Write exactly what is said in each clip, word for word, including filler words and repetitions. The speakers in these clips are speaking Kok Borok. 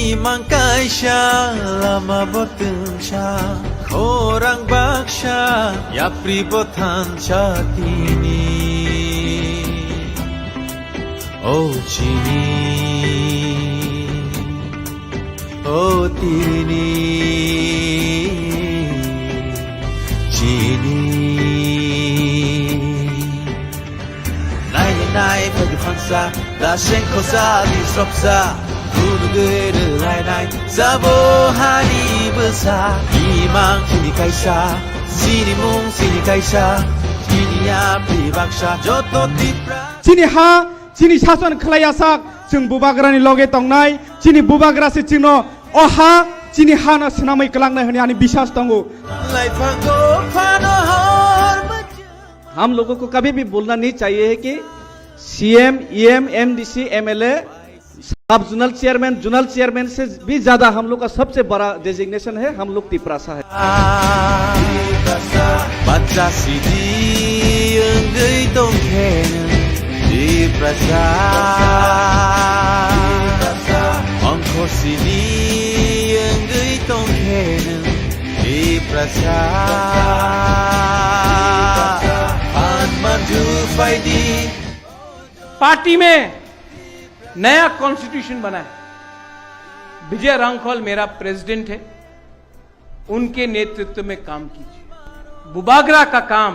Imang kaisa lama bo twngsa, khorang baksa, yapri bo thansa tini. O chini, o tini, chini. Nai nai phai di phansa, da seng khosa di sopsa, gunu gere lai nai, sabo hani bwsa, imang chini kaisa, chini mung chini kaisa, chini yapri baksa, joto Tipra. Chini ha, chini sason khlai yasak, chwng bubagrani loge tongnai, chini bubagra se chwngno o ha, chini hano swnamwi kwlangnai hwnwi ani biswas tongo. Laiphango phano hor bwchwng. हम लोगों को कभी भी भूलना नहीं चाहिए है कि सीएम, ईएम, एमडीसी, एमएलए, सब जोनल चेयरमैन, जोनल चेयरमैन से भी ज्यादा हम लोग का सबसे बड़ा डेजिग्नेशन है, हम लोग तिपरासा है। Bacha sidi wngwi tongkhe nwng Tiprasa. Ongkhor sidi wngwi tongkhe nwng Tiprasa. Phan manju phaidi. Party में नया कॉन्स्टिट्यूशन बना है। विजय रांखल मेरा प्रेसिडेंट है, उनके नेतृत्व में काम कीजिए। बुबागरा का काम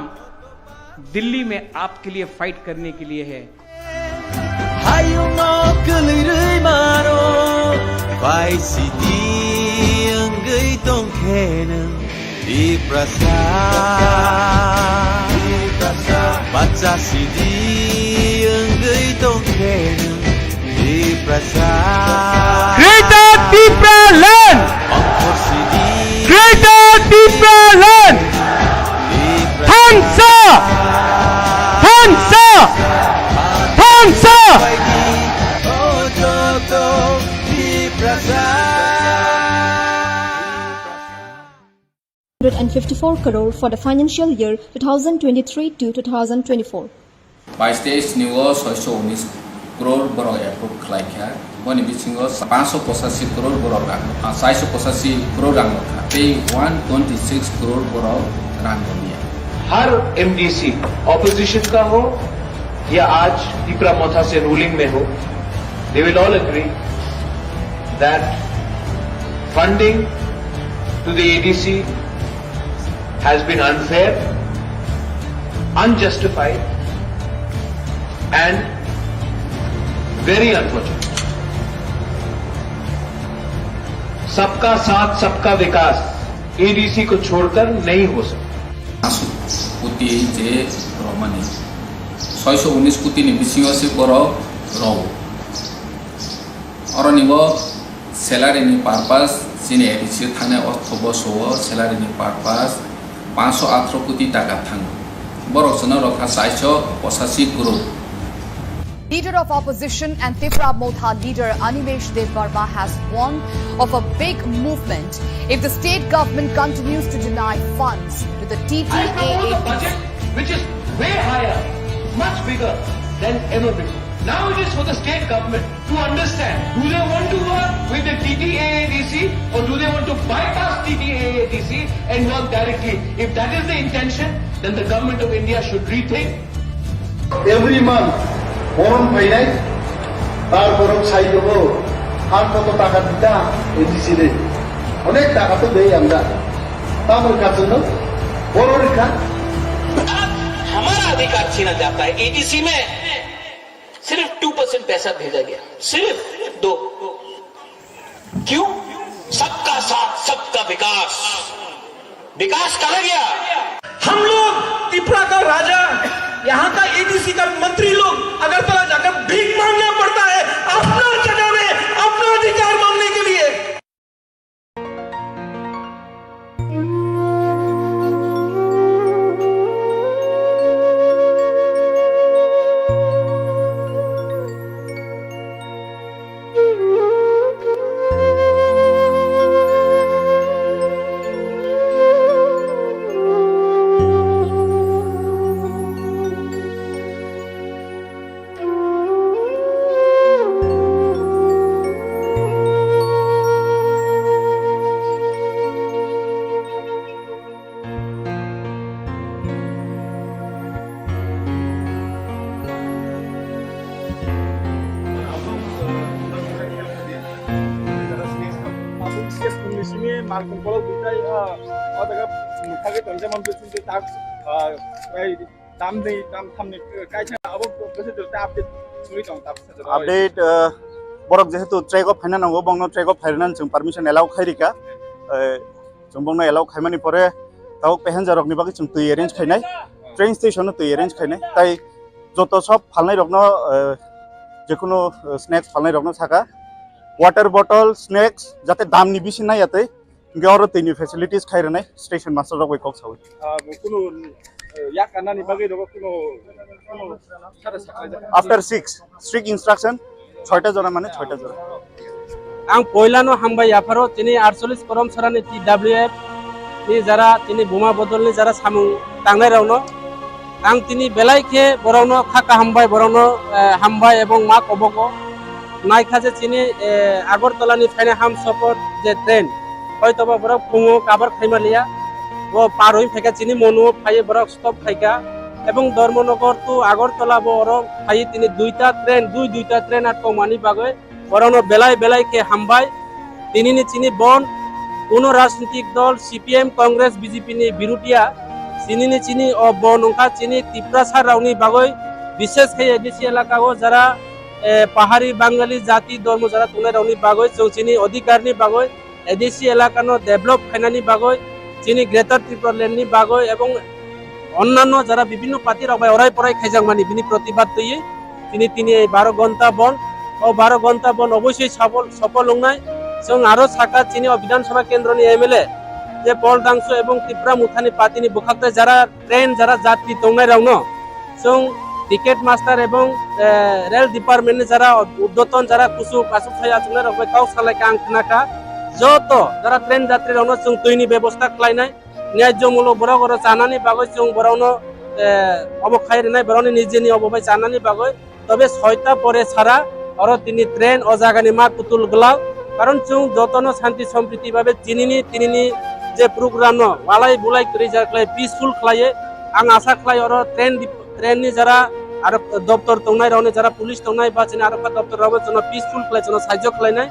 दिल्ली में आपके लिए फाइट करने के लिए है। Hayungo kwlwi rwi mano, pai sidi wngwi tongkhe nwng Tiprasa. Bacha sidi wngwi tongkhe nwng Tiprasa. Greater Tipraland! Ongkhor sidi Greater Tipraland! Tiprasa. Thansa! Thansa! Thansa! Joto Tiprasa. Hundred and fifty-four crore for the financial year two thousand twenty-three to two thousand twenty-four. Bais teis ni o soiso unis crore borok approve khlai kha, boni bisingo panso pochashi crore borok rang, ah, saiso pochashi crore rang rok kha, tei one twenty six crore borok rang rw liya. Her MDC, opposition का हो या आज तिपरा मोथा से रूलिंग में हो, they will all agree that funding to the ADC has been unfair, unjustified and very unfortunate. सबका साथ, सबका विकास एडीसी को छोड़कर नहीं हो सकता। Aswk koti je romani, soiso unis koti ni bisingo se borok rw. Oroni bo salary ni purpose, chini A D C thangnai ortho bo suo salary ni purpose panso atro koti taka thango. Borok chwngno rokha saiso pochashi crore. Leader of opposition and Tipra Motha leader Animesh Debbarma has warned of a big movement if the state government continues to deny funds to the I propose a T T A A D C. Budget which is way higher, much bigger than ever before. Now it is for the state government to understand, do they want to work with the T T A A D C or do they want to bypass T T A A D C and work directly? If that is the intention, then the government of India should rethink. Every month, boron phainai, tar boron sai dogo, ar koto taka dita, A D C de. Onek taka to dei amra. Tamoni kachwngno, boron rikha. आज हमारा अधिकार छीना जाता है एडीसी में। सिर्फ two percent पैसा भेजा गया, सिर्फ दो। क्यों? सबका साथ, सबका विकास। विकास कहाँ गया? हम लोग, त्रिपुरा का राजा, यहाँ का एडीसी का मंत्री लोग अगरतला जाकर भीख मांगना पड़ता है अपना जगह में अपना अधिकार मांगने के लिए। Parkung kolok bijai, ah, o jaga mokagwi tongjamani bisingtwi tak, ah, bai tamni, tamthamni kaisa abo bisingtwi update suri tong, tak saja. Update, ah, borok jehetu track o phaina nango, bongno track o phairwnani chwng permission allow khairika. Eh, chwng bongno allow khaimani pore tabuk passenger rokni bagwi chwng twi arrange khainai, train station o twi arrange khainai. Tai joto sob phalnai rokno, eh, jekunu, eh, snacks phalnai rokno saka, water bottle, snacks, jate damni bisi nai yatwi, hingke oro twini facilities khai rwnai station master rok bai kok sawi. Ah, kunu, eh, yak kanani bagwi rogo kunu, kunu sara saklai jak. After six, strict instruction, soita jora mane soita jora. Ang poilano hambai yapharo chini aatcholish Koromsorani T W F ni jara chini buma bodolni jara samung tangnai rokno. Ang tini belai khe borokno kha kaham bai borokno, eh, hambai ebong ma kobogo. Naikha je chini, eh, Agartala ni phainai Hamsapar je train, hoitoba borok phungo kabar khaima liya. Bo par oi phaikha chini monuo phaiwi borok stop khaikha. Ebong Dharmanagar to Agartala bo oro phaiwi tini duita train, dui duita train atkokmani bagwi borokno belai belai khe hambai. Tinini chini bon kuno rajnitik dol C P M, Congress, B J P ni birutia. Tinini chini o bon wngkha chini Tiprasa rokni bagwi, bishes khe A D C elaka o jara, eh, pahari Bangali jati dhormo jara tongnai rokni bagwi, chwng chini odhikar ni bagwi, A D C elaka no develop khainani bagwi, chini Greater Tipraland ni bagwi ebong onnanno jara bibhinno party rok bai orai porai khaijakmani bini protibad twiwi tini, tini ei baro gonta bon, o baro gonta bon obosoi safol, sofol wngnai. Chwng aro saka chini o Bidhan Sabha kendroni M L A je Paul Dangsu ebong Tipra Mothani party ni bwkhak tai jara train jara jatri tongnai rokno chwng ticket master ebong, eh, rail department ni jara urdhwton jara kuchuk aswk sai achuknai rok bai kok salai kha ang khna kha. Joto jara train jatri rokno chwng twini bebosta khlainai. Nyajomulok borok oro chanani bagwi chwng borokno, eh, obo khai rwnai, borokni nijeni obo bai chanani bagwi. Tobe soita pore sara oro tini train o jagani ma kutul glak. Karon chwng jotono santi sompriti babe chinini tinini je program no walai bulai kwrwi ja khlai peaceful khlaiwi. Ang asa khlai oro train dip-, train ni jara aro doptor tongnai rokni jara police tongnai ba chini aro kha doptor rokbo chwngno peaceful khlai chwngno sahajyo khlainai.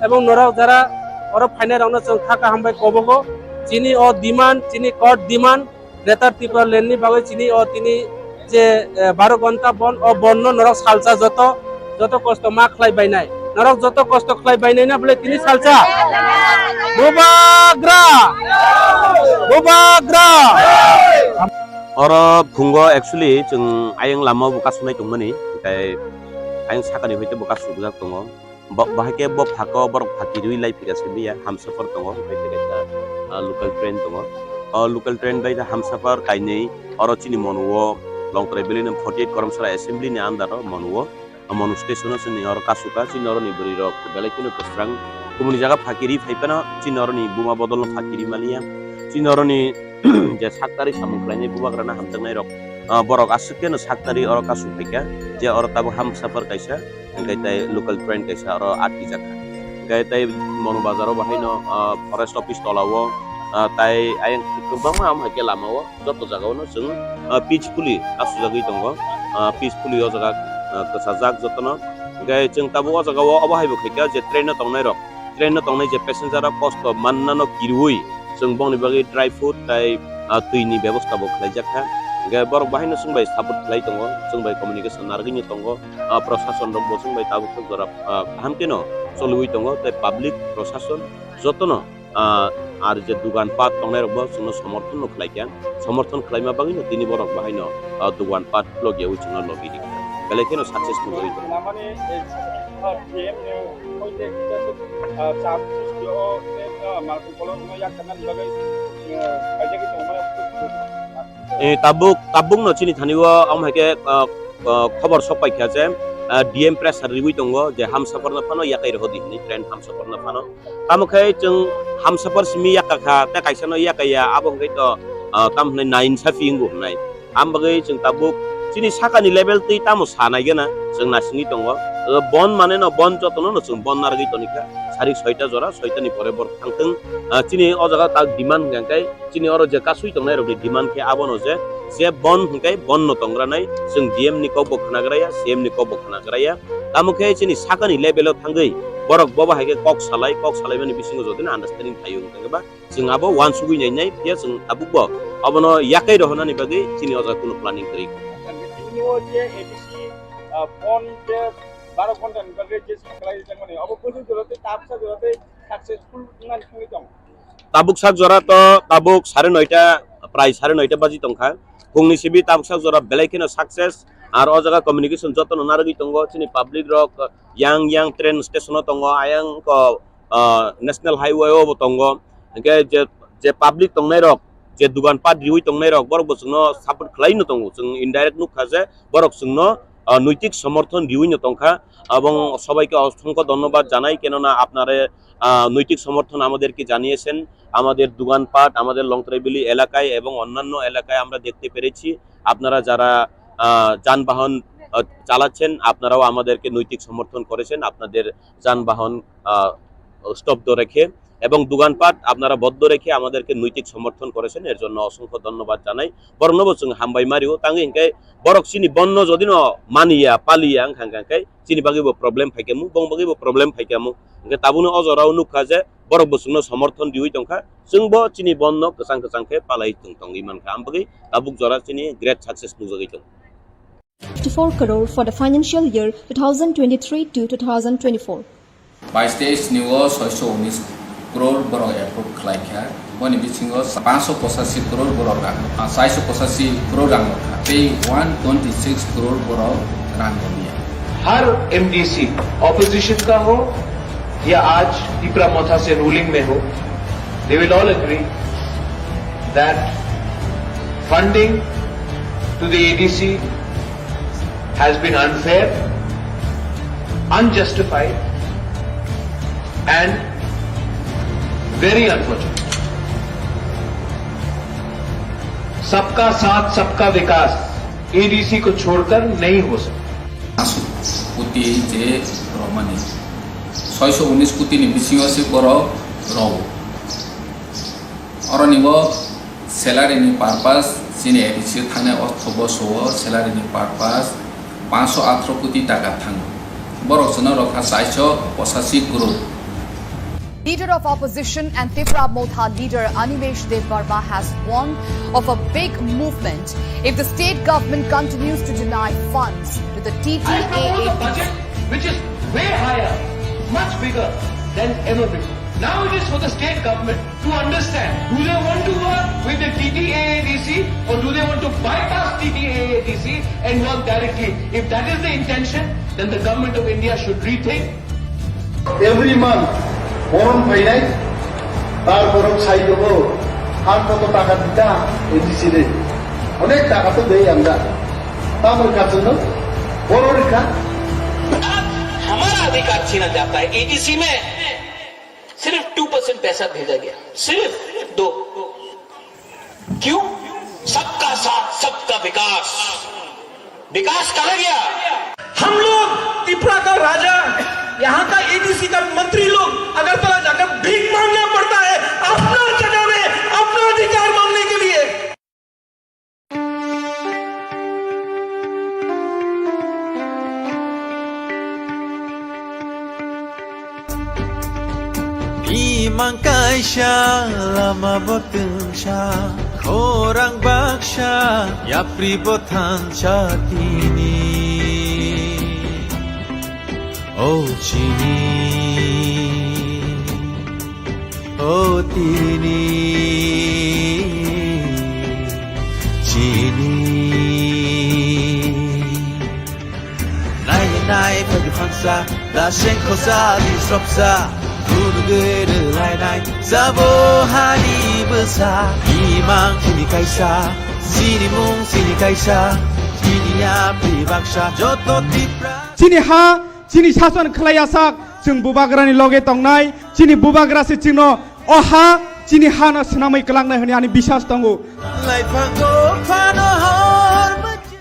Ebong norok jara oro phainai rokno chwng kha kaham bai kobogo. Chini o demand, chini court demand, Greater Tipraland ni bagwi chini o tini je, eh, baro gonta bon, o bon no norok salsa joto, joto kosto ma khlai bainai. Norok joto kosto khlai bainai na bole tini salsa? Bubagra! Bubagra! Oro phungo actually chwng ayang lama o bo kasunai tongmani, tei ayang sakani hoite bo kasubjak tongo. Bo, bahai khe bo phakao borok phakirwi lai phika se biya, Hamsapar tongo, hwnkhe tei kaisa, ah, local train tongo. O local train bai khe Hamsapar kainwi, oro chini Monu o Longtrai Valley ni forty eight Koromsora Assembly ni under o Monu o, Monu station o chini oro kasuka, chini oro ni bwrwi rok belai kheno kwsrang. Kubuni jaga phakiri phai phano chini oro ni buma bodol no phakiri maliya. Chini oro ni je saktari samung khlainai bubagra no hamjaknai rok, ah, borok aswk kheno saktari oro kasu phaikha, je oro tabuk Hamsapar kaisa. Hingke tei local train kaisa oro atkijak kha. Hingke tei Monu Bazar o bahaino, ah, forest office tola o, ah, tai ayang kwbangma amo hai khe lama o joto jaga o no chwng, ah, peacefully asujagwi tongo. Ah, peacefully o jaga, ah, kwchajak jotono. Hingke chwng tabuk o jaga o obo hai bo khaikha je train o tongnai rok, train o tongnai je passenger rok kosto mannano kirui chwng bongni bagwi dry food tei, ah, twi ni bebosta bo khlaijak kha. Hingke borok bahaino chwng bai support khlai tongo, chwng bai communication narwgwino tongo. Ah, prosason rok bo chwng bai tabuk jora, ah, kaham kheno choliwi tongo, tei public prosason jotono, ah, ar je dugan pat tongnai rok bo chwngno somorthon no khlai kha, somorthon khlaima bagwi no tini borok bahaino, ah, dugan pat logi yawi chwngno logi rikha, belai kheno successful wngwi tongo. Lamani, eh, ah, D M ni hoite kisa se, ah, chap sristi o, eh, ah, malkhung kolok no yak kana bagwi, eh, khaijagwi tongmani. Eh, tabuk, tabuk no chini thani o, amo hai khe, ah, ah, khobor sok pai kha je, ah, D M pressure riwi tongo je Hamsapar no phano yakai rw di hinwi, train Hamsapar no phano. Tamo khe chwng Hamsapar simi yakka kha, tei kaisa no yakaya, abo hwnkhe to, ah, tamo hwnwi nainsafi wngo hwnwi. Am bagwi chwng tabuk chini sakani level twi tamo sa nai gana chwng nasingwi tongo. Ah, bon mane no bon jotono no chwng bon narwgwi toni kha. Sarik soita jora, soita ni pore borok thang thung. Ah, chini o jaga tak demand hwnkhe chini oro je kasui tongnai rokni demand khe abono je, je bon hwnkhe bon no tongranai, chwng D M ni kok bo khnagraya, C M ni kok bo khnagraya. Tamo khe chini sakani level o thangwi Borok bobo hai khe kok salai, kok salaimani bisingo jodi no understanding phaio, hwnkhe ba chwng abo uansugwi nai nai, phiya chwng tabukbo abono yakai rohornani bagwi chini o jaga kunu planning kwrwi. Tini o je A D C, ah, phone je baro ghonta ni bagwi je sakhlai rijak mani, abo bwswk jora tei tabuksa jora tei successful wngmani thangwi tong. Tabuk sak jora to tabuk sare noita, prai sare noita baji tongkha. Phungni sibi tabuk sak jora belai kheno success. Ar o jaga communication jotono narwgwi tongo. Chini public rok yang yang train station o tongo, ayang ko, ah, national highway o bo tongo. Hingke je, je public tongnai rok, je dugan pat riwi tongnai rok, borok bo chwngno support khlai no tongo. Chwng indirect nukha je borok chwngno, ah, নৈতিক সমর্থন riwi no tongkha. এবং সবাইকে অসংখ্য ধন্যবাদ জানাই, কেননা আপনারা, আহ, নৈতিক সমর্থন আমাদেরকে জানিয়েছেন। আমাদের দোকানপাট, আমাদের লংত্রাইবিলি এলাকায় এবং অন্যান্য এলাকায় আমরা দেখতে পেরেছি, আপনারা যারা, আহ, যানবাহন, আহ, চালাচ্ছেন, আপনারাও আমাদেরকে নৈতিক সমর্থন করেছেন। আপনাদের যানবাহন, আহ, স্তব্ধ রেখে এবং দোকানপাট আপনারা বন্ধ রেখে আমাদেরকে নৈতিক সমর্থন করেছেন, এর জন্য অসংখ্য ধন্যবাদ জানাই। Borokno bo chwng hambai mario, tangwi hingke borok chini bonno jodi no maniya, paliya wngkha, hingkha khe chini bagwi bo problem phaikha mu, bong bagwi bo problem phaikha mu. Hingke tabukno o jorao nukha je borok bo chwngno somorthon riwi tongkha, chwngbo chini bonno kwchang kwchang khe palai tong tongwi mankha, am bagwi tabuk jora chini great success nukjagwi tongo. Fifty-four crore for the financial year two thousand twenty-three to two thousand twenty-four. Bais teis ni o soiso unis crore borok approve khlai kha, boni bisingo panso pochashi crore borok rang, ah, chaiso pochashi crore rang rok kha, tei one twenty six crore borok rang rwliya. Her MDC, opposition का हो या आज तिपरा मोथा से रूलिंग में हो, they will all agree that funding to the ADC has been unfair, unjustified and very unfortunate. सबका साथ, सबका विकास एडीसी को छोड़कर नहीं हो सकता। Panso koti je romani, soiso unis koti ni bisingo se borok rw. Oroni bo salary ni purpose chini A D C thangnai ortho boso o salary ni purpose panso atro koti taka thango. Borok chwngno rokha chaiso pochashi crore. Leader of opposition and Tipra Motha leader Animesh Debbarma has warned of a big movement if the state government continues to deny funds to the I propose a T T A A D C. Budget which is way higher, much bigger than ever before. Now it is for the state government to understand, do they want to work with the T T A A D C or do they want to bypass T T A A D C and work directly? If that is the intention, then the government of India should rethink. Every month, boron phainai, tar borok sai tongo, ang koto taka dita, A D C re. Onek taka to dei amda. Tamoni kachungno, boro rikha. आज हमारा अधिकार छीना जाता है। एडीसी में सिर्फ two percent पैसा भेजा गया, सिर्फ दो। क्यों? सबका साथ, सबका विकास। विकास कहाँ गया? हम लोग, तिपरा का राजा, यहाँ का एडीसी का मंत्री लोग अगरतला जाकर भीख मांगना पड़ता है अपना जगह में अपना अधिकार मांगने के लिए। Imang kaisa lama bo twngsa, khorang baksa, yapri bo thansa tini. O chini, o tini, chini. Nai nai pagi phangsa, daseng khosa di sropsa, gunugui rwlai nai, sabo hani bwsa, imang chini kaisa, chini mung chini kaisa, chini yapri baksa, joto Tipra. Chini ha, chini sason khlai asak, chwng bubagrani loge tongnai, chini bubagra se chwngno o ha, chini hano swnamwi kwlangnai hwnwi ani biswas tongo. Laiphango phano hor bwchwng.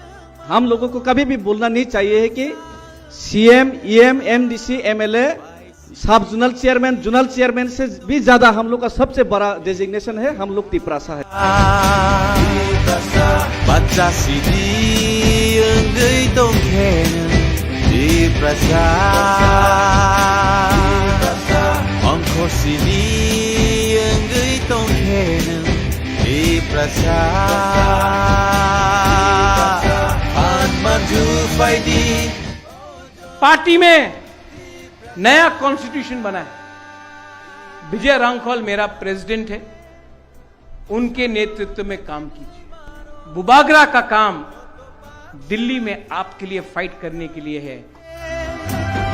हम लोगों को कभी भी भूलना नहीं चाहिए है कि सीएम, ईएम, एमडीसी, एमएलए, सब जोनल चेयरमैन, जोनल चेयरमैन से भी ज्यादा हम लोग का सबसे बड़ा डेजिग्नेशन है, हम लोग तिपरासा है। Bacha sidi wngwi tongkhe nwng Tiprasa. Party में नया कॉन्स्टिट्यूशन बना है। विजय रांखल मेरा प्रेसिडेंट है, उनके नेतृत्व में काम कीजिए। बुबागरा का काम दिल्ली में आपके लिए फाइट करने के लिए है।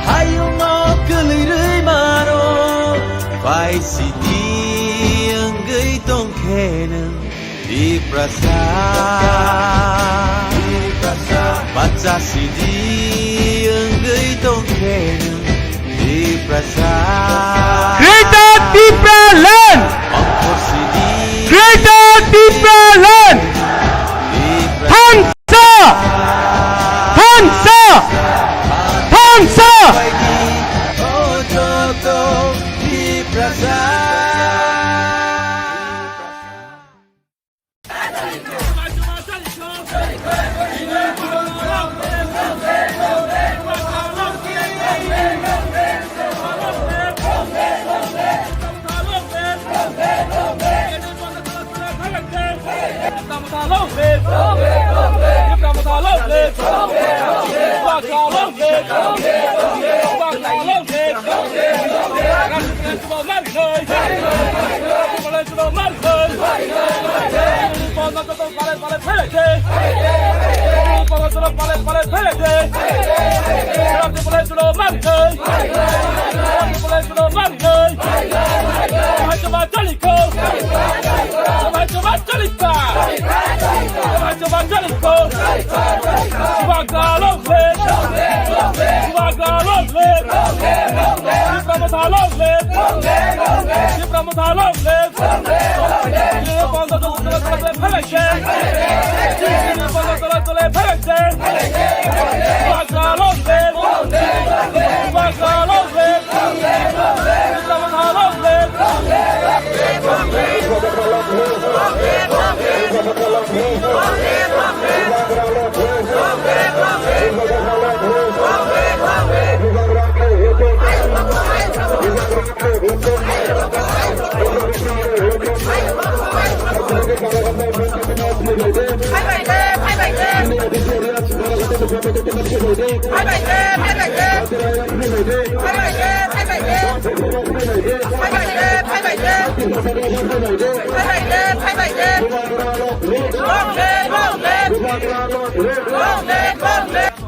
Hayungno kwlwi rwi mano, pai sidi wngwi tongkhe nwng Tiprasa. Bacha sidi wngwi tongkhe nwng Tiprasa. Greater Tipraland! Ongkhor sidi Greater Tipraland! Tiprasa. Thansa! Thansa! Thansa!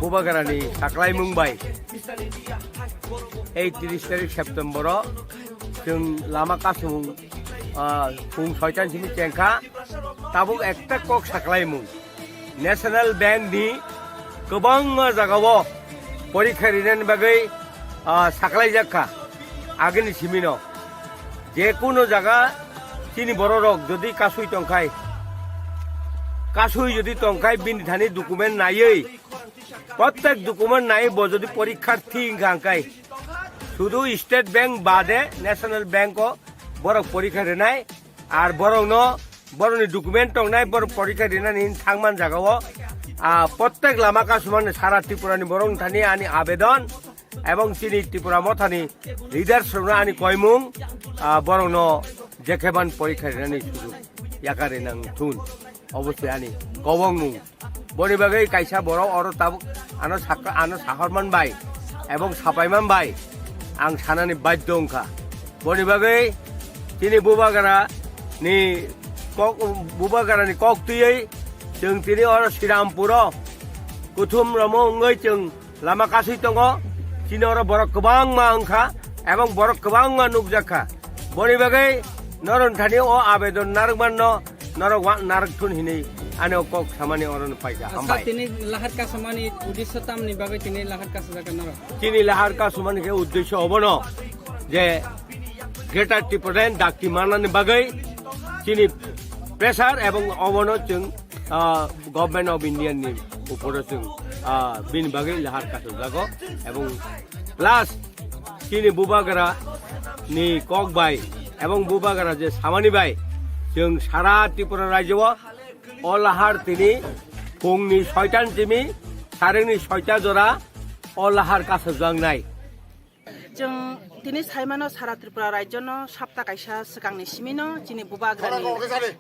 Bubagrani saklaimung bai ei tris tarik September o chwng lama kasung, ah, pung soitan simi chengkha, tabuk ekta kok saklaimung. National Bank ni kwbangma jagao porikha rinani bagwi, ah, saklaijak kha agini simino. Je kuno jaga chini bororok jodi kasui tongkhai, kasui jodi tongkhai bini thani document naiwi, prottek document naiwi bo jodi porikharthi wngkha hwnkhe, sudu State Bank bade National Bank o borok porikha rinai. Ar borokno, borokni document tongnai, borok porikha rinani hin thangman jagao, ah, prottek lama kasumani sara Tripurani borok thani ani abedon, ebong chini Tripura mothani leaders rokno ani koimung, ah, borokno jekheban porikha rinani sujuk yakari nang thun. Obosoi ani kobongmung. Boni bagwi kaisa borok oro tabuk ano sakha, ano sahorman bai ebong sapaiman bai ang sanani badhyo wngkha. Boni bagwi chini Bubagra ni kok, Bubagra ni kok twiwi chwng tini oro Srirampuro kuthum romo wngwi chwng lama kasui tongo. Chini oro borok kwbangma wngkha ebong borok kwbangma nukjakha. Boni bagwi norok thani o abedon narwkmanno norok wa-, narwk thun hinwi ani o kok samani oro no paikha. Hambai. Tini lahar kasamani uddesho tamni bagwi tini lahar kasajak norok? Chini lahar kasamani khe uddesho obono je Greater Tipraland dakti manani bagwi chini pressure ebong obono chwng, ah, Government of India ni uporo chwng, ah, bini bagwi lahar kasajago ebong plus chini Bubagra ni kok bai ebong Bubagra je samani bai chwng sara Tripura rajyo o, o lahar tini phungni soitan simi sarengni soita jora o lahar kasajaknai. Chwng tini saimano sara Tripura rajyono sapta kaisa swkangni simino chini Bubagrani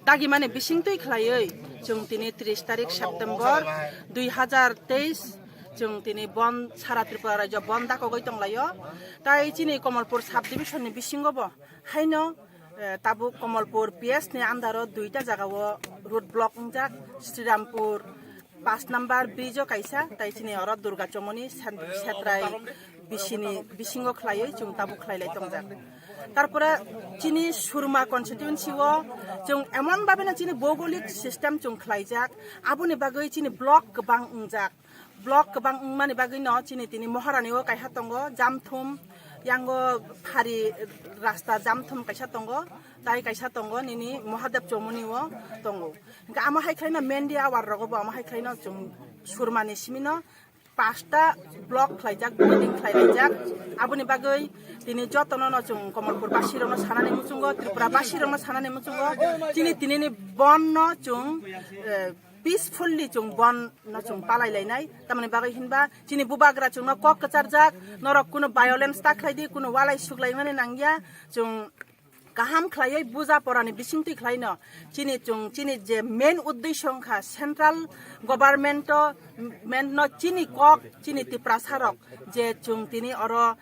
dagimani bisingtwi khlaiwi chwng tini tris tarik September dui hazar teis Chwng tini bon, sara Tripura rajyo bon dakogwi tonglaio. Tai chini Komolpur sub division ni bisingo bo haino, eh, tabuk Komolpur P S ni under o duita jaga o road block wngjak, Srirampur paanch number bridge o kaisa, tai chini oro Durga Chomoni sen-, Setrai bisini bisingo khlaiwi chwng tabuk khlailai tongjak. Tarpore chini Surma constituency o chwng emon babino chini bhougolik system chwng khlaijak, aboni bagwi chini block kwbang wngjak. Block kwbang wngmani bagwino chini tini Maharani o kaisa tongo, Jamthum, yango phari rasta Jamthum kaisa tongo, tai kaisa tongo nini Mahadev Chomoni o tongo. Hingke amo hai khlaino media awar rogo bo amo hai khlaino chwng Surmani simino pasta block khlaijak, building khlailaijak. Aboni bagwi tini jotono no chwng Komolpur basirokno sanani muchungo, Tripura basirokno sanani muchungo, chini tinini bonno chwng, eh, peacefully chwng bonno chwng palai lainai. Tamoni bagwi hinba chini bubagra chwngno kok kwcharjak, norok kuno violence ta khlaidi, kuno walai suklaimani nangya, chwng kaham khlaiwi buja porani bisingtwi khlaino chini chwng, chini je main uddesho wngkha central government o, men no chini kok, chini Tiprasa rok je chwng tini oro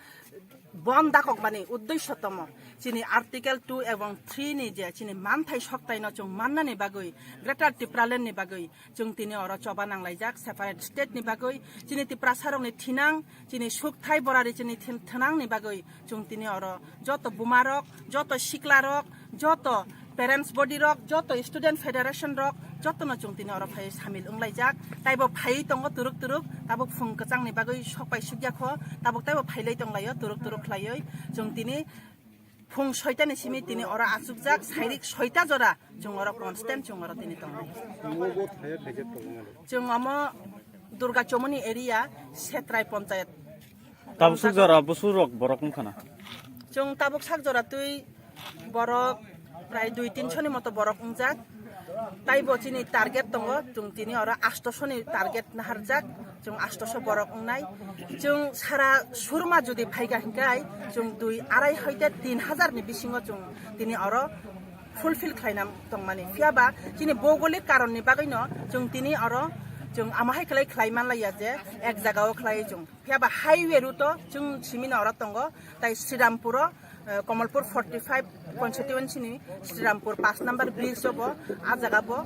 bon dakokmani uddesho tomo, chini Article two ebong three ni je chini manthai soktaino chwng mannani bagwi, Greater Tipraland ni bagwi chwng tini oro choba nanglaijak separate state ni bagwi, chini Tiprasa rokni thinang, chini sukthai borari chini thin-, thinang ni bagwi chwng tini oro joto buma rok, joto sikla rok, joto parents body rok, joto student federation rok, jotono chwng tini oro phai samil wnglaijak. Taibo phaiwi tongo turuk turuk, tabuk phung kwchangni bagwi sokpai sukya kho, tabuk taibo phailai tonglaio turuk turuk khlaiwi. Chwng tini phung soitani simi tini oro achukjak, sairik soita jora chwng oro constant chwng oro tini tongnai. Chwng omo Durga Chomoni area, Setrai Ponchayat. Tabuk suk jora busu rok borok wngkha na? Chwng tabuk sak jora twi borok prai dui tinso ni moto borok wngjak. Taibo chini target tongo, chwng tini oro astoso ni target naharjak, chwng astoso borok wngnai. Chwng sara Surma jodi phaikha hinkai chwng dui arai hoite tin hajar ni bisingo chwng tini oro fulfill khlaina tongmani. Phiyaba chini bhougolik karonni bagwino chwng tini oro chwng amo hai khlai khlai manlaiya je ek jagao khlai chwng. Phiyaba highway route o chwng simino oro tongo, tai Srirampuro, eh, Komolpur forty five constituency ni Srirampur paanch number bridge o bo, a jaga bo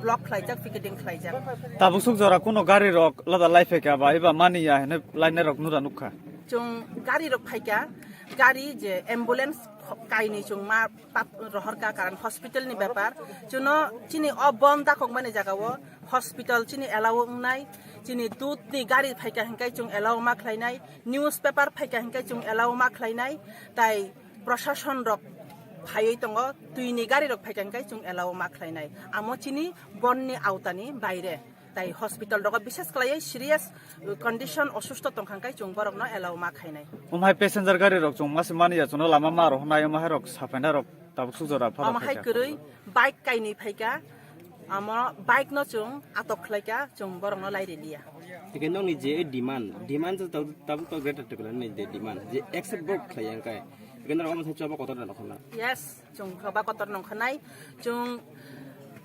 block khlaijak, picketing khlaijak. Tabuk suk jora kuno gari rok lada lai phaikha ba eba mani ya hene lainai rok nura nukha. Chwng gari rok phaikha, gari je ambulance kainwi chwng ma pat rohorkha, karon hospital ni bepar. Chwngno chini o bon dakokmani jaga o hospital chini allow wngnai, chini dudh ni gari phaikha hinkai chwng allow ma khlainai, newspaper phaikha hinkai chwng allow ma khlainai, tai prosason rok phaiwi tongo, twi ni gari rok phaikha hinkai chwng allow ma khlainai. Amo chini bon ni autani baire. Tai hospital rogo bises khlaiwi serious condition osusto tongkha hinkai chwng borokno allow ma khainai. Umhai passenger gari rok chwng mase mani ya chwngno lama ma rohornai, umhai rok sapaina rok tabuk suk jora phano. Omo hai phaikha. Kwrwi bike kainwi phaikha, amo bike no chwng atok khlaikha, chwng borokno lairiliya. Hingke nokni je demand, demand je tabuk, tabuk to Greater Tipraland ni je demand, je accept bo khlaiya hinkai. Hingke norok omo sai choba kotor da nokhorna. Yes. Chwng choba kotor nongkha nai, chwng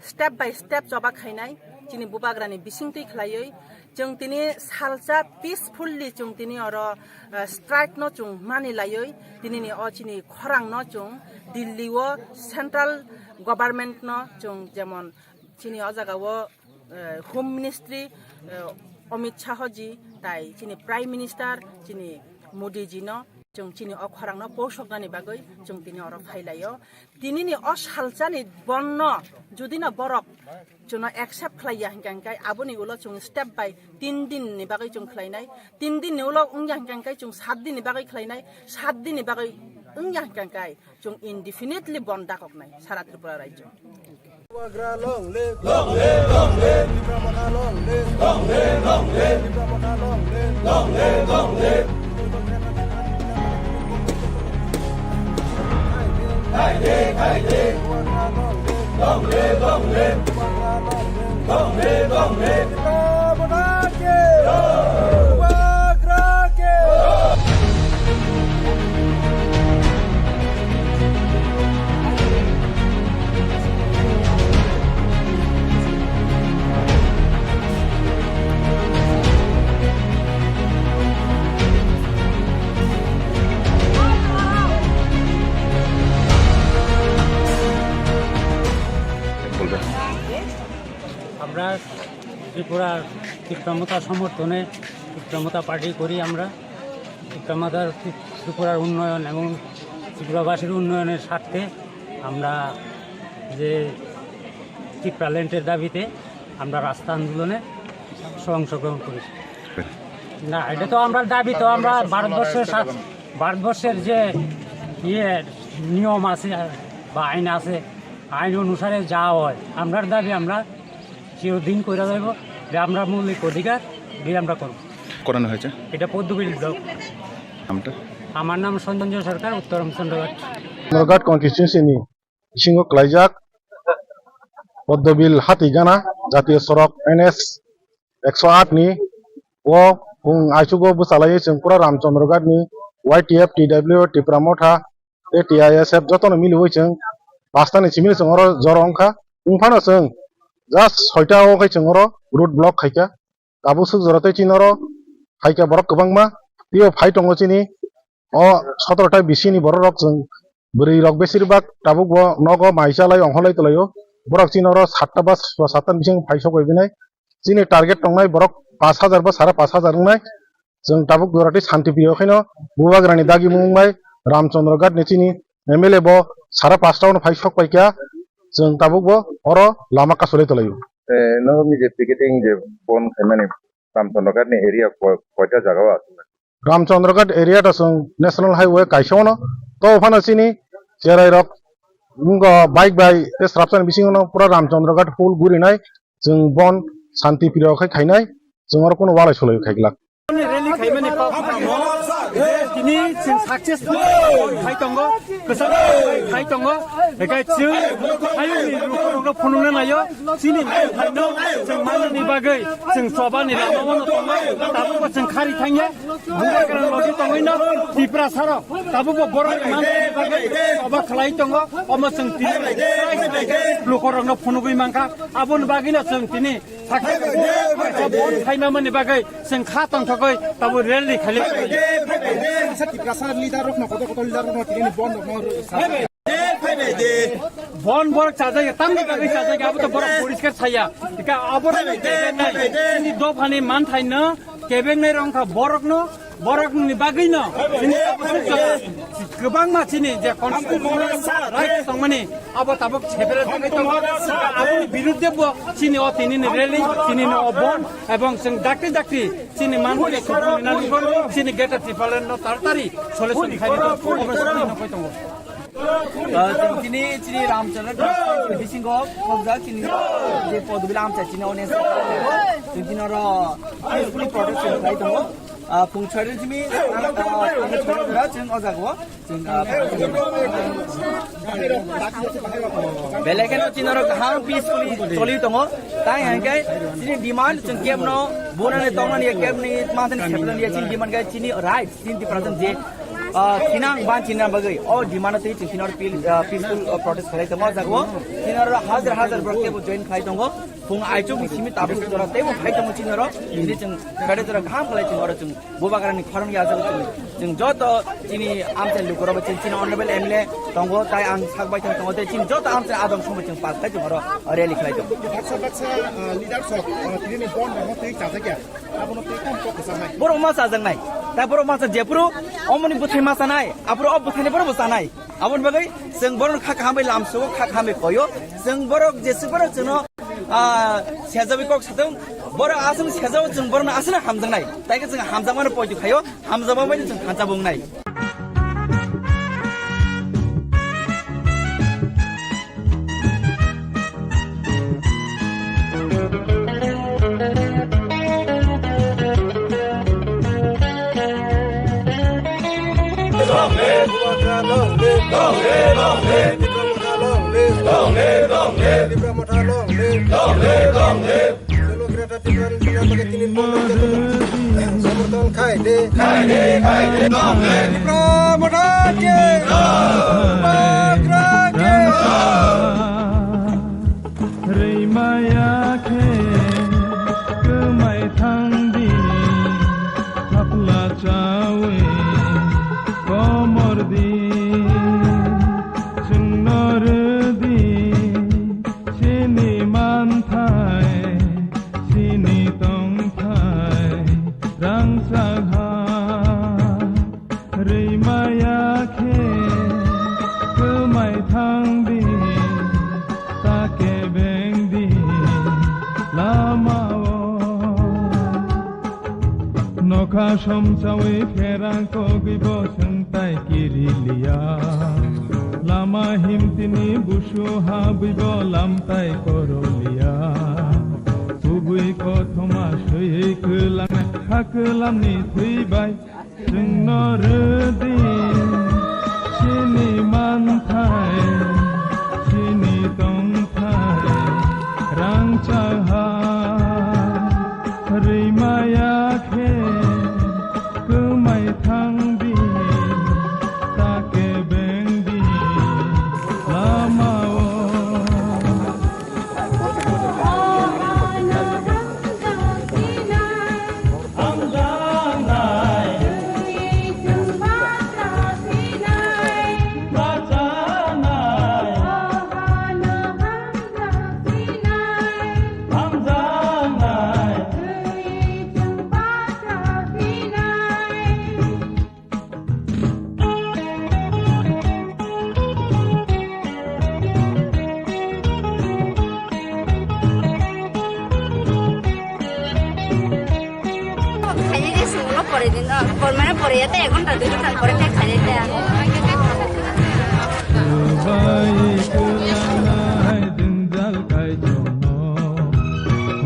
step by step choba khainai, chini bubagrani bisingtwi khlaiwi, chwng tini salsa peacefully chwng tini oro, eh, strike no chwng mani laiwi, tinini o chini khorang no chwng Delhi o central government no chwng jemon chini o jaga o, eh, Home Ministry, eh, Amit Shah ji, tai chini Prime Minister, chini Modi ji no, chwng chini o khorang no posoknani bagwi chwng tini oro phailaio. Tinini o salsani bonno jodi no borok chwngno accept khlaiya hinkha hinkai aboni ulo chwng step by tin din ni bagwi chwng khlainai, tin din ni ulo wngya hinkha hinkai chwng sat din ni bagwi khlainai, sat din ni bagwi wngya hinkha hinkai chwng indefinitely bon dakoknai sara Tripura rajyo. Bubagra long live. Long live, long live. Tipra Motha long live. Long live, long live. Tipra Motha long live. Long live, long live. Khaide, khaide. Bubagra long live. Long live, long live. Bubagra long live. Long live, long live. Tipra Motha ki. Jai. Bubagra ki. Jai. ত্রিপুরার তীব্রমতা সমর্থনে তীব্রমতা পার্টি করি আমরা। তীব্রমতার ত্রিপুরার উন্নয়ন এবং ত্রিপুরাবাসীর উন্নয়নের স্বার্থে আমরা যে টিপ্রাল্যান্ডের দাবিতে আমরা রাস্তা আন্দোলনে অংশগ্রহণ করেছি। না, এটা তো আমরা দাবি তো আমরা ভারতবর্ষের সা-, ভারতবর্ষের যে ইয়ে নিয়ম আছে বা আইন আছে, আইন অনুসারে যা হয়, আমরার দাবি আমরা চিরদিন করে যাইব, যে আমরা মৌলিক অধিকার দিয়ে আমরা করব। করানো হয়েছে। এটা পদ্মবিল ব্লক। নামটা? আমার নাম সঞ্জয় সরকার, উত্তর Ramchandraghat. Rampurghat constituency ni bisingo klaijak Poddobil Hatigana jatiyo sorok N S ekso aat ni o phung aichugo bwchalaiwi chwng pura Ramchandraghat ni Y T F, T W, Tipra Motha tei T I S F jotono miliwi chwng pasta ni simi chwng oro joro wngkha. Wngphano chwng just soita o khe chwng oro road block khaikha. Tabuk swk jora tei chini oro phaikha borok kwbangma. Teibo phai tongo chini o sotoro ta bisini borok rok chwng bwrwi rok besirbak tabuk bo nogo mai chalai ongkholai tolaio. Borok chini oro satta ba satta ni bising phai sok bai binai. Chini target tongnai borok pash hajar ba sare pash hajar wngnai. Chwng tabuk jora tei shanti priyo khaino Bubagrani dagimung bai Ramchandraghat ni chini M L A bo sare pasta ono phai sok paikha. Chwng tabuk bo oro lama kasulai tolaio. Eh, no, nini je picketing je bon khaimani Ramchandraghat ni area ko-, koita jaga o aswk? Ramchandraghat area ta chwng National Highway kaisa ono. To phano chini cherai rok wngkha bike bai tei srapsani bisingo no pura Ramchandraghat full gurinai. Chwng bon shanti priyo khai khainai. Chwng oro kuno walai sulai khai glak. Rally khaimani kok tamo, tini chwng successful khai tongo, kwchang khai tongo, ekai chwng hayungni lukurokno phunukna naio, chini manthaino chwng manani bagwi chwng chobani lama-o tongo, tabukbo chwng khari thangya, Bubagrani logi tongwino Tiprasarok tabukbo borokni manthaini bagwi choba khlai tongo, omo chwng tini lukurokno phunugwi mankha, aboni bagwino chwng tini Sakha bon khaimamani bagwi chwng kha tongthogwi tabo rally khali. Sa Tiprasa leader rokno, kotor kotor leader rokno tini bon rokno sa. Bon borok chajak ya, tamni bagwi chajak ya, abo to borok poriskar saya. Ika abo rokno kebengnai, ini dophani manthaino kebengnai rongkha borokno, borokni bagwino chini kwbangma chini je constitutional rights tongmani abo tabuk separate wngwi tongo. Aboni birudde bo chini o tinini rally, tinini o bon, ebong chwng dakti dakti chini manpuri chini Greater Tipraland no taratari solution khaina tongo. Ah, chwng tini chini Ramchandra bisingo khobjak chini je Poddobil amcha chini one chwng tini oro peacefully protest khlai tongo. Ah, phung chhari simi, ah, chwng o jaga o. Belai kheno chini oro kaham peacefully choli tongo. Tai hwnkhe chini demand chwng kebno bunani tongmani kebni mantani seplani chini demand khe chini right chini Tiprasa je, ah, thinang ban chini bagwi o demand twi chini oro pil-, ah, peaceful, ah, protest khlai tongo o jaga o. Chini oro hajar hajar borok kebo join khlai tongo. Phung aichukni simi tabuk jora teibo phai tongo chini oro. Chini chwng kare jora kaham khlai chini oro chwng Bubagrani khorang ya jaga chini. Chwng joto chini amchai lukurok chini, chini honorable M L A tongo, tai ang sak bai thang tongo, tei chini joto amchai adong somoi chwng pass khai chwng oro rally khlai tongo. Baksa baksa, ah, leaders rok, ah, tini ni bon rok twi chajak ya. Abono twi kam kok kwchang nai. Borok ma chajak nai. Tai borok ma cha jephuru omoni bwthai ma chanai, aphuru o bwthaini borok bo chanai. Aboni bagwi chwng borok kha kaham bai lamsao, kha kaham bai koyo. Chwng borok jeswk borok chwngno, ah, sejawi kok satung, borok aswk sejawi chwng borokno aswkno hamjaknai. Tai khe chwng hamjakmano poito khaio, hamjakma bai chwng thansa bo wngnai. Long live, long live, long live, Tipra Motha long live. Long live, long live, Tipra Motha long live. Long live, long live. Chalo, Greater Tipraland bagwi tini bon rok joto somorthon khai de. Khai de, khai de, long live. Tipra Motha ki. Bubagra ki. Rwimaya khe kwmai thang di, thapla chawi komor di, chwngno rw di, chini manthai. Somsawi pherang kogwi bo swngtai kiriliya. Lama himtini busu habwi bo lamtai koroliya. Kubui kothoma swiwi kwlangnai ha kwlamni thwibai. Chwngno rwdi chini manthai, chini tongthai, rangchak ha rwimaya khe kwmai thangdi, ta kebengdi lamao. Khainai de sungno pore din, oh, por mane pore ya te ek ghonta dui ghonta pore te khainai de. Kwlangnai dinjal kaichomno,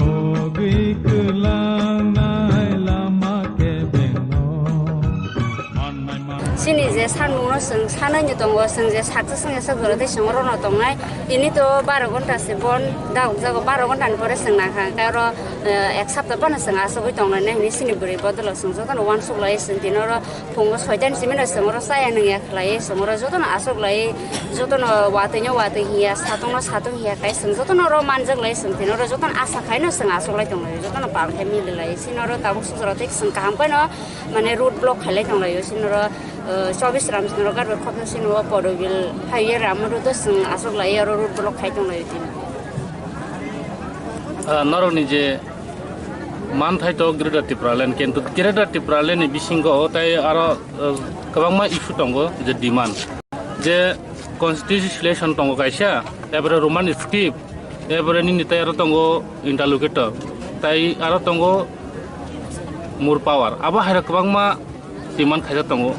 hogwi kwlangnai lama kebengno. Chini je sanmungno chwng sanai ni tongo, chwng je saksa swngyasa jora tei chwng orono tongnai. Tini to baro ghonta se bon dagok jago, baro ghonta ni pore chwng nangkha. Tei oro, eh, ek sapta phano chwng asugwi tongnai hinwi chini bwrwi bodolo chwng jotono uansuk lai chwng tini oro. Phungo soitan simino chwng oro chaya nungya khlaiwi chwng oro jotono aswk lai, jotono watwino watwi hiya, satungno satung hiya khai chwng jotono oro manjak lai chwng tini oro jotono asa khaino chwng aswk lai tong lai, jotono pal khai mili lai. Chini oro tabuk sujaro tei chwng kaham khaino mane road block khai lai tong lai. Chini oro, uh, chobis ram chini oro garbek khopsa chini o Porobil highway ram road o chwng aswk lai oro road block khai tong lai tini. Ah, norokni je manthai to Greater Tipraland, kintu Greater Tipraland ni bisingo tei aro, ah, kwbangma issue tongo je demand, je constitution tongo kaisa, ebore Roman script, ebore nini tei aro tongo interlocutor, tei aro tongo more power. Abo hai rok kwbangma demand khaijak tongo.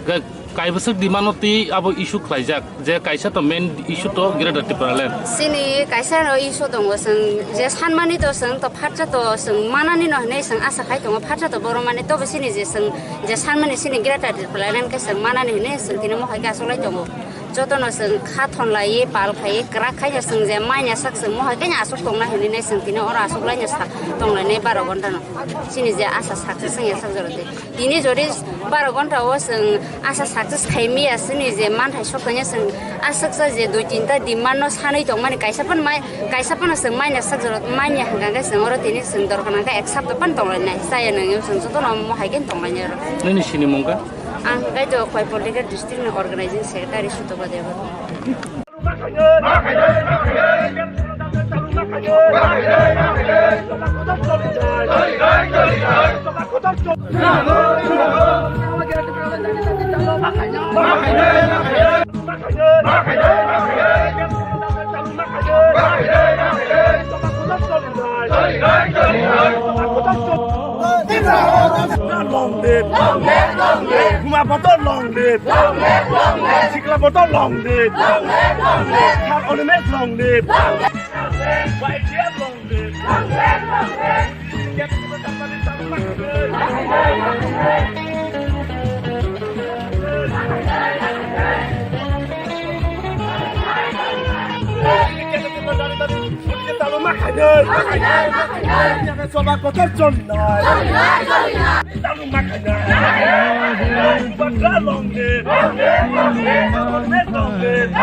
Ga-, kaibwswk demand no twi abo issue khlaijak, je kaisa to main issue to Greater Tipraland. Chini kaisa no issue tongo, chwng je sanmani to chwng to phatsa to chwng manani no hinwi chwng asa khai tongo, phatsa to borok mani tobo chini je chwng je sanmani chini Greater Tipraland khe chwng manani hinwi chwng tini mohai khe achuklai tongo. Jotono chwng kha thon laiwi pal khaiwi kwrak khaino chwng je manya sak chwng mohai khe aswk tongna hinwi nai chwng tini oro aswk laino sak tong lainai baro ghonta no. Chini je asa sak se chwng ya sak jora de. Tini jodi baro ghonta o chwng asa success khai miya, chini je manthai sok thangya chwng aswksa je dui tinta demand no sanwi tongmani, kaisa phano mai, kaisa phano chwng maina sak jora manya hwnkha khe chwng oro tini chwng dorkar nangkha ek sapta phano tonglainai, chaya nangya chwng jotono mohai khe tonglainai oro. Nini sinimung kha? Ang khe to Koiporlika district ni organizing secretary Sutoba Debbarma. Long live! Long live, long live. Buma Bodol long live. Long live, long live. Sikla Bodol long live. Long live, long live. Sir Onimesh long live. Long live, long live. Y T F long live. Long live, long live. Choba kotor choli nai. Talu ma khaina. Batra long live. Long live.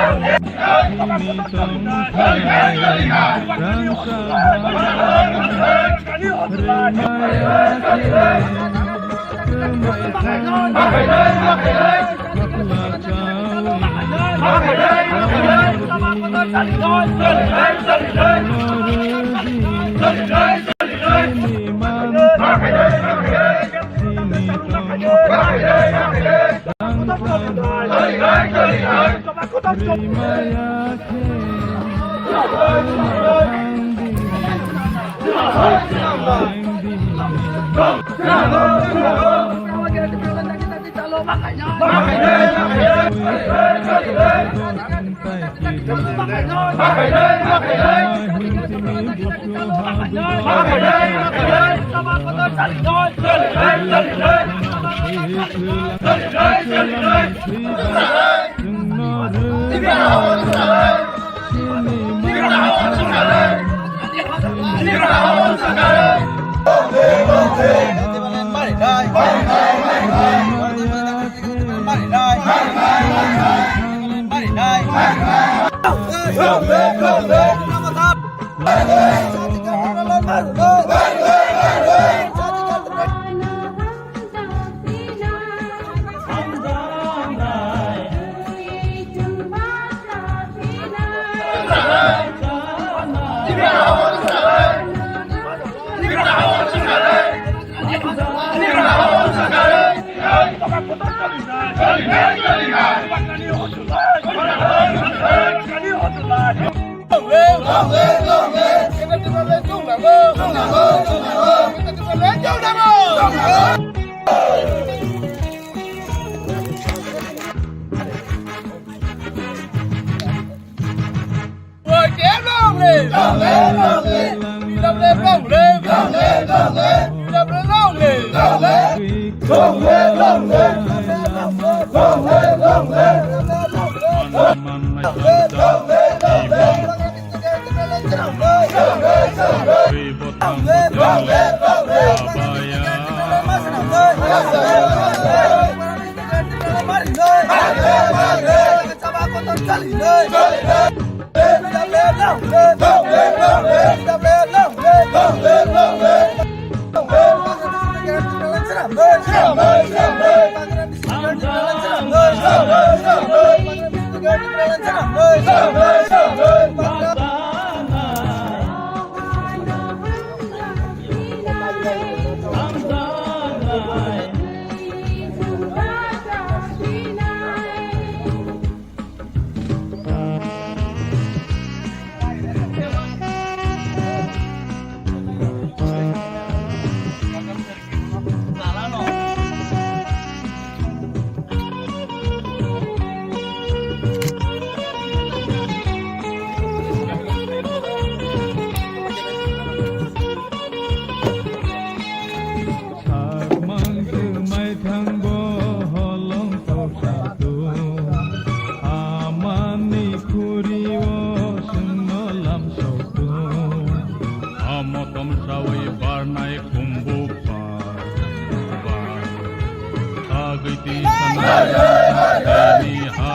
Sakmang kwmai thangbo holong toksa tung. Amani khuri-o chwngno lamsok tung. Amo tomsawi barnai khumbu bar, bar. Sagwi twi sanai tini ha.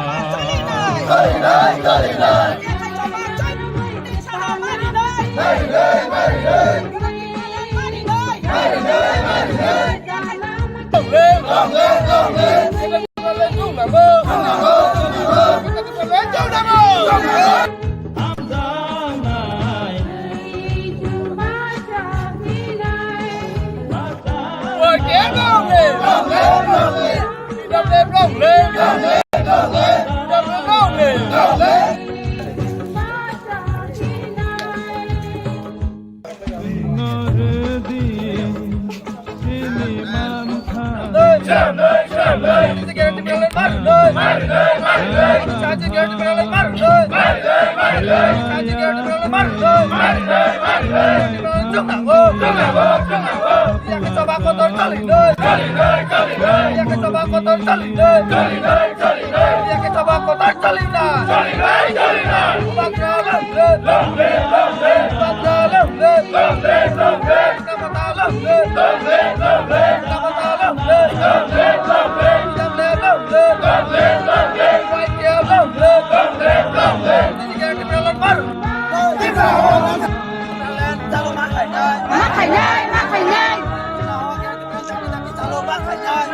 Ma khainai, ma khainai.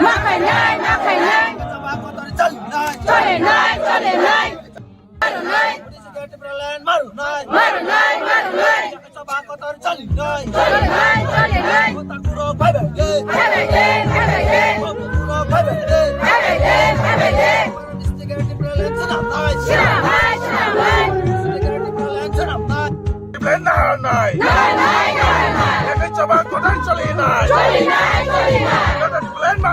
Ma khainai, ma khainai. Chole nai, chole nai. Marunai. Marunai, marunai. Chole nai, chole nai. Bhai bhai de. Bhai bhai de, bhai bhai de. Bhai bhai de, bhai bhai de. Swnamnai, swnamnai. Plan naharnai. Naharnai, naharnai. Yakni chobang kotor cholinai. Cholinai, cholinai. Kotor plan ma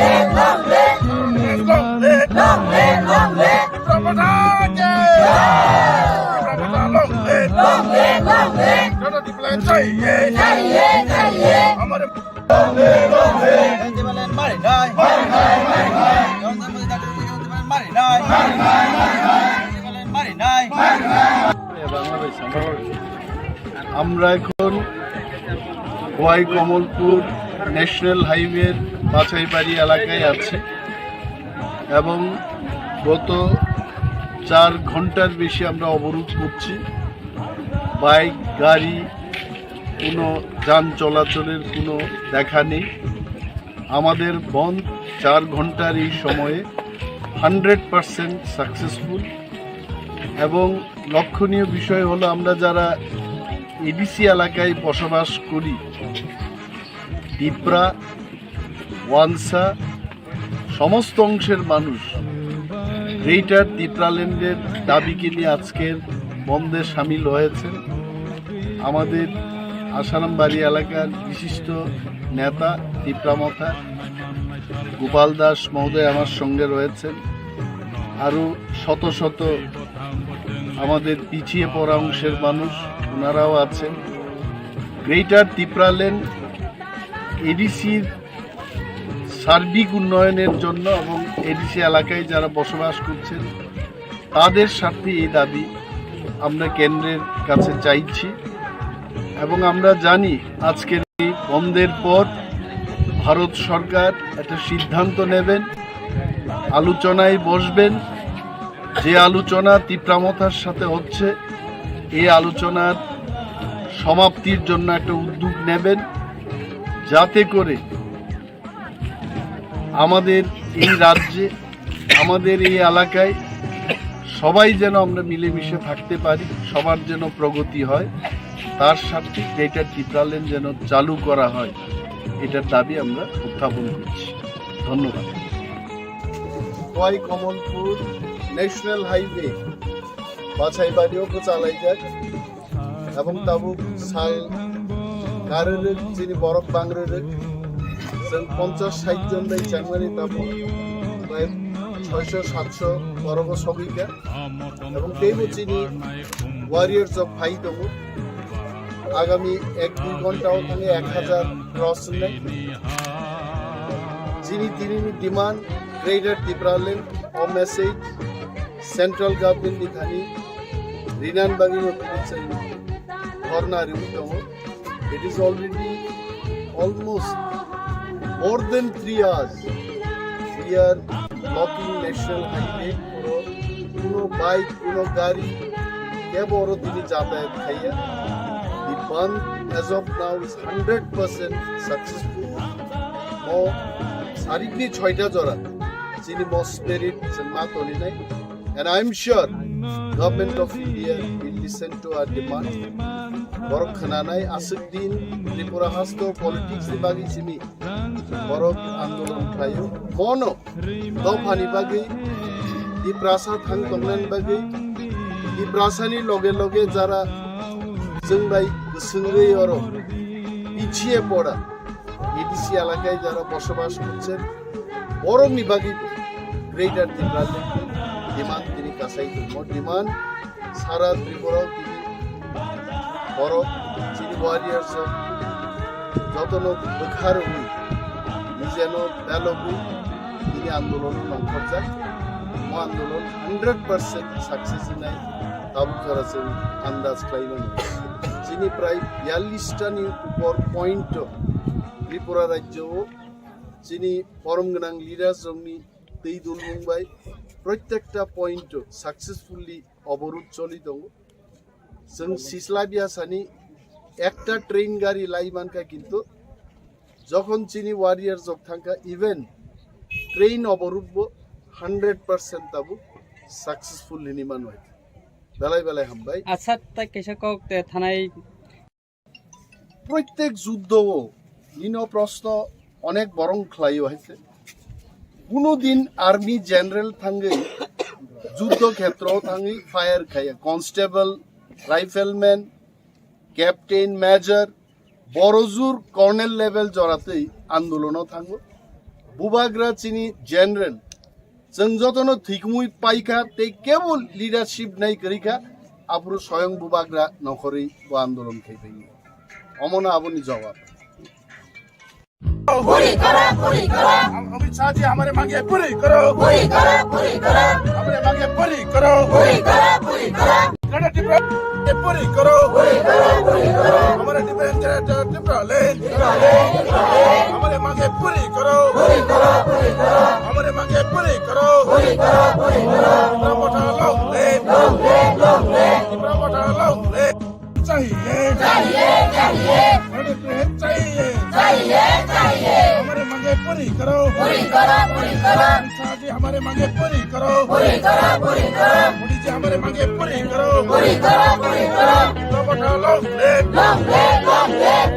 live, long live. Long live, long live. Long live, long live. Tipra Motha ki jai. Tipra Motha long live. Long live, long live. Joto Tipra chahiye. Chahiye, chahiye. Hamare Long live, long live. Long live, long live. আমরা এখন খোয়াই কমলপুর ন্যাশনাল হাইওয়ের বাছাইবাড়ি এলাকায় আছি এবং গত চার ঘন্টার বেশি আমরা অবরোধ করছি। বাইক, গাড়ি, কোনো যান চলাচলের কোনো দেখা নেই। আমাদের বন্ধ চার ঘন্টার এই সময়ে হান্ড্রেড পার্সেন্ট সাকসেসফুল। এবং লক্ষণীয় বিষয় হলো, আমরা যারা এডিসি এলাকায় বসবাস করি, তিপ্রা, ওয়ানসা, সমস্ত অংশের মানুষ গ্রেটার তিপ্রাল্যান্ডের দাবিকে নিয়ে আজকের বন্ধে সামিল হয়েছেন। আমাদের আশারামবাড়ি এলাকার বিশিষ্ট নেতা তিপ্রা মথা গোপাল দাস মহোদয় আমার সঙ্গে রয়েছেন। আরও শত শত আমাদের পিছিয়ে পড়া অংশের মানুষ, ওনারাও আছেন। গ্রেটার তিপ্রাল্যান্ড এডিসির সার্বিক উন্নয়নের জন্য এবং এডিসি এলাকায় যারা বসবাস করছেন, তাদের স্বার্থে এই দাবি আমরা কেন্দ্রের কাছে চাইছি। এবং আমরা জানি, আজকের এই বন্ধের পর ভারত সরকার একটা সিদ্ধান্ত নেবেন, আলোচনায় বসবেন। যে আলোচনা তিপ্রা মথার সাথে হচ্ছে, এই আলোচনার সমাপ্তির জন্য একটা উদ্যোগ নেবেন, যাতে করে আমাদের এই রাজ্যে, আমাদের এই এলাকায় সবাই যেন আমরা মিলেমিশে থাকতে পারি, সবার যেন প্রগতি হয়, তার স্বার্থে গ্রেটার তিপ্রাল্যান্ড যেন চালু করা হয়, এটার দাবি আমরা উত্থাপন করছি। ধন্যবাদ। খোয়াই কমলপুর ন্যাশনাল হাইওয়ে বাছাইবাড়িও চালাই যাক এবং tabuk sal karwi rwk, chini borok bang rwk. Chwng ponchash sait jon bai changmani tabuk prai soisho satso borogo sogwi kha. Ebong teibo chini warriors rok phai tongo. Agami ek dui ghonta o thangwi ek hajar cross wngnai. Chini tinini demand, Greater Tipraland o message central government ni thani rinan bagwi no tini chwng dhorna riwi tongo. It is already almost more than three hours we are blocking national highway. Kuno bike, kuno gari, kebo oro tini jatayat khaiya. The bandh as of now is hundred percent successful. Mo sarikni choita jora chini mo spirit se ma toninai. And I am sure Government of India will listen to our demand. Borok khwnanai aswk din Tripura hasto politics ni bagwi simi borok andolon khlaio. Bono dophani bagwi, Tiprasa thang tongnani bagwi, Tiprasani loge loge jara chwng bai kwswngwi oro pichhiye pora, A D C elakai jara bosobas korchen, borokni bagwi Greater Tipraland demand tini kasai tongmo demand. Sara Tripura o tini borok chini warriors rok jotono bwkha rwui, nijeno belogwi tini andolono nongkhorjak. Mo andolon hundred percent success wngnai tabuk jora chwng andaj khlai mano. Chini prai biyallish ta ni upor point o Tripura rajyo o chini forum gwnang leaders rokni twi dulmung bai protekta point o successfully oborud choli tongo. Chwng sisla biya sani ekta train gari lai mankha, kintu jokhon chini warrior jok thangkha, even train oborud bo hundred percent tabuk successful hini mano. Belai belai hambai. Acha, tai kaisa kok te thanai. Protek juddo o nino proshno onek borong khlaio hai se. Kuno din army general thangwi juddo khetro thangwi fire khaiya, constable, rifleman, captain, major, borojur colonel level joratwi andolono thango. Bubagra chini general, chwng jotono thwikumui paikha tei kebo leadership nai kwrwikha, aphuru soyong bubagra nokhorwi bo andolon khai phaio. Omono aboni jawab. पूरी करो, पूरी करो। अमित शाह जी, हमारे मांगे पूरी करो। पूरी करो, पूरी करो। हमारे मांगे पूरी करो। पूरी करो, पूरी करो। Greater Tipraland पूरी करो। पूरी करो, पूरी करो। हमारे Tipraland, Greater Tipraland। हमारे मांगे पूरी करो। पूरी करो, पूरी करो। हमारे मांगे पूरी करो। पूरी करो, पूरी करो। Tipra Motha long live। Long live, long live। Tipra Motha long live। चाहिए। चाहिए, चाहिए। हमारे प्रेम चाहिए। चाहिए, चाहिए। हमारे मांगे पूरी करो। पूरी करो, पूरी करो। अमित शाह जी, हमारे मांगे पूरी करो। पूरी करो, पूरी करो। मोदी जी, हमारे मांगे पूरी करो। पूरी करो, पूरी करो। Tipra Motha long live। Long live, long live।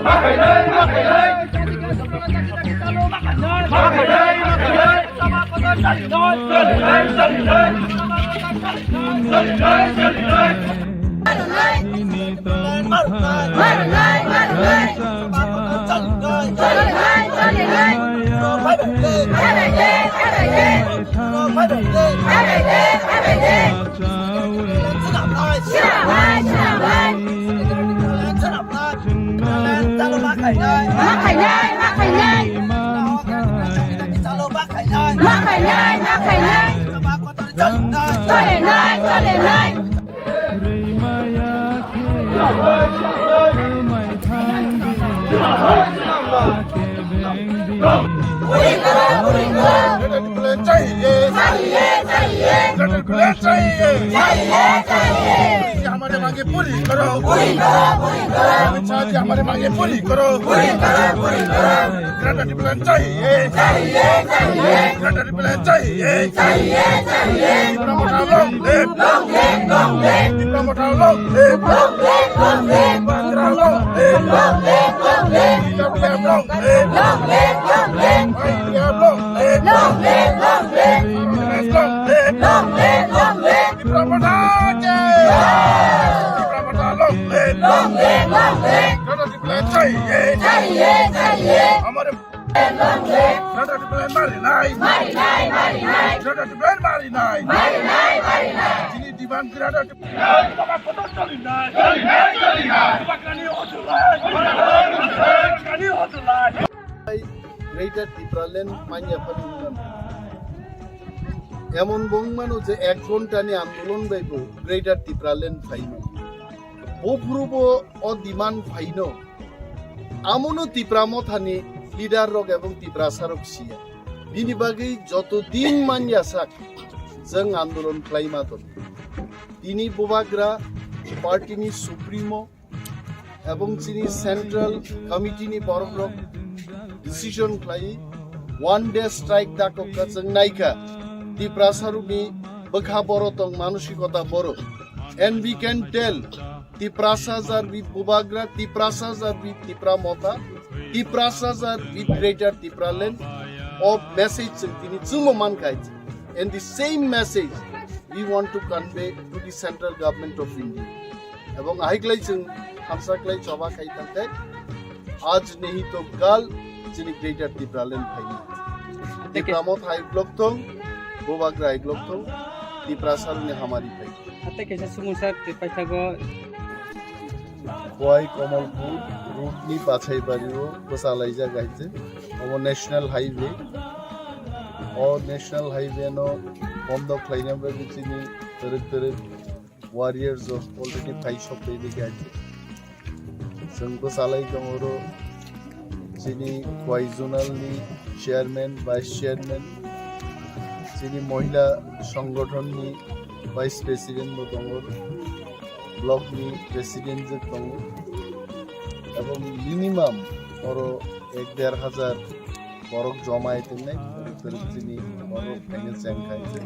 Ma khainai, ma khainai. Ma khainai, ma khainai. Cholenai, cholenai. Greater Tipraland चाहिए। चाहिए, चाहिए। Greater Tipraland चाहिए। चाहिए, चाहिए। ये हमारे मांगे पूरी करो। पूरी करो, पूरी करो। अमित शाह जी, हमारे मांगे पूरी करो। पूरी करो, पूरी करो। Greater Tipraland चाहिए। चाहिए, चाहिए। Greater Tipraland चाहिए। चाहिए, चाहिए। Tipra Motha long live। Long live, long live। Tipra Motha long live। Long live, long live। Bubagra long live। Long live, long live। T W F long live। Long live, long live। Y T F long live। Long live, long live। Long live, long live। Tipra Motha ki। Tipra Motha long live। Long live, long live। Greater Tipraland चाहिए। चाहिए, चाहिए। हमारे Greater Tipraland मारी नहीं। मारी नहीं, मारी नहीं। Greater Tipraland मारी नहीं। मारी नहीं, मारी नहीं। Chini demand Greater Tipraland. Greater Tipraland manya phani wngmano. Emon bo wngmano je ek ghonta ni andolon bai bo Greater Tipraland phaimano. Bo phuru bo o demand phaino. Amono Tipra Mothani leader rok ebong Tiprasa rok siya. Bini bagwi joto din manya sak jwng andolon khlai ma tong. Tini Bubagra party ni supremo ebong chini central committee ni borok rok decision khlai One day strike dakokha chwng naikha. Tiprasa rukni bwkha boro tong, manosikota boro. And we can tell, Tiprasa are with Bubagra, Tiprasa are with Tipra Motha, Tiprasa are with Greater Tipraland. O message chwng tini chwngmo mankha. And the same message we want to convey to the central government of India. Ebong ahiklai chwng hamsaklai choba khai tangkhe, aaj nahi to kal chini Greater Tipraland phaini. Tipra Motha hai block thong, Bubagra hai block thong, Tiprasa rukni hamari phai. Ate kaisa sumung sir, tei paithago. Khowai Kamalpur road ni Bachaibario bwchalaijak hai se. Omo National Highway. O National Highway no bondo khlaina bagwi chini twrwk twrwk warriors of already phai sok twi dikha hai se. Chwng bwchalai tongo oro chini Khowai zonal ni chairman, vice chairman, chini mohila songgothon ni vice president bo tongo, block ni president je tongo, ebong minimum oro ek der hajar borok joma hai tongnai, borok chini borok khaina cheng khai se.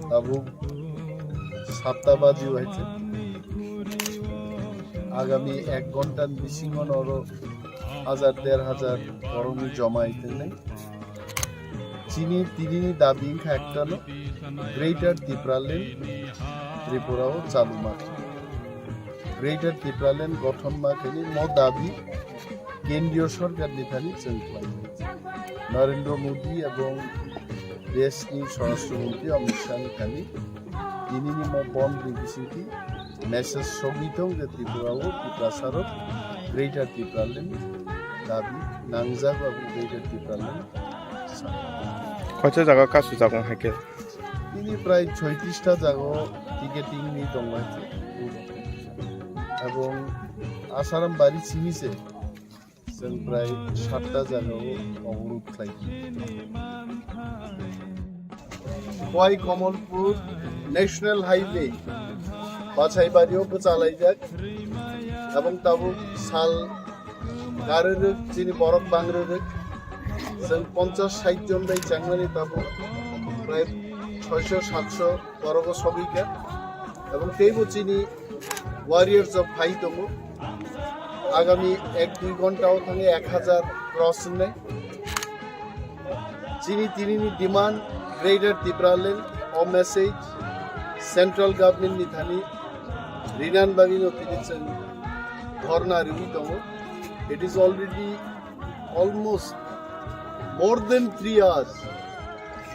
Tabuk satta baji hai se. Agami ek ghonta ni bisingo oro hajar der hajar borok ni joma hai tongnai. Chini tini ni dabi wngkha ekta no, Greater Tipraland Tripura o chalu ma. Greater Tipraland gothon ma khe ni mo dabi kendriyo sorkar ni thani chwng khlai. Narendra Modi ebong desh ni Swarashtra Mantri Amit Shah ni thani tini ni mo bond ni bisingtwi message sogwi tong je Tripura o Tiprasa rok Greater Tipraland dabi nangjago, abo Greater Tipraland sa. Koicha jaga kasu jago hai khe? Tini prai choitrista jaga o ticketing ni tong lai. Ebong Asaram bari simi se chwng prai satta jaga o oborudh khlai. Khowai Kamalpur National Highway Bachaibario bwchalaijak, ebong tabuk sal karwrwk, chini borok bangrwrwk, chwng ponchash sait jon bai changmani tabuk prai soisho satso borogo sogwikha, ebong teibo chini warriors rok phai tongo. Agami ek dui ghonta o thangwi ek hajar cross wngnai. Chini tini ni demand Greater Tipraland, o message central government ni thani rinan bagwi no tini chwng dhorna riwi tongo. It is already almost more than three hours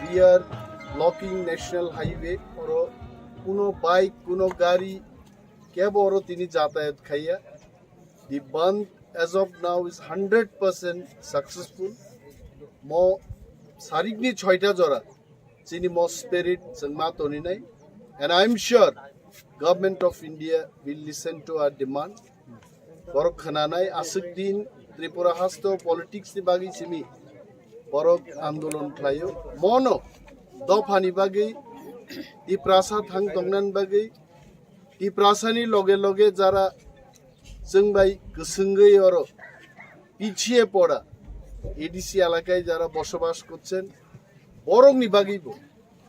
we are blocking National Highway. Oro kuno bike, kuno gari kebo oro tini jatayat khaiya. The bandh as of now is hundred percent successful. Mo sarikni choita jora chini mo spirit chwng ma toninai. And I am sure Government of India will listen to our demand. Borok khwnanai aswk din Tripura hasto politics ni bagwi simi borok andolon khlaio. Mono dophani bagwi, Tiprasa thang tongnani bagwi, Tiprasani loge loge jara chwng bai kwswngwi oro পিছিয়ে পড়া এডিসি এলাকায় যারা বসবাস করছেন, বরংনি বাগিবো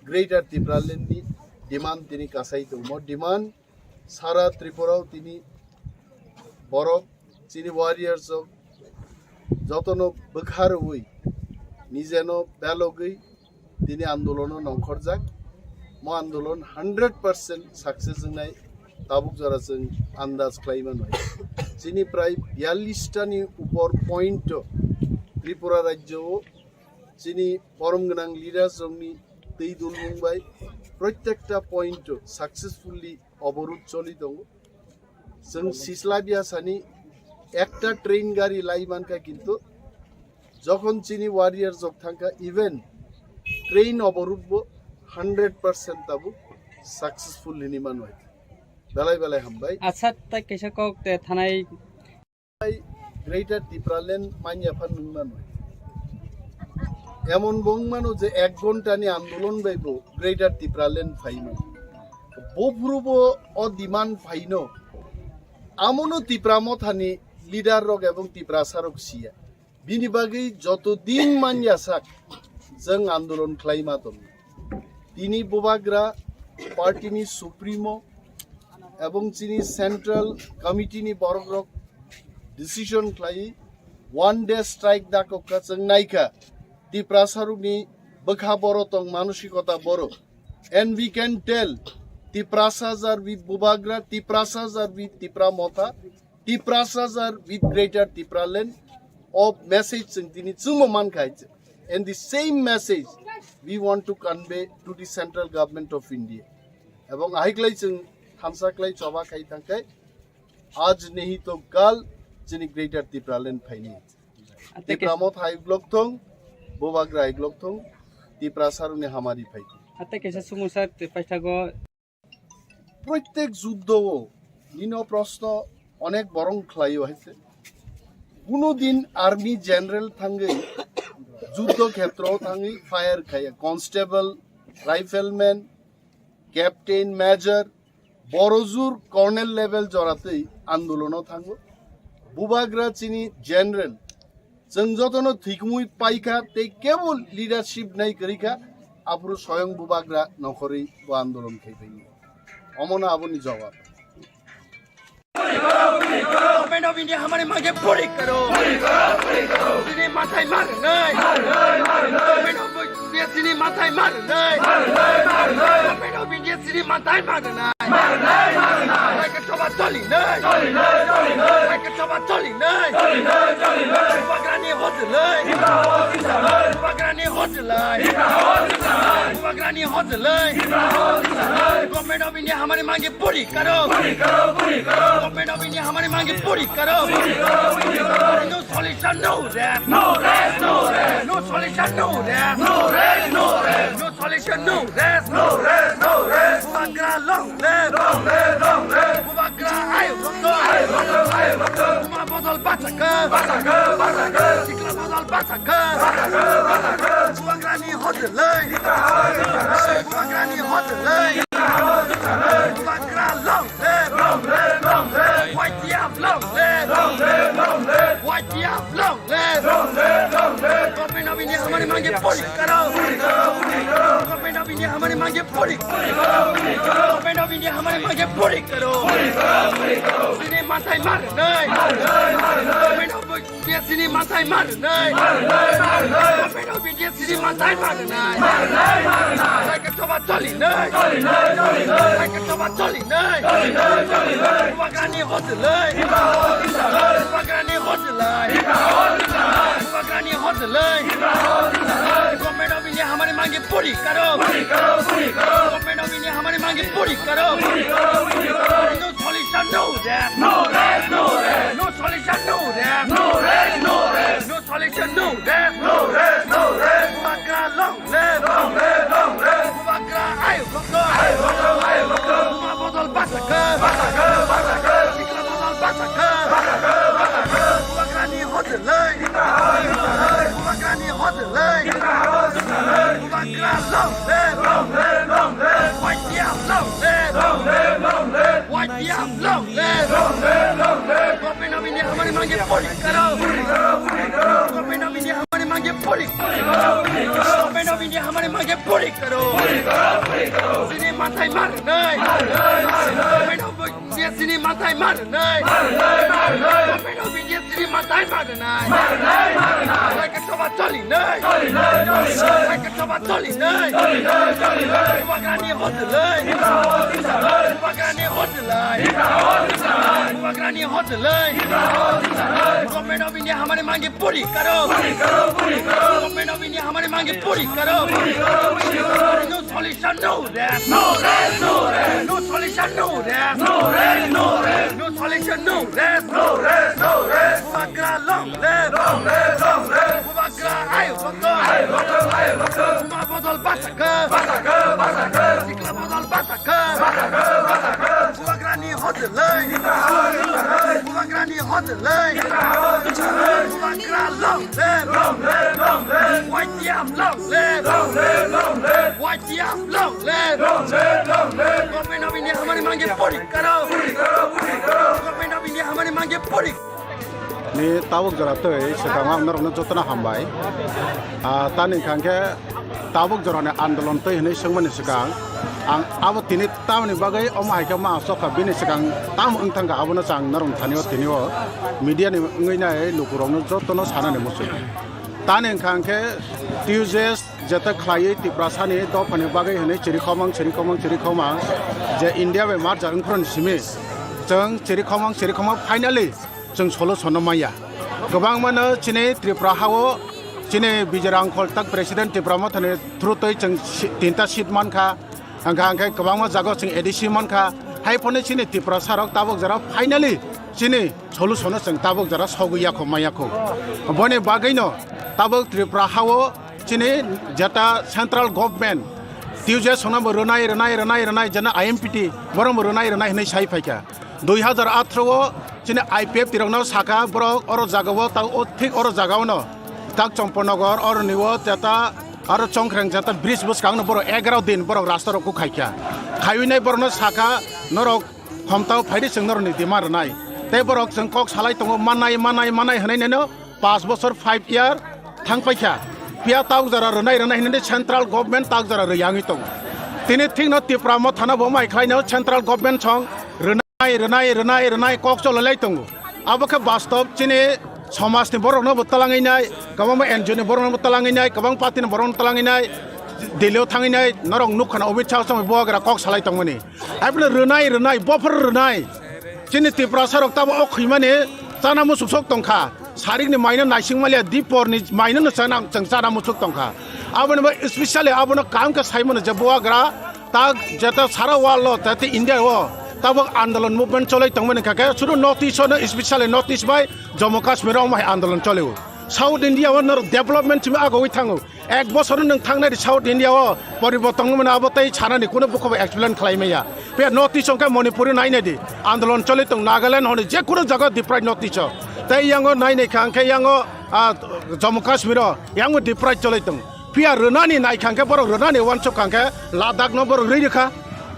গ্রেটার ত্রিপুরাল্যান্ডনি ডিমান্ড তিনি কাছাই দংমো। ডিমান্ড সারা ত্রিপুরাও তিনি বরক চিনি ওয়ারিয়ার্স অফ যতনো বখারউই নিজেনো বেলগই তিনি আন্দোলনও নংখরজাক। Mo andolon hundred percent success wngnai tabuk jora chwng andaj khlai mano. Chini prai biyallish tani upor point o Tripura rajyo o chini borom gwnang leaders rokni twi dulmung bai protekta point o successfully oborud choli tongo. Chwng sisla biya sani ekta train gari lai mankha, kintu jokhon chini warrior jok thangkha, even train oborud bo hundred percent tabuk successful hini manwai. Belai belai hambai. Acha, tai kaisa kok te thanai. Greater Tipraland manya phan nung manwai. Emon bong mano je ek ghonta ni andolon bai bo Greater Tipraland phai mano. Bo phuru bo o demand phaino. Amono Tipra Mothani leader rok ebong Tiprasa rok siya. Bini bagwi joto din manya sak, chwng andolon khlai ma tongo. Tini Bubagra party ni supremo ebong chini central committee ni borok rok decision khlai one day strike dakok kha, chwng naikha Tiprasa rok ni bwkha boro tong manosikota boro. And we can tell, Tiprasas are with Bubagra, Tiprasas are with Tipra Motha, Tiprasas are with Greater Tipraland. O message chwng tini chwngmo man khai. And the same message we want to convey to the central government of India. Ebong ahiklai chwng thansa klai choba khai thangkai. Aaj nahi to kal chini Greater Tipraland phaini. Tipra Motha hai block thong, Bubagra hai block thong, Tiprasa rok ni hamari phai. Ate kaisa sumung sa paithago. Protek juddo o nino proshno onek borong khlaio haise. Kuno din army general thangwi juddo khetro thangwi fire khaya, constable, rifleman, captain, major, borojur colonel level joratwi andolono thango. Bubagra chini general, chwng jotono thwikumui paikha tei kebo leadership nai kwrwikha, aphuru soyong Bubagra nokhorwi bo andolon khai phaio. Omono aboni jawab. Government of India हमारी मांगे पूरी करो। Sini matai mar nai. Government of India sini matai mar nai. Government of India sini matai mar nai. Raika choba choli nai. Raika choba choli nai. Bubagrani hojlai. Bubagrani hojlai. Bubagrani hojlai. Government of India हमारी मांगे पूरी करो। Government of India हमारी मांगे पूरी करो। No solution, no rest. No rest, no rest. No solution, no rest. No rest, no rest. No solution, no rest. No rest, no rest. Bubagra long live. Long live, long live. Bubagra ayo doktor. Ayo doktor, ayo doktor. Buma bodol bacha kha. Bacha kha, bacha kha. Sikla bodol bacha kha. Bacha kha, bacha kha. Bubagrani hojlai. Bubagrani hojlai. Bubagra long live. Long live, long live. Y T F long live. Long live, long live. Y T F long live. Long live, long live. Government of India हमारी मांगे पूरी करो। Government of India हमारी मांगे पूरी करो। Government of India हमारी मांगे पूरी करो। Sini matai mar nai। Government of India sini matai mar nai। Government of India sini matai mar nai। Raika choba choli nai. Raika choba choli nai. Bubagrani hojlai. Bubagrani hojlai. Bubagrani hojlai. Government of India हमारी मांगे पूरी करो। Government of India हमारी मांगे पूरी करो। No solution, no rest. No rest, no rest. No solution, no rest. No rest, no rest. No solution, no rest. No rest, no rest. Bubagra long live. Long live, long live. Bubagra ayo doktor. Ayo doktor, ayo doktor. Buma bodol bacha kha. Bacha kha, bacha kha. Sikla bodol bacha kha. Bacha kha, bacha kha. Bubagrani hojlai. Bubagrani hojlai. Bubagra long live. Long live, long live. Y T F long live. Long live, long live. Y T F long live. Long live, long live. Government of India हमारी मांगे पूरी करो। Government of India हमारी मांगे पूरी। Government of India हमारी मांगे पूरी करो। Sini matai mar nai। Government of India sini matai mar nai। Government of India sini matai mar nai। Raika choba choli nai. Raika choba choli nai. Bubagrani hojlai. Bubagrani hojlai. Bubagrani hojlai. Government of India हमारी मांगे पूरी करो। Government of India हमारी मांगे पूरी करो। No solution, no rest. No rest, no rest. No solution, no rest. No rest, no rest. No solution, no rest. No rest, no rest. Bubagra long live. Long live, long live. Bubagra ayo doktor. Ayo doktor, ayo doktor. Buma bodol bacha kha. Bacha kha, bacha kha. Sikla bodol bacha kha. Bacha kha, bacha kha. Bubagrani hojlai. Bubagrani hojlai. Bubagra long live. Long live, long live. Y T F long live. Long live, long live. Y T F long live. Long live, long live. Government of India हमारी मांगे पूरी करो। Government of India हमारी मांगे पूरी। Ni tabuk jora twi swkang ang norokno jotono hambai. Ah, tani hwnkha khe tabuk jorani andolon twi hwnwi swngmani swkang ang abo tini tamoni bagwi omo hai khe ma asokha bini swkang tamo wng thangkha abono chang norok thani o tini o media ni wngwi nai lukurokno jotono sanani muchung. Tani hwnkha khe Tuesday jeta khlaiwi Tiprasani dophani bagwi hwnwi chirikhomang chirikhomang chirikhomang je India bai merger wngphuru simi chwng chirikhomang chirikhomang finally chwng solution no maya. Kwbangma no chini Tripura hao chini Bijay Rangkhol tak president Tipra Mothani through twi chwng si-, tinta seat mankha. Hwnkha hwnkhe kwbangma jaga chwng A D C mankha. Hai phone chini Tripura sarok tabuk jora finally chini solution no chwng tabuk jora sogwi yakho maya kho. Boni bagwi no tabuk Tripura hao chini jeta central government T U J S no bo rwnai, rwnai, rwnai, rwnai, jena I M P T, borok bo rwnai, rwnai hinwi sai phaikha. Dui hazar athro o chini I P F T rokno sakha, borok oro jaga o, ta o thik oro jaga o no, tak Chompornagar, oro ni o jeta, aro Chongkreng jeta bridge bwskang no borok egaroh din borok rasta rok khaikha. Khaiwi nai borok no sakha, norok Homtao phaidi chwng norokni demand rwnai. Tei borok chwng kok salai tongo, manai, manai, manai hwnwi neno paanch bosor, five year thang paikha. Phiya tabuk jora rwnai, rwnai hwnwi central government tabuk jora rwya wngwi tongo. Tini thikno Tipra Mothano bo mai khlaino central government song rwnai, rwnai, rwnai, rwnai kok chololai tongo. Abo khe bastob chini somajni borokno bo twlangwi nai, kwbangma N G O ni borokno bo twlangwi nai, kwbang party ni borokno twlangwi nai, Delhi o thangwi nai, norok nukha na Amit Shah song bubagra kok salai tongmani. Aibole rwnai, rwnai, bophor rwnai. Chini Tiprasa rok tabo o khwimani chana muchuk sok tongkha. Sarikni maino naising maliya, diporni maino no chana, chwng chana muchuk tongkha. Aboni bai specially abono kaham khe saimano je bubagra tak jeta sara world o, tei India o tabok andolon movement cholai tongmani kha khe, sudu North East o no, specially North East bai Jammu Kashmir o omo hai andolon cholio. South India o norok development simi agogwi thango. Ek bosor nwng thangnai di South India o poriborton wngmani abo tei sanani kuno bukhuk bai explain khlai maya. Phiya North East o khe Manipur o nainai di andolon cholai tong, Nagaland hwnwi je kuno jaga deprive North East o. Tei yango nainai kha hwnkhe yango, ah, Jammu Kashmir o yango deprive cholai tong. Phiya rwnani nai kha hwnkhe borok rwnani uansuk kha hwnkhe Ladakh no borok rwi rwkha,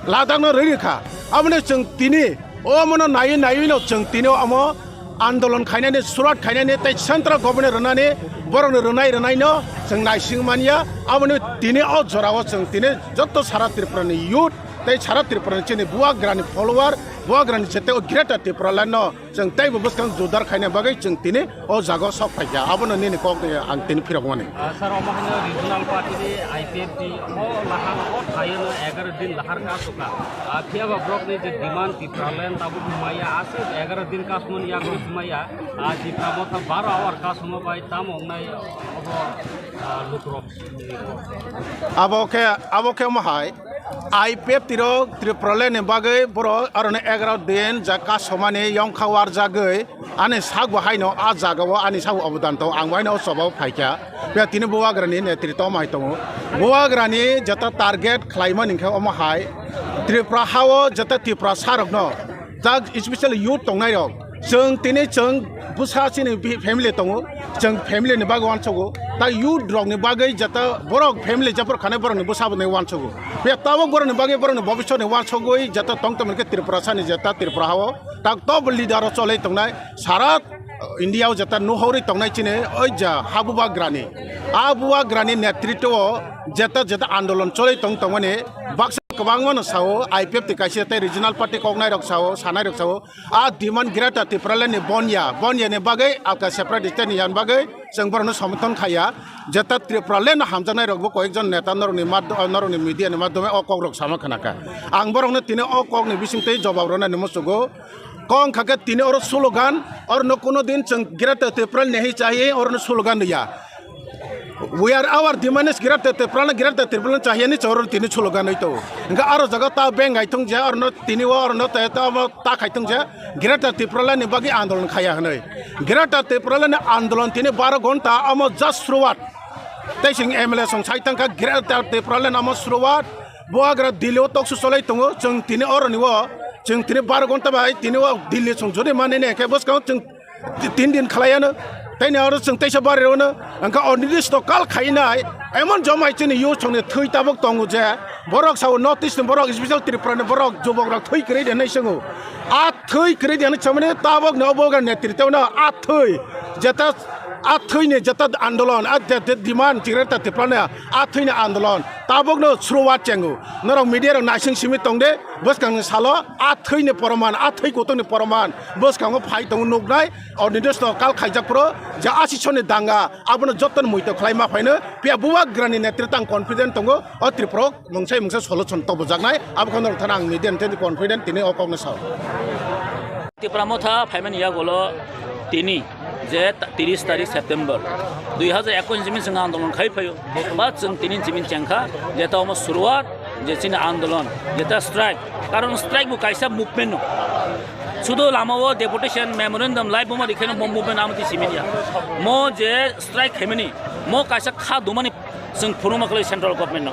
Ladakh no rwi rwkha. Aboni chwng tini omono naiwi naiwi no chwng tini omo andolon khainani, surat khainani tei central government rwnani borokni rwnai rwnaino chwng naising manya. Aboni tini o jorao chwng tini joto sara Tripurani youth tei sara Tripurani chini bubagrani follower, bubagrani jete o Greater Tipraland no chwng teibo bwskang judar khaina bagwi chwng tini o jaga o sok phaikha. Abono nini kok ni ang tini phirokmani. Ah, sir, omo haino regional party ni I P F T o lahar o thaino egaroh din lahar ka suka. Ah, phiya ba borokni je demand Tipraland tabuk maya aswk egaroh din kasmani yago maya. Ah, Tipra Motha baro hour kasuma bai tamo wngnai obo, ah, lukurok. Abo khe, abo khe omo hai I P F T rok Tipraland ni bagwi borok aroni egaroh din ja kasumani yongkha warjagwi ani sak bo haino a jaga o ani sak bo obodan tongo, ang bo haino o choba o phaikha. Phiya tini bubagrani netrito mai tongo. Bubagrani jeta target khlaimani khe omo hai Tripura ha o jeta Tiprasa rokno, tak specially youth tongnai rok, chwng tini chwng bwsa chini bi-, family tongo, chwng family ni bagwi uansugo, tak youth rok ni bagwi jeta borok family jephru khanai borok ni bwsa bo nai uansugo. Phiya tabuk borok ni bagwi borok ni bobiswt ni uansugwi jeta tong tongmani khe Tiprasa ni jeta Tripura ha o tak top leader o cholai tongnai sara India o jeta nuhorwi tongnai chini oi ja ha bubagrani. A bubagrani netrito o jeta jeta andolon cholai tong tongmani baksa kwbangma no sao, I P F T kaisa tei regional party koknai rok sao, sanai rok sao. A demand Greater Tipraland ni bonya, bonya ni bagwi alka separate state ni yan bagwi chwng borokno somorthon khaiya. Jeta Tipraland no hamjaknai rok bo koyekjon neta norokni mad-, norokni media ni madhyome o kok rok sama khna kha. Ang borokno tini o kok ni bising twi jobab rwnani muchugo. Kok wngkha khe tini oro slogan, oro no kuno din chwng Greater Tipraland ni hai chahi oro no slogan rwya. We are our demand is Greater Tipraland, Greater Tipraland chahiyani choro tini slogan oi to. Hingke aro jaga ta beng gai thung je, aro no tini o, aro no ta, ta, ta khai thung je, Greater Tipraland ni bagwi andolon khaya hwnwi. Greater Tipraland ni andolon tini baro ghonta amo just suruwat. Tei chwng M L A song sai thangkha Greater Tipraland amo suruwat. Bubagra Delhi o toksu cholai tongo, chwng tini oro ni o, chwng tini baro ghonta bai tini o Delhi song jodi mani ne khe bwskang chwng Ti-, tin din khlaiano, tei ni oro chwng teisa bari rwno, hwnkhe o nirdisto kal khainai, emon jomai chini youth songni thwi tabuk tongo je, Borok sao North East ni borok, special Tripura ni borok, jubok rok thwi kwrwi de hinwi swngo. A thwi kwrwi de hinwi chwngmani tabok no obo ga netrito no a thwi jeta a thwi ni jeta andolon, a jeta demand chigre ta Tripura ni a thwi ni andolon. Tabok no suruwat chengo. Norok media rok naising simi tong de, bwskang ni salo a thwi ni poroman, a thwi kutung ni poroman bwskango phai tongo nuknai. Or nidesh to kal khaijak pro je asison ni danga abono joto ni muito khlai ma phaino. Pia bubagra ni netrito ang confident tongo. O Tripura mungsa mungsa solution tobojaknai, abo kheno thana ang media ni confident tini o kokno sao. Tipra Motha phaimani yagulo tini je ta-, tiris tarik September dui hajar ekkuish ni simi chwng andolon khai phaio. Ba chwng tini simi chengkha je ta omo suruwat je chini andolon je ta strike. Karon strike bo kaisa movement no. Sudo lama o deputation memorandum lai buma dikheno mo movement amati simi ya. Mo je strike khaimani mo kaisa kha dumani Chwng phunukma kwlwi central government no.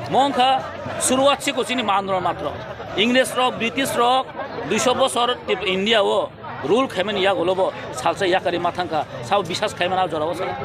Mo wngkha suruwat siko chini mandro matro. Ingres rok, British rok duiso bosor tip India o rule khaimani yagulo bo salsa yakari ma thangkha, sao bisas khaimani a jora o sala.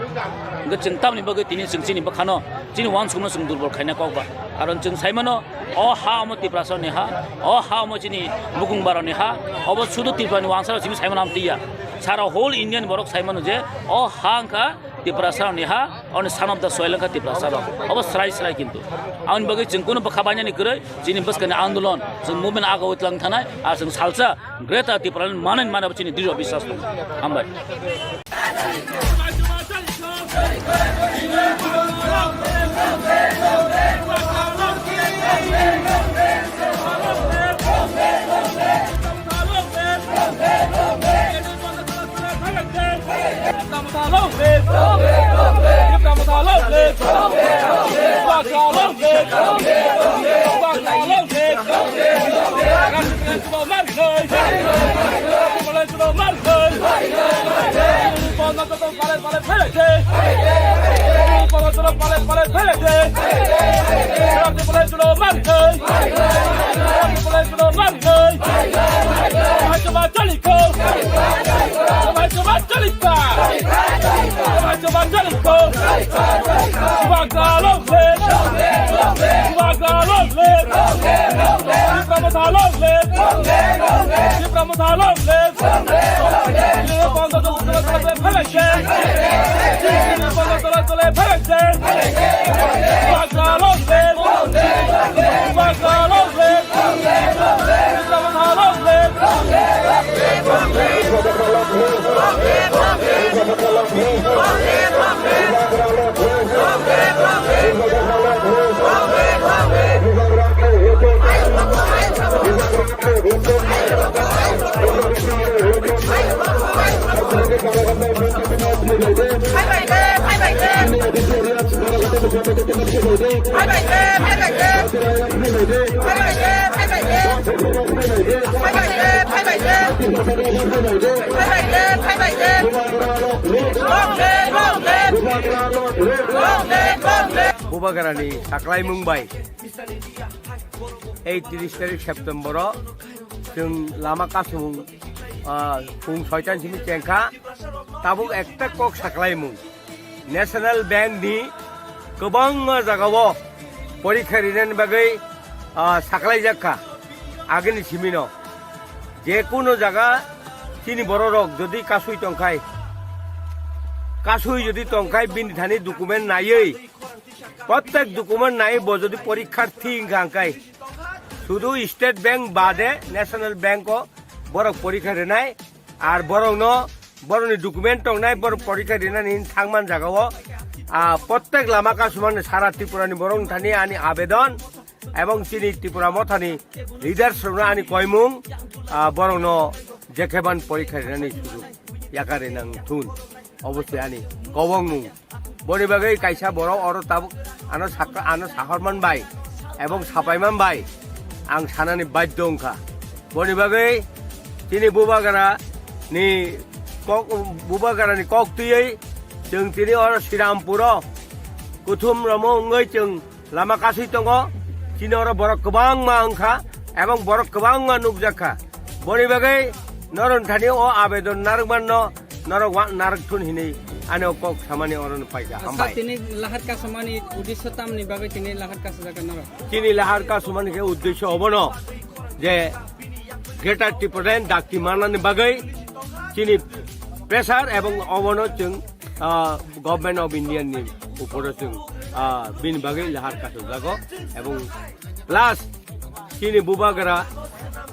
Hwnkhe chwng tamni bagwi tini chwng chini bwkhano chini wansukno chwng durbol khaina kok ba. Karon chwng saimano o ha omo Tiprasa ni ha, o ha omo chini bukung bara ni ha, obo sudu Tripura ni wansaro chini saimano am tiya. Sara whole Indian borok saimano je o ha wngkha Tiprasa ni ha, oni son of the soil wngkha Tiprasa rok. Obo srai srai kintu. Aboni bagwi chwng kunu bwkha bainani kwrwi, chini bwskani andolon, chwng movement aga o tlang thanai, ar chwng salsa Greater Tipraland manwi mano chini diriyo biswas tongo. Hambai. Bubagrani saklaimung bai ei tris tarik September o chwng lama kasumung, ah, pung soitan simi chengkha, tabuk ekta kok saklaimung. National Bank ni kwbangma jagao porikha rinani bagwi, ah, saklaijak kha agini simino. Je kuno jaga chini bororok jodi kasui tongkhai, kasui jodi tongkhai bini thani document naiwi, prottek document naiwi bo jodi porikharthi wngkha hwnkhe, sudu State Bank bade National Bank o borok porikha rinai. Ar borokno, borokni document tongnai, borok porikha rinani thangman jagao, ah, prottek lama kasumani sara Tripurani borokni thani ani abedon, ebong chini Tripura mothani leaders rokno ani koimung, ah, borokno jekheban porikha rinani sujuk yakari nang thun. Obo se ani kobongmung. Boni bagwi kaisa borok oro tabuk ano sakha, ano sahorman bai ebong sapaiman bai ang sanani badhyo wngkha. Boni bagwi chini bubagra ni kok, bubagra ni kok twiwi chwng tini oro Srirampuro kuthum romo wngwi chwng lama kasui tongo. Chini oro borok kwbangma wngkha ebong borok kwbangma nukjakha. Boni bagwi norok thani o abedon narwkmanno norok wa-, narwk thun hinwi Ano kok samani orono paikha. Sir, hambai. Tini lahar kasumani uddesho tamni bagwi tini lahar kasujak norok? Chini lahar kasumani khe uddesho obono je Greater Tipraland dakti manani bagwi chini pressure ebong obono chwng, ah, Government of India ni uporo chwng, ah, bini bagwi lahar kasajago ebong plus chini bubagra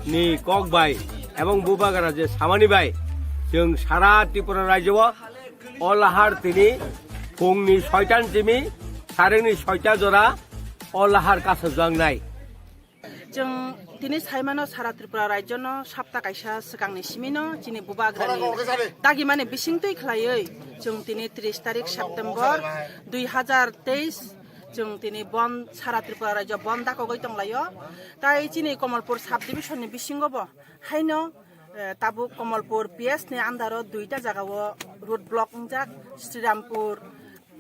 ni kok bai ebong bubagra je samani bai chwng sara Tripura rajyo o o lahar tini phungni soitan simi, sarengni soita jora o lahar kasajak nai. Chwng tini saimano sara Tripura rajyono sapta kaisa swkangni simino chini bubagrani dagimani bisingtwi khlaiwi chwng tini tris tarik September dui hazar teis chwng tini bon sara Tripura rajyo bon dakogwi tonglaio. Tai chini Komolpur sub division ni bisingo bo haino Eh, tabuk Komolpur P S ni under o duita jaga o road block wngjak, Srirampur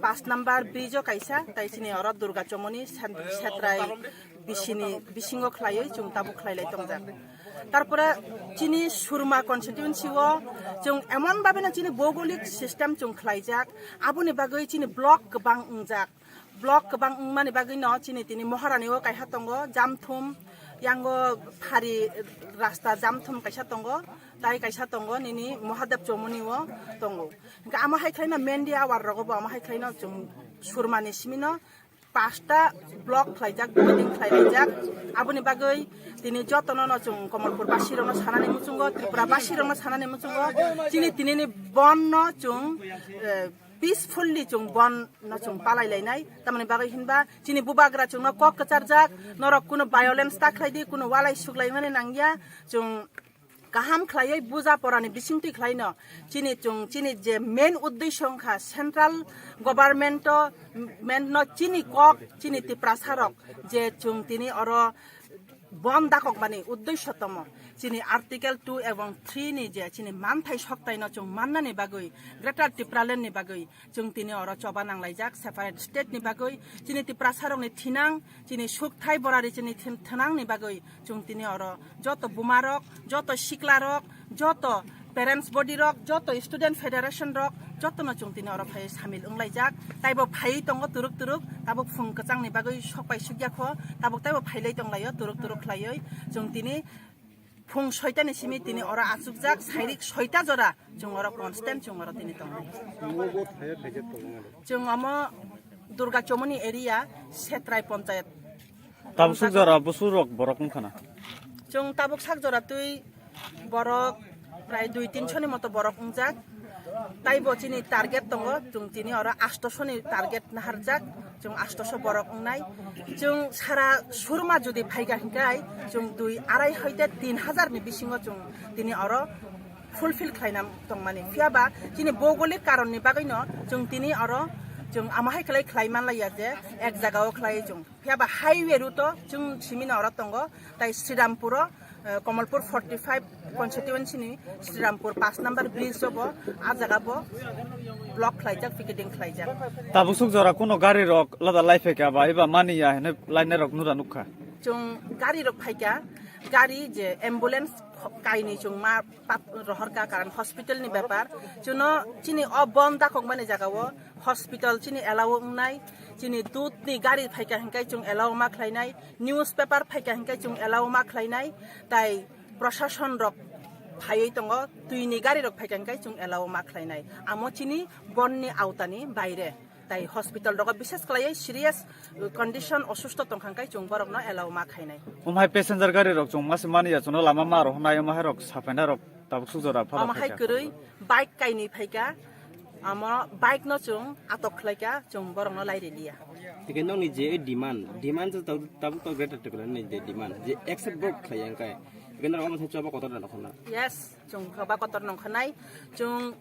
paanch number bridge o kaisa, tai chini oro Durga Chomoni sen-, Setrai bisini bisingo khlaiwi chwng tabuk khlailai tongjak. Tarpore chini Surma constituency o chwng emon bhabe no chini bhougolik system chwng khlaijak, aboni bagwi chini block kwbang wngjak. Block kwbang wngmani bagwi no chini tini Moharani o kaisa tongo, Jamthum, yango phari rasta Jamthum kaisa tongo, tai kaisa tongo nini Mahadev Chomoni o tongo. Hingke amo hai khlaino Mendi awar rogo bo amo hai khlaino chwng Surmani simino pasta block khlaijak, building khlailaijak. Aboni bagwi tini jotono no chwng Komolpur basi rokno sanani muchungo, Tripura basi rokno sanani muchungo, chini tinini bon no chwng, eh, peacefully chwng bon no chwng palai lainai. Tamoni bagwi hinba chini bubagra chwngno kok kwcharjak, norok kuno violence ta khlai di, kuno walai suklai mani nangya, chwng kaham khlaiwi buja porani bisingtwi khlaino chini chwng chini je main uddesho wngkha central government o, government no chini kok chini Tiprasa rok je chwng tini oro bon dakokmani uddesho tomo. Chini Article two ebong three ni je chini manthai soktaino chwng mannani bagwi, Greater Tipraland ni bagwi chwng tini oro choba nanglaijak separate state ni bagwi. Chini Tiprasa rokni thinang, chini sukthai borari chini thin-, thinang ni bagwi chwng tini oro joto buma rok, joto sikla rok, joto parents body rok, joto student federation rok, jotono chwng tini oro phai samil wnglaijak. Taibo phaiwi tongo turuk turuk, tabuk phung kwchangni bagwi sokpai sukya kho, tabuk taibo phailai tonglaio turuk turuk khlaiwi. Chwng tini phung soitani simi tini oro achukjak, sairik soita jora chwng oro constant chwng oro tini tongo. Chwng omo Durga Chomoni area, Setrai Ponchayat. Tabuk suk jora busurok borok wngkha na? Chwng tabuk sak jora twi borok prai dui tinso ni moto borok wngjak. Taibo chini target tongo, chwng tini oro astoso ni target naharjak, chwng astoso borok wngnai. Chwng sara Surma jodi phaikha hinkai chwng dui arai hoite tin hazar ni bisingo chwng tini oro fulfill khlaina tongmani. Phiyaba chini bhougolik karonni bagwino chwng tini oro chwng amahai khlai khlai manlaiya je ek jagao khlai chwng. Phiyaba highway route o chwng simino oro tongo, tai Srirampur o, eh, Komolpur forty five constituency ni Srirampur paanch number bridge o bo, a jaga bo block khlaijak, picketing khlaijak. Tabuk suk jora kuno gari rok lada lai phaikha ba eba mani ya hwnwi lainai rok nura nukha. Chwng gari rok phaikha, gari je ambulance kho-, kainwi chwng ma pap rohorkha, karon hospital ni bepar. Chwngno chini o bon dakokmani jaga o hospital chini allow wngnai, chini dudh ni gari phaikha hinkai chwng allow ma khlainai, newspaper phaikha hinkai chwng allow ma khlainai, tai prosason rok phaiwi tongo, twi ni gari rok phaikha hinkai chwng allow ma khlainai. Amo chini bon ni autani baire. Tai hospital rogo bishes khlaiwi serious condition osusto tongkha hinkai chwng borokno allow ma khainai. Umhai passenger gari rok chwng mase mani ya chwngno lama ma rohornai, umhai rok sapaina rok tabuk suk jora phano. Omo hai phaikha. Kwrwi bike kainwi phaikha, amo bike no chwng atok khlaikha, chwng borokno lairiliya. Tike nokni je demand, demand je tabuk, tabuk to Greater Tipraland ni je demand, je accept bo khlaiya hinkai. Tike norok omo se choba kotor da nokhorna. Yes. Chwng choba kotor nongkha nai, chwng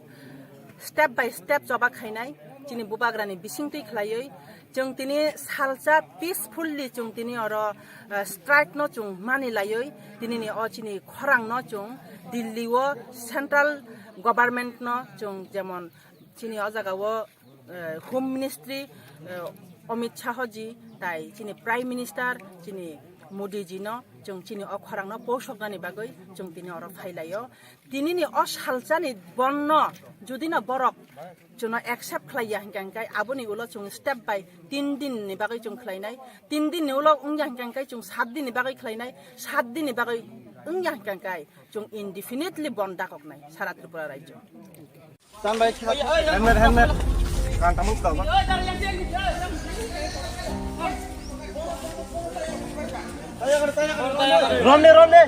step by step choba khainai, chini bubagrani bisingtwi khlaiwi, chwng tini salsa peacefully chwng tini oro, eh, strike no chwng mani laiwi, tini ni o chini khorang no chwng Delhi o central government no chwng jemon chini o jaga o eh, Home Ministry, eh, Amit Shah ji, tai chini Prime Minister, chini Modi ji no chwng chini o khorang no posoknani bagwi chwng tini oro phailaio. Tini ni o salsa ni bon no jodi no borok chwng no accept khlai ya hinkha hinkhe aboni ulo chwng step by tin din ni bagwi chwng khlainai, tin din ni ulo wngya hinkha hinkhe chwng sat din ni bagwi khlainai, sat din ni bagwi wngya hinkha hinkhe chwng indefinitely bon dakoknai sara Tripura rajyo. Tan bai, helmet, helmet. Kan tamu ka ba? Rom de, rom de.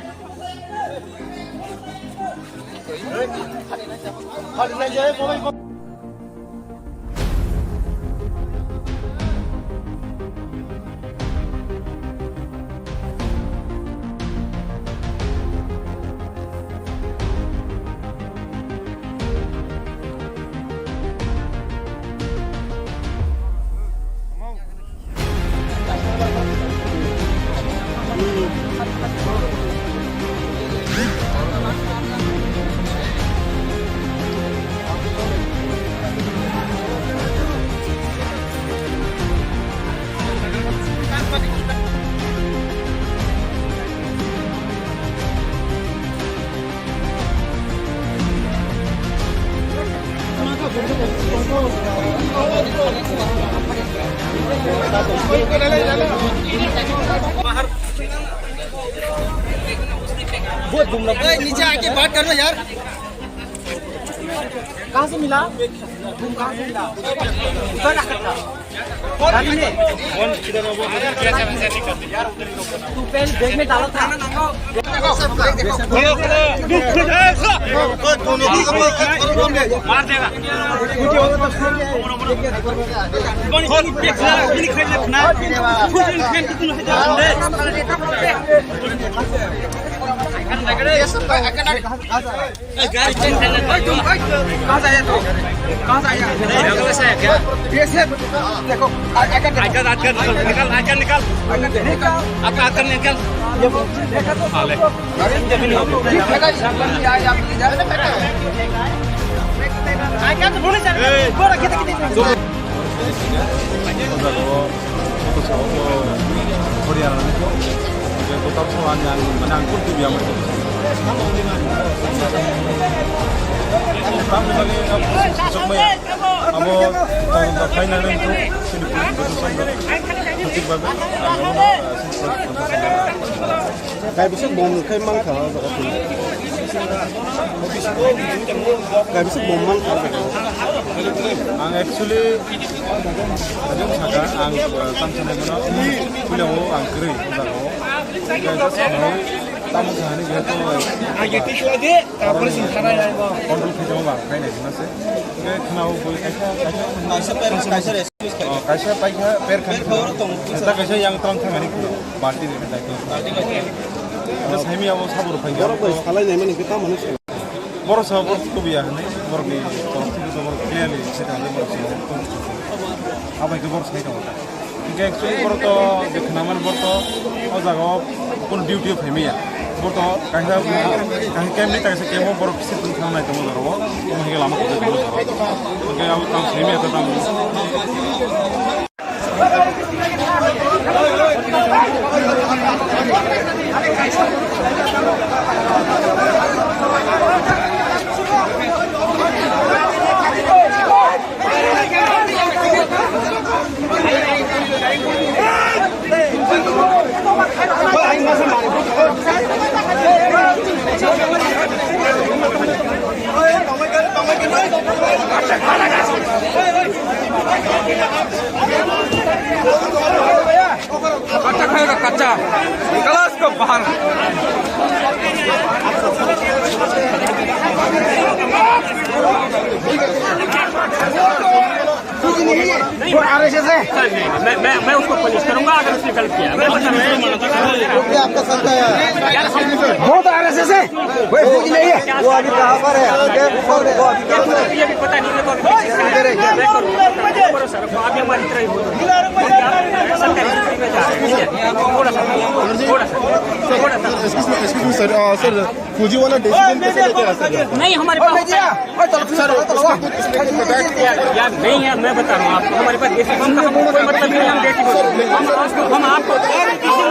बहुत घूमना। ए, नीचे आके बात कर लो यार। कहाँ से मिला? तुम कहाँ से मिला? उधर रखा था। गाड़ी में। तू पेन बैग में डाला था। मार देगा। कहाँ से आया तू? कहाँ से आया? नहीं, बगल से आया क्या? बीएसएफ। देखो, आ-, आइकार्ड, आइकार्ड निकाल, निकाल, आइकार्ड निकाल। आइकार्ड निकाल। आपका आइकार्ड निकाल। ये वो, देखा तो हाँ, ले। आइकार्ड तो बोले सर। ए। बोला, कितने, कितने? Abo tongthok khainani wngkha chini police protection rok. Thik babe ang abo no. Kaibisa bom khai mankha o jaga twi. Kaibisa bom mankha o jaga. Ang actually, ang saka ang, uh, tang sanai mano. Puila o ang kwrwi o jaga o. Kaisa sanai tamo sanai jehetu. Ang ye twi sila de, tapore sing thana ya. Control khai jama ba khai nai sina se. Hwnkhe khwnao bui kaisa, kaisa. Kaisa parents, kaisa rescue khai. Oh, kaisa paikha per khan. Per khoro tong. Kaisa, kaisa yang tong thangani khwno. Balti ni daito. Balti ni. Abo saimi abo sabur paikha. Borok bai salai nai mani khe tamo hwnwi. Borok sa borok tubuya hwnwi. Borok ni borok tubu to borok clearly se tong borok se. Abai khe borok sai tong. Hingke actually borok to je khwnaman borok to o jaga o kono duty o phaimaya. Borok to kaisa, kaisa camp ni kaisa camp o borok kisa tong thang nai tongo jora o. Omo hingke lama kok tongo jora o. Hingke abo tamo phaimaya to tamo. कच्चा खाएगा, कच्चा। निकलो इसको बाहर। वो आरएसएस है। सर, नहीं, नहीं, मैं, मैं, मैं उसको पनिश करूंगा अगर उसने गलत किया। मैं बता रहा हूँ। वो क्या आपका संस्था है? वो तो आरएसएस है। वो अभी कहाँ पर है? वो अभी कहाँ पर है? ये भी पता नहीं, मेरे को अभी किसका है। मैं करूंगा, करूंगा, सर, अभी हमारी ट्राई हो रही है। थोड़ा सा, थोड़ा सा, थोड़ा सा। Excuse me, excuse me, sir. Uh, sir, फौजी वाला डिसीजन कैसे लेके आ सकते हैं? नहीं, हमारे पास होता है। सर, उसमें कुछ, उसमें कुछ बताया कि यार, यार, नहीं है, मैं बता रहा हूँ आपको, हमारे पास डिसीजन का हमको कोई मतलब नहीं है, हम देश ही बोल रहे हैं। हम आपको, हम आपको और decision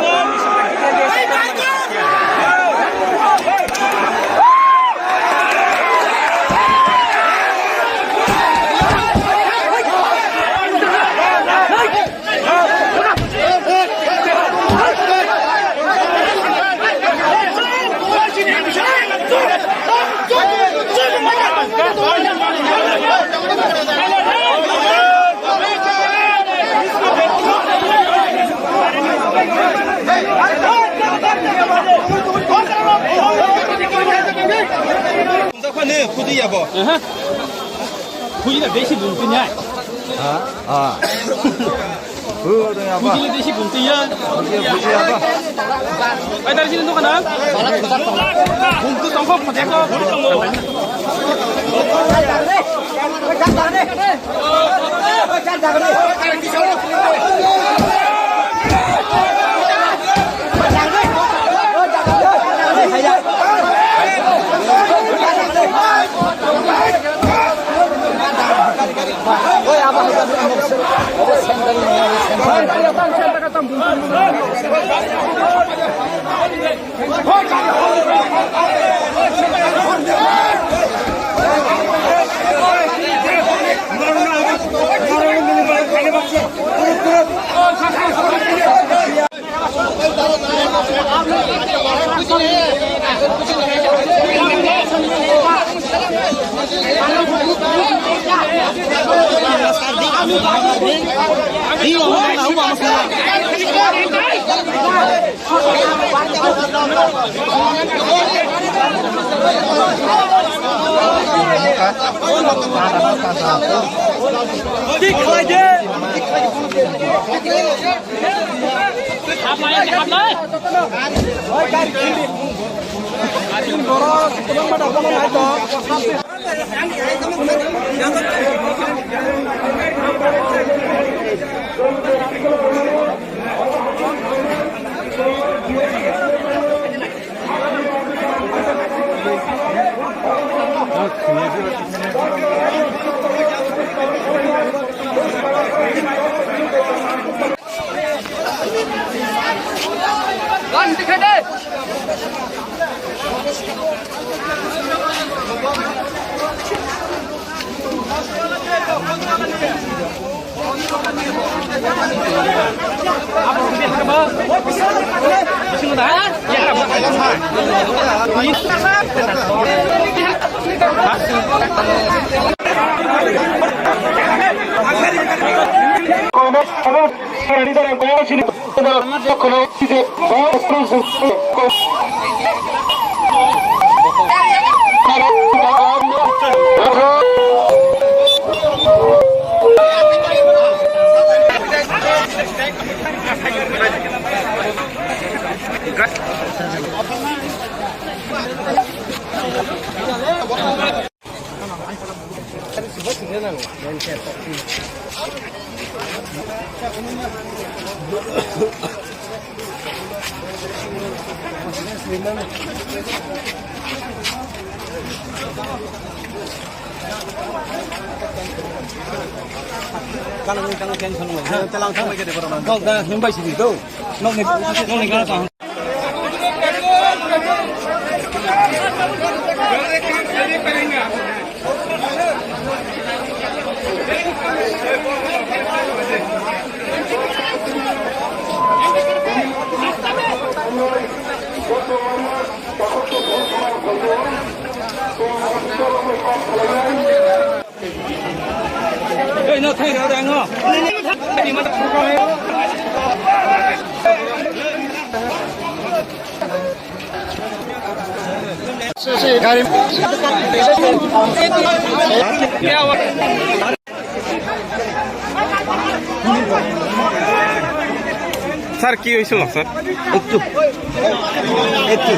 Aha. Khuji na besi bung tu nyai. Ha? Ah. Khuji na besi bung tu ya. Khuji, khuji apa? Ai, dari sini tu kana? Bung tu tongkok, khuji ko. Kok da himbai sidi do. Nokni, nokni gana tang. Ei, no, thai rw rang no. Gari. Sir, ki hoisil, sir? Ektu. Ektu.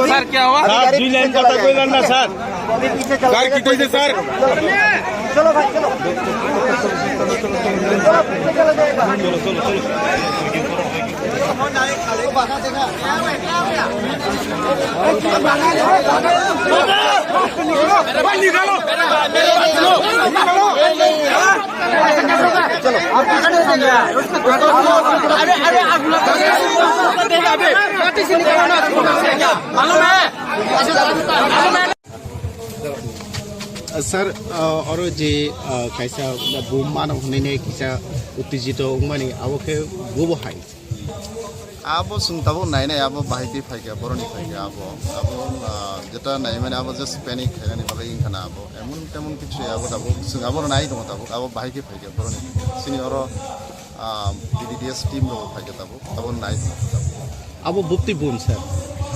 Sir, kya hua? Sir, dui line kata koi ladna, sir. Sir, ki kaise, sir? Sir, uh, oro je, uh, kaisa bum mano hwnwi kisa uttejito wngmani, abo khe bobo hai? Abo chwng tabuk nainai, abo bahai twi phaikha, boroni phaikha abo. Abo, ah, jeta naimani abo just panic khainani bagwi wngkha na abo. Emon temon kichu abo tabuk, chwng abono nai tongo tabuk, abo bahai khe phaikha, boroni phaikha. Chini oro, ah, B D D S team rok phaikha tabuk, abo nai tongo tabuk. Abo bukti bun, sir?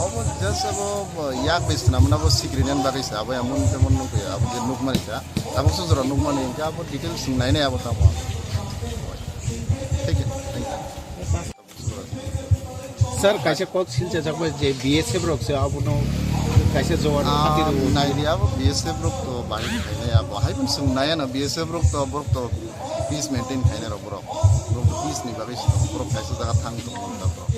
Abo just abo, ah, yak bai swnam, abo sikrinani bagwi se, abo emon temon nukya, abo je nukmani kha, abo sujura nukmani hwnkhe abo details chwng nainai abo tamo. Thank you, thank you. Sir, kaisa kok silchajak bai je B S F rok se abono kaisa jowan Ah, hati rw. Naidi abo B S F rok to bahai khainai abo. Hai pun sung naya na B S F rok to borok to peace maintain khainai rok borok. Borok to peace ni bagwi song borok kaisa jaga thang tong borok.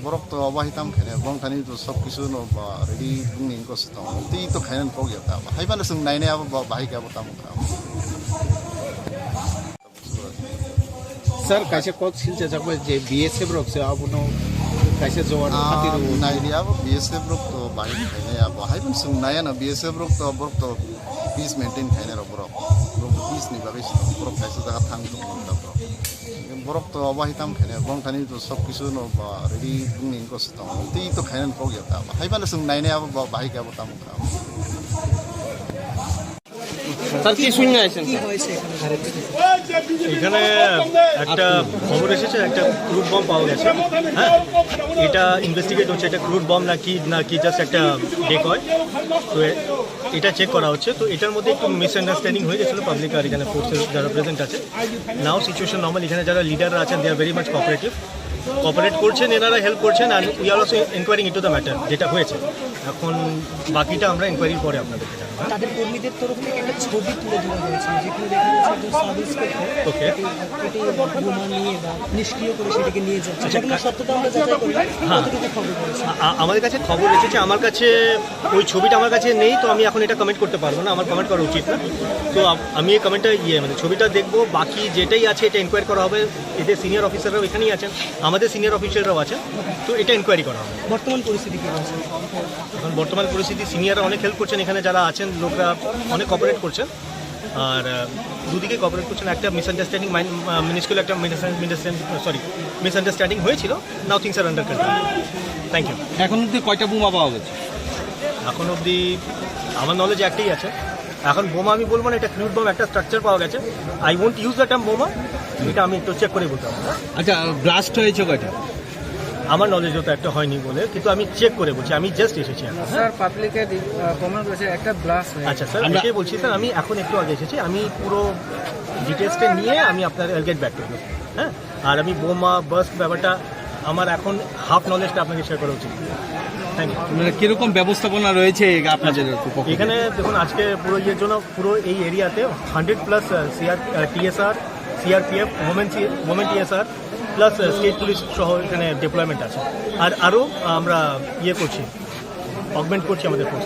Borok to abo hai tam khainai borok thani to sob kisu no ba ready bungni ko sitong. Ti to khainai kok ya ta. Hai pun sung nainai abo ba-, bahai ke abo tam kha. Sir, kaisa kok silchajak bai je B S F rok se abono kaisa jowan Ah, hati rw. Naidi abo B S F rok to bahai khainai abo. Hai pun sung naya na B S F rok to borok to peace maintain khainai rok borok. Borok to peace ni bagwi song borok kaisa jaga thang tong borok. Borok to abo hai tam khainai borok thani to sob kisu no ba ready bungni ko sitong. Tei to khainai kok ya ta. Hai pun sung nainai abo ba-, bahai ke abo tam kha. Sir, কি শুনে আছেন, স্যার? এখানে একটা খবর এসেছে, একটা crude bomb পাওয়া গেছে। হ্যাঁ, এটা ইনভেস্টিগেট হচ্ছে, এটা ক্রুড বম নাকি, নাকি জাস্ট একটা ডেকয়। তো এ-, এটা চেক করা হচ্ছে। তো এটার মধ্যে একটু মিসআন্ডারস্ট্যান্ডিং হয়ে গেছিলো পাবলিক আর এখানে ফোর্সের যারা প্রেজেন্ট আছে। নাও সিচুয়েশন নর্মাল, এখানে যারা লিডাররা আছেন, they are very much cooperative, cooperate করছেন, এনারা হেল্প করছেন। আর we are also inquiring into the matter, যেটা হয়েছে। এখন বাকিটা আমরা ইনকোয়ারির পরে আপনাদেরকে জানাবো। তাদের কর্মীদের তরফ থেকে একটা ছবি তুলে ধরা হয়েছে, যেখানে দেখা যাচ্ছে একজন সাব ইন্সপেক্টর ওকে। একটি, একটি বোমা নিয়ে বা নিষ্ক্রিয় করে সেটাকে নিয়ে যাচ্ছে। আচ্ছা, ঘটনার কা- সত্যতা আমরা যাচাই করলাম। হ্যাঁ। কতটুকু খবর রয়েছে? আ-, আ-, আমাদের কাছে খবর এসেছে, আমার কাছে ওই ছবিটা আমার কাছে নেই, তো আমি এখন এটা কমেন্ট করতে পারবো না, আমার কমেন্ট করা উচিত না। তো আ-, আমি এই কমেন্টটা, ইয়ে, মানে, ছবিটা দেখবো, বাকি যেটাই আছে এটা ইনকোয়ারি করা হবে। এদের সিনিয়র অফিসাররাও এখানেই আছেন, আমাদের সিনিয়র অফিসাররাও আছেন, তো এটা ইনকোয়ারি করা হবে। বর্তমান পরিস্থিতি কি রয়েছে? এখন বর্তমান পরিস্থিতি, সিনিয়ররা অনেক হেল্প করছেন, এখানে যারা আছেন লোকরা অনেক কোঅপারেট করছেন। আর, আহ, দুদিকে কোঅপারেট করছেন। একটা মিসআন্ডারস্ট্যান্ডিং, মাইন-, আহ, মিনিসকিউল একটা মিসআন্ডারস্ট্যান্ডিং, সরি, মিসআন্ডারস্ট্যান্ডিং হয়েছিল। Now things are under control. Thank you. এখন অবধি কয়টা বোমা পাওয়া গেছে? এখন অবধি আমার নলেজে একটাই আছে। এখন বোমা আমি বলবো না, এটা ক্রুড বম, একটা স্ট্রাকচার পাওয়া গেছে। I won't use the term বোমা, এটা আমি একটু চেক করে বলতে হবে। আচ্ছা, ব্লাস্ট হয়েছে কয়টা? আমার নলেজে তো একটা হয়নি বলে, কিন্তু আমি চেক করে বলছি, আমি জাস্ট এসেছি এখন। স্যার, পাবলিকে দি-, আহ, কমেন্ট করেছে একটা ব্লাস্ট হয়েছে। আচ্ছা স্যার, আমরা এটাই বলছি স্যার, আমি এখন একটু আগে এসেছি, আমি পুরো ডিটেলসটা নিয়ে আমি আপনার গেট ব্যাক করবো। হ্যাঁ, আর আমি বোমা বার্স্ট ব্যাপারটা আমার এখন হাফ নলেজটা আপনাকে শেয়ার করা উচিত। Thank you. মানে, কিরকম ব্যবস্থাপনা রয়েছে এই আপনাদের পক্ষ থেকে? এখানে দেখুন, আজকে পুরো ইয়ের জন্য পুরো এই এরিয়াতে hundred plus, ah, CR, ah, TSR, CRPF, women সি-, women TSR, plus, ah, state police সহ এখানে ডিপ্লয়মেন্ট আছে। আর আরও আমরা ইয়ে করছি, অগমেন্ট করছি আমাদের ফোর্স।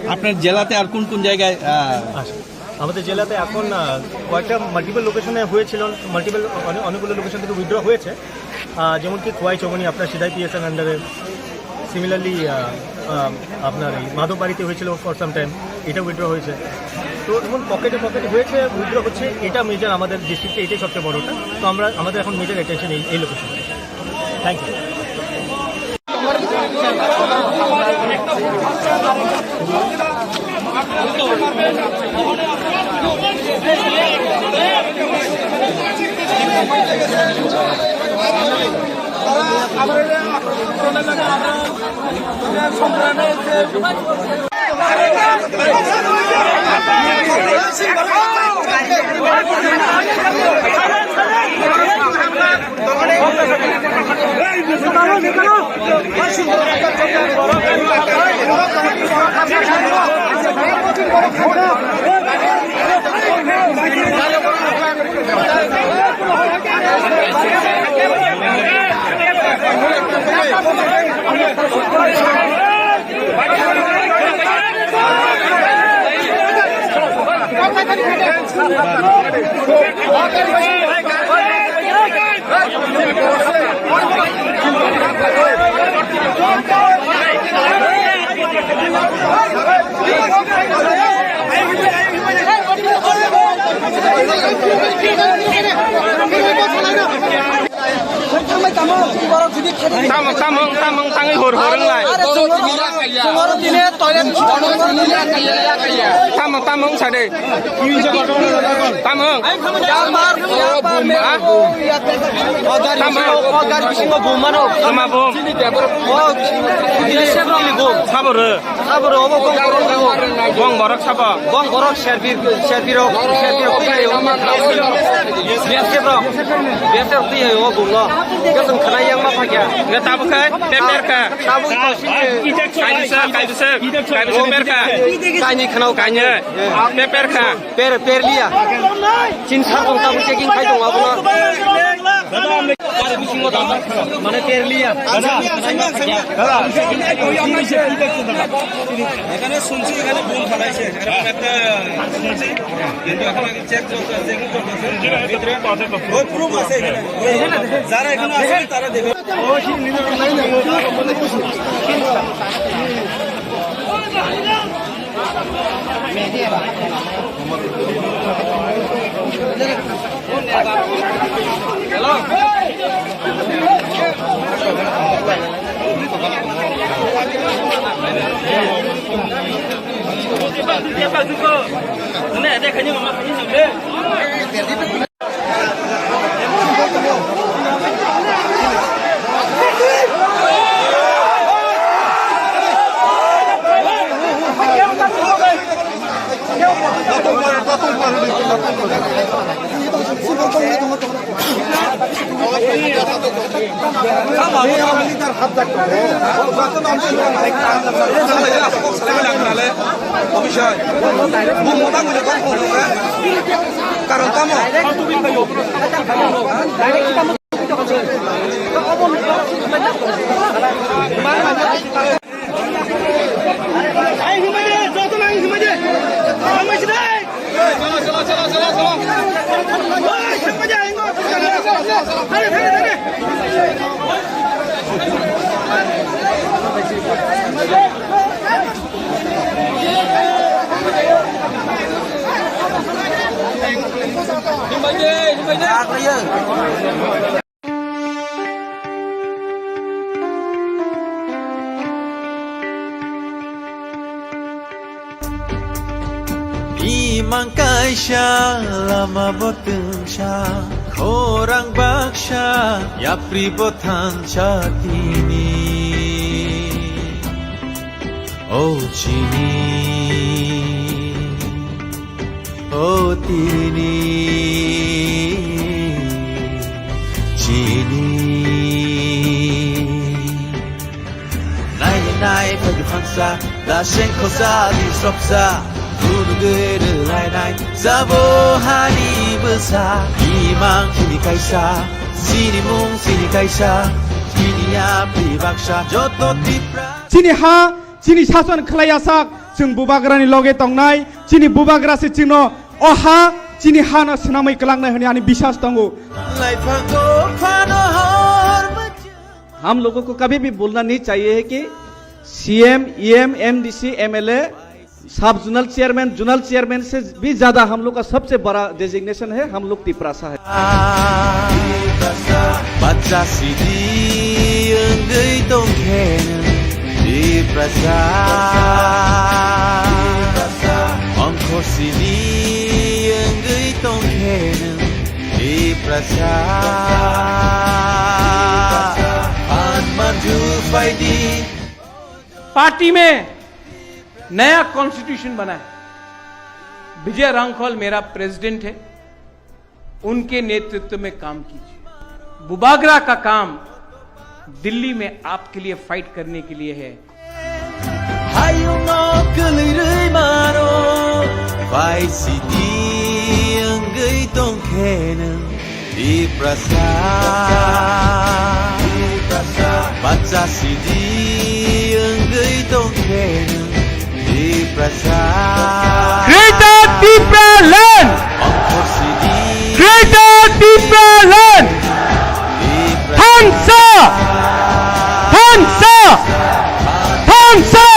আপনার জেলাতে আর কোন কোন জায়গায়, আহ, আচ্ছা, আমাদের জেলাতে এখন, আহ, কয়েকটা মাল্টিপল লোকেশনে হয়েছিল, মাল্টিপল অনেক, অনেকগুলো লোকেশন থেকে উইথড্র হয়েছে। আহ, যেমন কি খোয়াই চৌমনি আপনার সিদাই পিএসএন আন্ডারে, সিমিলারলি, আহ, আহ, আপনার এই মাধববাড়িতে হয়েছিল ফর সাম টাইম, এটা উইথড্র হয়েছে। তো এমন পকেটে পকেটে হয়েছে, উইথড্র হচ্ছে, এটা মেজর আমাদের ডিস্ট্রিক্টে, এটাই সবচেয়ে বড়টা। তো আমরা, আমাদের এখন মেজর অ্যাটেনশন এই, এই লোকেশনে। Thank you. Tamo, tamo, tamo, tangwi hor, hor wnglai. Tamo, tamo, wngsa de. Tamo. Ha? Tamo. Tama bom. Sabo rw. Sabo rw, obo gong borok rw. Gong borok sabo. Gong borok serbi, serbi rok, serbi rok twi hai o. B S F rok, B S F rok twi hai o gong no. Hwnkhe chwng khwnai yang ma phakya. Hwnkhe tabuk khai, pe per kha. Tabuk khai sini. Kaibisa, kaibisa, kaibisa per kha. Kainwi khwnao. Kainwi. Pe per kha. Per, per liya. Chin sa tong tabuk checking khai tong abono. Mane ter liya. এখানে শুনছি, এখানে বোম ফালাইছে, এরকম একটা শুনছি, কিন্তু এখন আগে চেক চলছে, চেকিং চলছে। ভিতরে ওই প্রুফ আছে এখানে, ওই যারা এখানে আছে তারা দেখে। Karon tamo? Imang kaisa lama bo twngsa, khorang baksa, yapri bo thansa tini. O chini, o tini, chini. Nai nai phai phangsa, da seng khosa di sopsa, gunugui rwlainai, sabo hani bwsa, imang chini kaisa, chini mung chini kaisa, chini yapri baksa, joto Tipra. Chini ha, chini sason khlai asak, chwng bubagrani loge tongnai, chini bubagra se chwngno o ha, chini hano swnamwi kwlangnai hwnwi ani biswas tongo. हम लोगों को कभी भी भूलना नहीं चाहिए है कि सीएम, ईएम, एमडीसी, एमएलए, सब जोनल चेयरमैन, जोनल चेयरमैन से भी ज्यादा हम लोग का सबसे बड़ा डेजिग्नेशन है, हम लोग तिपरासा है। Bacha sidi wngwi tongkhe nwng Tiprasa. Ongkho sidi wngwi tongkhe nwng Tiprasa. Phan manju phaidi. Party में नया कॉन्स्टिट्यूशन बना है। विजय रांखल मेरा प्रेसिडेंट है, उनके नेतृत्व में काम कीजिए। बुबागरा का काम दिल्ली में आपके लिए फाइट करने के लिए है। Hayungno kwlwi rwi mano, pai sidi wngwi tongkhe nwng Tiprasa. Bacha sidi wngwi tongkhe nwng Greater Tipraland! Greater Tipraland! Thansa! Thansa! Thansa!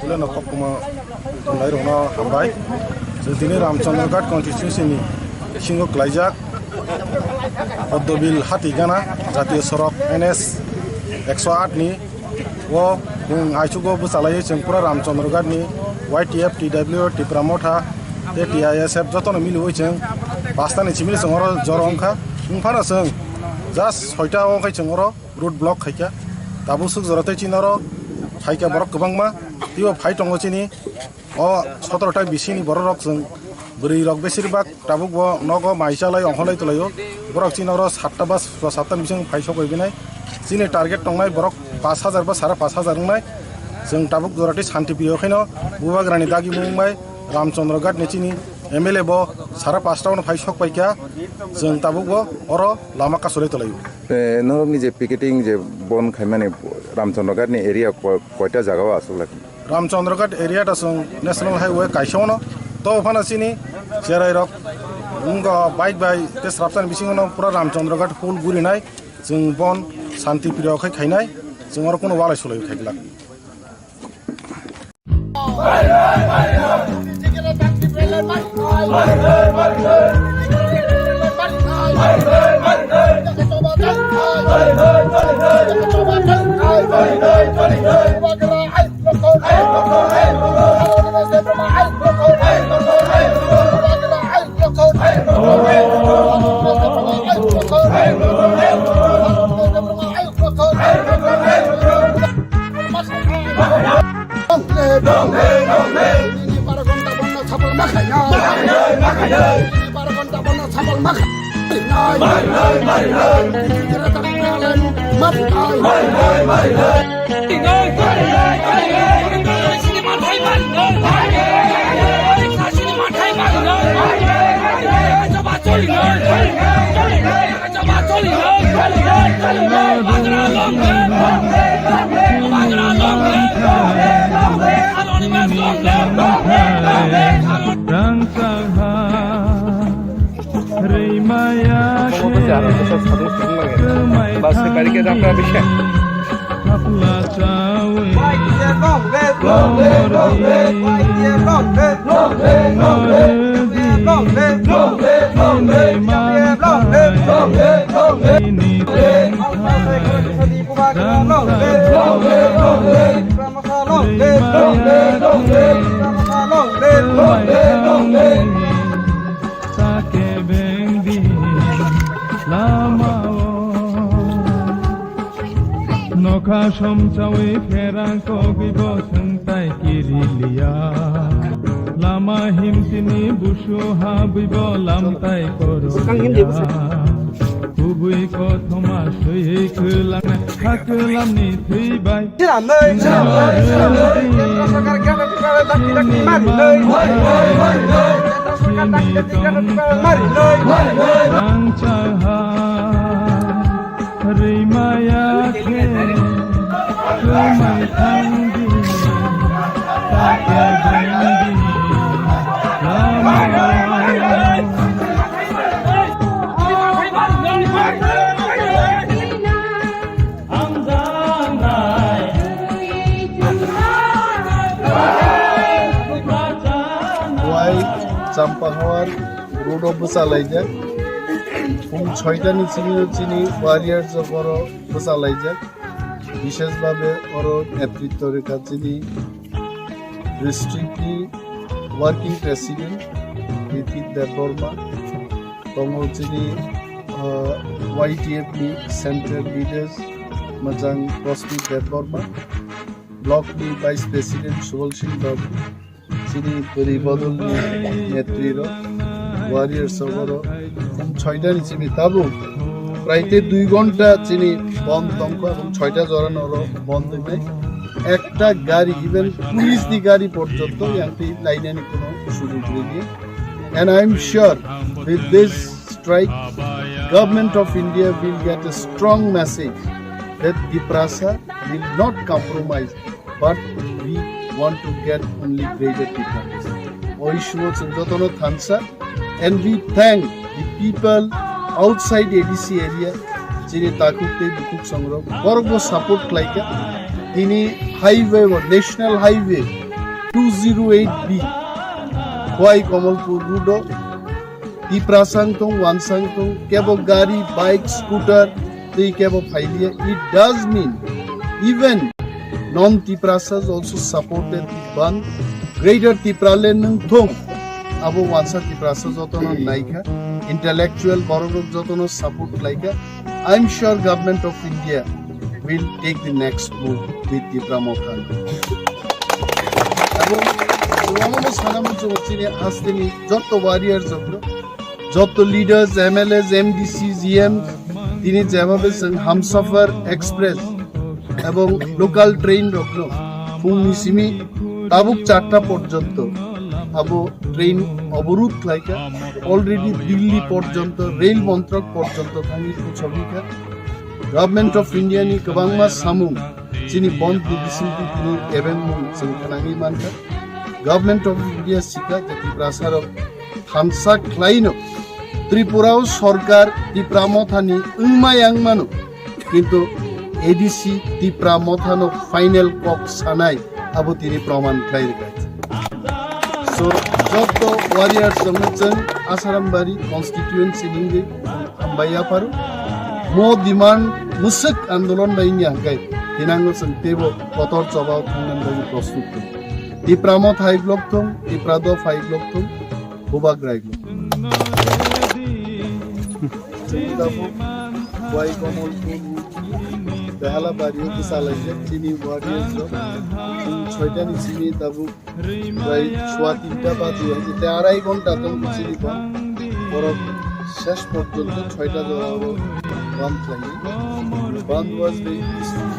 Uleno koktwma tongnai rokno hambai. Chwng tini Ramchandraghat constituency ni bisingo klaijak Poddobil Hatigana jatiyo sorok N S ekso aat ni o chwng aichugo bwchalaiwi chwng pura Ramchandraghat ni Y T F, T W, Tipra Motha tei T I S F jotono miliwi chwng pasta ni chimili chwng oro joro wngkha. Wngphano chwng just soita o khe chwng oro road block khaikha. Tabuk swk jora tei chini oro phaikha borok kwbangma, teibo phai tongo chini o sotoro ta bisini borok rok chwng bwrwi rok besir bak tabuk bo nogo mai chalai ongkholai twlaio. Borok chini oro satta ba satta bising phai sok bai binai. Chini target tongnai borok pash hajar ba sara pash hajar wngnai. Chwng tabuk jora tei shanti priyo khaino bubagrani dagi mung bai Ramchandraghat ni chini M L A bo sara pasta ono phai sok paikha. Chwng tabuk bo oro lama kasulai twlaio. Eh, norokni je picketing je bon khaimani Ramchandraghat ni area ko-, koita jagao aswk lai? Ramchandraghat area da chwng National Highway kaisa ono. To phano chini cherai rok wngkha bike bai tei srapsani bisingo no pura Ramchandraghat full gurinai. Chwng bon shanti priyo khai khainai. Chwng oro kuno walai sulai khai glak. Rangchak ha rwimaya khe kwmai thangdi. Thapla chawi komor di. Nokha somchawi pherang kogwi bo swngtai kiriliya. Lama himtini busu habwi bo lamtai korokya. Kubui kothoma swiwi kwlang ha kwlamni thwibai. Rangchak ha rwimaya khe kwmai thangdi, ta kwbangdi lama. Wai Champahawar road o bwchalaijak. Pung soita ni chini chini warriors rok oro bwchalaijak. Bishesh bhabe oro netritto rikha chini district ni working president Ritwik Debbarma, tongo chini, ah, Y T F ni central leaders mwchang Prosmit Debbarma, block ni vice president Subal Singh Babu, chini bwrwi bodol ni netri rok, warriors rok oro pung soita ni simi tabuk prai tei dui ghonta chini bond tongkha, ebong soita jora no oro bond wngnai. Ekta gari, even police ni gari porjonto yang twi lainani kuno sujug rwliya. And I am sure with this strike, Government of India will get a strong message that Tiprasa will not compromise, but we want to get only greater Tiprasa. O issue o chwng jotono thansa, and we thank the people outside A D C area, chini takhuk tei bukhuk songrok, borokbo support khlaikha. Tini highway o, National Highway two zero eight B, Khowai Kamalpur road o Tiprasa wng thung, wansa wng thung, kebo gari, bike, scooter tei kebo phailiya. It does mean even non-Tiprasas also supported the bandh. Greater Tipraland wng thung, abo wansa Tiprasa jotono naikha, intellectual borok rok jotono support khlaikha. I'm sure Government of India will take the next move with Tipra Motha. Abo omo sana muchungo chini hasteni jotto warriors rokno, jotto leaders, M L As, M D C, G M, tini jebhabe chwng Hamsafar Express ebong local train rokno phungni simi tabuk charta porjonto abo train oborudh khlaikha. Already Delhi porjonto, rail montrak porjonto thangwi puchogwikha. Government of India ni kwbangma samung chini bandh ni bisingtwi tini kebengmung chwng khnangwi mankha. Government of India sikha je Tiprasa rok thansa khlaino Tripura o sorkar Tipra Motha ni wngma yang mano, kintu A D C Tipra Motha no final kok sanai abo tini proman khlai rwkha. So, jotto warriors rokno chwng Asarambari constituency ningwi hambai yapharu. Mo demand mwswk andolon bai wngya hwnkhe thinango chwng teibo kotor choba o thangna bagwi prostut tongo. Tipra Motha hai block thung, Tipra Dopha hai block thung, Bubagra hai block thung. Chini tabuk Khowai Kamalpur Behalabari o bwsalaijak chini warriors rok. Chwng soitani simi tabuk Prai sua tinta ba dui hajar te arai ghonta tong chini ba. Borok ses porjonto soita jora oro bandh khlainai. Bandh was very peaceful,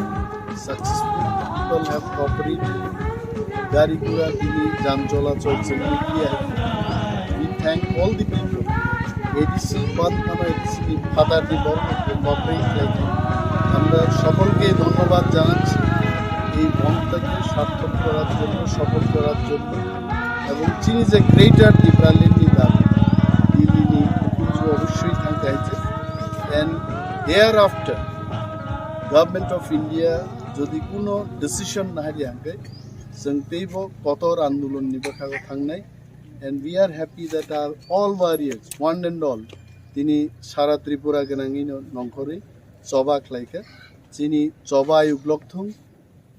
successful. People have cooperated. Gari gura tini jam cholachol chwngwi khlai. We thank all the people. A D C bandh khano A D C ni phatar ni borok rok cooperate khlaikha. আমরা সকলকে ধন্যবাদ জানাচ্ছি এই বন্ধটাকে সার্থক করার জন্য, সফল করার জন্য। এবং chini je greater Tipraland ni দাবি, দিল্লি ni অবশ্যই থাকতে হয়েছে। And thereafter, Government of India যদি কোনো decision না হারিয়ে আনবে, chwng teibo kotor andolon ni bwkhago thangnai. And we are happy that our all warriors, one and all, tini sara Tripura gwnangwino nongkhorwi choba khlaikha. Chini choba ayuk lok thung,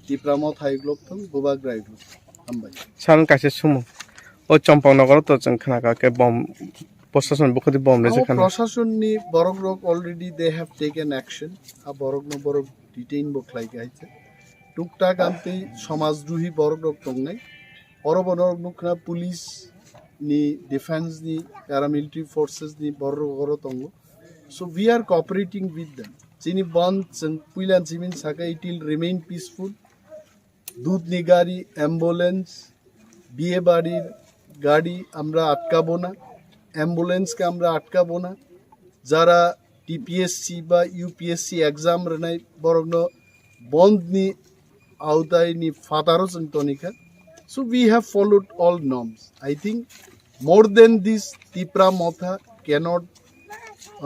Tipra Motha ayuk lok thung, Bubagra ayuk lok thung. Hambai. San kaisa sumo. O Champaknagar to chwng khnakha khe bom, prosason bukhudi bom rejak Abo khana. Prosason ni borok rok already they have taken action. A borok no borok detain bo khlaikha hai se. Tuktak amtwi somajdrohi borok rok tongnai. Oro bo norok nukha police ni, defense ni, paramilitary forces ni borok oro tongo. So we are cooperating with them. Chini bandh chwng puilan simin saka it will remain peaceful. Dudhni গাড়ি, ambulance, বিয়ে বাড়ির গাড়ি আমরা আটকাবো না, ambulance কে আমরা আটকাবো না। যারা T P S C বা U P S C exam rwnai borokno bandh ni aotai ni phataro chwng tonikha. So we have followed all norms. I think more than this, Tipra Motha cannot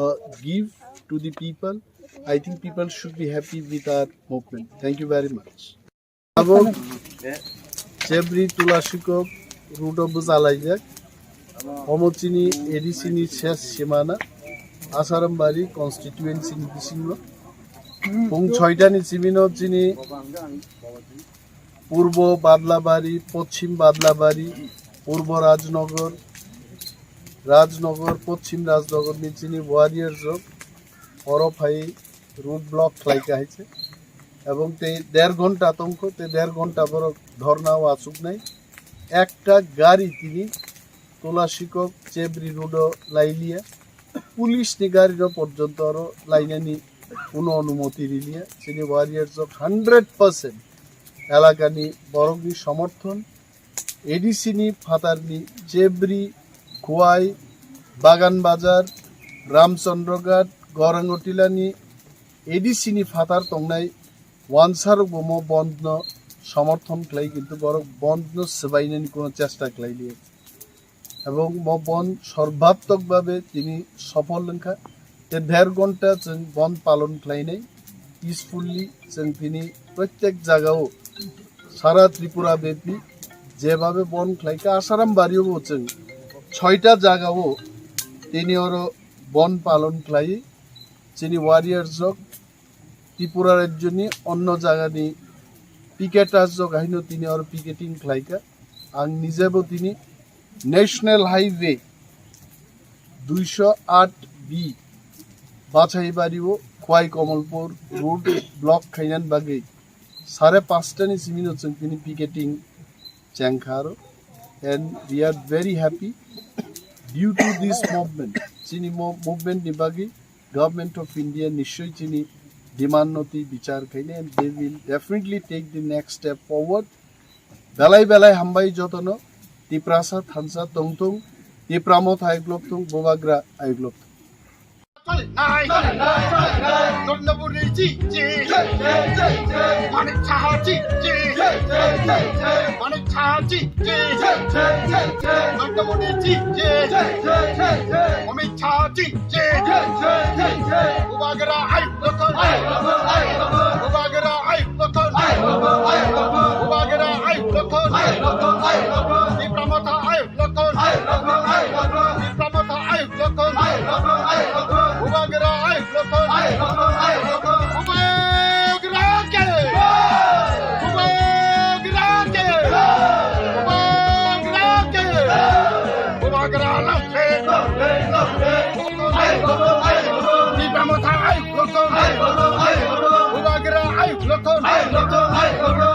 uh, give to the people. I think people should be happy with our movement. Thank you very much. Abo Chebri Tulashikok road o bwchalaijak. Omo chini A D C ni ses simana, Asarambari constituency ni bisingo. Pung soita ni simi no chini Purbo Badlabari, Pochim Badlabari, Purbo Rajnagar, Rajnagar, Pochim Rajnagar ni chini warriors rok oro phai road block khlai kha hai se. Ebong tei der ghonta tongkho, tei der ghonta borok dhorna o achuknai. Ekta gari tini Tulashikok Chebri road o lailiya. Police ni gari rok porjonto oro lainani kuno onumoti riliya. Chini warriors rok hundred percent elakani borokni somorthon. A D C ni phatarni Chebri, Khowai, Bagan Bazar, Ramchandra Ghat, Gorangotila ni A D C ni phatar tongnai wansarok bo mo bandh no somorthon khlai, kintu borok bandh no swbainani kuno chesta khlai liya. Ebong mo bandh sorbhatmok bhabe tini sophol wngkha. Te der ghonta chwng bandh palon khlainai peacefully, chwng tini prottek jagao sara Tripura bepi jebhabe bandh khlaikha, Asaram bariyobo chwng Soita jagao tini oro bon palon khlai chini warriors rok Tripura rajyoni onno jagani picketers rok haino tini oro picketing khlaikha. Ang nijebo tini National Highway duisho aat B Bachaibari o Khwai Kamalpur road block khainani bagwi sare panchta ni simi no chwng tini picketing chengkha aro. And we are very happy due to this movement. Chini mo-, movement ni bagwi Government of India nischoi chini demand no twi bichar khaina, and they will definitely take the next step forward. Belai belai hambai jotono. Tiprasa thansa tongthung, Tipra Motha ayuklok thung, Bubagra ayuklok thung. Nandamuni ji ji. Manik Saha ji ji. Manik Saha ji ji. Nandamuni ji ji. Amit Saha ji ji. Bubagra ayuk lokon. Bubagra ayuk lokon. Bubagra ayuk lokon. Tipra Motha ayuk lokon. Tipra Motha ayuk lokon. Bubagra ayuk lokon. Bubagra ke. Bubagra ke. Bubagra ke. Bubagra lokon. Tipra Motha ayuk lokon. Bubagra ayuk lokon.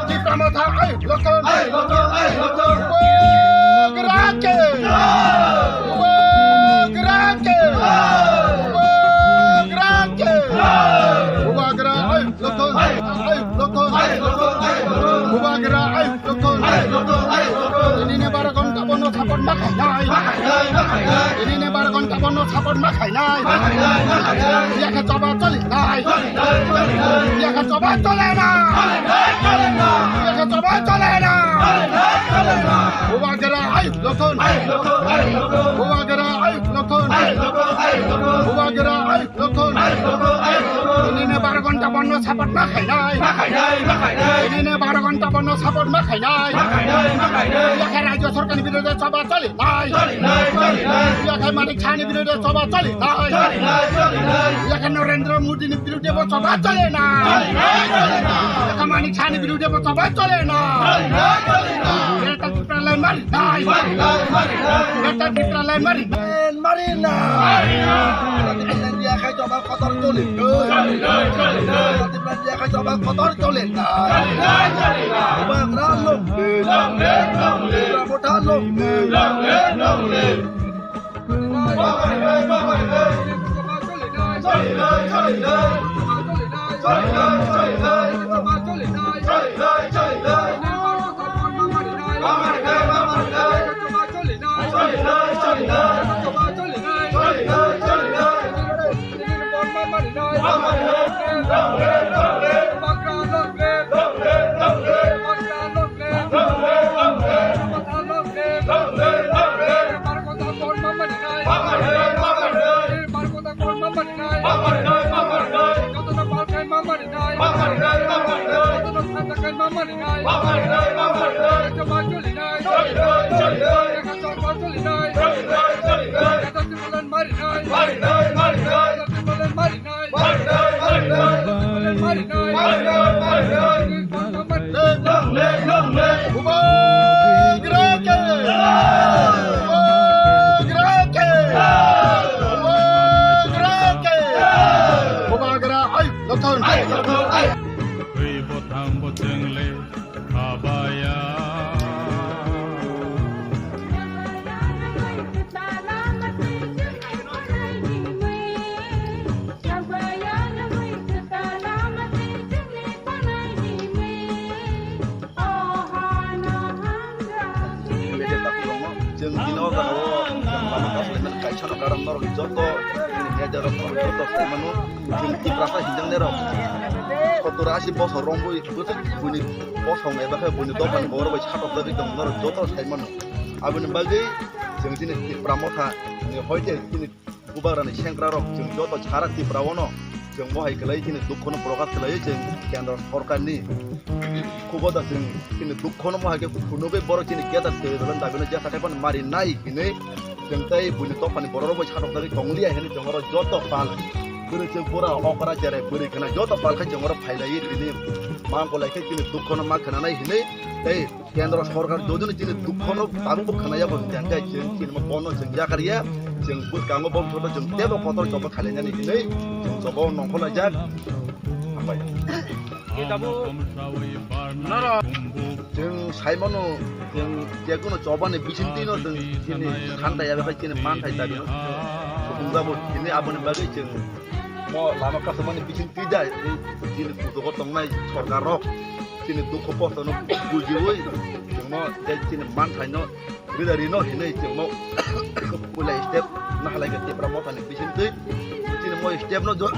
Tipra Motha ayuk lokon. Bubagra ke. Bubagra ke. Bubagra ke. Bubagra ayuk lokon. Ayuk lokon. Bubagra ayuk lokon. Tini ni baro ghonta bono support ma khainai. Tini ni baro ghonta bono support ma khainai. Yakhe choba choli nai. Yakhe choba chole na. Yakhe choba chole na. Bubagra ayuk lokon. Bubagra ayuk lokon. Bubagra ayuk lokon. Tini ni baro ghonta bono support ma khainai. Tini ni baro ghonta bono support ma khainai. Yakhe rajyo sorkar ni biruddhe choba choli nai. Yakhe Manik Saha ni biruddhe choba choli nai. Yakhe Narendra Modi ni biruddhe bo choba chole na. Yakhe Manik Saha ni biruddhe bo choba chole na. Greater Tipraland mari nai. Greater Tipraland mari nai. Mari nai. Yakhe choba kotor choli. Yakhe choba kotor chole na. Bubagra long live. Tipra Motha long live. Bubagra ke! Bubagra ke! Bubagra ke! Bubagra, ai, lokon! Ai, lokon, ai! Twi bo thang bo chwng le khabaya. Chwng tini o jaga o lama kaisa kaisa no karam norok joto media rok joto sai mano. Chwng Tiprasa hinjaknai rok sottor ashi bosor romwi bwswk buini bosong eba khe buini dophani borok bai satokjagwi tong norok joto sai mano. Aboni bagwi chwng chini Tipra Motha ni hoite chini Bubagrani sengkrarok chwng joto sara Tripura-o no chwng mohai kwlai chini dukhono prokash kwlaiwi chwng kendro sorkarni khugo da chwng chini dukhono mohai khe phunugwi borok chini keta twi rwlani dabino jesa khai phano mari nai hinwi Chwng tei buini dophani borok rok bai satok dagwi tong liya hinwi chwng oro joto pal. Bwrwi chwng bura okra cherai bwrwi khna joto pal khai chwng oro phai lai tini. Ma bolai khe chini dukho no ma khna nai hinwi tei kendro sorkar jodi no chini dukho no tabuk bo khna ya bo hinwi khe chwng chini ma bono chwng yakar ya. Chwng bwskango bo joto chwng tebo kotor joto khalai nani hinwi chwng jobo nongkhor lai jak. Hambai. Chwng sai mano, chwng je kono chobani bisingtwi no chwng chini khan daya bai chini manthai dabi no. Sukung jabo chini aboni bagwi chwng mo lama kasumani bisingtwi da chini kutugo tongnai sorkar rok chini dukho kosto no bujiwi chwngno je chini manthai no Bidari no hinwi chwngno puila step nahalai khe Tipra Mothani bisingtwi. Chini mo step no jo-,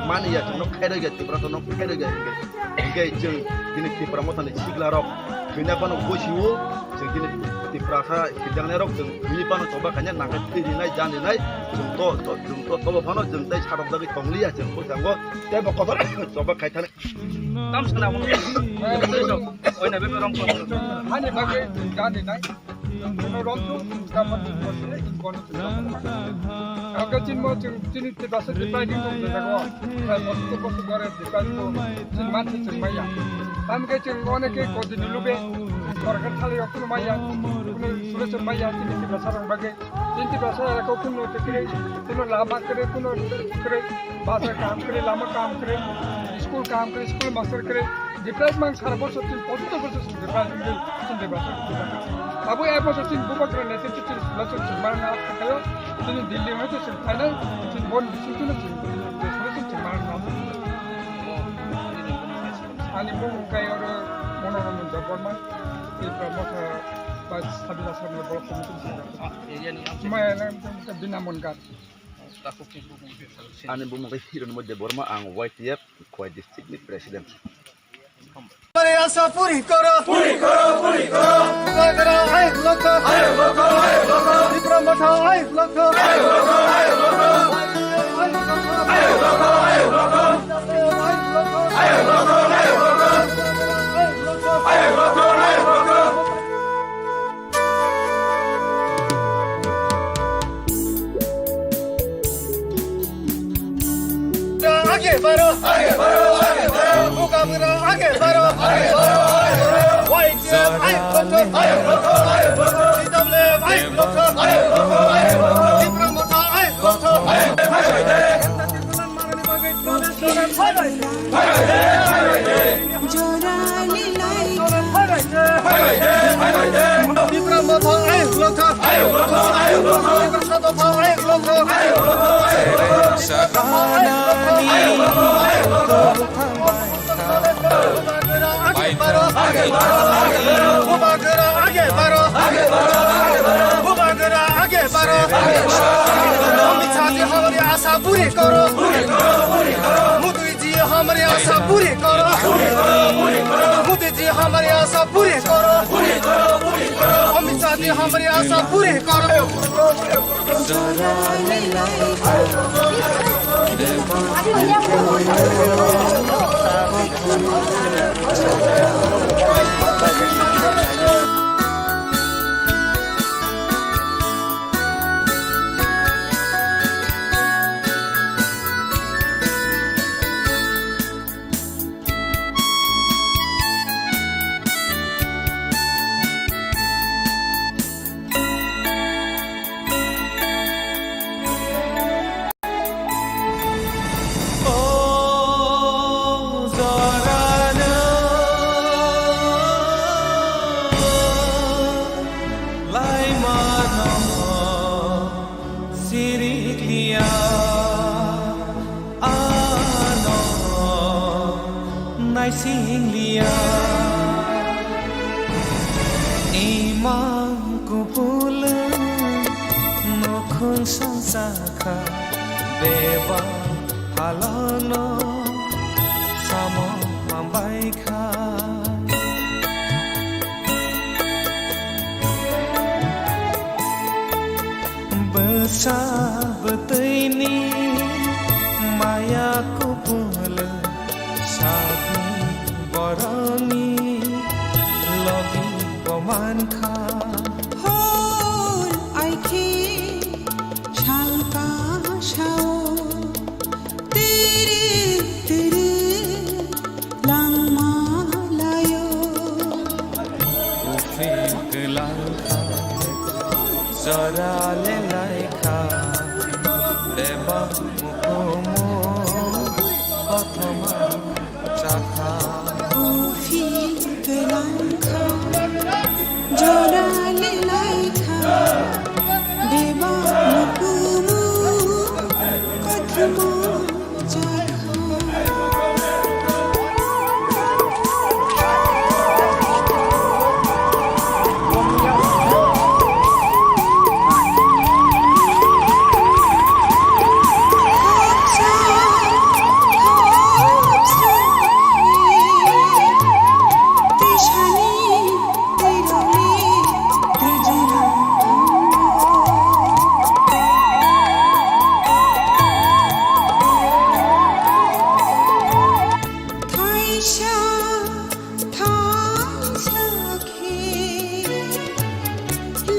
mani ya chwngno khairoi khe Tipra no khairoi khe hinkhe, hinkhe chwng chini Tipra Mothani sikla rok thwina phano bosio chwng chini Tiprasa sijaknai rok chwng thwi phano choba khaina nangkhe thwi rinai jan rinai chwng to, to, chwng to tobo phano chwng tei satok jagwi tong liya chwng bwskango tei bo kotor choba khai thani. Tam sana mo. Oi na be rong ko. Hani bagwi dan ni nai. Kono rong tu kapan ko sini in kono tu. Aga chin mo chin chin ti basa ti pai di ko na ko. Hai mo tu ko tu gore ti pai ko. Chin man chin maya. Tam ke chin one ke ko di lu be. Kor ka thali ko maya. Kono sura chin maya chin ti basa rong bagwi. Chin ti basa ko kono te kre. Kono lama kre kono kre. Bazar kaham kwrwi, lama kaham kwrwi, school kaham kwrwi, school master kwrwi, development sara bosor tin, pottor bosor tin development kwrwi, tin development kwrwi. Abo ek bosor tin bubagra netrito tin solution tin mana na thakayo, tin Delhi hoito tin final, tin bon bising tin tin solution tin mana na. Ani bung kai oro Monoranjan Debbarma, Tipra Motha, ba Sabila Sabila Block Committee ni. Maya na Bina Mongar. Ani bumung khe Hiron Modde Borma, ang Y T F Khowai district ni president. Hamari asa puri koro. Puri koro, puri koro. Bubagra ayuk lokho. Ayuk lokho, ayuk lokho. Tipra Motha ayuk lokho. Ayuk lokho, ayuk lokho. Ayuk lokho, ayuk lokho. Ayuk lokho, ayuk lokho. Ayuk lokho, ayuk lokho. Age baro, age baro, age baro. Bubagra age baro, age baro, age baro. Y T F ayuk lokho, ayuk lokho, ayuk lokho. T W F ayuk lokho, ayuk lokho, ayuk lokho. Tipra Motha ayuk lokho, ayuk lokho. Bubagra age baro. Amit Shah ji hamari asa puri koro. Modi ji hamari asa puri koro. Modi ji hamari asa puri koro. Amit Shah ji hamari asa puri koro. Sirik liya, ano naising liya. Imang kupul nukhung sangsakha, beba halono samo mambaikha. Bwsa bwtwini maya kupul sagwi boroni logi bo mankha. Hoi, I Chora le laikha, bebak mukumu kothoma chakha. Kufi kwlangkha, jora le laikha, bebak mukumu kothoma chakha. Thaisa, thaisa khe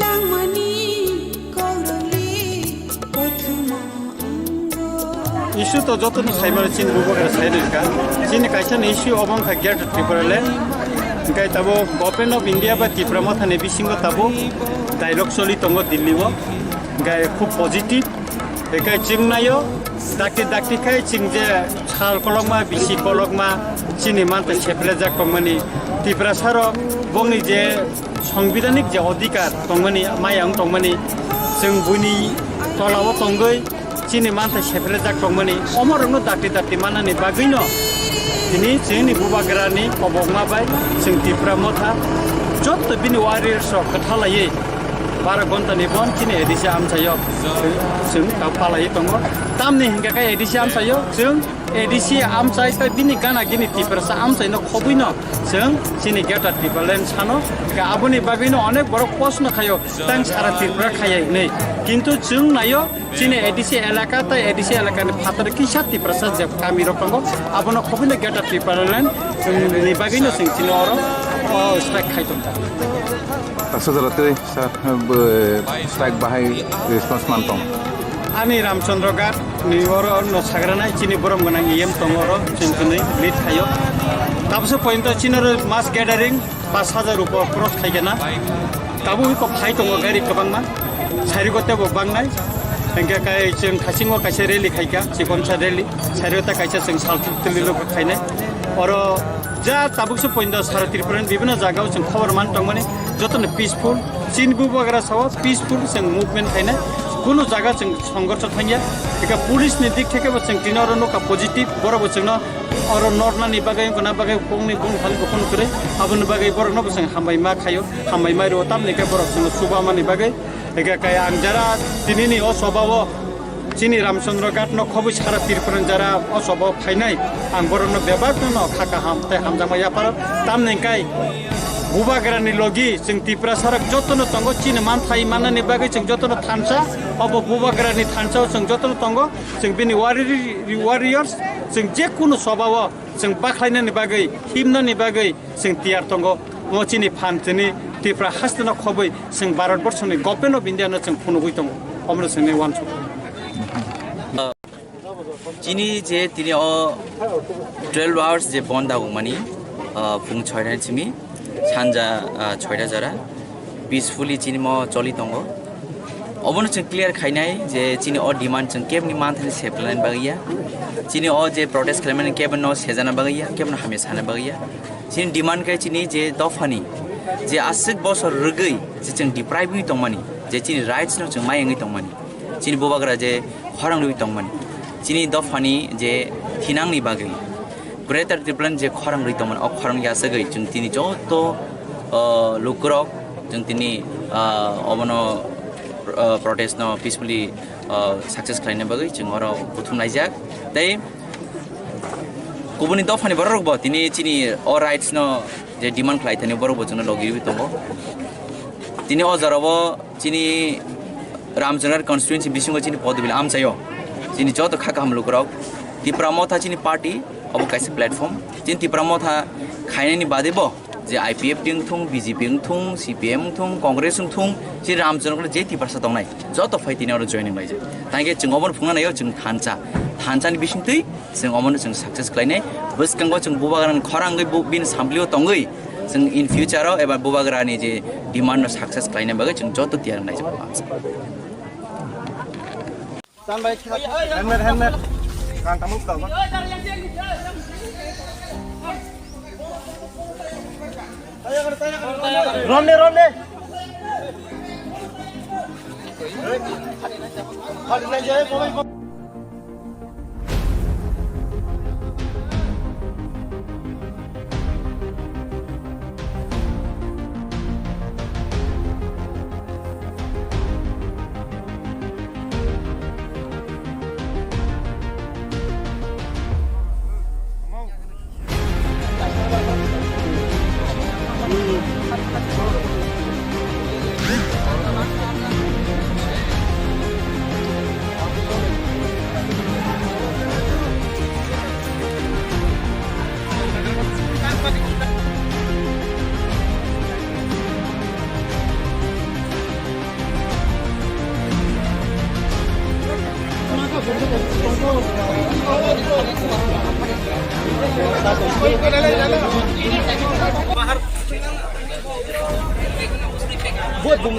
langmani kaurokle kothoma wngo. Issue to jotono saimano chini bubagra sairwkha. Chini kaisa ni issue obo wngkha Greater Tipraland. Hwnkhe tabuk Government of India bai Tipra Mothani bisingo tabuk dialogue choli tongo Delhi o. Hwnkhe khub positive. Hwnkhe chwng naio, dakti dakti khai chwng je sal kolokma, bisi kolokma, chini mantha seplejak tongmani, Tiprasa rok bongni je songbidanik je odhikar tongmani, maya wng tongmani, chwng buini tolao tongwi chini mantha seplejak tongmani, omorokno dakti dakti manani bagwino tini chini bubagrani kobokma bai chwng Tipra Motha jotto bini warriors rok kwthalaiwi bara gonta ni bon chini A D C amchaio chwng, chwng ta palai tongo. Tamni hinkha khe A D C amchaio chwng, A D C amchai tei bini gana gini Tiprasa amchaino khobwino chwng chini Greater Tipraland sano. Hinkhe aboni bagwino onek borok post no khaio, tang sara Tripura khaiya hinwi. Kintu chwng naio chini A D C elaka tei A D C elakani phataro kisa Tiprasa je kami rok tongo, abono khobwino Greater Tipraland ni bagwino chwng chini oro, o, strike khai tongkha. Aswk jora tei Sir, bo strike bahai response man tong? Ani Ramchandra Ghat ni oro no sagranai chini borom gwnang E M tongo oro, chwng kwnwi lead khaio. Tabukse pointo chini oro mass gathering pash hajar upor cross khaigana. Tabuk kok phai tongo gari kwbangma. Sarigo tebo bangnai. Hingke kai chwng khasingo kaisa rally khaika, chikonsa rally. Sarigo ta kaisa chwng salthuk tili logo khainai. Oro ja tabukse pointo sara Tripura ni bibino jagao chwng khobor man tongmani. Jotono peaceful, chini bubagra sao peaceful chwng movement khainai, kunu jaga chwng songgorsho thangya, eka police ni dik theke bo chwng tini oro nokha positive, borok bo chwngno oro nornani bagwi, wngkha na bagwi, kongni bung thani bo kunu kwrwi, aboni bagwi borokno bo chwng hambai ma khaio, hambai ma rwo, tamni khe borok chwngno chuba mani bagwi, eka kaya ang jara tinini o sobao. Chini Ramchandra Ghat no khobwi sara Tripura ni jara o sobo phainai, ang borokno bebak no kha kaham tei hamjakma yapharo. Tamni hwnkhe bubagra ni logi chwng Tiprasa rok jotono tongo, chini manthai manani bagwi chwng jotono thansa, obo bubagra ni thansa o chwng jotono tongo, chwng bini wari-, warriors, chwng je kunu soba o chwng bakhlainani bagwi, himnani bagwi, chwng tiyar tongo. Omo chini phan chini Tripura haste no khobwi chwng Bharat Borsho ni Government of India no chwng phunugwi tongo. Omo no chwngni uansuk. Chini je tini o twelve hours je bon dagokmani, ah, phung soita ni simi sanja, ah, soita jora peacefully chini mo choli tongo. Obono chwng clear khainai je chini o demand chwng kebni manthani seplainani bagwi ya. Chini o je protest khlaimani kebno sejana bagwi ya, kebno hamya sana bagwi ya. Chini demand khe chini je dophani je aswk bosor rwgwi je chwng deprive wngwi tongmani, je chini rights no chwng mai wngwi tongmani, chini bubagra je khorang rwui tongmani, chini dophani je thinangni bagwi Greater Tipraland je khorang rwui tongmani, o khorang yasagwi chwng tini joto, ah, lukurok chwng tini, ah, obono, ah, protest no peacefully, ah, success khlaina bagwi chwng oro buthum laijak. Tei kubuni dophani bororok bo tini chini o rights no je demand khlai thani borok bo chwngno logi rwi tongo. Tini o jora o chini Ramchandra constituency bisingo chini Podobil amchaio chini joto kha kaham lukurok Tipra Motha chini party obo kaisa platform. Chini Tipra Motha khainani bade bo je I P F T wngthung, B J P wngthung, C P M wngthung, Congress wngthung, chini Ramchandra je Tiprasa tongnai joto phai tini oro joining laijak. Tangkhe chwng obono phunukna naio chwng thansa, thansani bisingtwi chwng omono chwng success khlainai. Bwskango chwng bubagrani khorang wngwi bu-, bini samplio tongwi Chwng in future o eba bubagrani je demand no success khlaina bagwi chwng joto tiyar wngnai chwng. Helmet, helmet. Ron le, ron le.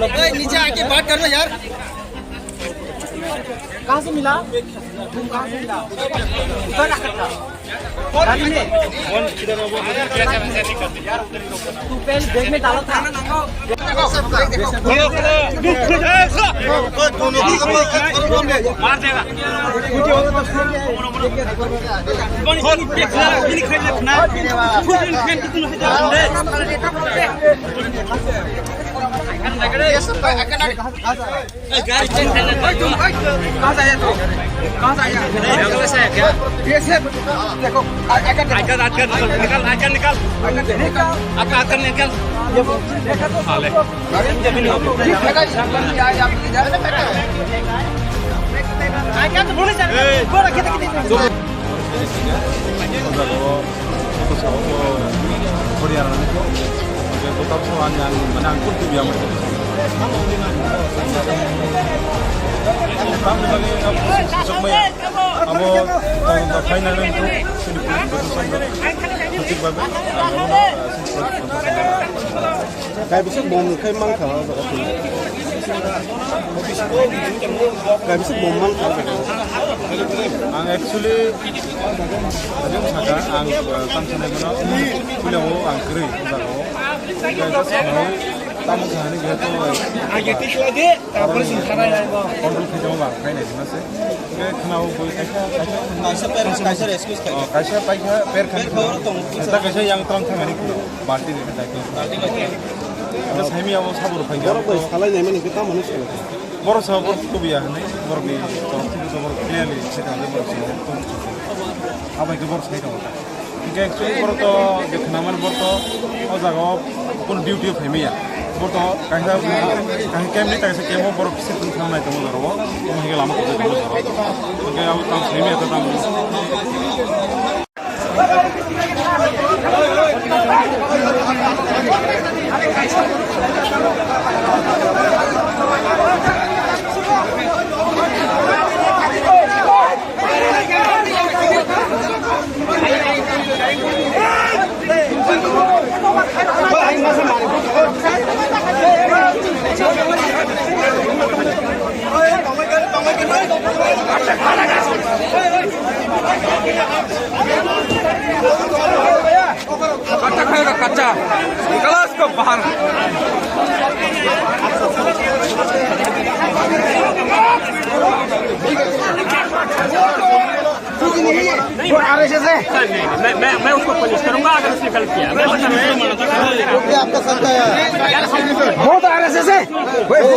ए, नीचे आके बात कर लो यार। कहाँ से मिला? तुम कहाँ से मिला? उधर रखा था। गाड़ी में। तू पहले बैग में डाला था। मार देगा। ए, गाड़ी चेंज करना है तुम। कहाँ से आया तू? कहाँ से आया? नहीं, हमें से है क्या? ये से, देखो, आ, आइकन देखो। आइकन, आइकन निकाल, निकाल, आइकन निकाल। आइकन देखो। आइकन, आइकन निकाल। ये देखो तो। हाँ, ले। आइकन तो बोले जा। ए। बोला, कितने, कितने? O jaga o, o bwsa o, o, Horiyanani khe, hwnkhe bwtap so ang, ang, mane ang kung tubi amai. Tamni bagwi ang swchokmaya. Abo, o, o, khainani wngkha, chini police protection rok, sachik bagwi, ang, ano, ah, Kaibisa bom khai mankha o jaga twi. Kaibisa bom mankha o jaga. Ang actually, ang saka, ang, uh, tang sanai mano, puila o ang kwrwi o jaga o. Kaibisa bom tamo kha hinwi khe to, Age tik lagi, tapore sing khanai hai bo. Control khai tamo bang khai nai sima se. Khe khna o boi kaisa, kaisa. Kaisa per, kaisa excuse khai. Oh, kaisa paikha per khai. Per khai tong. Kaisa, kaisa yang tong thangani khna. Party ni daityo. Party ni. Abo saimi abo sabur phai. Borok bai salai nai mani kita mani sala. Borok sa borok tubiya hinwi borok ni borok tubi to borok clearly se kha borok sa borok tubi. Abai ke borok sai tongo. Hingke actually borok to je khna mani borok to o jaga o kun duty o phai maya. Borok to kaisa kaisa camp ni kaisa camp o borok se tong thang nai tongo jora o. Omo hingke lama kosoi tongo jora o. Hingke abo tang sai maya to tang. कच्चा खाएगा, कच्चा। निकालो इसको बाहर। वो आरएसएस है। सर, नहीं, नहीं, मैं, मैं, मैं उसको पनिश करूंगा अगर उसने गलत किया। मैं बता रहा हूँ। वो क्या आपका साथ है? बहुत आरएसएस है। वो, वो,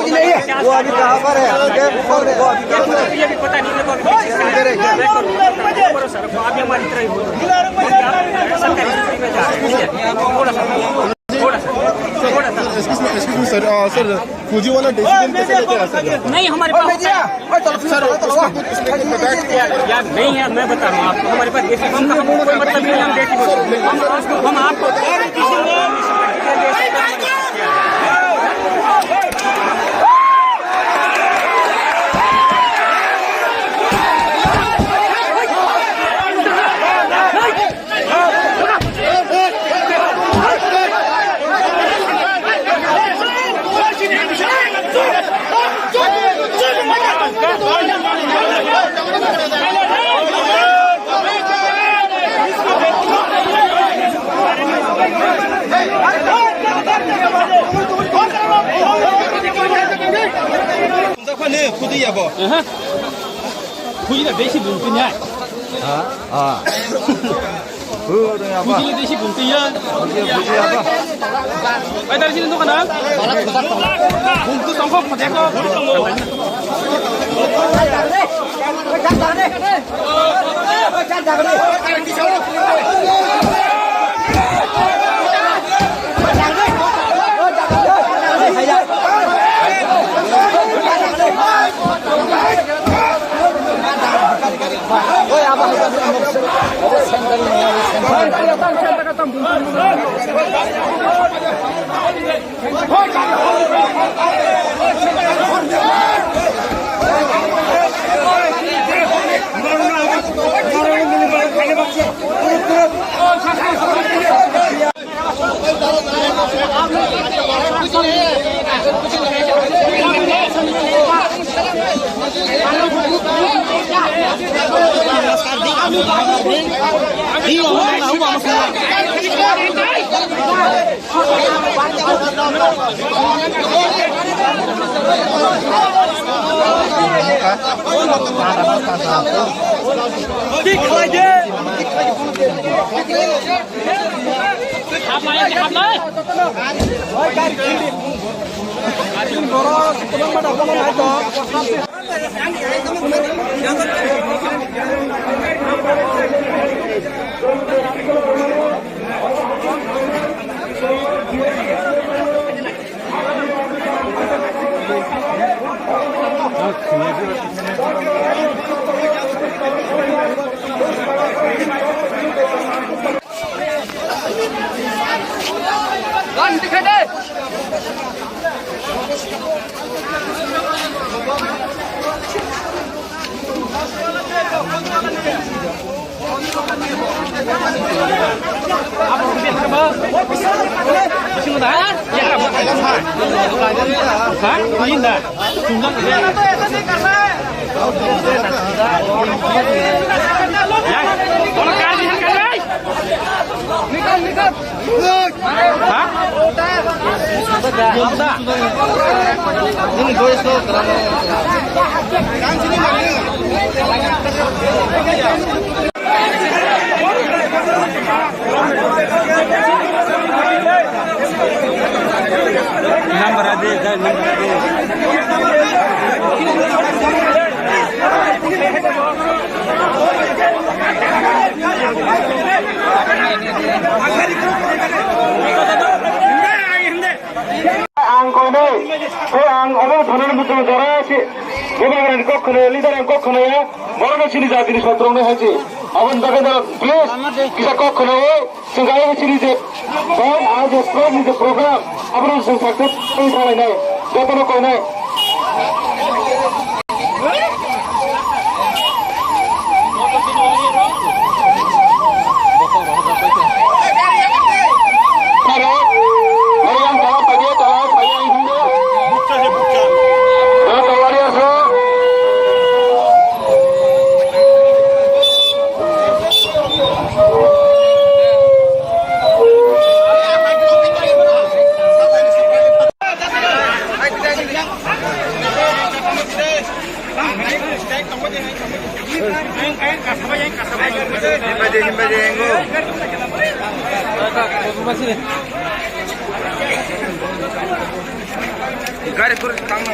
वो अभी कहाँ पर है? वो अभी कहाँ पर है? ये भी पता नहीं, मेरे को अभी किसका है। मैं करूंगा। करो सर, वो अभी हमारी तरह ही बोलो। सरकारी नौकरी में जा रहे हैं। थोड़ा सा, थोड़ा सा, थोड़ा सा। Excuse me, excuse me, sir. Uh, sir, फौजी वाला डिसीजन कैसे लेके आ सकते हैं? नहीं, हमारे पास होता है। सर, उसमें कुछ, उसमें कुछ बताया कि यार, यार, नहीं है, मैं बता रहा हूँ आपको, हमारे पास देसी बम का हमको कोई मतलब नहीं है, हम देसी बम। हम, हम आपको Twi ya bo. Aha. Buji na desi bung twi ya. Ha? Ah. Buji na desi bung twi ya. Buji, buji apa? Ai, dari sini tuh, kanan. Bung tu tongkok, pakai kok. Ang koinai, tei ang obo thani muchung jora si, bubagrani kok khwnaya, leader ni kok khwnaya, borokno chini jatini sotroknai hai se. Aboni bagwi no please kisa kok khwnao, chwng kaiwi chini je band, ah, je stage ni je program, abono chwng success wngwi thanglainai, jotono koinai. Gari kur tangno.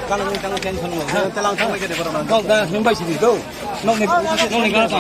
Kala ni tang tension mo. Kok da himbai sidi do. Nokni, nokni kana sa.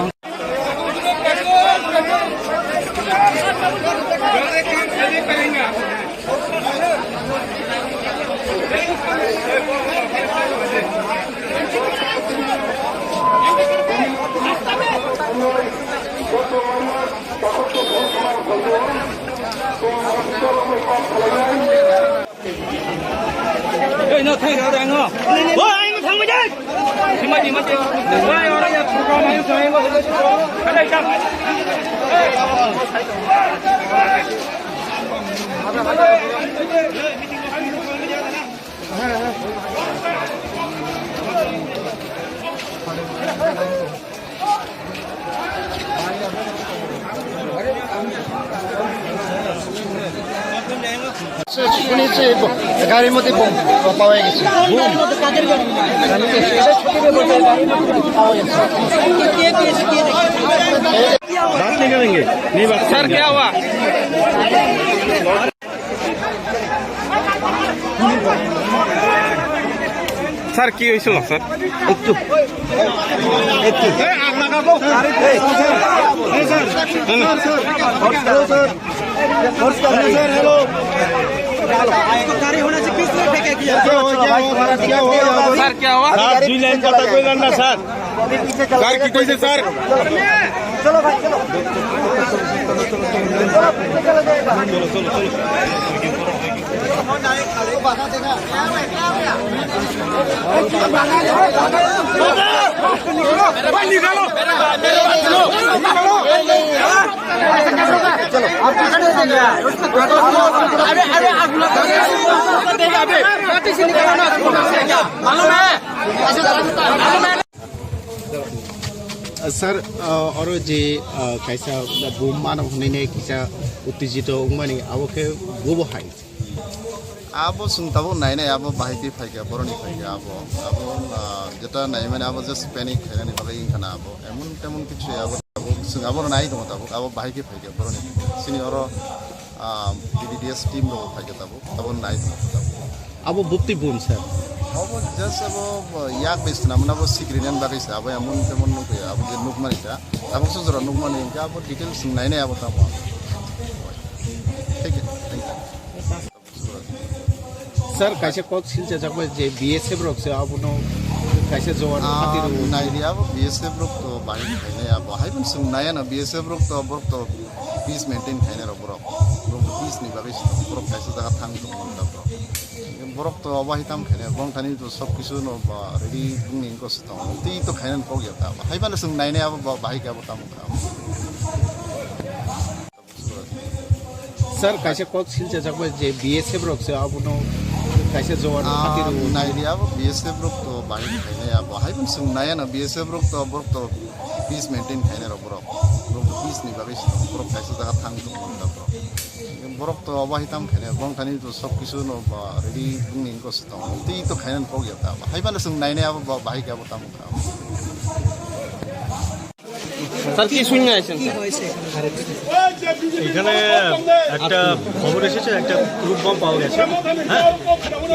শুনেছি ব-, গাড়ির মধ্যে বোম পাওয়া গেছে। বোম? গাড়ির মধ্যে কাদের গাড়ি? গাড়ির মধ্যে বোম পাওয়া গেছে। কে, কে দিয়েছে, কে দেখেছে? बात नहीं करेंगे, नहीं बात। सर, क्या हुआ? স্যার, কি হয়েছিল স্যার? একটু, একটু। गाड़ी होने से किस लिए फेंका गया? क्या हुआ? क्या हुआ? স্যার, কি হয়েছে স্যার? স্যার, কি কইছে sir? Sir, uh, oro je, uh, kaisa bumano hwnwi kisa uttejito wngmani, abo khe bobo hai? Abo chwng tabuk nainai, abo bahai khe phaikha, boroni phaikha abo. Abo, uh, jeta naimani abo just panic khainani bagwi wngkha na abo. Emon temon kichu abo tabuk chwng abo nai tongo tabuk, abo bahai khe phaikha boroni phaikha. Chini oro, uh, B D D S team rok phaikha tabuk, abo nai tongo tabuk. Abo bupti bun, sir? Abo just abo, uh, yak bai swnamna abo sikrinan bagwi se, abo emon temon nukya, abo je nukmani kha. Abo sojora nukmani hwnkhe abo details nainai abo tamo. Thank you, thank you. Sir, kaisa kok silchajak bai je B S F rok se abono kaisa jowan Ah, hati rw. Naidi abo B S F rok to bahai khainai abo. Hai pun sung naya na B S F rok to borok to peace maintain khainai rok borok. Borok peace ni bagwi borok kaisa jaga thang tong borok. Borok to abo hai tam khainai, borok thani to sob kisu no ba ready wngni wngkha se tongo. Tei to khainani kok ya ta. Hai pano sung nainai abo ba-, bahai khe abo tamo kha. Sir, kaisa kok silchajak bai je B S F rok se abono kaisa jowan Ah, hati rw. Naidi abo B S F rok to bahai khainai abo. Hai pun sung naya na B S F rok to borok to peace maintain khainai rok borok. Borok peace ni bagwi borok kaisa jaga thang tong borok. Borok to abo hai tam khainai, borok thani to sob kisu no ba ready wngni wngkha se tongo. Tei to khainani kok ya ta. Hai pano sung nainai abo ba-, bahai khe abo tamo kha. Sir, কি শুনে আছেন, স্যার? এখানে একটা খবর এসেছে, একটা crude bomb পাওয়া গেছে। হ্যাঁ,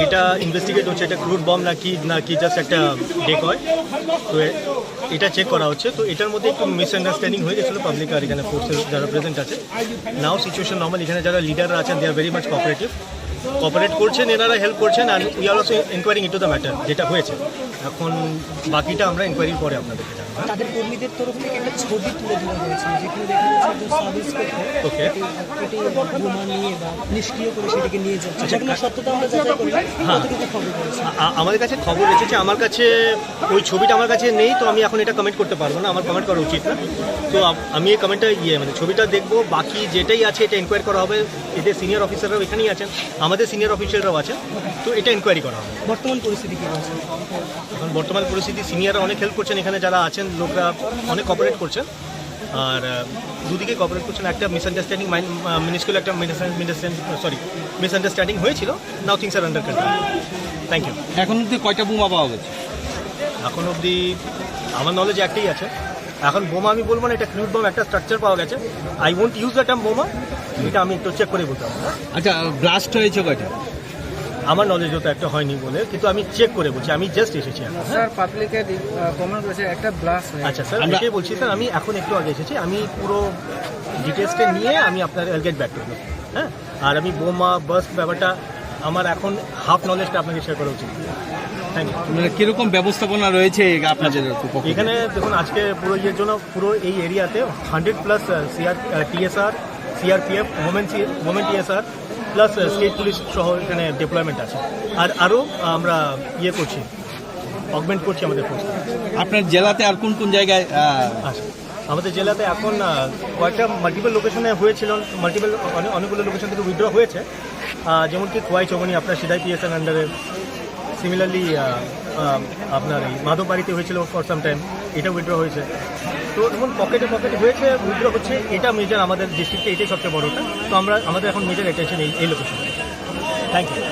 এটা ইনভেস্টিগেট হচ্ছে, এটা ক্রুড বম নাকি, নাকি জাস্ট একটা ডেকয়। তো এ-, এটা চেক করা হচ্ছে। তো এটার মধ্যে একটু মিসআন্ডারস্ট্যান্ডিং হয়ে গেছিলো পাবলিক আর এখানে ফোর্সেস যারা প্রেজেন্ট আছে। নাও সিচুয়েশন নর্মাল, এখানে যারা লিডাররা আছেন, they are very much cooperative, cooperate করছেন, এনারা হেল্প করছেন, and we are also inquiring into the matter, যেটা হয়েছে। এখন বাকিটা আমরা ইনকোয়ারির পরে আপনাদেরকে জানাবো। তাদের কর্মীদের তরফ থেকে একটা ছবি তুলে ধরা হয়েছে, যেখানে দেখা যাচ্ছে একজন সাব ইন্সপেক্টর ওকে। পেটে, পেটে বোমা নিয়ে বা নিষ্ক্রিয় করে সেটাকে নিয়ে যাচ্ছে। আচ্ছা, সেটার সত্যতা আমরা যাচাই করি। হ্যাঁ। কতটুকু খবর রয়েছে? আ-, আ-, আমাদের কাছে খবর এসেছে, আমার কাছে ওই ছবিটা আমার কাছে নেই, তো আমি এখন এটা কমেন্ট করতে পারবো না, আমার কমেন্ট করা উচিত না। তো আ-, আমি এই কমেন্টটা, ইয়ে, মানে, ছবিটা দেখবো, বাকি যেটাই আছে এটা ইনকোয়ারি করা হবে। এদের সিনিয়র অফিসাররাও এখানেই আছেন, আমাদের সিনিয়র অফিসাররাও আছেন, তো এটা ইনকোয়ারি করা হবে। বর্তমান পরিস্থিতি কি রয়েছে? এখন বর্তমান পরিস্থিতি, সিনিয়ররা অনেক হেল্প করছেন, এখানে যারা আছেন লোকরা অনেক কোঅপারেট করছেন, আর, আহ, দুদিকে কোঅপারেট করছেন। একটা মিসআন্ডারস্ট্যান্ডিং, মাইন-, আহ, মিনিসকিউল একটা মিসআন্ডারস্ট্যান্ড-, সরি, মিসআন্ডারস্ট্যান্ডিং হয়েছিল। Now things are under control. Thank you. এখন অবধি কয়টা বোমা পাওয়া গেছে? এখন অবধি আমার নলেজে একটাই আছে। এখন বোমা আমি বলবো না, এটা ক্রুড বম, একটা স্ট্রাকচার পাওয়া গেছে। I won't use the term বোমা, এটা আমি একটু চেক করে বলতে পারবো। আচ্ছা, ব্লাস্ট হয়েছে কয়টা? আমার নলেজে তো একটা হয়নি বলে, কিন্তু আমি চেক করে বলছি, আমি জাস্ট এসেছি এখন। স্যার, পাবলিকে দি-, আহ, কমেন্ট করেছে একটা ব্লাস্ট হয়েছে। আচ্ছা স্যার, আমরা এটাই বলছি স্যার, আমি এখন একটু আগে এসেছি, আমি পুরো ডিটেলসটা নিয়ে আমি আপনার, I'll get back to you। হ্যাঁ, আর আমি বোমা বার্স্ট ব্যাপারটা আমার এখন হাফ নলেজটা আপনাকে শেয়ার করা উচিত। Thank you. মানে, কিরকম ব্যবস্থাপনা রয়েছে এই আপনাদের পক্ষ থেকে? এখানে দেখুন, আজকে পুরো ইয়ের জন্য পুরো এই এরিয়াতে hundred plus, ah, CR, ah, TSR, CRPF, women সি-, women TSR, plus state police সহ এখানে ডিপ্লয়মেন্ট আছে। আর আরও আমরা ইয়ে করছি, অগমেন্ট করছি আমাদের ফোর্স। আপনার জেলাতে আর কোন কোন জায়গায় আহ, আছে। আমাদের জেলাতে এখন আহ, কয়েকটা মাল্টিপল লোকেশনে হয়েছিল, মাল্টিপল অনেকগুলো লোকেশন থেকে উইথড্র হয়েছে। আহ, যেমন কি খোয়াই চৌমনি আপনার সিদাই পিএসএন আন্ডারে, সিমিলারলি আপনার এই মাধববাড়িতে হয়েছিল ফর সাম টাইম, এটা উইথড্র হয়েছে। তো এমন পকেটে পকেটে হয়েছে, উইথড্র হচ্ছে, এটা মেজর আমাদের ডিস্ট্রিক্টে, এটাই সবচেয়ে বড়টা। তো আমরা, আমাদের এখন মেজর অ্যাটেনশন এই এই location. Thank you.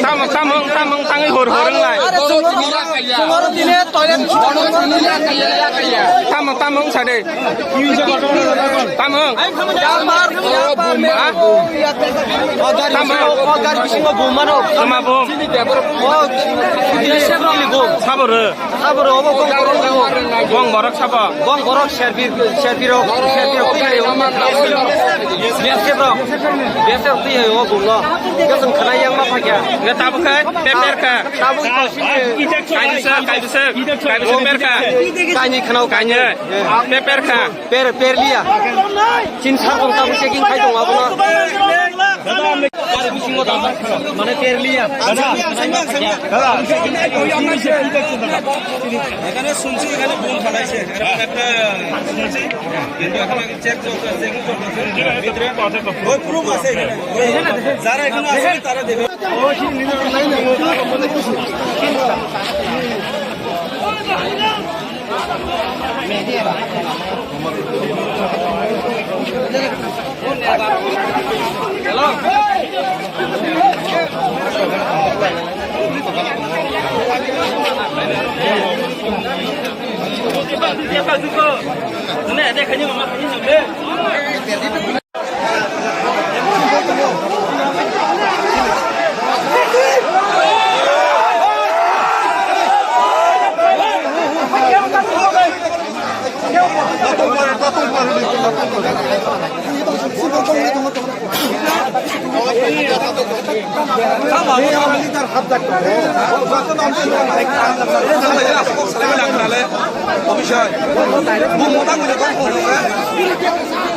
Tamo, tamo, tamo, tangwi hor, hor wnglai. Tamo, tamo wngsa de. Tamo. Ha? Tamo. Tama bum. Sabo rw. Sabo rw, obo gong borok rw. Gong borok sabo. Gong borok serbi, serbi rok, serbi rok twi hai o. B S F rok. B S F rok twi hai o bumno. Hwnkhe chwng khwnai yang ma phai kha. Hwnkhe tabuk khe, peper kha. Tabuk khe. Kainwi se, kainwi se. Kainwi se peper kha. Kainwi khwnao. Kainwi. Peper kha. Per, per liya. Chin sa tong tabuk checking khai tong abono. Mane per liya. এখানে শুনছি এখানে বোম ফালাইছে, এরকম একটা শুনছি, কিন্তু এখন আগে চেক চলছে, চেকিং চলছে ভিতরে। ওই প্রুফ আছে এখানে, ওই যারা এখানে আছে তারা দেবে।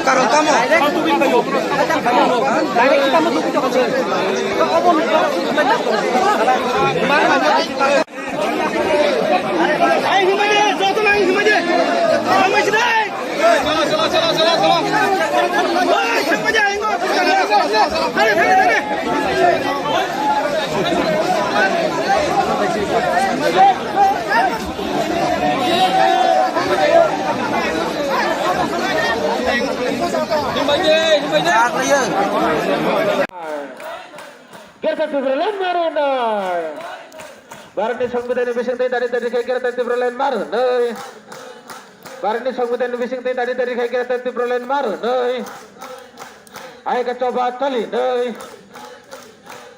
Karon tamo? Gerta Tipraland maro nai. Bharatni Songbidanni bisingtwi dani dani khe Gerta Tipraland maro nai. Bharatni Songbidanni bisingtwi dani dani khe Gerta Tipraland maro nai. Aika choba choli nai.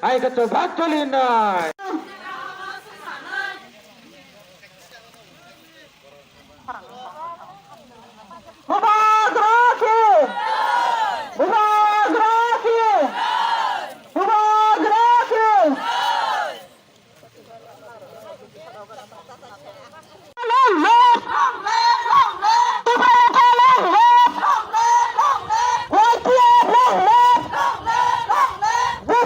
Aika choba choli nai. Bubagra ki! Bubagra ki! Bubagra ki! Long live! Long live! Long live! Bubagra long live! Long live! Long live! Y T F long live! Long live! Long live!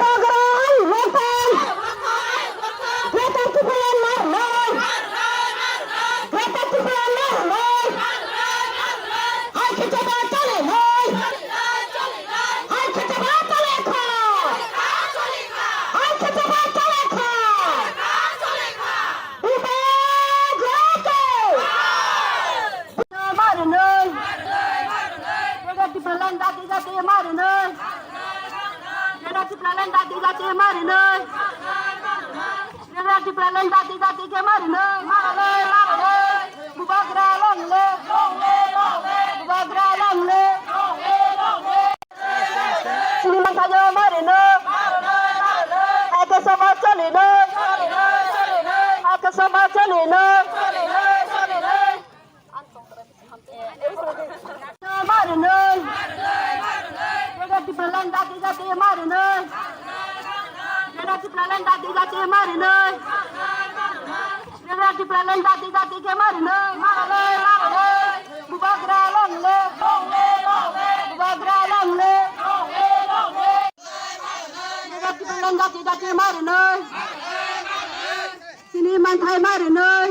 Jati jati marinoi. Tipraland jati jati khe marinoi. Marinoi, marinoi. Bubagra long live. Bubagra long live. Chini manthai marinoi. Hai khe soba cholinoi. Hai khe soba cholinoi. Marinoi. Tipraland jati jati marinoi. Tipraland jati jati marinoi. Tipraland jati jati khe marinoi. Marinoi, marinoi. Bubagra long live. Bubagra long live. Tipraland jati jati marinoi. Chini manthai marinoi.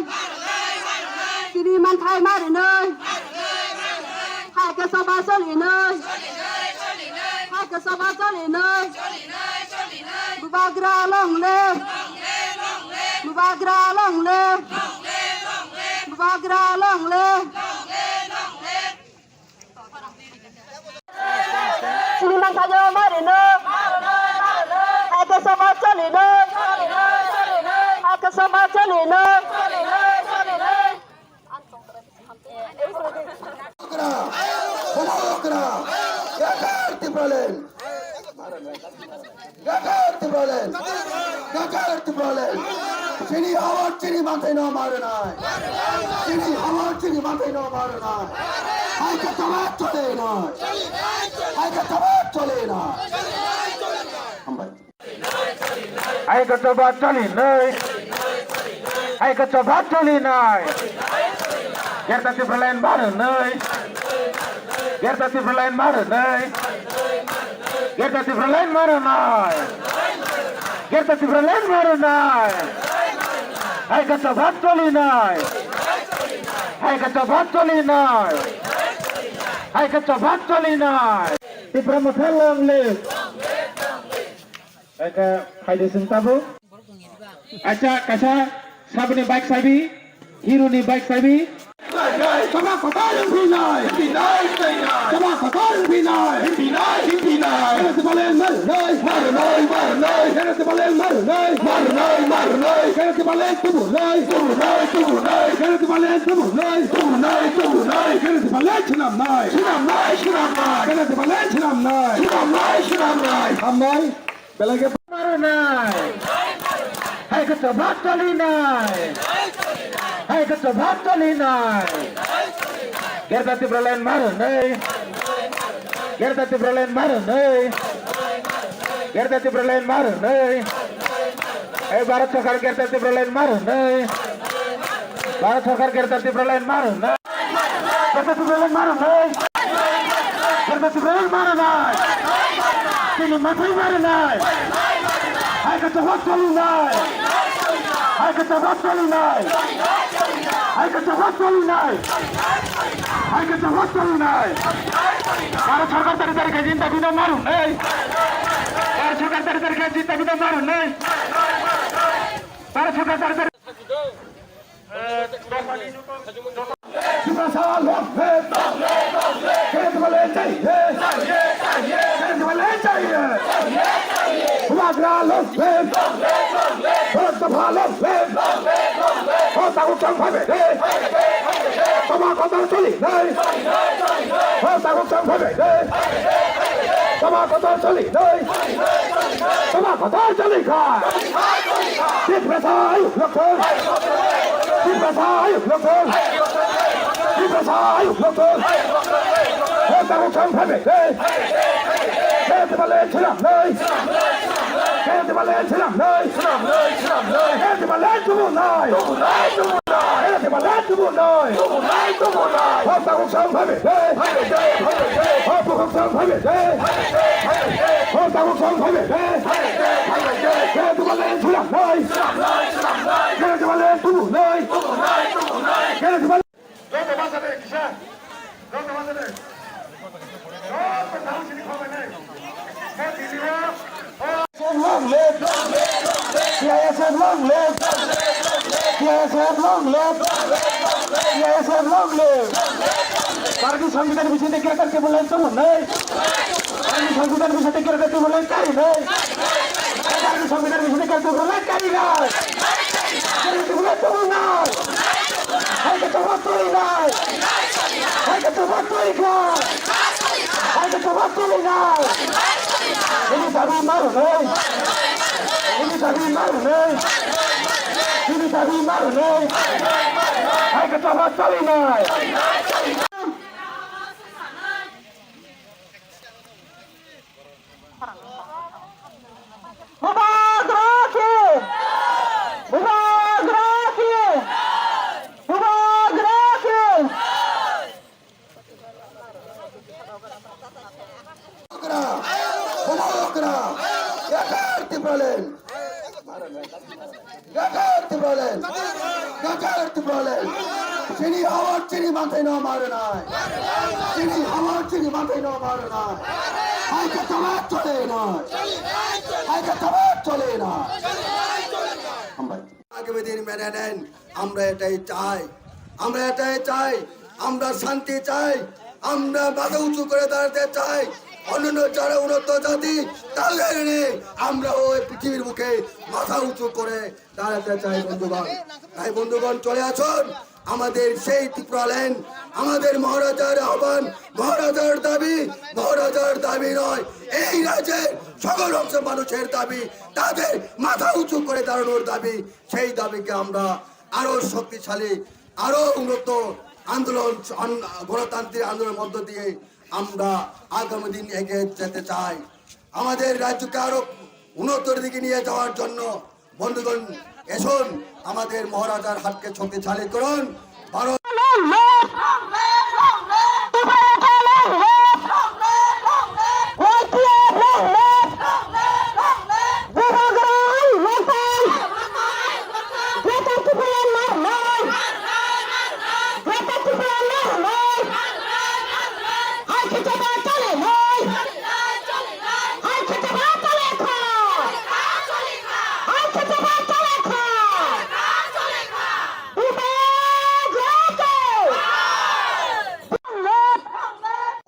Chini manthai marinoi. Hai khe soba cholinoi. Hai khe soba cholinoi. Bubagra long live. Bubagra long live. Bubagra long live. Chini manthai marinoi. Hai khe soba cholinoi. Hai khe soba cholinoi. Bubagra, Bubagra, Gakar Tipraland. Gakar Tipraland! Gakar Tipraland! Chini hawar chini manthai no marinai! Chini hawar chini manthai no marinai! Hai khe soba cholinoi! Hai khe soba cholinoi! Hambai. Hai khe soba cholinoi! Hai khe soba cholinoi! Gerta Tipraland marinoi! Gerta Tipraland marinoi! Gerta Tipraland marinoi! Gerta Tipraland marinoi! Hai khe soba cholinoi! Hai khe soba cholinoi! Hai khe soba cholinoi! Tipra Motha long live! Hai khe phaidi sing tabuk. Acha kaisa saboni bike sabi, hero ni bike sabi. Sama kotor hinai, hinai, hinai. Sama kotor hinai, hinai, hinai. Kena sebalen marnai, marnai, marnai. Kena sebalen marnai, marnai, marnai. Kena sebalen tubunai, tubunai, tubunai. Kena sebalen tubunai, tubunai, tubunai. Kena sebalen chinamnai, chinamnai, chinamnai. Kena sebalen chinamnai, chinamnai, chinamnai. Hambai. Belai khe marinai. Hai khe soba cholinai. Hai khe soba cholinai. Gerta Tipraland marinai. Gerta Tipraland marinai. Gerta Tipraland marinai. Ei Bharat Sarkar Gerta Tipraland marinai. Bharat Sarkar Gerta Tipraland marinai. Gerta Tipraland marinai. Gerta Tipraland marinai. Chini manthai marinai. Hai khe soba cholinai. Hai khe soba cholinai. Hai khe soba cholinai. Hai khe soba cholinai. Bharat Sarkar tari tari khe jin dabi no marinai. Bharat Sarkar tari tari khe jin dabi no marinai. Bharat Sarkar tari tari Tiprasa long live! Kena Tipraland chahiye! Kena Tipraland chahiye! Bubagra long live! Bharat Dopha long live! Ho takhuk chang phaibai de! Tama kotor cholinai! Ho takhuk chang phaibai de! Tama kotor cholinai! Tama kotor cholikha! Tiprasa ayuk lokthung! Tiprasa ayuk lokthung! Tiprasa ayuk lokthung! Ho takhuk chang phaibai de! Kena Tipraland swnamnai! Kena Tipraland swnamnai! Kena Tipraland tubunai! Kena Tipraland tubunai! Ho takhuk chang phaibai de! Ho takhuk chang phaibai de! Ho takhuk chang phaibai de! Kena Tipraland swnamnai! Kena Tipraland tubunai! Kena Tipraland Joto basa de, kisa. Joto basa de. Joto thang sini kho bai nai. Mo tini o. Long live. T I S F long live. T I S F long live. T I S F long live. Bharatiya Songbidan bisingtwi Greater Tipraland tubunai. Bharatiya Songbidan bisingtwi Greater Tipraland karinai. সংবিধান বিরোধী কার্যক্রম কারি নাই। কেন তোমরা চলো না? হাইকে তোমরা চলি নাই। হাইকে তোমরা চলি নাই। হাইকে তোমরা চলি নাই। Ini tadi maru nei. Ini tadi maru nei. Ini tadi maru nei. Haike toba choli nai. Bubagra ki! Bubagra ki! Bubagra ki! Bubagra! Bubagra! Yakar Tipraland! Yakar Tipraland! Yakar Tipraland! Chini hawar chini mantai no maru nai. Chini hawar chini mantai no maru nai. Haike toba choli nai. Haike toba choli nai. Hambai. আগামী দিন মেনে নেন। আমরা এটাই চাই, আমরা এটাই চাই, আমরা শান্তি চাই, আমরা মাথা উঁচু করে দাঁড়াতে চাই। অন্যান্য যারা উন্নত জাতি, তাদের নিয়ে আমরা ওই পৃথিবীর বুকে মাথা উঁচু করে দাঁড়াতে চাই বন্ধুগণ। তাই বন্ধুগণ, চলে আসুন, আমাদের সেই ত্রিপুরাল্যান্ড, আমাদের মহারাজার আহ্বান, মহারাজার দাবি, মহারাজার দাবি নয়, এই রাজ্যের সকল অংশ মানুষের দাবি, তাদের মাথা উঁচু করে দাঁড়ানোর দাবি। সেই দাবিকে আমরা আরো শক্তিশালী, আরো উন্নত আন্দোলন, আন-, গণতান্ত্রিক আন্দোলনের মধ্য দিয়ে আমরা আগামী দিন এগিয়ে যেতে চাই। আমাদের রাজ্যকে আরো উন্নতর দিকে নিয়ে যাওয়ার জন্য বন্ধুগণ, এসুন, আমাদের মহারাজার হাতকে শক্তিশালী করুন। Bharat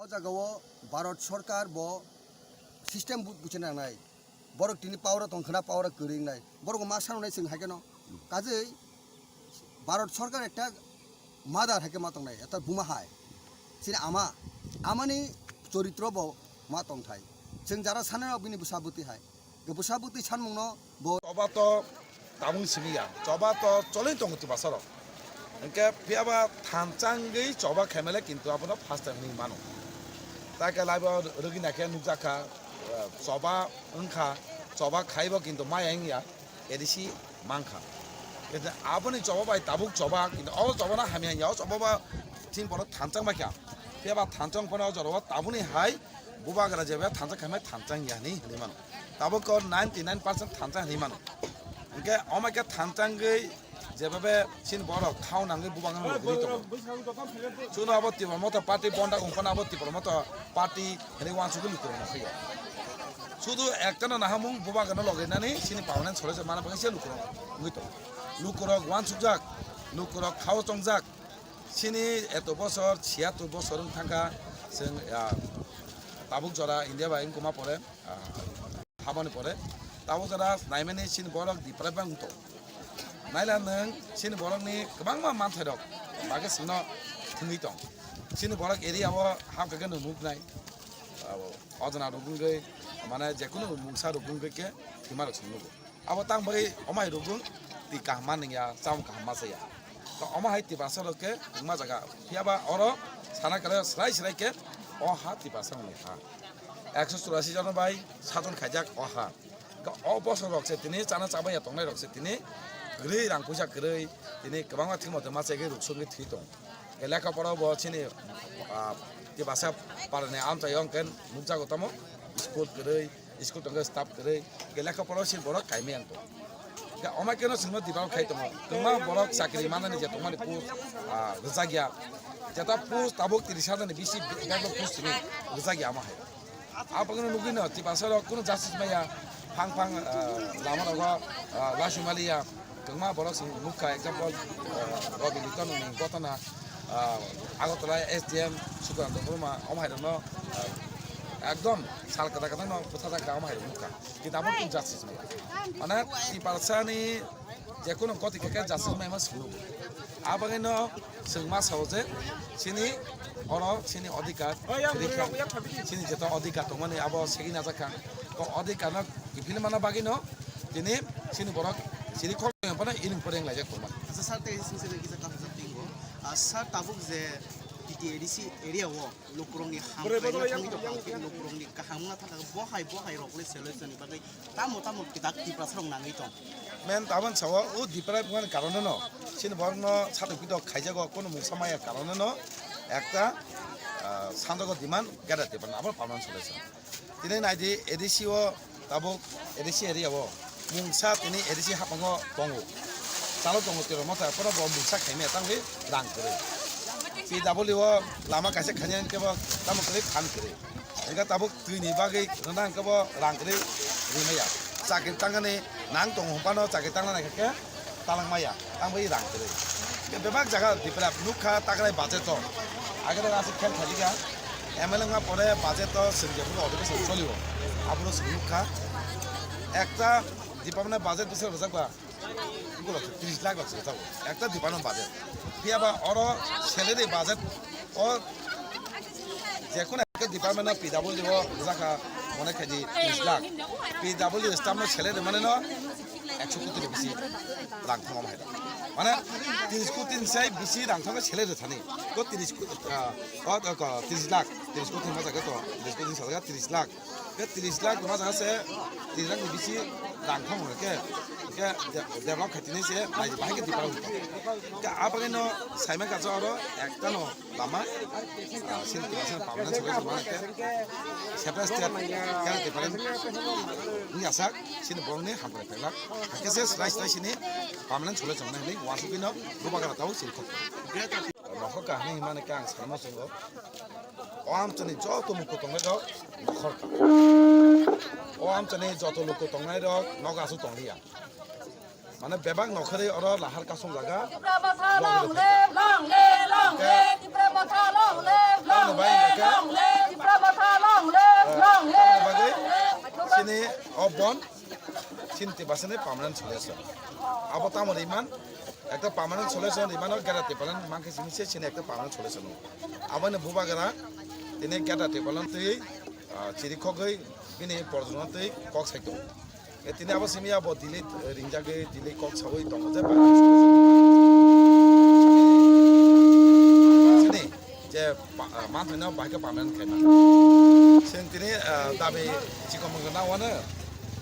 O jaga o Bharat Sarkar bo system bu-, buchina nangnai. Borok tini power o tongkhana, power o kwrwi wngnai. Borok ma sanwnai chwng hai kheno. Kajei Bharat Sarkar ekta mother hai khe ma tongnai, ekta buma hai. Chini ama, amani choritro bo ma tongthai. Chwng jara sanai rok bini bwsa bwtwi hai. Bwsa bwtwi sanmungno bo. Choba to tabung simi ya, choba to choloi tongo twibasa rok. Hwnkhe phiyaba thansa wngwi choba khaimale kintu abono first time hinwi mano. Taikhe laibo rwgwi naikhe nukjakha, eh, choba wngkha, choba khaibo kintu maya wngya, A D C mankha. Kintu aboni choba bai tabuk choba, kintu o choba no hamya wngya, o choba ba chini borok thansa wngbaikha. Phiyaba thansa wngphano o jorao tabukni hai Bubagra jeba thansa khaimai thansa wngya hinwi hinwi mano. Tabuk o ninety nine percent thansa hinwi mano. Hwnkhe omo khe thansa wngwi jeba be chini borok khao nangwi Bubagrano logwi tongo. Chwngno abo Tipra Motha Party bonda wngphano abo Tipra Motha Party hinwi uansugwi lukurokno phaiyo. Sudu ektano nahamung Bubagrano loginani chini permanent solution mana bagwi se lukurok wngwi tongo. Lukurok uansukjak, lukurok khao chongjak. Chini eto bosor, siyatto bosor wng thangkha, chwng, ah, tabuk jora India bai wngkoma pore, ah, habani pore. Tabuk jora naimani chini borok development wng tongo. Naila nwng chini borokni kwbangma manthairok bagwi chwngno thwngwi tong. Chini borok area o hapkha khe nwng nuknai. Abo ojona rok wngwi, mane, jekunu mungsa rok wngwi khe thwima rok chwng nugo. Abo tang bagwi omo hai rwgwng twi kaham ma nungya, chamung kaham ma chaya. To omo hai Tiprasa rok khe kwbangma jaga. Phiyaba oro sana kale swrai swrai khe o ha Tiprasa ni ha. Ekso churasi jon bai sajon khaijak o ha. To o bosor rok se tini chana chabaiya tongnai rok se tini kwrwi rang puisa kwrwi tini kwbangma thwimo tongma chegwi ruk songwi thwi tong. Lekha pora bo chini, ah, Tiprasa parani amchaio hwnkhe nukjago tamo school kwrwi. School tongkhe staff kwrwi, hwnkhe lekha pora se borok kaimai ang tongo. Hwnkhe omo kheno chwngno develop khai tongo. Kwbangma borok chakri manani je tongmani post, ah, rwjak ya. Jeta post tabuk tris hajar ni bisi bebak post simi rwjak ya omo hai. Aboni nugwino Tiprasa rok kunu justice maya, phang phang, ah, lama rogo, ah, lasu maliya. Kwbangma borok chwng nukha, example, ah, Robi Liton ni gotona, ah, Agartala S D M Sukranta Burma, omo hai rokno, ah, Ekdom sal kwtal kwtal no bwthajak da omo hai rok nukha. Kintu abo tong justice maya. Mane Tiprasa ni jekunu goti khe khe justice maya ma sulu. Abagwi no chwng ma sao je chini oro chini odhikar rikha. Chini jeto odhikar tongmani abo segwi najakha. O odhikar no kiphilmana bagwi no tini chini borok chiri khok phano iring poreng laijak tongma. Acha sir, tei sini sini kisa kaham sa tingo. Ah, sir, tabuk je P T A D C area o lukurokni hamkrai no thangwi tongkha, lukurokni kaham wngna thangkha, bohai bohai rokni solution ni bagwi tamo tamo kidak Tiprasa rok nangwi tong. Men tabon sao o Dipra bumani karone no chini borok no satok pitok khaijago, kono mungsa maya karone no ekta, ah, sandogo demand gada Tiprasa abo permanent solution. Tini naidi A D C o tabuk A D C area o mungsa tini A D C haphango tongo. Chalo tongo tiro motha, phano bo mungsa khaimaya tangwi rang kwrwi. P W o lama kaisa khainai khe bo tamo kwrwi phan kwrwi. Engkhe tabuk twini bagwi rwna hwnkhe bo rang kwrwi rimaya. Chakri tangani nang tongo hwnphano chakri tangna naikha khe talangmaya, tangwi rang kwrwi. Bebak jaga Dipra nukha takrai budget o. Agere aswk khel khaijika. M L A wngma pore budget o chwng jephuru odhibeson cholio. Aphuru chwng nukha. Ekta department budget bwswk rwjakba. Tris lakh rok se rwjago. Ekta department budget. Phiyaba oro salary budget o jekunu ekta department o P W D o rwjakha mone khaidi tris lakh. P W D staff no salary mane no ekso koti ni bisi rang thango hai. Mane tris koti ni sai bisi rang thango salary thani. Ko tris ko, ah, o, o, ko tris lakh, tris koti ma jaga to, tris koti ni salga tris lakh. Ke tris lakh ma jaga se tris lakh ni bisi rang thango ke, ke de-, develop khaitini se bai bahai ke dipara. Ke abagino saima kacha oro ekta no lama, ah, sini kisa permanent solution ma ke separate state kera different ni asak sini borokni hamkrai phailak. Hakhe se slai slai sini permanent solution nai ni wasukino bubagra tau sini khok. Nokhor kahini himani khe ang sanma chungo. O amchani joto luku tongnai rok nokhor ka. O amchani joto luku tongnai rok nogo asuk tongliya. Mane bebak nokhorwi oro lahar kasong jaga. Tipra Motha long live, long live, long live. Tipra Motha long live, long live, long live. Tipra Motha long live, long live. Sini o bon, sini Tiprasani permanent solution. Abo tamo riman, ekta permanent solution rimano gera Tipralan mangkhe sini se sini ekta permanent solution. Aboni bubagra tini gera Tipralan twi, ah, chiri khogwi bini porjono twi kok saito. E tini abo simi abo delay, eh, ringjagwi delay kok sawi tongo je ba-, sini je pa-, ah, manthai no bahai khe permanent khaima. Sini tini, ah, dabi chikon mungkha na wano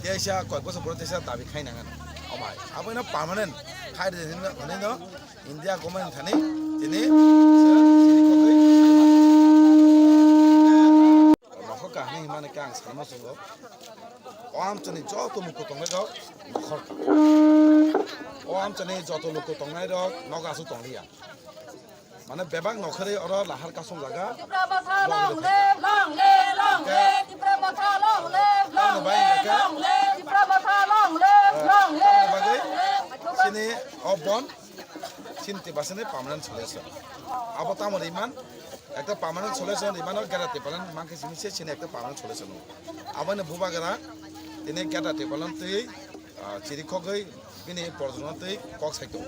teisa koi bosor pore teisa dabi khai nang ano. Omai abo no permanent khai de hino, hino India government thani tini se chiri khogwi nokhor kahini himani khe ang sanma chungo. O amchani joto luku tongnai rok nokhor ka. O amchani joto luku tongnai rok nogo asuk tongliya. Mane bebak nokhorwi oro lahar kasong jaga. Tipra Motha long live, long live, long live. Tipra Motha long live, long live, long live. Tipra Motha long live, long live, long live. Sini o bon, sini Tiprasani permanent solution. Abo tamo riman, ekta permanent solution rimano gera Tipralan mangkhe sini se sini ekta permanent solution. Aboni bubagra tini gera Tipralan twi, ah, chiri khogwi bini porjono twi kok saito.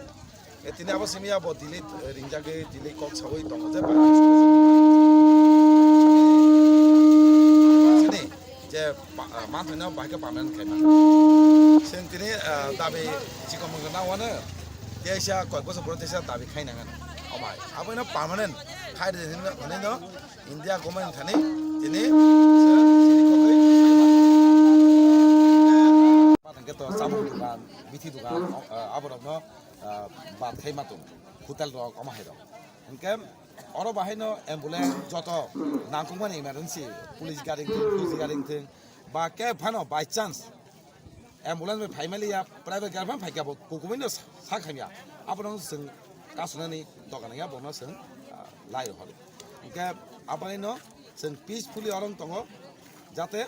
E tini abo simi abo delay, eh, ringjagwi delay kok sawi tongo je ba-, sini je pa-, ah, manthai no bahai khe permanent khaima. Sini tini, ah, dabi chikon mungkha na wano teisa koi bosor pore teisa dabi khai nang ano. Omai abo no permanent khai de hino, hino India government thani tini se chiri khogwi. Hwnkhe to chamung dukan, bithi dukan, o, ah, aborokno, ah, bad khai ma tong, hotel rok, omo hai rok. Hwnkhe oro bahai no ambulance joto nangkukmani emergency, police gari wngthung, police gari wngthung, ba khe phano by chance ambulance bai phaimaliya, private gari phano phaikha bo kukumui no sa khamya. Abono chwng kasunani dogan ya bono chwng, ah, lai rw horo. Hwnkhe aboni no chwng peacefully oro wng tongo, jate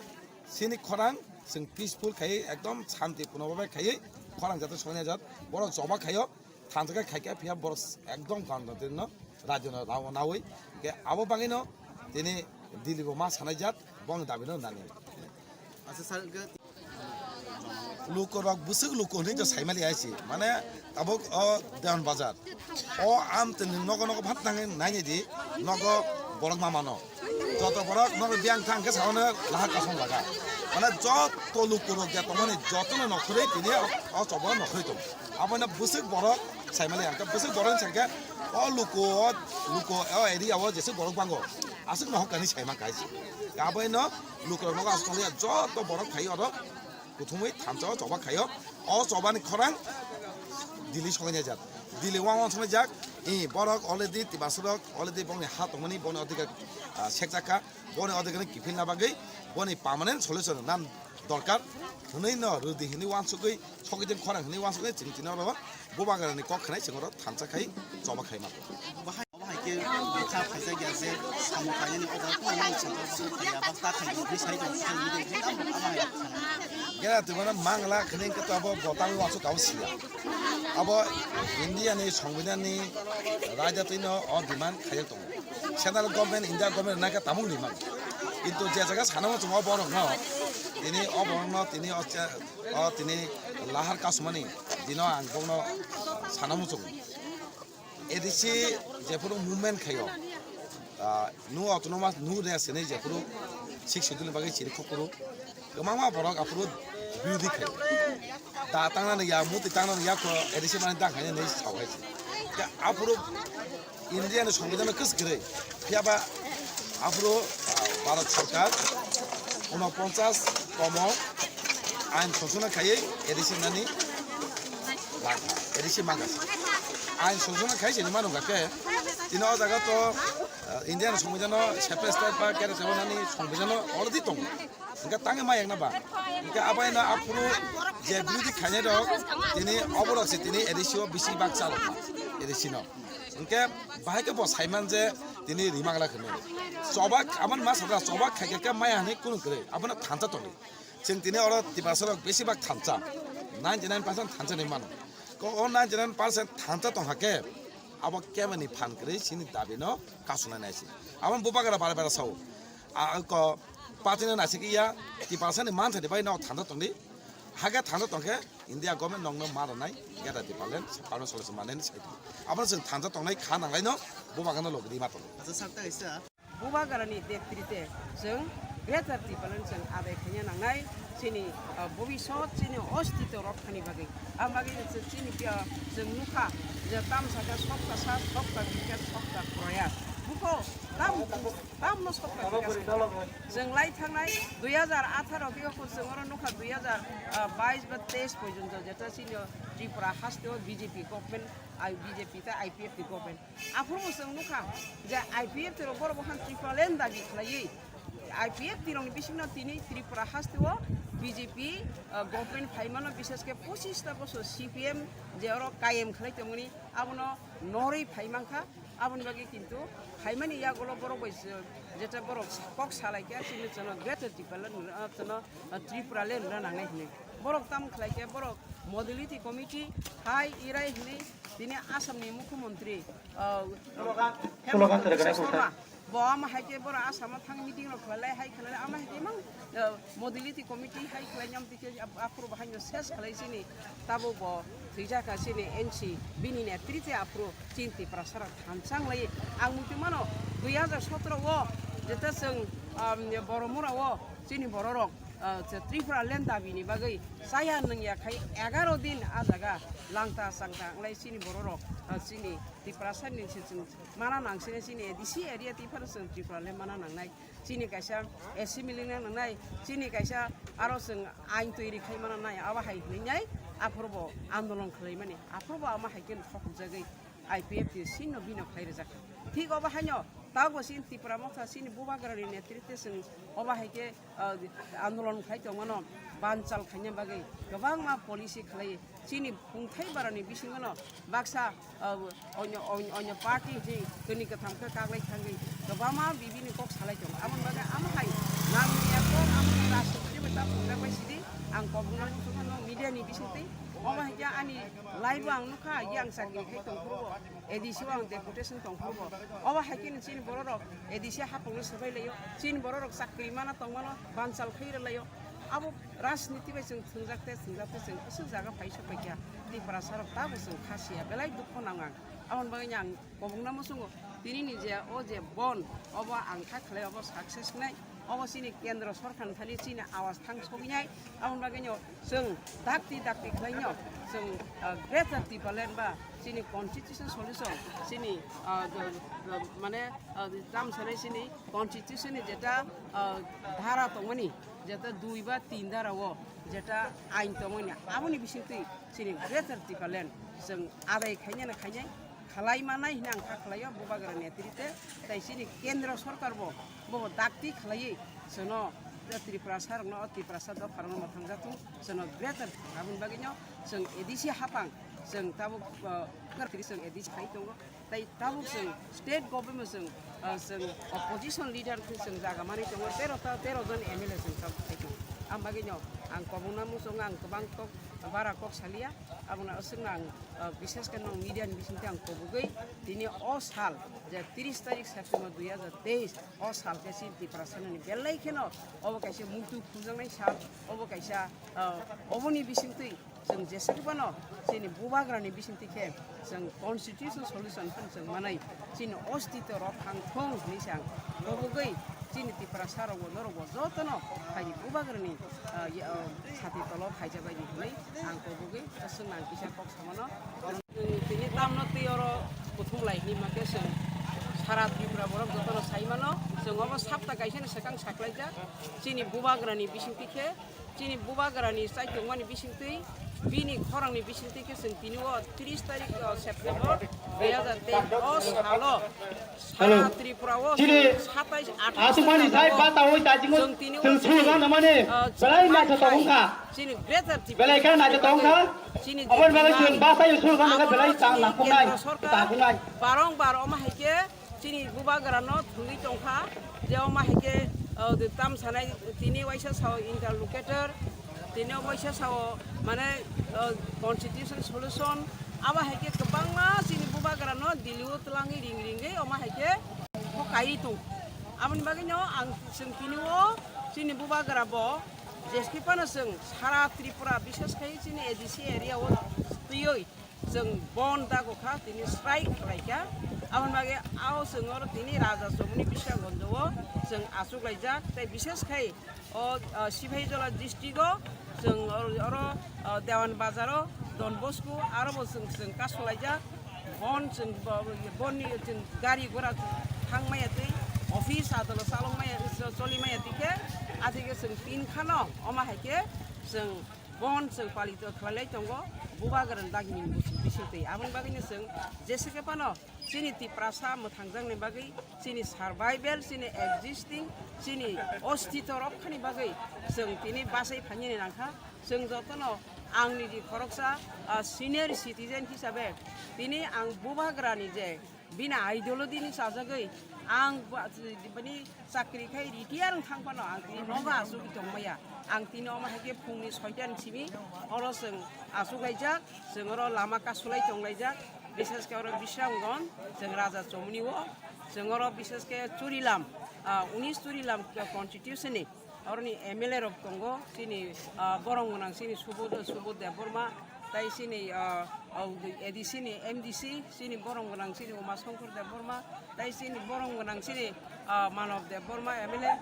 chini khorang chwng peaceful khai ekdom shanti purno bhabe khaiwi khorang jate soknai jat borok choba khaio. Thansa khe khaikhe phiya borok ekdom gandotino rajino rao nawi. Hwnkhe abo bagwino tini Delhi bo ma sanai jat, Bong dabi no nani. Acha sal ga. Luko rok bwswk luko hinwi to saimali aisi. Mane tabuk o Dewan Bazar. O am tini nogo nogo phat nang nai di nogo borok ma mano. Joto borok nogo biang thang khe saono lahar kasong jaga. Mane joto luko rok ya tongmani joto no nokhorwi tini o chobo nokhorwi tong. Abo no bwswk borok saimali ang bwswk borok sangkhe o luko o luko o area o jeswk borok bango. Aswk no hokani saima kaisi. Abo no luko rok nogo aswk ya joto borok khai oro. Kuthumwi thansa o choba khaio. O chobani khorang Delhi songwi naijak. Delhi wang wang songwi jak. I borok already tibasarok already bongni ha tongmani bongni odhikar, ah, sekjakha. Bongni odhikar kiphilna bagwi boni permanent solution nan dorkar. Hwnwi no rwdi hwnwi wansugwi sokijeng khorang hwnwi wansugwi chwng tini oro Bubagrani kok khnai chwng oro thansa khai choba khai mano. Obo hai khe bwkha phaijak ya je samung kainani obo khe nang saka bwkha ya bwkha khai bwkha sai tong sai ni de abo hai. Gera twi mano mangla khne khe to abo botang wasu kau sia. Abo India ni Songbidan ni raida twi no o demand khaiyak tongo. Central government, India government nai khe tamung ni man. Kintu je jaga sana mo chungo borok no tini o borok no tini o che-, o tini lahar kasumani dino ang bokno sana mo chungo. A D C jephuru movement khaio, ah, nu autonomous nu de sini jephuru six schedule ni bagwi chiri khokuru kwbangma borok aphuru birodhi khaio. Da tangnani ya, muti tangnani ya kho A D C mani dang khainani sao hai. Aphuru India ni Songbidan no kwswk kwrwi. Phiya ba aphuru, ah, Bharat Sarkar unoponchas komo ain sosona khaiwi A D C nani A D C mangkha. Ain sosona khai sini manu khe tini o jaga to, ah, India ni Songbidan no separate state ba kere sabo nani Songbidan no already tongo. Hingke tangwi ma yakna ba. Hingke abai no aphuru je birodhi khainai rok tini oborok se tini A D C o bisi bak chalok A D C no. Hingke bahai khe bo saiman je tini rimangla khwno. Chobak aman ma sakha chobak khaikhe khe maya hinwi kunu kwrwi abono thansa tongdi. Chwng tini oro Tiprasa rok bisi bak thansa. Ninety nine percent thansa ni mano. Ko o ninety nine percent thansa tong hakhe abo kemani phan kwrwi chini dabi no kasuna nai si. Abo bubagra bara bara sao. A ko Patino naisik iya, Tiprasa ni mantha ni bai no thanda tongdi. Haga thanda tongkhe India government nongno ma rwnai, geta Tipraland, Tiprasa solution manani sai tong. Abono chwng thanda tongnai kha nanglai no, bo bagano logri ma tongo. Acha sakta kaisa. Bubagrani netrite chwng Greater Tipraland chwng adai khaina nangnai, chini, ah, bobisot chini ostito rok thani bagwi. Am bagwi chwng chini, ah, chwng nukha je tam saka sokta sa, sokta bikha, sokta proyas. Buko tam Tamno sokta bikha chwng lai thangnai dui hajar atharo khe chwng oro nukha dui hajar bais ba teis porjonto jeta chini Tripura hasteo B J P government, I, B J P tei I P F ni government. Aphuru bo chwng nukha je I P F T rok borok bokhan Tipraland dabi khlaiwi I P F T rokni bisingno tini Tripura hasteo B J P, ah, government phaimano bishesh khe pochista bosor C P M je oro kayem khlai tongmani abono norwi phaimankha. Aboni bagwi kintu phaimani yagulo borok bai je-, jeta borok kok salai khe chini chwngno Greater Tipraland, ah, chwngno, ah, Tripuraland rwna nangnai hwnwi. Borok tamo khlai khe borok modality committee hai irai hwnwi tini Assam ni mukhyamantri, ah, Hemanta Biswa Sarma bo ama hai khe borok Assam o thang meeting rok khlai lai hai khlai lai ama hai khe mang, ah, modality committee hai khlai nyam Khe ap-, aphuru bo haino ses khlai chini tabuk bo thwijak kha chini N C bini netrite aphuru chini Tiprasa rok thansa wnglai. Ang muitu mano dui hajar sotoro o jeta chwng, um, Boromura o chini borok rok, uh, Tripuraland dabi ni bagwi chaya nungya khai egaro din a jaga langta changta wnglai chini borok rok, uh, chini Tiprasa ni se chwng mana nang sini chini A D C area twi phano chwng Tripuraland mana nangnai. Chini kaisa assembly nang nangnai, chini kaisa aro chwng ain toiri khai mana nai, abo hai hwnwi nai aphuru bo andolon khlai mani, aphuru bo ama hai khe thok jagwi I P F T sino bino khlai rijak. Thik obo haino tabuk bo chini Tipra Motha chini bubagrani netrite chwng obo hai khe, ah, andolon khlai tongmano banchal khaina bagwi kwbangma policy khlai. Chini phungthai barani bisingono baksa, ah, onyo, onyo, onyo party hwnwi tini kwtham khe kaglai thangwi kwbangma bibini kok salai tongo. Aboni bagwi amo hai nangni ya kok amo hai rajniti bai ta phungjak bai sidi ang kobokno muchungmano media ni bisingtwi Omo hai khe ani life o ang nukha, yang chakri khai tongphuru bo, A D C o ang deputation tongphuru bo. Obo hai khe chini borok rok A D C hapang no swbai laio, chini borok rok chakri mana tongmano banchal khai rwlaio. Abo rajniti bai chwng thwngjak te thwngjak te chwng aswk jaga phai sok pai kha. Tiprasa rok tabuk chwng kha siya, belai dukho nang ang. Aboni bagwi ang kobongna muchungo tini ni je o je bon obo ang kha khlai obo success nai. Obo chini kendro sorkar ni thani chini awas thang sogwi nai. Aboni bagwi no chwng dakti dakti khlai no chwng, ah, Greater Tipraland ba chini constitution solution chini, ah, do- do- mane, ah, tam sanai chini constitution ni jeta, ah, dhara tongmani jeta dui ba tin dhara o jeta ain tongmani aboni bisingtwi chini Greater Tipraland chwng adai khainai na khainai khalai manai hwnwi ang kha khlaio Bubagra netrite tei chini kendro sorkar bo bo dakti khlaiwi chwngno Tripura sarokno o Tiprasa dopharokno mwthangjathung chwngno greater aboni bagwino chwng A D C hapang chwng tabuk, uh, chwng A D C khai tongo tei tabuk chwng state government chwng, uh, chwng opposition leader khe chwng jaga manwi tongo tero ta tero jon M L A chwng tabuk khai tongo. Ang bagwino ang kobongna muchungo ang kwbang kok bara kok salia. Aboni aswkno ang, ah, bishesh khe nwng media ni bisingtwi ang kobogwi tini o sal je tris tarik September dui hajar teis o sal khe chini Tiprasa ni belai kheno obo kaisa muitu khuljaknai sal, obo kaisa, ah, oboni bisingtwi chwng jesa khe phano chini Bubagra ni bisingtwi khe chwng constitution solution phano chwng manai chini ostito rok thang thung hwnwi se ang kobogwi chini Tiprasa rok bo norok bo jotono phaidi Bubagra ni, ah, ye, ah, sati tolo phaijak bai di hwnwi ang kobogwi aswk nang kisa kok samano. Tini tamno twi oro kuthum lai hinwi ma khe chwng sara Tripura borok jotono sai mano. Chwng obo sapta kaisa ni swkang saklaijak chini Bubagra ni bisingtwi khe chini Bubagra ni chai tongmani bisingtwi bini khorang ni bisingtwi khe chwng tini o tris tarik, o September dui hajar teis o salo Hello. Sara Tripura o chini satais athais asumani jagao sai bata oi tajingo chwng tini o chwng chini, sulu gana mane ah, belai chwng naisa khai tongkha. Chini Greater Tripura belai kha naisa tongkha. Chini abon bagwi chwng basa yo sulu gana belai ta nakhunai ta khunai. Barong bar omo hai khe chini Bubagra no thwngwi tongkha je omo hai khe, ah, tam sanai tini waisa sao interlocutor. Tini o waisa sao mane, o, constitution solution abo hai khe kwbangma chini Bubagra no Delhi o twlangwi ring ringwi omo hai khe bo kaiwi tong. Aboni bagwi no ang chwng tini o chini Bubagra bo jeski phano chwng sara Tripura bishesh khai chini A D C area o twiwi chwng bon dago kha, tini strike khlai kha. Aboni bagwi ao chwng oro tini Raja Chomoni Bisramganj o chwng achuk laijak, tei bishesh khai o, o, Sipahijala district o chwng oro, oro, o, Dewan Bazar o Don Bosco aro bo chwng, chwng kasu laijak. Bon chwng bo, bonni chwng gari gora thang maya twi, office adolo chalok maya, choli maya twi khe athai khe chwng tin khano omo hai khe chwng bon chwng palito khlailai tongo, Bubagra ni dagini bising twi. Aboni bagwino chwng jesa khe phano chini Tiprasa mwthangjakni bagwi, chini survival, chini existing, chini ostito rokkhani bagwi chwng tini bachai phainani nangkha. Chwng jotono ang niji khoroksa, ah, senior citizen hisabe tini ang Bubagrani je bini ideology ni chajagwi ang ba-, bini chakri khai retire wng thang phano ang tini nogo achugwi tongmaya. Ang tini omo hai khe phungni soita ni simi oro chwng achuk laijak, chwng oro lama kasulai tong laijak, bishesh khe oro Bisramganj, chwng Raja Chomoni o, chwng oro bishesh khe Churilam, ah, unis Churilam constitution ni oroni M L A rok tongo, chini, ah, borong gwnang chini Subodh, Subodh Debbarma, tai chini, ah, ah, A D C ni M D C, chini borong gwnang chini Uma Shankar Debbarma, tai chini borong gwnang chini, ah, Manav Debbarma M L A.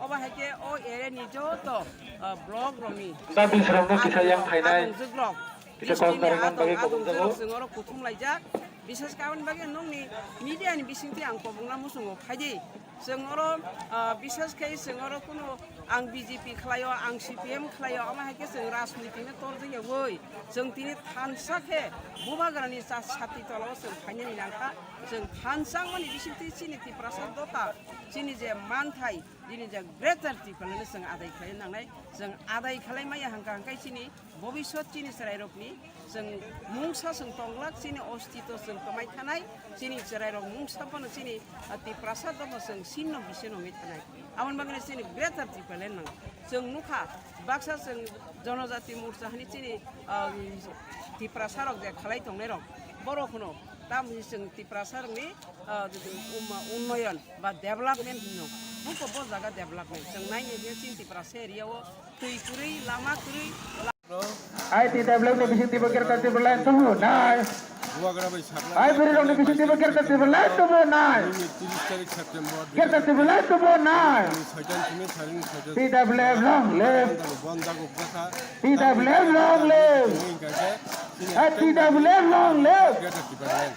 Obo hai khe o area ni joto, ah, block rokni Bisramno kisa yang phainai, adongjwk rok, kisa district ni kok narinani bagwi adong-, kobong adongjwk jago. Rok chwng oro kuthum laijak. Bishesh khe aboni bagwi nwngni media ni bisingtwi ang kobongna muchungo phaidi. Chwng oro, ah, bishesh khe chwng oro kunu ang B J P khlaio, ang C P M khlaio, omo hai khe chwng rajniti no torjak yawi. Chwng tini thansa khe Bubagrani cha-, sati tolao chwng phainani nangkha. Chwng phan changmani bisingtwi chini Tiprasa dota, chini je manthai, chini je Greater Tipraland chwng adai khlai nangnai, chwng adai khlai maya hwnkha hwnkhe chini bobiswt chini chwrairokni chwng mungsa chwng tonglak, chini ostitw chwng kwmai thanai, chini chwrairok mungsa phano chini, ah, Tiprasa dopha chwng sinno bisino wngwi thanai. Aboni bagwino chini Greater Tipraland nang. Chwng nukha, baksa chwng Jonojati Morcha hwnwi chini, ah, Tiprasarok je khalai tongnairok, borok hwno, tamoni chwng Tiprasarokni, ah, um, unnoyon ba development hwno. Buko bo jaga development. Chwng naini hwnkhe chini Tiprasa area-o twi kwrwi, lama kwrwi. Ai twi development ni bising tibo Greater Tipraland tubu nai. Bubagra bai sakla. Ai bwrwi rokni bising tibo Greater Tipraland tubu nai. Nini tiris tarik September Greater Tipraland tubu nai. Soitan simi saring soitan. T W F long live. Bonda gupta kha. T W F long live. Nini kake. Ai T W F long live. Greater Tipraland.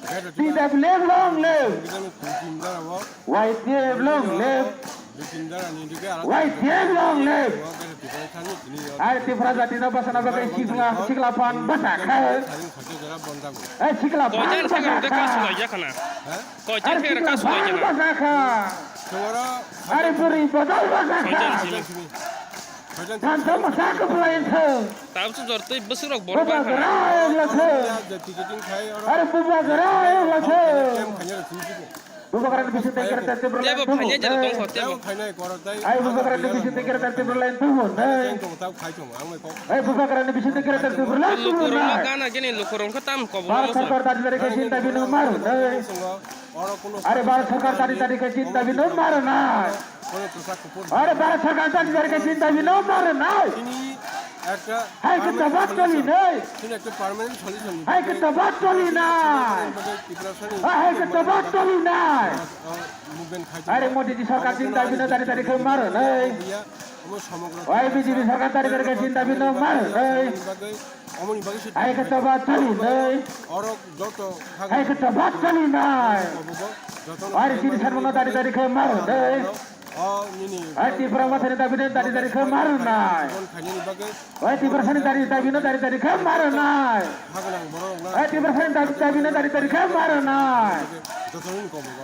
Greater T W F long live. Kita ni kunci mdara wo. Y T F long live. Dui tin jara ni dike alag. Y T F long live. Are Tipra jati no bachana bagwi sikla, sikla phan bacha kha. Ai sikla phan bacha kha. Are sikla phan bacha kha. Are bwrwi bodol bacha kha. Thansa masa khe bwlai thung. Tabuk jor twi bwswk rok borok bai khana. Bubagra ayok la thung. Are bubagra ayok la thung. Bubagrani bising tei Greater Tipraland tubu nai. Ai bubagrani bising tei Greater Tipraland tubu nai. Ai bubagrani bising tei Greater Tipraland tubu nai. Gana gini lukurok khe tam kobor. Bharat Sarkar tari tari khe chinta bino maru nai. Are Bharat Sarkar tari tari khe chinta bino maru nai. Are Bharat Sarkar tari tari khe chinta bino maru nai. Hai khe tabak toli nai. Hai khe tabak toli nai. Hai khe tabak toli nai. Are Modi ji sarkar chinta bino tari tari khe maru nai. Hai B J P sarkar tari tari khe chinta bino maru nai. Hai khe tabak toli nai. Hai khe tabak toli nai. Are chini sarmano tari tari khe maru nai. Hai Tipra Mothani dabi no dari dari khe maru nai. Hai Tipra Mothani dari dabi no dari dari khe maru nai. Hai Tipra Mothani dari dabi no dari dari khe maru nai.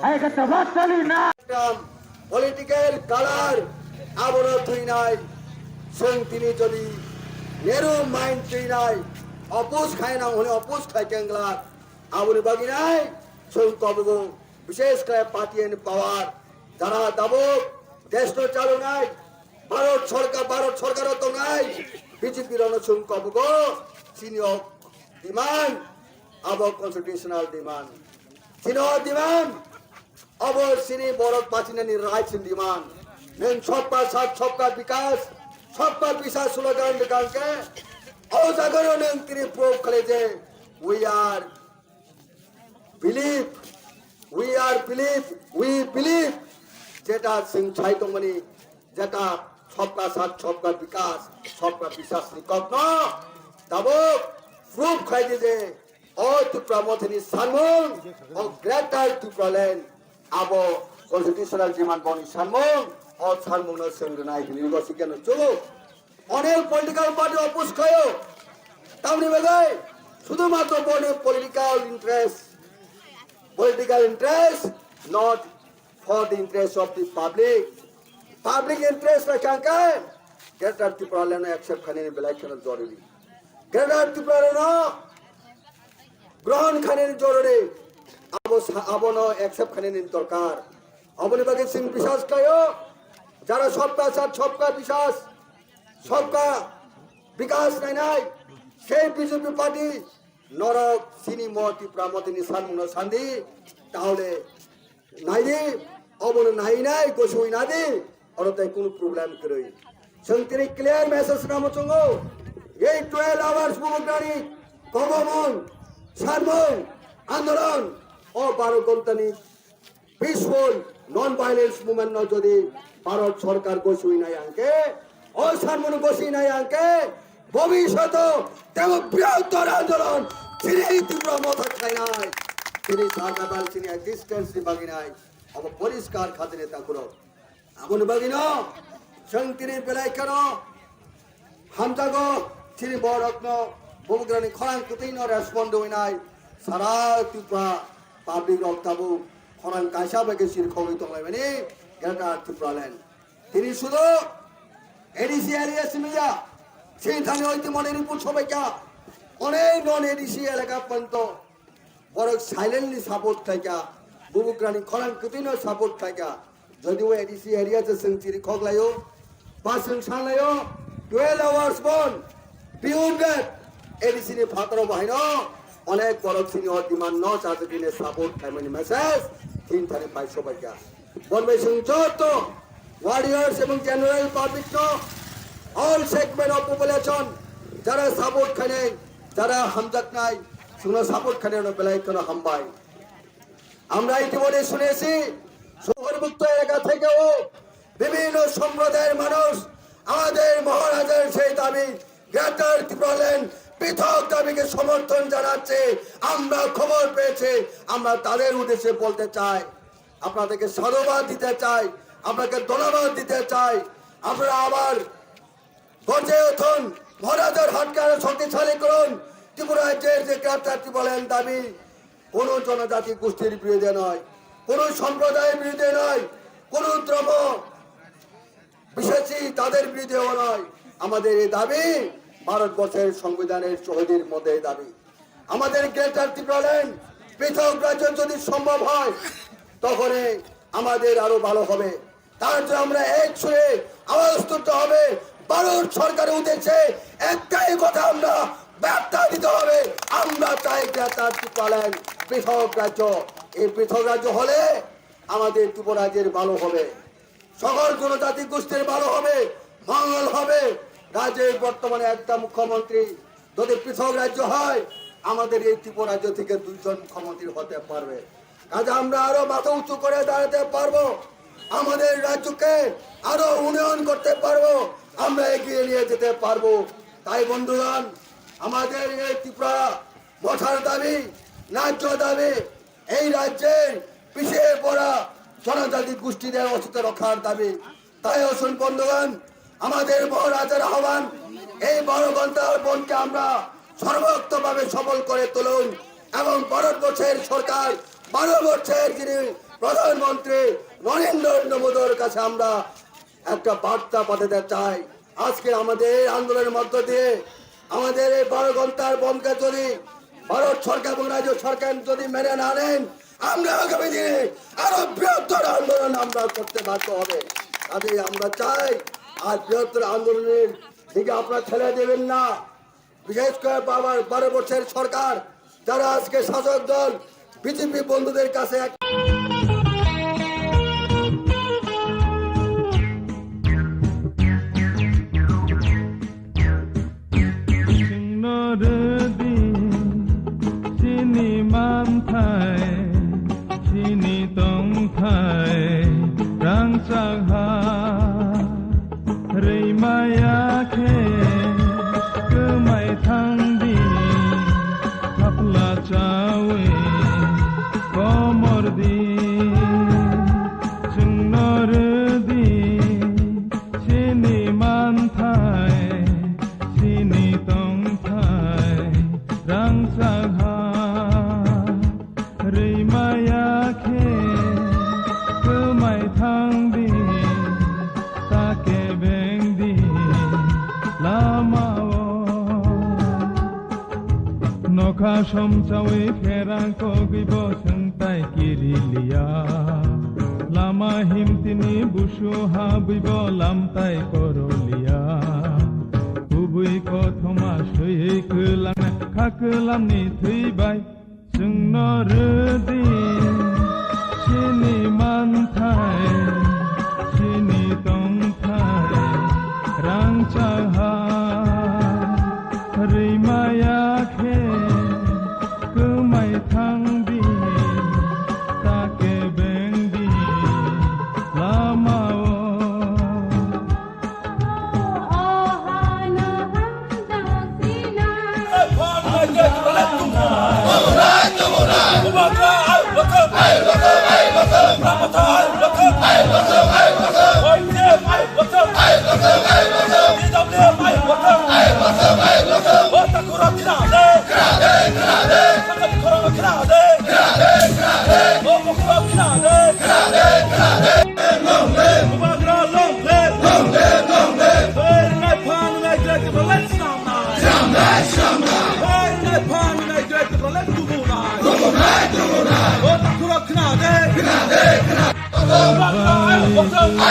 Hai khe tabak toli nai. Political color abono thwinai. Chwng tini jodi Nehru mind thwinai. Oppose khai nang hwnwi oppose khai khe wngla. Aboni bagwi nai chwng kobogo. Bishesh khe party and power, jara tabuk desh no chalonai, Bharat Sarkar, Bharat Sarkar o tongnai B J P rok no chwng kobogo, chini o demand, abo constitutional demand. Chini o demand, abo chini borok bachinani rights ni demand. Nwng sabka sath, sabka bikas, sabka biswas slogan rwkha hwnkhe, o jaga o nwng tini prove khlai je, we are believe, we are believe, we believe, jeta chwng sai tongmani, jeta sabka sath, sabka bikas, sabka biswas ni kokno tabuk prove khai di je o Tipra Mothani sanmung, o Greater Tipraland, abo constitutional demand boni sanmung, o sanmung no chwng rwnai hwnwi bo sikhe no chwng. Onel political party oppose khlaio. Tamni bagwi sudhumatro boni political interest. Political interest, not for the interest of the public. Public interest rwkha hwnkhe Greater Tipraland no accept khainani belai kheno jorori. Greater Tipraland no grohon khainani jorori. Abo sa-, abono accept khainani dorkar. Aboni bagwi chwng biswas khlaio. Jara sabka sath, sabka biswas, sabka bikas nainai, sei B J P party norok chini mo Tipra Mothani sanmungno sandi, tahole naidi, obono nainai gosui nadi, oro tai kunu problem kwrwi. Chwng tini clear message ramo chwngo, ei twelve hours bubagrani kobomung, sanmung, andolon, o baro gontani peaceful, non-violence movement no jodi Bharat Sarkar gosui nai hwnkhe, o sanmung gosui nai hwnkhe, bhobishoto tebo brihottor andolon chini Tipra Motha khlainai, chini survival, chini existence ni bagwi nai, abo poriskar kha chini takhurok. Aboni bagwino chwng tini belai kheno hamjago, chini borokno bubagrani khorang kwtwino respond rwinai sara Tripura Public rok tabuk khorang kaisa bai khe sirkhogwi tonglaimani Greater Tipraland. Tini sudu A D C area simi ya. Sini thani oitimoni report sobaikha. Onek non A D C elaka panto. Borok silently support khlaikha. Bubugrani khorang kwtwino support khlaikha. Jodi o A D C area se chwng chiri khoklaio, ba chwng sanlaio, twelve hours bon, beyond that, A D C ni phataro bahaino onek borok sini o demand no chajagini support khlaimani message tin thani pai sobaikha. Bon bai chwng joto warriors ebong general public no, all segment of population, jara support khainai, jara hamjaknai, chwngno support khainai no belai kheno hambai. আমরা ইতিমধ্যে শুনেছি, শহরমুক্ত এলাকা থেকেও বিভিন্ন সম্প্রদায়ের মানুষ আমাদের মহারাজার সেই দাবি, গ্রেটার ত্রিপুরাল্যান্ড পৃথক দাবিকে সমর্থন জানাচ্ছে। আমরা খবর পেয়েছি, আমরা তাদের উদ্দেশ্যে বলতে চাই, আপনাদেরকে সাধুবাদ দিতে চাই, আপনাকে ধন্যবাদ দিতে চাই। আপনারা আবার গর্জে উঠুন, মহারাজার হাতকে আরো শক্তিশালী করুন। ত্রিপুরা রাজ্যের যে গ্রেটার ত্রিপুরাল্যান্ড দাবি কোনো জনজাতি গোষ্ঠীর বিরুদ্ধে নয়, কোনো সম্প্রদায়ের বিরুদ্ধে নয়, কোনো ধর্ম বিশ্বাসী তাদের বিরুদ্ধেও নয়। আমাদের এই দাবি ভারতবর্ষের সংবিধানের চৌহদ্দির মধ্যে এই দাবি। আমাদের গ্রেটার ত্রিপুরাল্যান্ড পৃথক রাজ্য যদি সম্ভব হয়, তখনই আমাদের আরো ভালো হবে। তার জন্য আমরা এক সুরে আওয়াজ তুলতে হবে। ভারত সরকারের উদ্দেশ্যে একটাই কথা আমরা বার্তা দিতে হবে, আমরা চাই গ্রেটার ত্রিপুরাল্যান্ড পৃথক রাজ্য। এই পৃথক রাজ্য হলে আমাদের ত্রিপুরা রাজ্যের ভালো হবে, সকল জনজাতি গোষ্ঠীর ভালো হবে, মঙ্গল হবে। রাজ্যের বর্তমানে একটা মুখ্যমন্ত্রী, যদি পৃথক রাজ্য হয়, আমাদের এই ত্রিপুরা রাজ্য থেকে দুইজন মুখ্যমন্ত্রী হতে পারবে। কাজে আমরা আরো মাথা উঁচু করে দাঁড়াতে পারবো, আমাদের রাজ্যকে আরো উন্নয়ন করতে পারবো, আমরা এগিয়ে নিয়ে যেতে পারবো। তাই বন্ধুগণ, আমাদের এই ত্রিপুরা মথার দাবি, ন্যায্য দাবি, এই রাজ্যের পিছিয়ে পড়া জনজাতি গোষ্ঠীদের অস্তিত্ব রক্ষার দাবি। তাই আসুন বন্ধুগণ, আমাদের মহারাজার আহ্বান, এই বারো ঘন্টার বনকে আমরা সর্বোক্তভাবে সফল করে তুলুন এবং ভারতবর্ষের সরকার, বারো বর্ষের যিনি প্রধানমন্ত্রী নরেন্দ্র মোদীর কাছে আমরা একটা বার্তা পাঠাতে চাই। আজকে আমাদের এই আন্দোলনের মধ্য দিয়ে আমাদের এই বারো ঘন্টার বনকে যদি ভারত সরকার এবং রাজ্য সরকার যদি মেনে না নেন, আমরা আগামী দিনে আরো বৃহত্তর আন্দোলন আমরা করতে বাধ্য হবে। কাজেই আমরা চাই আর বৃহত্তর আন্দোলনের দিকে আপনারা ঠেলে দেবেন না। বিশেষ করে বাবার বারো বছরের সরকার, যারা আজকে শাসক দল বিজেপি বন্ধুদের কাছে এক Chwngno rwdi chini manthai, chini tongthai rangchak ha. Rwi maya khe kwmai thangdi, thapla chawi komordi. Chwngno rwdi chini manthai, chini tongthai rangchak ha. Rwi maya khe kwmai thangdi, ta kebengdi lamao. Nokha somchawi pherang kogwi bo chwngtai kiriliya. Lama himtini busu habwi bo lamtai koroliya. Kubui kothoma swiwi kwlangnai kha kwlamni thwibai. Chwngno rwdi chini manthai, chini tongthai rangchak ha. Rwi maya khe kwmai thangdi, ta kebengdi lamao.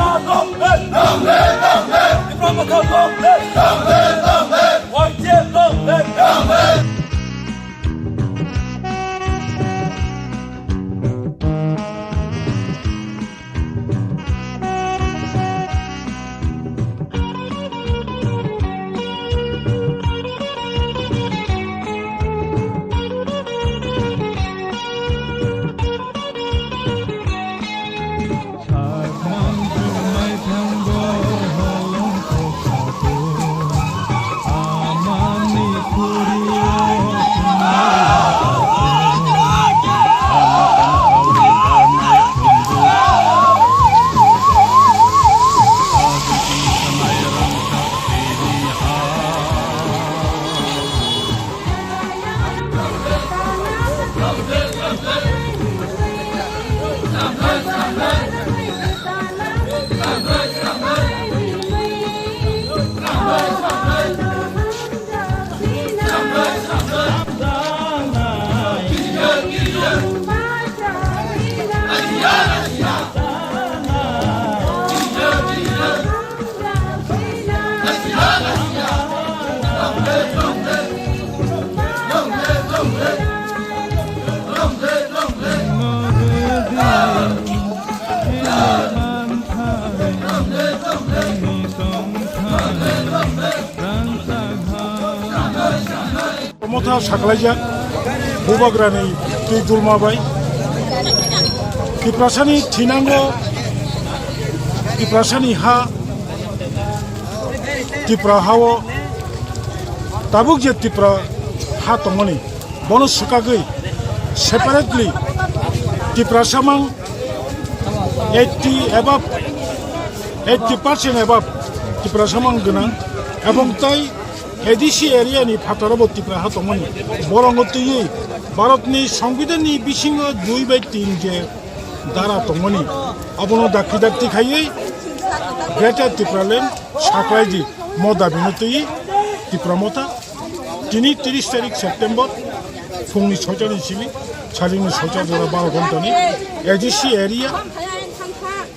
Motha long live! Long live, long live! Tipra Motha long live! Long live, long live! Y T F long live! Long live! Motha saklaijak, Bubagrani twi dulma bai. Tiprasani thinango, Tiprasani ha, Tipra hao tabuk je Tipra ha tongmani, bono swkagwi separately Tiprasa mang eighty above, eighty percent above Tiprasa mang gwnang, ebong tai A D C area ni phataro bo Tipra ha tongmani, borongo twiwi Bharat ni Songbidan ni bisingo dui bai tin je dara tongmani, abono dakti dakti khaiwi Greater Tipraland saklaidi mo dabino twiwi Tipra Motha tini tris tarik September phungni soita ni simi, salini soita jora baro ghontani A D C area,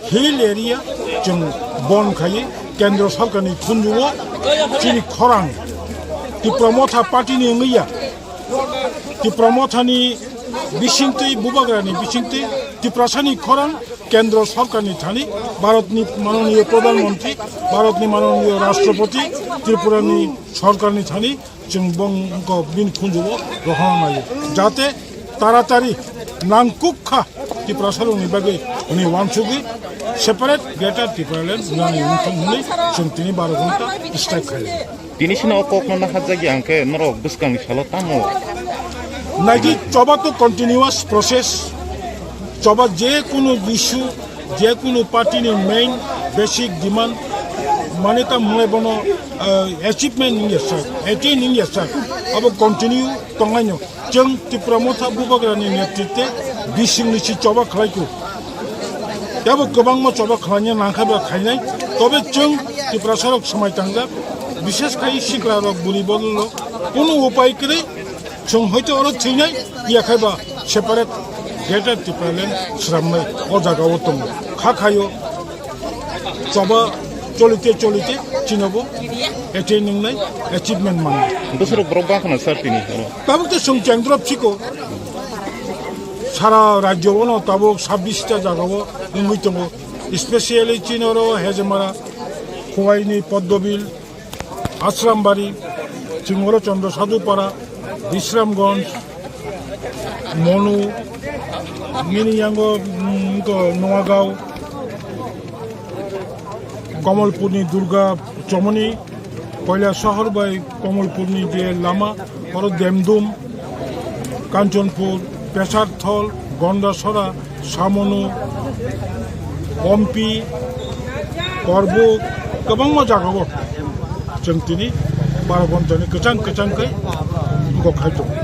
hill area chwng bon khaiwi Kendra Sorkarni khunjugo chini khorang Tipra Motha party ni wngya, Tipra Mothani bisingtwi, Bubagrani bisingtwi Tiprasani khorang Kendra Sorkarni thani, Bharatni manoniyo Pradhan Mantri, Bharatni manoniyo Rashtrapati, Tripurani Sorkarni thani chwng bongkok bini khunjugo rohorna naio, jate taratari nangkukha Tiprasarokni bagwi hwnwi uansugwi separate Greater Tipraland wngnani wngthung hwnwi chwng tini baro ghonta strike khaio. Tini sino o kokno nahajagya hwnkhe norok bwskangni salo tamo? Naidi, choba to continuous process. Choba je kunu issue, je kunu party ni main basic demand, mane ta mwnai bono, eh, achievement wngya sak, attain wngya sak, abo continue tongnaino. Chwng Tipra Motha Bubagrani netritwe bisingni si choba khlaiku. Tebo kwbangma choba khlaina nangkha ba khainai. Tobe chwng Tiprasarok swmai tangjak, bishesh khai siklarok, buri bodolrok, kunu upai kwrwi chwng hoito oro thwinai, yakhai ba separate Greater Tipraland sramnai o jagao tongo. Kha khaio. Choba cholite cholite chinobo attain wngnai, achievement mannai. Bwswrok borok bangkhana sir tini oro? Tabuk to chwng chengdrop siko. Sara rajyo bono tabuk sabbish ta jagao wngwi tongo. Especially chini oro Hejemara, Khowaini, Poddobil, Asrambari, chwng oro Chandra Sadhupara, Bisramganj, Monu, Nini yango, mm, to Noagao, Komolpurni Durga Chomoni, Koilasahar bai Komolpurni je lama, oro Demdum, Kanchanpur, Pesarthol, Gondasora, Samonu, Ompi, Korbuk, kwbangma jagao chwng tini baro ghontani kwchang kwchang khe kok khai tongo.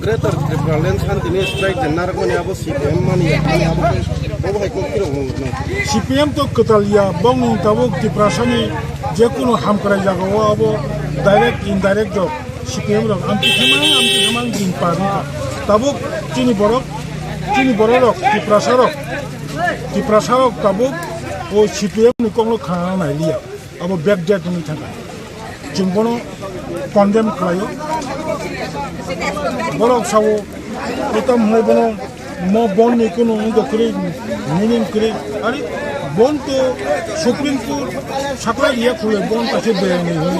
Greater Tipraland santini strike je narwkmani abo C P M mani, mani abo khe bobo hai kok phirok nung nung. C P M to kwtal ya, bongni tabuk Tiprasani jekunu hamkrai jagao abo direct indirect rok C P M rok amtwi thangmani, amtwi thangmani din par wngkha. Tabuk chini borok, chini bororok, Tiprasarok, Tiprasarok tabuk o C P M ni kokno khna nai liya. Abo backdate wngwi thangkha. Chwng bono condemn khlaio. Borok sao, etam hwnwi bono mo bond ni kunu wngkha kwrwi, meaning kwrwi. Ari bond to Supreme Court saklai riya khulai bond kaisa beyang ni hwnwi.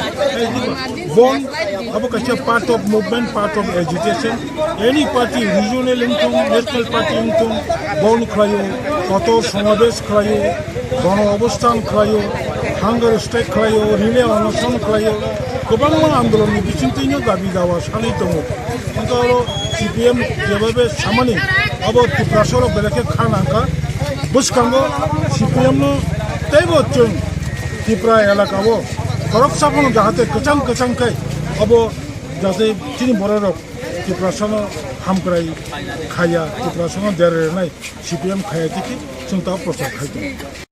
Bond abo kaisa part of movement, part of agitation. Any party, regional wngthung, national party wngthung, bond khlaio, kotor somabesh khlaio, gono obosthan khlaio, hunger strike khlaio, relay onoson khlaio, kwbangma andolonni bisingtwino dabi dawa sanwi tongo. Hwnkhe oro C P M jebaibai samani abo Tiprasarok belai khe kha nangkha. Bwskango C P M no teibo chwng Tripura elakao khoroksa phano jahate kwchang kwchang khe abo jate chini bororok Tiprasano hamkrai khaya, Tiprasano dera rwnai C P M khaya tiki chwng ta prochar khai tongo.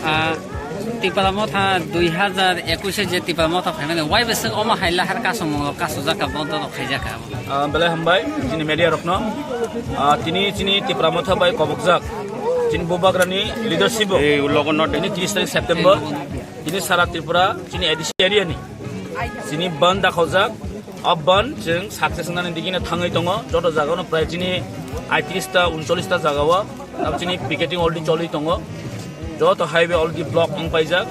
Ah, Tipra Motha dui hazar ekwis je Tipra Motha phaimani, wai bwswk omo hai lahar kasongmungrok kasujak kha, bondo rok khaijak kha? Ah, belai hambai chini media rokno. Ah, tini chini Tipra Motha bai kobokjak chini Bubagrani leadership o. Ei, ulogo not tini tris tarik September, tini sara Tripura chini A D C area ni chini bandh dakhaujak. O bandh chwng success wngnani digino thangwi tongo. Joto jagao no prai chini aitris ta, uncholish ta jagao abo chini picketing already choli tongo. Joto highway already block wng paijak.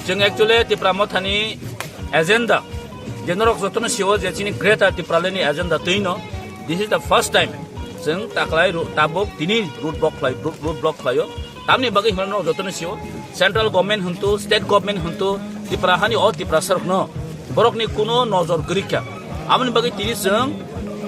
Chwng actually Tipra Mothani agenda, je norok jotono sio je chini Greater Tipraland ni agenda twino, this is the first time chwng taklai ro-, tabuk tini road block khlai, road, road block khlaio. Tamni bagwi hwnba norok jotono sio, central government hwntu, state government hwntu, Tipra hani o Tiprasa rokno borokni kuno nojor kwrwi kha. Aboni bagwi tini chwng,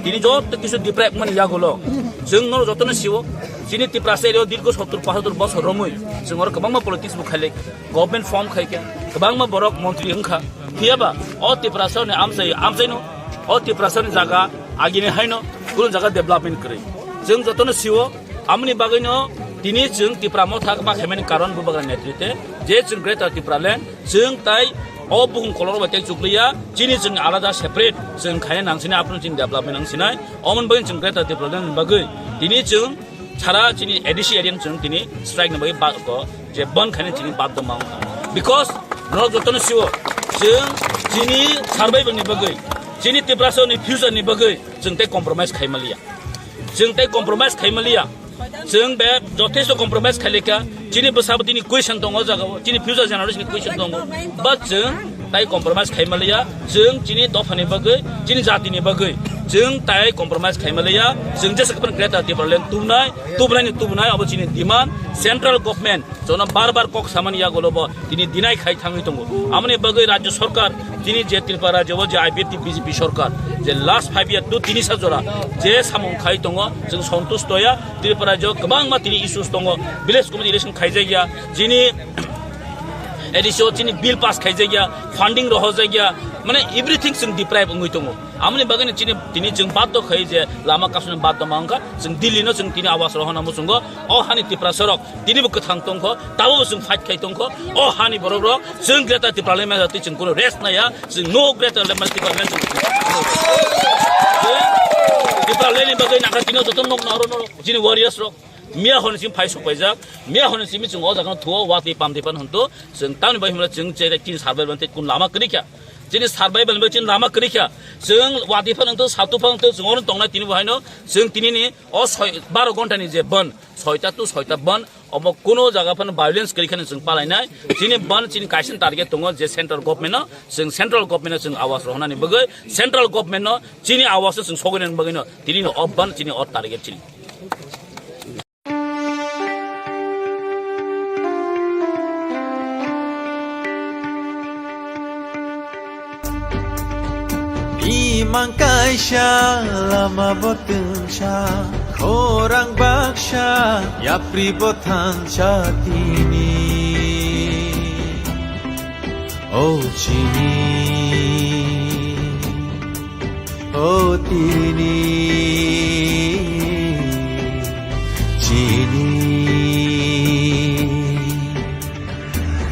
tini joto kisu deprive mani yagulo chwng norok jotono sio, chini Tiprasa area o dirgo sottur pochattur bosor romwi chwng oro kwbangma politics bo khailai, government form khai kha, kwbangma borok montri wngkha. Phiyaba o Tiprasa ni amchai, amchaino o Tiprasa ni jaga agini haino kunu jaga development kwrwi. Chwng jotono sio, amoni bagwino tini chwng Tipra Motha ma khaimani karon Bubagra netrite je chwng Greater Tipraland chwng tai o bukhung kolor bai tei chukliya, chini chwng alada separate chwng khaina nang sinai, aphuru chini development nang sinai. Omoni bagwi chwng Greater Tipraland ni bagwi tini chwng sara chini A D C area chwng tini strike ni bagwi ba ko je ban khaina chini baddo ma wngkha. Because norok jotono sio, chwng chini survival ni bagwi, chini Tiprasa ni future ni bagwi chwng tei compromise khai maliya. Chwng tei compromise khai maliya. Chwng be jothesto compromise khai lekha. Chini bwsa bo tini question tongo o jagao. Chini future generation ni question tongo. But chwng tai compromise khai maliya. Chwng chini dophani bagwi, chini jatini bagwi chwng tai compromise khai maliya. Chwng jesa kwbang Greater Tipraland tubunai, tubunai ni tubunai abo chini demand. Central government jono bar bar kok samani yagulo bo tini deny khai thangwi tongo. Amoni bagwi Rajya Sarkar, tini je Tripura Rajya o je I P F T B J P sarkar, je last five year to tini sa jora je samung khai tongo, chwng santush toya. Tripura Rajya o kwbangma tini issues tongo, village committee election khaijakya, chini A D C o chini bill pass khaijakya, funding rohorjakya, mane everything chwng deprive wngwi tongo. Amoni bagwi no chini, tini chwng baddo khai je lama kasuni baddo ma wngkha, chwng Delhi no chwng tini awas rohorna muchungo, o hani Tiprasa rok tini bo kwthang tongkho, tabo bo chwng fight khai tongkho, o hani borok rok chwng Greater Tipraland manya twi chwng kuno rest naya, chwng no Greater Tipraland chwng Tipraland ni bagwi nangkha tini joto nok naro noro chini warriors rok miya honi sim phai sok paijak, miya honi simi chwng o jaga no thuo watwi pamtwi pan hwnto, chwng tamni bai hwnle chwng che tini survival tei kun lama kwrwi kha. Chini survival bai chini lama kwrwi kha. Chwng watwi phano wngtong, satwi phano wngtong, chwng oro tongnai tini bo haino. Chwng tini ni o soi, baro ghonta ni je ban, soita to soita ban, omo kuno jaga phano violence kwrwi khani chwng palainai. Chini ban chini kaisa target tongo je central government no, chwng central government no chwng awas rohornani bagwi, central government no chini awas no chwng sogwi nani bagwi no, tini no o ban chini o target chini. Imang kaisa lama bo twngsa, khorang baksa yapri bo thansa tini. O chini, o tini, chini.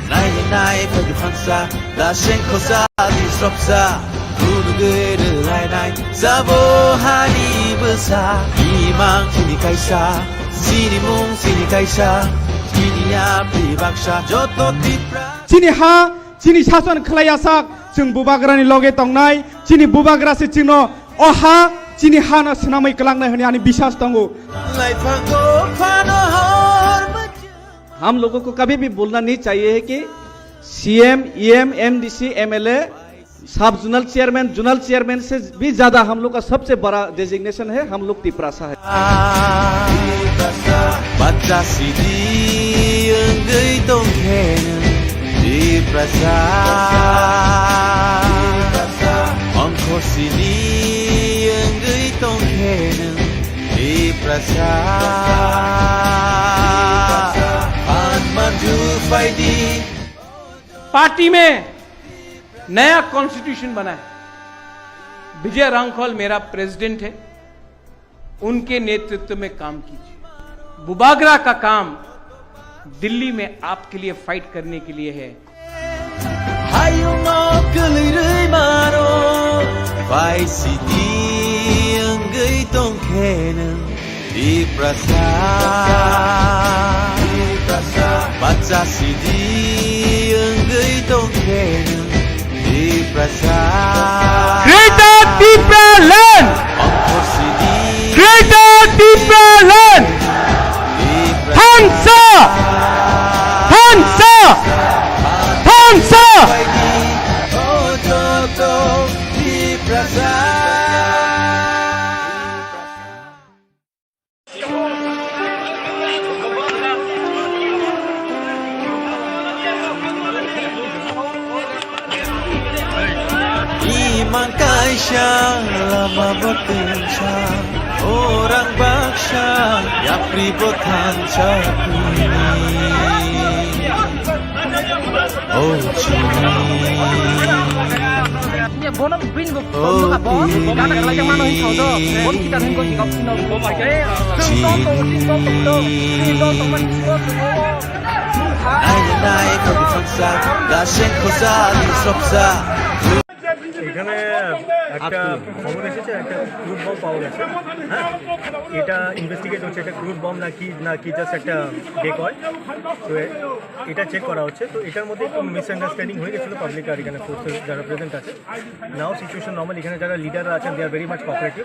Nai nai phaidi phansa, da seng khosa di sropsa, phunugwi rwlai nai, sabo hani bwsa, imang chini kaisa, chini mung chini kaisa, chini yapri baksa, joto Tipra. Chini ha, chini sason khlai asak, chwng bubagrani loge tongnai, chini bubagra se chwngno o ha, chini hano swnamwi kwlangnai hwnwi ani biswas tongo. Laiphango phano hor bwchwng. हम लोगों को कभी भी भूलना नहीं चाहिए है कि सीएम, ईएम, एमडीसी, एमएलए, सब जोनल चेयरमैन, जोनल चेयरमैन से भी ज्यादा हम लोग का सबसे बड़ा डेजिग्नेशन है, हम लोग तिपरासा है। Bacha sidi wngwi tongkhe nwng Tiprasa. Ongkho sidi wngwi tongkhe nwng Tiprasa. Phan manju phaidi. Party में नया कॉन्स्टिट्यूशन बना है, विजय रांखल मेरा प्रेसिडेंट है, उनके नेतृत्व में काम कीजिए। बुबागरा का काम दिल्ली में आपके लिए फाइट करने के लिए है। Hayungno kwlwi rwi mano, pai sidi wngwi tongkhe nwng Tiprasa. Bacha sidi wngwi tongkhe nwng Tiprasa. Greater Tipraland! Greater Tipraland! Thansa! Thansa! Thansa! Imang kaisa lama bo tengsa, orang baksa yapri bo thansa kuni. Oh, chini. Iya, bono bini bo, oh, bono ka bo, bono ka khlai mano hin thau do, bon kita hin ko kikau sino bo pai. Chini. Nai nai ko di faksa, da shen ko sa di sopsa. এখানে একটা খবর এসেছে, একটা crude bomb পাওয়া গেছে। হ্যাঁ, এটা ইনভেস্টিগেট হচ্ছে, এটা ক্রুড বম নাকি, নাকি জাস্ট একটা ডেকয়। তো এ-, এটা চেক করা হচ্ছে। তো এটার মধ্যে একটু মিসআন্ডারস্ট্যান্ডিং হয়ে গেছিলো পাবলিক আর এখানে ফোর্সেস যারা প্রেজেন্ট আছে। নাও সিচুয়েশন নর্মাল, এখানে যারা লিডাররা আছেন, they are very much cooperative,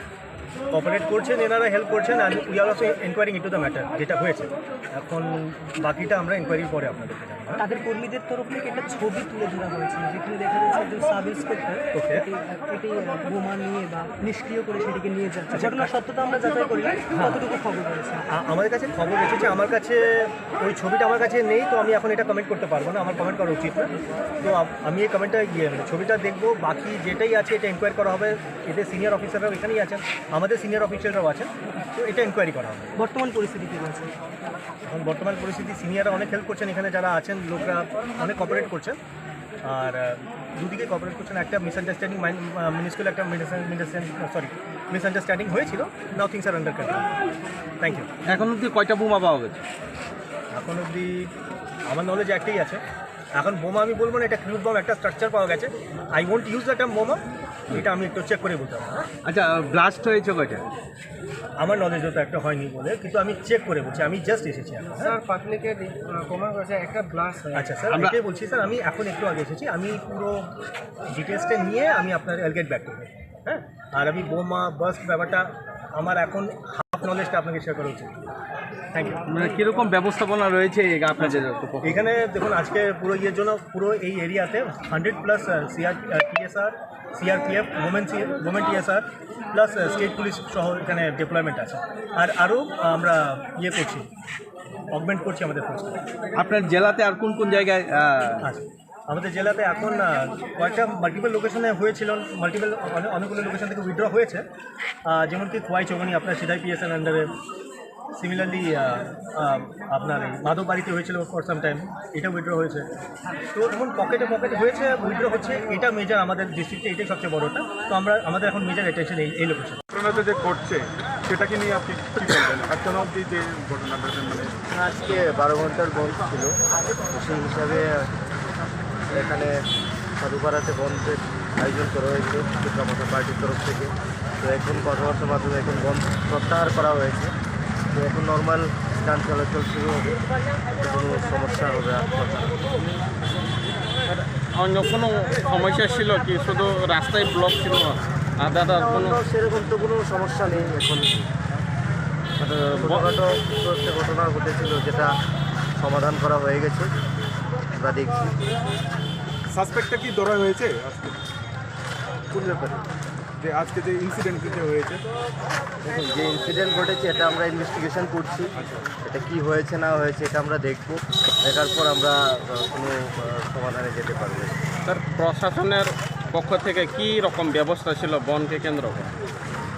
cooperate করছেন, এনারা হেল্প করছেন। And we are also inquiring into the matter, যেটা হয়েছে। এখন বাকিটা আমরা ইনকোয়ারির পরে আপনাদেরকে জানাবো। তাদের কর্মীদের তরফ থেকে একটা ছবি তুলে ধরা হয়েছে, যেখানে দেখা যাচ্ছে একজন সাব ইন্সপেক্টর, ওকে। এটি, এটি বোমা নিয়ে বা নিষ্ক্রিয় করে সেটিকে নিয়ে যাচ্ছে। আচ্ছা, ঘটনার সত্যতা আমরা যাচাই করি, হ্যাঁ। কতটুকু খবর রয়েছে? আ-, আমাদের কাছে খবর এসেছে, আমার কাছে ওই ছবিটা আমার কাছে নেই, তো আমি এখন এটা কমেন্ট করতে পারবো না, আমার কমেন্ট করা উচিত না। তো আ-, আমি এই কমেন্টটা, ইয়ে, মানে, ছবিটা দেখবো, বাকি যেটাই আছে এটা ইনকোয়ারি করা হবে। এদের সিনিয়র অফিসাররাও এখানেই আছেন, আমাদের সিনিয়র অফিসাররাও আছেন, তো এটা ইনকোয়ারি করা হবে। বর্তমান পরিস্থিতি কি রয়েছে? এখন বর্তমান পরিস্থিতি, সিনিয়ররা অনেক হেল্প করছেন, এখানে যারা আছেন লোকরা অনেক কোঅপারেট করছেন। আর, আহ, দুদিকে কোঅপারেট করছেন। একটা মিসআন্ডারস্ট্যান্ডিং, মাইন-, আহ, মিনিস্কুল একটা মিনিস-, মিনিস-, সরি, মিসআন্ডারস্ট্যান্ডিং হয়েছিল। Now things are under control. Thank you. এখন অবধি কয়টা বোমা পাওয়া গেছে? এখন অবধি আমার নলেজ একটাই আছে। এখন বোমা আমি বলবো না, এটা ক্রুড বম, একটা স্ট্রাকচার পাওয়া গেছে। I won't use the term বোমা, এটা আমি একটু চেক করে বলতে হবে। আচ্ছা, ব্লাস্ট হয়েছে কয়টা? আমার নলেজে তো একটা হয়নি বলে, কিন্তু আমি চেক করে বলছি, আমি জাস্ট এসেছি এখন, হ্যাঁ? স্যার, পাবলিকে দি-, আহ, কমেন্ট করেছে একটা ব্লাস্ট হয়েছে। আচ্ছা স্যার, আমরা এটাই বলছি স্যার, আমি এখন একটু আগে এসেছি, আমি পুরো ডিটেলসটা নিয়ে আমি আপনার, I'll get back to you, হ্যাঁ? আর আমি বোমা বাস্ট ব্যাপারটা আমার এখন হাফ নলেজটা আপনাকে শেয়ার করা উচিত। Thank you. মানে, কিরকম ব্যবস্থাপনা রয়েছে এই আপনাদের পক্ষ থেকে? এখানে দেখুন, আজকে পুরো ইয়ের জন্য পুরো এই এরিয়াতে hundred plus, ah, CR, ah, TSR, CRPF, women সি-, women TSR, plus, ah, state police সহ এখানে ডিপ্লয়মেন্ট আছে। আর আরও আমরা ইয়ে করছি, অগমেন্ট করছি আমাদের ফোর্সকে। আপনার জেলাতে আর কোন কোন জায়গায়, আহ, আচ্ছা, আমাদের জেলাতে এখন, আহ, কয়েকটা মাল্টিপল লোকেশনে হয়েছিল, মাল্টিপল অনে-, অনেকগুলো লোকেশন থেকে উইথড্র হয়েছে। আহ, যেমন কি খোয়াই চৌমনি আপনার সিদাই পিএসএন আন্ডারে, সিমিলারলি, আহ, আহ, আপনার এই মাধব বাড়িতে হয়েছিল ফর সাম টাইম, এটা উইথড্র হয়েছে। তো এখন পকেটে পকেট হয়েছে, উইথড্র হচ্ছে, এটা মেজর আমাদের ডিস্ট্রিক্টে, এটাই সবচেয়ে বড়টা। তো আমরা, আমাদের এখন মেজর অ্যাটেনশন এই, এই লোকেশন। ঘটনাটা যে ঘটছে, সেটাকে নিয়ে আপনি কি বলবেন? এখনো অবধি যে ঘটনাটা যে মানে আজকে বারো ঘন্টার বন্ধ ছিল, সেই হিসাবে এখানে সাধুপাড়াতে বন্ধের আয়োজন করা হয়েছে ত্রিপুরা মথা পার্টির তরফ থেকে। তো এখন কথাবার্তার মাধ্যমে এখন বন্ধ প্রত্যাহার করা হয়েছে। তো এখন নর্মাল যান চলাচল শুরু হবে, কোনো সমস্যা হবে আর কথা। অন্য কোনো সমস্যা ছিল কি? শুধু রাস্তায় ব্লক ছিল, আদার আর কোনো? অন্য সেরকম তো কোনো সমস্যা নেই এখন। আর ব- ছোটোখাটো একটু একটা ঘটনা ঘটেছিল, যেটা সমাধান করা হয়ে গেছে, আমরা দেখছি। সাসপেক্টটা কি ধরা হয়েছে আজকে? কোন ব্যাপারে? যে আজকে যে ইনসিডেন্ট যে হয়েছে? দেখুন, যে ইনসিডেন্ট ঘটেছে, এটা আমরা ইনভেস্টিগেশন করছি। এটা কি হয়েছে না হয়েছে, এটা আমরা দেখব। দেখার পর আমরা, আহ, কোনো, আহ, সমাধানে যেতে পারবো। স্যার, প্রশাসনের পক্ষ থেকে কি রকম ব্যবস্থা ছিল বনকে কেন্দ্র করে?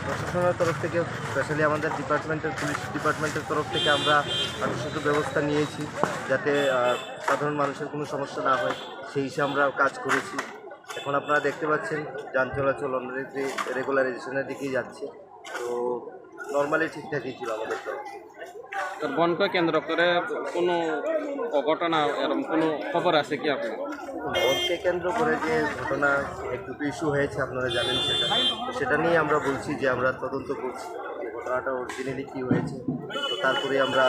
প্রশাসনের তরফ থেকে, স্পেশালি আমাদের ডিপার্টমেন্টের, পুলিশ ডিপার্টমেন্টের তরফ থেকে আমরা আনুষ্ঠানিক ব্যবস্থা নিয়েছি, যাতে, আহ, সাধারণ মানুষের কোনো সমস্যা না হয়, সেই হিসেবে আমরা কাজ করেছি। এখন আপনারা দেখতে পাচ্ছেন যান চলাচল অলরেডি রেগুলারাইজেশনের দিকেই যাচ্ছে। তো নর্মালি ঠিকঠাকই ছিল আমাদের তরফ থেকে। তো বনকে কেন্দ্র করে কোনো অঘটনা, এরকম কোনো খবর আছে কি আপনার? বনকে কেন্দ্র করে যে ঘটনা, একটু ইস্যু হয়েছে, আপনারা জানেন সেটা। তো সেটা নিয়ে আমরা বলছি যে আমরা তদন্ত করছি যে ঘটনাটা অরিজিনালি কী হয়েছে, তো তারপরে আমরা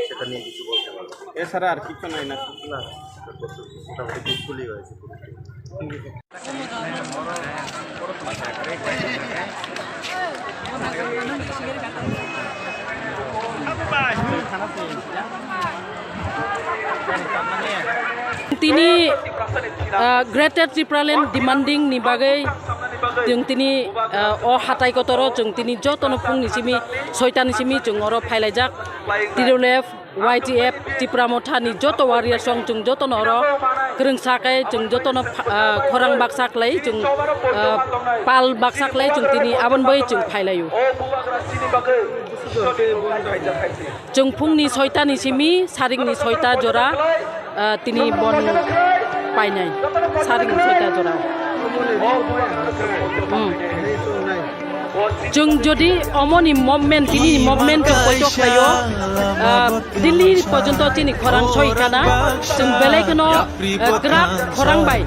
সেটা নিয়ে কিছু বলতে পারবো। এছাড়া আর কিছু নাই না? না, সেটা করতে মোটামুটি পিসফুলি হয়েছে। Tini, ah, Greater Tipraland demanding ni bagwi chwng tini, ah, o hatai kotoro chwng tini jotono phungni simi soitani simi chwng oro phailaijak. Tirolef Y T F Tipra Motha ni joto warrior song chwng jotono oro kwrwngsa khe chwng jotono pha-, ah, khorang baksa khlai chwng, ah, pal baksa khlai chwng tini aboni bagwi chwng phailaio. Chwng phungni soitani simi saringni soita jora, ah, tini bon painai saringni soita jora. Hmm. Chwng jodi omoni movement, tini ni movement chwng poito khlaio, ah, Delhi porjonto chini khorang soi kana, chwng belai kheno, ah, kwrak khorang bai,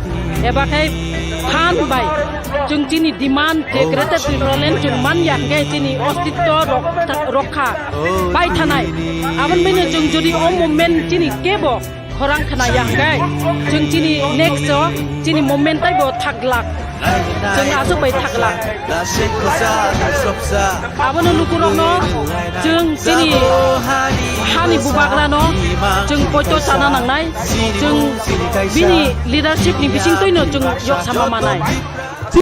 eba khai phan bai, chwng chini demand je Greater Tipraland chwng man ya hwnkhe chini ostitto rok-, rokha bai thanai. Aboni bini chwng jodi o movement chini kebo khorang khna ya hwnkhe chwng chini next o chini movement taibo thaglak, chwng aswk bai thaglak. Abono lukurokno chwng chini hani bubagrano chwng poito chana nangnai, chwng bini leadership ni bisingtwino chwng yok sama manai.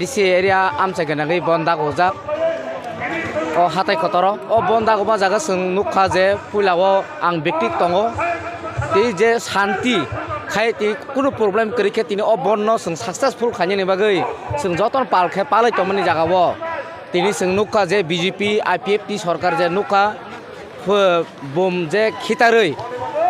D C area amchai gwnangwi bon dagojak. O hatai kotoro, o bon dagoma jaga chwng nukha je puila o ang bekti tongo. Tei je shanti khai tei kunu problem kwrwi khe tini o bon no chwng successful khainani bagwi chwng jotono pal khe palwi tongmani jaga o. Tini chwng nukha je B J P, I P F T sorkar je nukha, ph-, bum je khitarwi,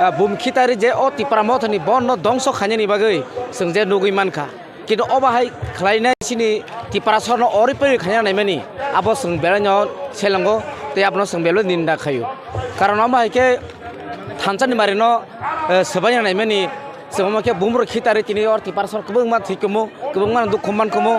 ah, bum khitarwi je o Tipra Mothani bon no dongso khainani bagwi chwng je nugwi mankha. Kintu obo hai khlainai chini Tiprasarokno ori pori khaina naimani, abo chwng belaino selengo tei abono chwng belai ninda khaio. Karon omo hai khe thansani marino, eh, swbaina naimani, chwng omo khe bumrok khitarwi tini o Tiprasarok kwbangma thwikhumu, kwbangma dukhu mankhumu.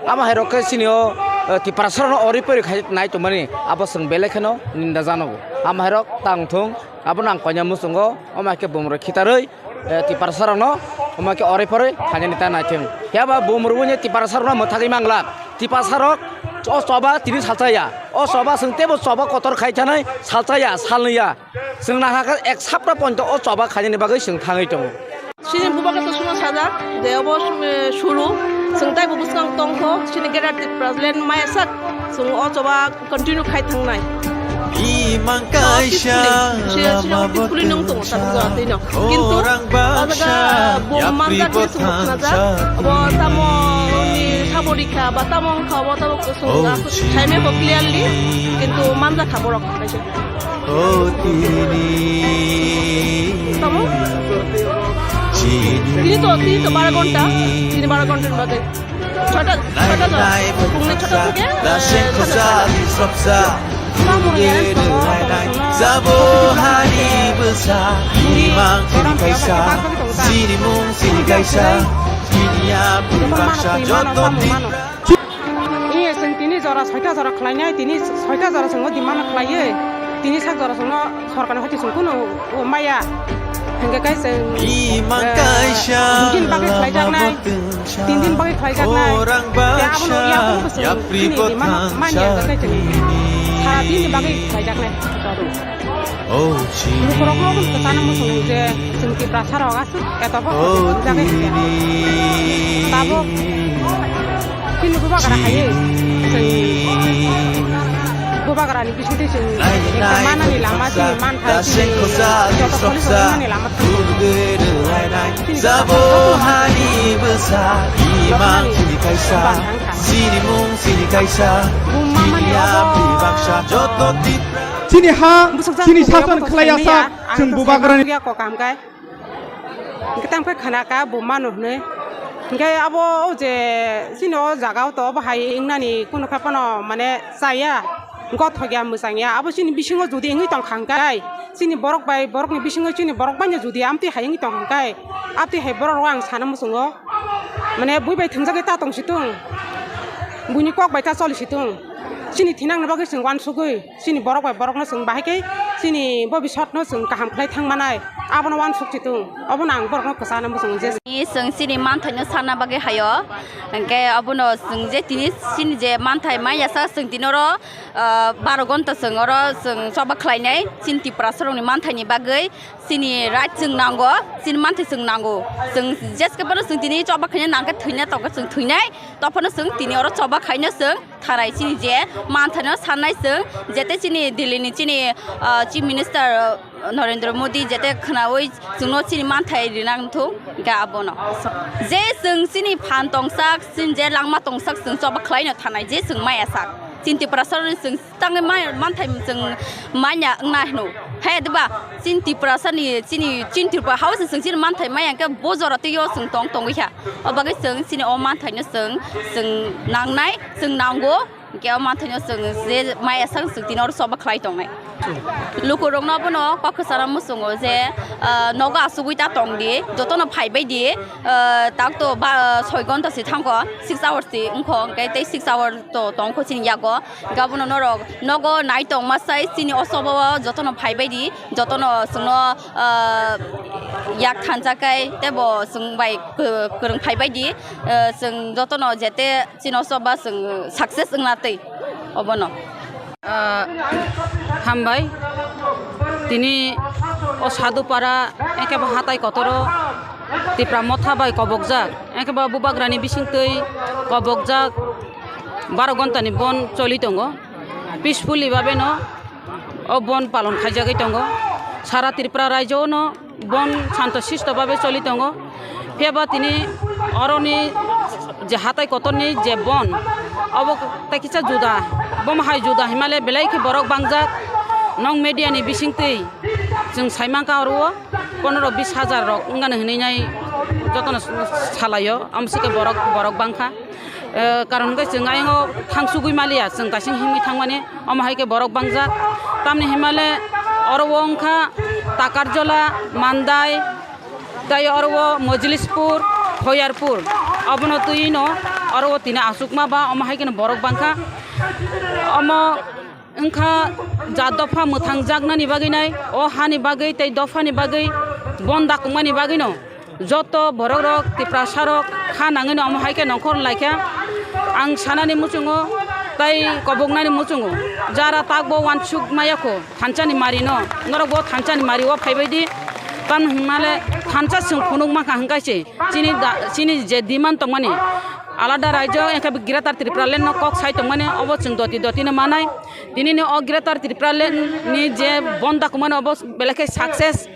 Amo hai rok khe chini o, eh, Tiprasarokno ori pori khai nai tongmani, abo chwng belai kheno ninda janogo. Amo hai rok tang thung, abono ang koina muchungo, omo hai khe bumrok khitarwi eh, Tiprasarokno omo khe oroi poroi khainani ta naithung. Phiya ba bumrwini Tiprasarokno mwthagwi manglak. Tiprasarok o choba tini salsa ya. O choba chwng teibo choba kotor khai thanai salsa ya, salnwi ya. Chwng nahakhe ek sapta ponto o choba khainani bagwi chwng thangwi tongo. Chini bubagra to suma sajak, je obo sum-, eh, suru, chwng teibo bwskang tongkho, chini Greater Tipraland maya sak, chwng o choba continue khai thangnai. Imang kaisa peacefully, si-, si-, lama peacefully nung tongo, bwtwng, tabuk jora twi no. Kintu, orang o jaga bangsa, bom yapri manjak hinwi chwng bothan khnajak, sa abo tamo ni sabo rikha, ba tamo wngkha, abo tamo chwng, oh, aswk saimai bo clearly, kintu manjak kha borok kaisa. Oh, tini. Tamo? Tini to, tini to baro ghonta, tini baro ghonta ni bagwi. Chota, chota to, phungni chota theke, eh, chota chota. Tamo ya, tamo, tamo, tamo. Jabo hani bwsa, imang chini kaisa, chini mung chini kaisa, chini yapri baksa joto tini. Iya, chwng tini jora soita jora khlainai, tini soita jora chwng o demand khlaiwi, tini sak jora chwngno sorkarni hati chwng kunu maya. Hingke kai chwng, imang eh, kaisa dui din bagwi khlaijaknai, lama bwtwng sa, tin din bagwi khlaijaknai. Orang tei abono baksa, ya kunu bwswng yapri chini demand bothan manya sa hingke kai chwng tini. Sara din ni bagwi khlaijaknai. Oh, chini. Lukurokno obo kwchana muchungo je chwng Tiprasarok aswk etobo, oh, khaijak khe tini. Tabuk chini bubagra hai chwng bubagrani bisingtwi chwng ekta manani lama chini man hai chini joto police rok manani lama thang. Chini joto police rok manani lama thang kha. Chini mung chini kaisa, bumma mani chini obo. Yapri baksa joto Tipra. Chini ha, bwsajak chini sason khlai ya sak, ang chwng bubagrani. Kok kaham kai. Hingke tamo khe khana ka bumma no hwnwi. Hingke abo o je chini o jaga o to obo hai wngnani kunu khe phano mane chaya, gothok ya, mwchang ya. Abo chini bisingo jodi wngwi tong kha hingkai, chini borok bai, borokni bisingo chini borok bai no jodi amtwi hai wngwi tong kha hingkai, amtwi hai borok rok ang sana muchungo. Mane bui bai thwngjagwi ta tong si tung, buini kok bai ta choli si tung, chini thinang ni bagwi chwng uansugwi. Chini borok bai borokno chwng bahai khe chini bobisotno chwng kaham khlai thang manai, abono uansuk si tung, obono ang borokno kwchana muchungo je. Ni chwng chini manthaino sana bagwi hayo, hwnkhe obono chwng je tini chini je manthai maya sa chwng tini oro, ah, baro gonta chwng oro chwng choba khlainai chini Tiprasarokni manthaini bagwi. Chini right chwng nango, chini manthai chwng nango. Chwng jeske phano chwng tini choba khaina nangkhe thwina tongkhe chwng thwinai, tophano chwng tini oro choba khaina chwng tharai chini je manthaino sannai chwng, jete chini Delhi ni chini, ah, Chief Minister, ah, Narendra Modi jete khwnaui chwngno chini manthai rina wngthung, hwnkhe abono. Je chwng chini phan tongsak, chini je langma tongsak chwng choba khlaino thanai, je chwng maya sak. Chini Tiprasarokni chwng tangwi ma-, manthai chwng manya wngna hino. He, diba? Chini Tiprasani, chini, chini Tripura hao se chwng chini manthai maya hwnkhe bo jora twiyo chwng tong tongwi kha. O bagwi chwng chini o manthaino chwng, chwng nangnai, chwng nango. Hwnkhe o manthaino chwng je maya sak chwng tini oro choba khlai tongnai. Lukurokno abono kok kwchana muchungo je, ah, nogo achugwi ta tong di, jotono phai bai di, ah, tak to ba, ah, soi gonta se thango, six hours se wngkho, hwnkhe tei six hour to tongkho chini yago. Hwnkhe abono norok nogo nai tongma sai chini o choba o jotono phai bai di, jotono chwngno, ah, yak thansa kai tei bo chwng bai kwrwng phai bai di, ah, chwng jotono jete chini o choba chwng success wngna twi obono. Ah, hambai. Tini o Sadhupara, ekhe bo hatai kotoro Tipra Motha bai kobokjak, ekhe bo bubagrani bisingtwi kobokjak baro gontani bon choli tongo. Peacefully babeno o bon palon khaijagwi tongo. Sara Tripura raijo-o no bon santo sisto babe choli tongo. Phiya ba tini oroni je hatai kotorni je bon, obo tei kisa juda, bomo hai juda himale belai khe borok bangjak. Nong media ni bisingtwi chwng sai mankha oro o ponero bis hajar rok wngani hinwi nai jotono salaio, amsike borok, borok bangkha. Eh, karon hwnkhe chwng ayang o thangsugwi maliya, chwng kaising himwi thangmani, omo hai khe borok bangjak. Tamni himale oro o wngkha Takarjola, Mandai, tei oro o Mojlispur, Hoyarpur. Obono twi no oro o tini aswkma ba omo hai kheno borok bangkha. Omo wngkha ja dopha mwthangjaknani bagwi nai, o hani bagwi tei dophani bagwi bon dakungmani bagwino joto borokrok, Tiprasarok kha nangwino omo hai khe nongkhor laikha. Ang sanani muchungo tei koboknani muchungo, jara takbo uansuk maya kho thansani marino, norokbo thansani mario phaibaidi. Tamni hwnmale thansa chwng phunuk mankha hwnkhe se chini da-, chini je demand tongmani, alada raijo, hwnkhe Greater Tripura Land no kok sai tongmani, obo chwng doti doti no manai. Tinini o Greater Tripura Land ni je bon dakungmani, obo belai khe success,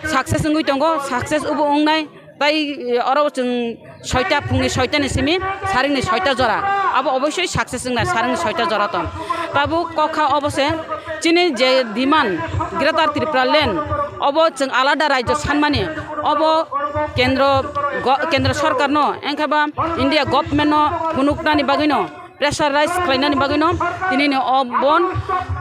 success wngwi tongo, success obo wngnai. Tai, eh, oro chwng soita, phungni soita ni simi saringni soita jora, abo oboisoi success wngnai, saringni soita jora tong. Tabuk kokha obo se chini je demand Greater Tripura Land, obo chwng alada raijo sanmani, obo kendro go-, kendro sorkar no, engkhe ba India government no phunuknani bagwi no, pressurize khlainani bagwino tinini o bon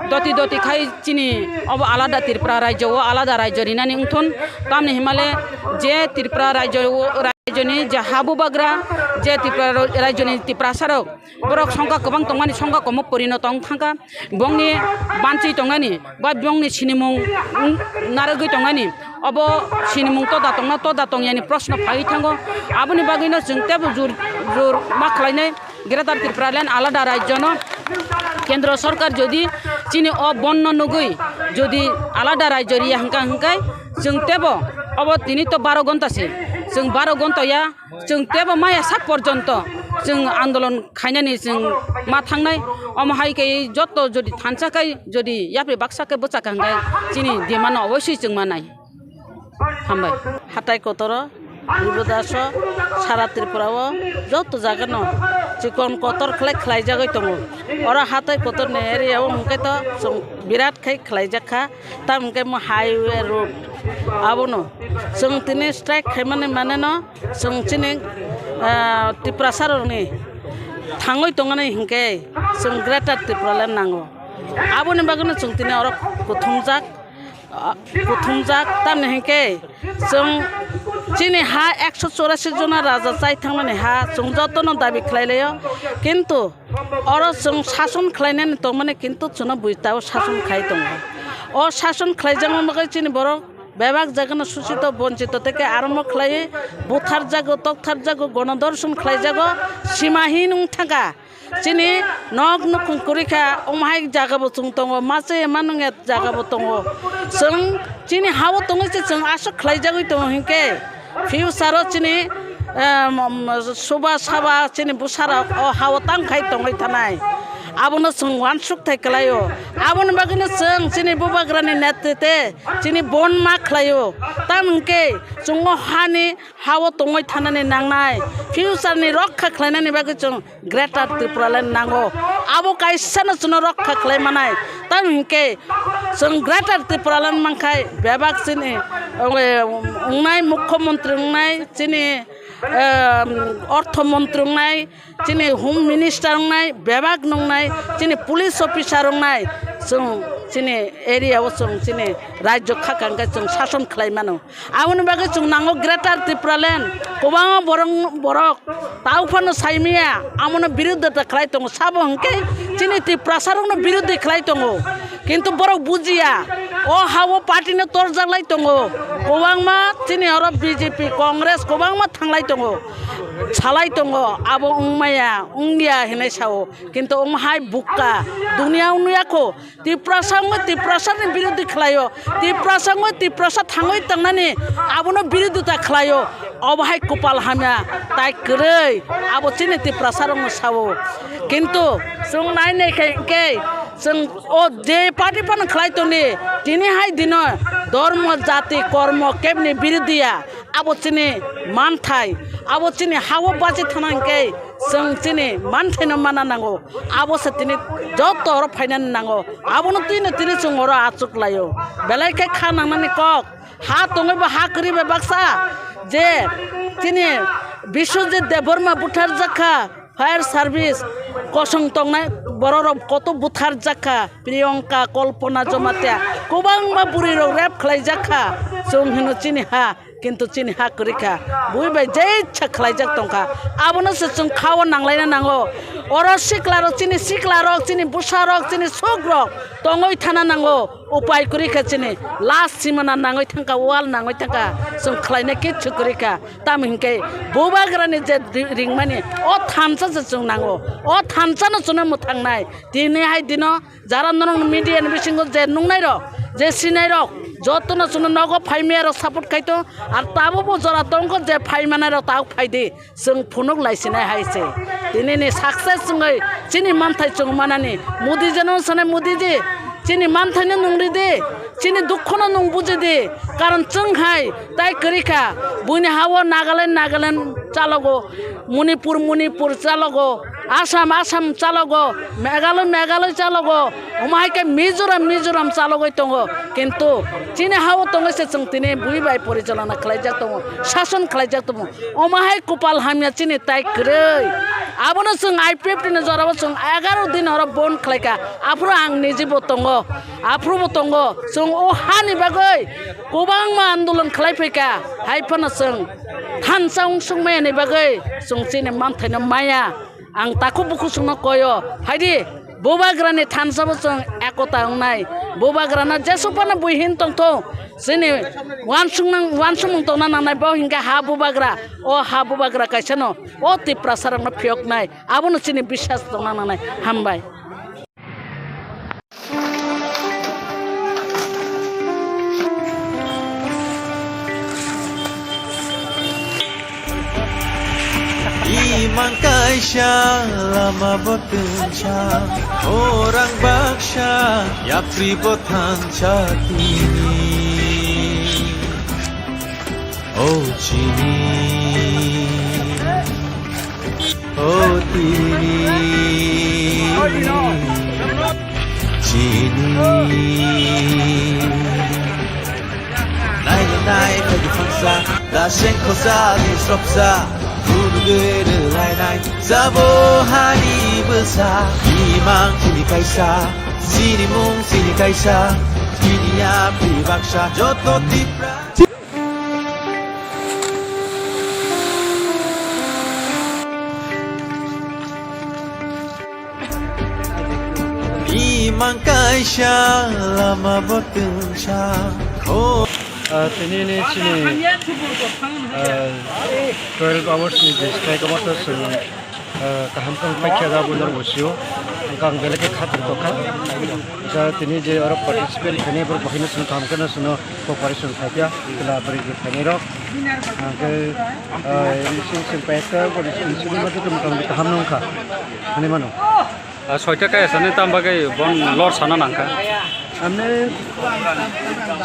doti doti khai chini obo alada Tripura raijo o alada raijo rinani wngthun. Tamni himale je Tripura raijo o, raijoni je ha bubagra, je Tripura ro-, raijoni Tiprasarok, borok songkha kwbang tongmani, songkha komo porino tong thangkha, bongni banchi tongnani ba bongni sinimung, mm, narwgwi tongnani, obo sinimung toda tongna toda tongyani proshno phaiwi thango. Aboni bagwino chwng teibo jur, jur ma khlainai. Greater Tripura Land alada rajyono kendro sorkar jodi chini o bonno nugwi jodi alada rajyo riya hwnkha hwnkhe chwng teibo obo tini to baro gonta se, chwng baro gonta ya, chwng teibo maya sak porjonto chwng andolon khainani chwng ma thangnai. Omo hai khe joto jodi thansa khai jodi yapri baksa khe bwchakha hwnkhe chini demand no oboisoi chwng manai. Hambai. Hatai kotoro, Ribodaso, sara Tripura o joto jaga no chikon kotor khlai khlaijagwi tongo. Oro hatai kotorni area o hwnkhe to chwng birat khai khlaijak kha, tamo hwnkhe mo highway road. Abono chwng tini strike khaimani maneno chwng chini, ah, Tiprasa rokni thangwi tongmani hinkhe chwng Greater Tipraland nango. Aboni bagwino chwng tini oro kuthumjak. Ah, kuthumjak, tamni hinkhe chwng chini ha ekso chorasi jona raja chai thangmani ha chwng jotono dabi khlai laio, kintu oro chwng sason khlainani tongmani kintu chwngno buitao sason khai tongo. O sason khlaijakma bagwi chini borok bebak jagano susito bonchito teke arombo khlaiwi butharjago, toktharjago, gonodorson khlaijago, simahin wng thangkha. Chini nok nukhung kwrwi kha, omo hai jaga bo chwng tongo, mase manung ya jaga bo tongo. Chwng chini ha-o tongwi se chwng aswk khlaijagwi tongo hinkhe, future o chini, em, em, suba saba chini bwsarok o ha-o tang khai tongwi thanai. Abono chwng uansuk thai kwlaio. Aboni bagwino chwng chini bubagrani netrite chini bon ma khlaio. Tamo hinkhe chwng o hani ha-o tongwi thanani nangnai. Future ni rokha khlainani bagwi chwng Greater Tipraland nango. Abo kaisano chwngno rokha khlai manai. Tamo hinkhe chwng Greater Tipraland mankhai bebak chini, eh, wngnai mukhyamantri wngnai, chini, eh, orthomontri wngnai, chini home minister wngnai, bebak wngnai, chini police officer wngnai, chwng chini area o chwng chini rajyo khaka hwnkhe chwng sason khlai mano. Aboni bagwi chwng nango Greater Tipraland. Kwbangma borok, borok tau phano saimaya, amono birodita khlai tongo. Sabo hwnkhe chini Tiprasarokno birodhi khlai tongo. Kintu borok bujiya. O ha-o party no torjak lai tongo. Kwbangma chini oro B J P, Congress kwbangma thanglai tongo. Salai tongo, abo wngmaya, wngya hinwi sao. Kintu omo hai bukha, duniya wngya kho. Tiprasa wngwi Tiprasani birodhi khlaio, Tiprasa wngwi Tiprasa thangwi tangnani abono birodhita khlaio, obo hai kwpal hamya tai kwrwi abo chini Tiprasarokno sao. Kintu chwng nai nai khe hinkhe chwng o je party phano khlai tongdi, tini hai dino dhormo, jati, kormo kebni birodhiya. Abo chini manthai, abo chini ha-o bachi thana hinkhe chwng chini manthaino mana nango. Abo se tini joto oro phainani nango. Abono twino tini chwng oro achuk laio. Belai khe kha nangnani kok. Ha tongwi bo ha kwrwi bai baksa je chini Biswajit Debbarma butharjak kha. Fire service kosong tongnai bororok koto butharjak kha, Priyanka, Kalpana, Jamatia, kwbangma bwrwirok rape khlaijak kha. Chwng hino chini ha, kintu chini ha kwrwi kha, bui bai je ichha khlaijak tong kha, abono se chwng kha-o nanglaina nango. Oro siklarok, chini siklarok, chini bwsarok, chini sukrok tongwi thana nango. Upai kwrwi kha chini last simana nangwi thangkha, wall nangwi thangkha, chwng khlaina kichu kwrwi kha. Tamo hinkhe bubagrani je ri-, ringmani o thansa se chwng nango, o thansa no chwngno mwthangnai. Tini hai dino jara norok media ni bisingo je nungnai rok, je sinai rok, jotono chwngno nogo phaimaya rok support khaito, ar tabukbo jora tongkho je phaimanai rok tabuk phaidi. Chwng phunuk laisinai hai se. Tinini success wngwi chini manthai chwng manani. Modi jeno sanai Modi ji, chini manthaino nwng ridi, chini dukhono nwng bujidi. Karon chwng hai tai kwrwi kha. Buini ha-o Nagaland, Nagaland chalogo, Manipur, Manipur chalogo, Assam, Assam chalogo, Meghalaya, Meghalaya chalogo. Omo hai khe Mizoram, Mizoram chalogwi tongo. Kintu chini ha-o tongwi se chwng tini bui bai porichalona khlaijak tongo, sason khlaijak tongo. Omo hai kwpal hamya chini tai kwrwi. Abono chwng I P F T ni jorao chwng egaro din oro bon khlaikha. Aphuru ang nijibo tongo, aphurubo tongo. Chwng o hani bagwi kwbangma andolon khlai phaikha. Hai phano chwng thansa wngsukmaya ni bagwi chwng chini manthaino maya. Ang takhuk bukhuk chwngno koyo, haidi bubagrani thansa bo chwng ekota wngnai, bubagrano jesu phano bui hin tongthung, chini uansuknang, uansukmung tongna nangnai, bo hinkhe ha bubagra, o ha bubagra kaisano o Tiprasarokno phiyoknai, abono chini biswas tongna nangnai. Hambai. Imang kaisa lama bo twngsa, orang baksa yapri bo thansa tini. O chini, o tini. Chini. Nai nai nai nai phaidi phangsa, da seng khosa ni sopsa, guru guru lai nai, sabo hani bwsa, imang chini kaisa, chini mung chini kaisa, chini yapri baksa, joto Tipra. Imang kaisa lama botwngsa. Oh. Ah, tini ni chini, ah, twelve hours ni je strike omo to chwng, ah, kaham khe paikha da bo norok bo sio. Ang kang belai khe khatir tokha. Ja tini je oro participant khainai borok bo haino chwng kaham khe no chwngno cooperation khaikha. Chwla bwrwi je khainai rok. Ang khe, ah, chwng chwng paikha bo chwng chwng ma motamoti kaham no wngkha. Hinwi mano. Ah, soita kaya sani tam bagwi bon lor sana nangkha. Amne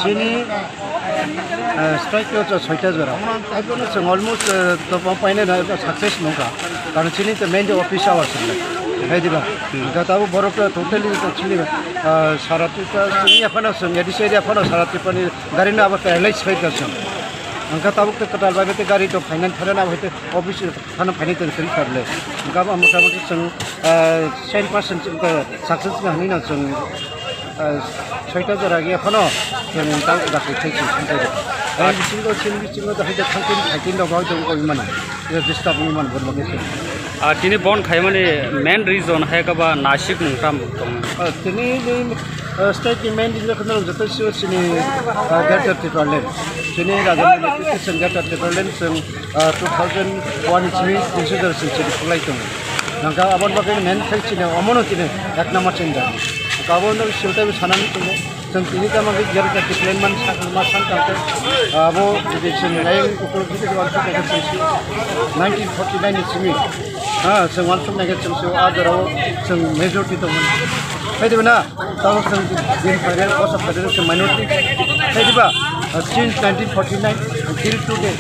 chini, ah, strike o cho soita jora. Ai bono chwng almost, ah, to paina na success nongkha. Karon chini to main office hours le. Hai diba. Ga tabo borok to totally to chini, ah, sara Tripura chini aphano chwng A D C area aphano sara Tripura ni gari no abo paralyze khai da chwng. Angkha tabuk to kwtal bai te gari to finance thare na abo te office Hano phainai tong tong kha bwle. Hwnkhe abo motamoti chwng, ah, cent percent chwng khe success wngkha hinwi no chwng, ah, soita jora ya phano chwng tang uda khe thai chwng thang thai. Ani bisingo, chini bisingo to haida thang tin thai tin rok bai tong koi mano. Ya disturb wngwi mano borok khe. Ah, tini bon khaimani main reason hai khe ba Nashik mung tam tong. Ah, tini ni, ah, state ni main reason kheno joto sio chini, ah, Greater Tipraland. Chini rajani chwng Greater Tipraland chwng ah, two thousand one ni simi consider se chini khulai tongo. Nangkha aboni bagwi main khai chini omono chini ek number chini da. Kabo no siltai sanani tongo. Chwng tini tamo khe jar ka plan man sak ma san ka khe. Abo je chwng nai ukul khe wan chuk khe chwng si nineteen forty nine ni simi. Ha, chwng wan chuk nai khe chwng si a jorao chwng majority tongo. Khai diba na? Tamo chwng din phaidar, bosa phaidar chwng minority. Hai diba? Uh, since nineteen forty-nine until today,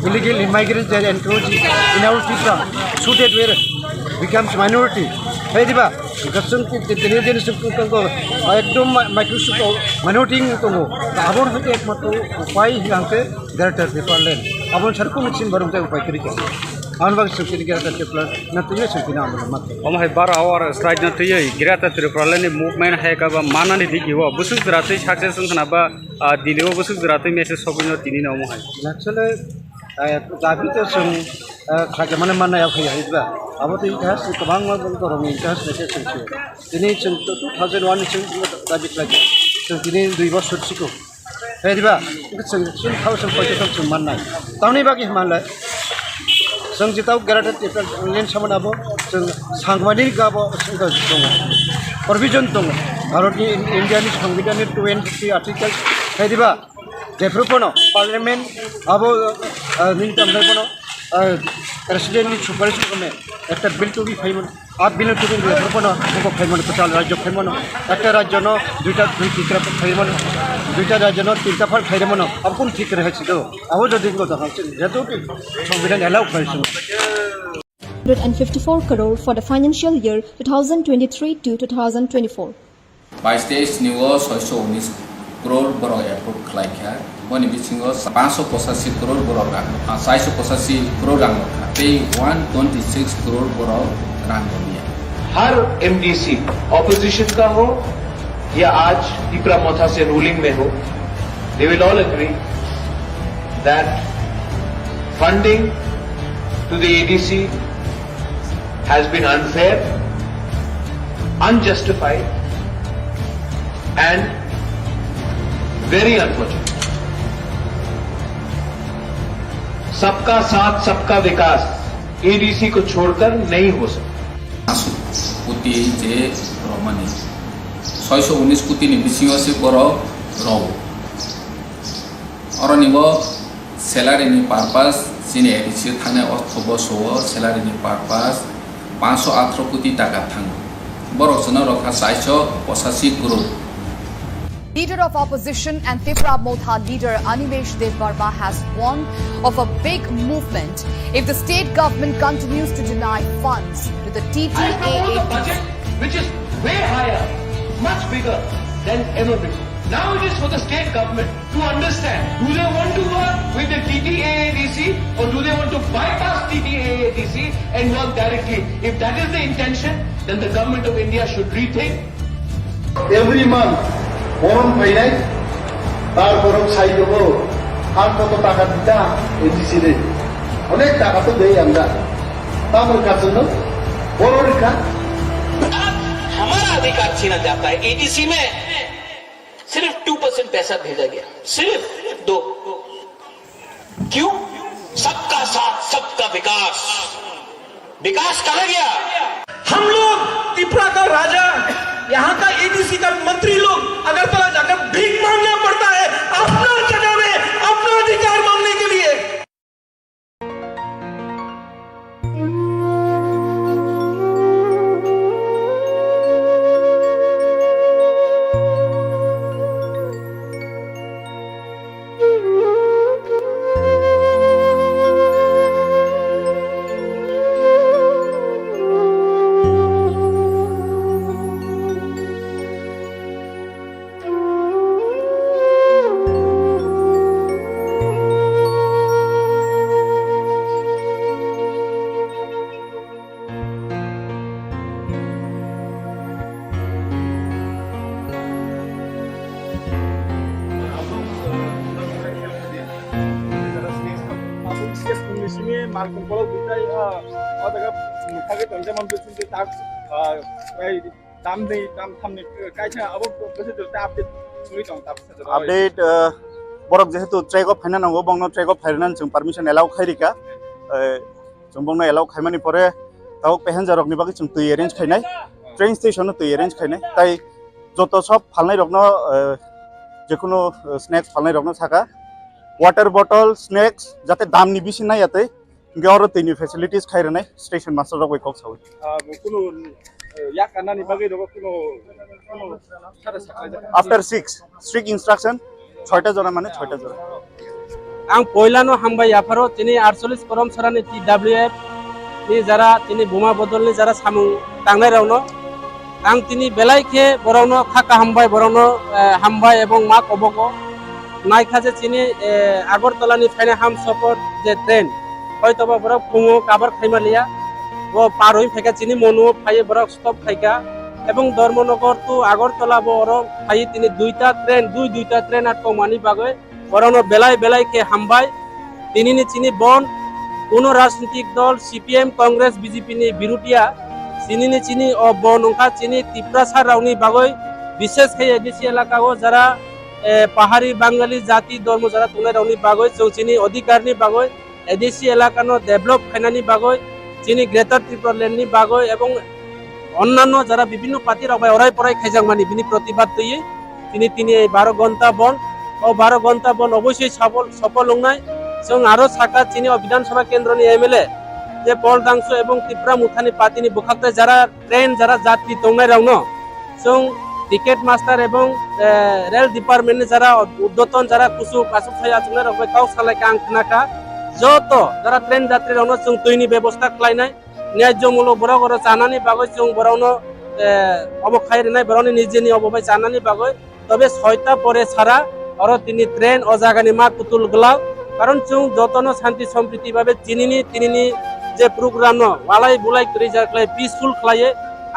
illegal immigrants are encroaching in our Tripura, so that we becomes minority. Hai diba? Gasung ti, ti, tini din suk tongo, ekdom ma-, microscope minority tongo. Abon hai ekmatro upai hilang ke Greater Tipraland. Abon sarkun chin barung te upai kiri ke. Ang bang sukiri Greater Tipraland na tuya sukina ang bang mat. Omo hai bar hour strike na twi Greater Tipraland ni movement hai ka ba manani digi o. Busuk jwra twi success wngkhana ba, ah, Delhi o busuk jwra twi message sogwino tini no omo hai. Actually, ah, dabi to chwng, ah, khaja mane manna ya khai hai ba. Abo to itihas kwbangma borok ni itihas ni se chwng si. Tini chwng two thousand one ni chwng dabi khlai. Chwng tini dui bosor siko. Hai diba? Chwng chini thao chwng poito chwng mannai. Tamni bagwi hwnle chwng jitao Greater Tipraland samani abo chwng sangmani gabo chwng tongo. Provision tongo. Bharatni, Indiani Songbidanni twenty three article. Hai diba? Jephru pono Parliament abo, ah, nini tambai pono, ah, President ni supervision kome ekta bill tubui phaimani. A bill tubui le propo no, propo khai mano, kwtal rajyo khai mano. Ekta rajyo no duita, dui tikra khai mano. Duita rajyo no tinta phar khai mano. Abo kun thik rehai sido. Abo jodi ko da hal sin, jeto ki songbidan allow khai sin. Hundred and fifty-four crore for the financial year two thousand twenty-three to two thousand twenty-four. Bais teis ni o soiso unis crore borok approve khlai kha. Boni bisingo panso pochashi crore borok rang, ah, chaiso pochashi crore rang rok kha. Tei one twenty six crore borok rang rok ya. Her MDC opposition का हो या आज तिपरा मोथा से रूलिंग में हो, they will all agree that funding to the ADC has been unfair, unjustified, and very unfortunate. सबका साथ, सबका विकास एडीसी को छोड़कर नहीं हो सकता। Kuti je romani soiso unis kuti ni bisingo se borok rw. Oroni bo salary ni purpose, chini A D C thangnai ortho bo so salary ni purpose panso atro koti taka thango. Borok chwngno rokha chaiso pochashi crore. Leader of opposition and Tipra Motha leader Animesh Debbarma has warned of a big movement if the state government continues to deny funds to the T T A A B. which is way higher, much bigger than ever before. Now it is for the state government to understand, do they want to work with the T T A A D C or do they want to bypass T T A A D C and work directly? If that is the intention, then the government of India should rethink. Every month, boron phainai, tar borok sai tongo, ang koto taka dita, A D C ni. Onek taka to dei ang da. Tamoni kachwng no, boron rikha. हमारा अधिकार छीना जाता है। एडीसी में सिर्फ two percent पैसा भेजा गया, सिर्फ दो। क्यों? सबका साथ, सबका विकास। विकास कहाँ गया? हम लोग, त्रिपुरा का राजा, यहाँ का एडीसी का मंत्री लोग अगरतला जाकर भीख मांगना पड़ता है अपना जगह में अपना अधिकार मांगने के लिए। Simi malkhung kolok duitai, ah, o jaga mokha khe tongjak man bising khe tak, ah, bai tam dei, tam thamni kaisa abo bwswk jora update wngwi tong, tabuk sajakha. Update, ah, borok jehetu track o phaina nango, bongno track o phairwnani chwng permission allow khai rika. Eh, chwng bongno allow khaimani pore tabuk passenger rokni bagwi chwng twi arrange khainai, train station o twi arrange khainai. Tai joto sob phalnai rokno, eh, jekunu, eh, snacks phalnai rokno saka, water bottle, snacks, jate damni bisi naiya tei, hingke oro twini facilities khai rwnai station master rok bai kok saui. Ah, bo kunu, eh, yak kanani bagwi rw kunu, kunu sara saklaijak. After six, strict instruction, soita jora mane soita jora. Ang poilano hambai yapharo chini aatcholish korom sarani T W F ni jara chini buma bodolni jara samung tangnai rokno. Ang tini belai khe borokno kha kaham bai borokno, eh, hambai ebong ma kobogo. Naikha je chini, eh, Agartala ni phainai Hamsapar je train, hoitoba borok phungo kabar khaima liya. Bo par oi phaikha chini Monu o phaiwi borok stop khaikha. Ebong Dharmanagar to Agartala bo oro phaiwi tini duita train, dui duita train atkokmani bagwi. Borokno belai belai khe hambai. Tinini chini bon kuno rajnitik dol C P M, Congress, B J P ni birutia. Tinini chini o bon wngkha chini Tiprasa rokni bagwi, bishes khe A D C elaka o jara, eh, pahari Bangali jati dormo jara tongnai rokni bagwi, chwng chini odhikar ni bagwi A D C elaka no develop khainani bagwi, chini Greater Tripura Land ni bagwi ebong onnanno jara bibhinno party rok bai orai porai khaijakmani bini protibad twiwi tini, tini ei baro gonta bon, o baro gonta bon oboisoi safol, sofol wngnai. Chwng aro saka chini o Bidhan Sabha kendroni M L A je Paul Dangsu ebong Tipra Mothani party ni bwkhak tai jara train jara jatri tongnai rokno chwng ticket master ebong, eh, rail department ni jara urdhwton jara kuchuk aswk sai achuknai rok bai kok salaikha ang khnakha. Joto jara train jatri rokno chwng twini bebosta khlainai. Nyajomulok borok oro chanani bagwi chwng borokno, eh, obo khai rwnai, borokni nijeni obo bai chanani bagwi. Tobe soita pore sara oro tini train o jagani ma kutul glak. Karon chwng jotono shanti sompriti babe chinini tinini je program no walai bulai kwrwi ja khlai peaceful khlaiwi.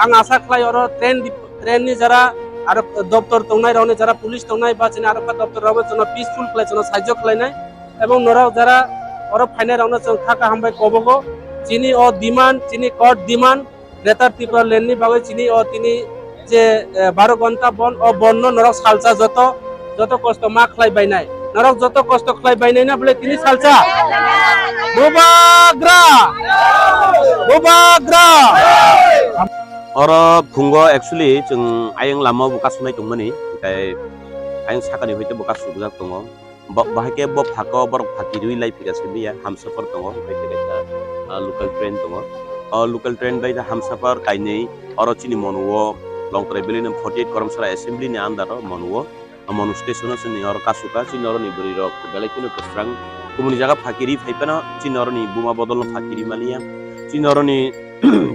Ang asa khlai oro train dip-, train ni jara aro doptor tongnai rokni jara police tongnai ba chini aro kha doptor rokbo chwngno peaceful khlai chwngno sahajyo khlainai. Ebong norok jara oro phainai rokno chwng kha kaham bai kobogo. Chini o demand, chini court demand, Greater Tripura Land ni bagwi chini o tini je, eh, baro gonta bon, o bon no norok salsa joto, joto kosto ma khlai bainai. Norok joto kosto khlai bainai na bole tini salsa? Bubagra! Bubagra! Oro phungo actually chwng ayang lama o bo kasunai tongmani, tei ayang sakani hoite bo kasukjak tongo. Bo, bahai khe bo phakao borok phakirwi lai phika simi ya, Hamsapar tongo, hai khe kaisa, ah, local train tongo. O local train bai khe Hamsapar kainwi, oro chini Monu o Longtrai Valley ni forty eight Koromsara Assembly ni under o Monu o, Monu station o chini oro kasuka, chini oro ni bwrwi rok belai kheno kwsrang. Kubuni jaga phakirwi phai phano, chini oro ni buma bodol no phakirwi mani ya. Chini oro ni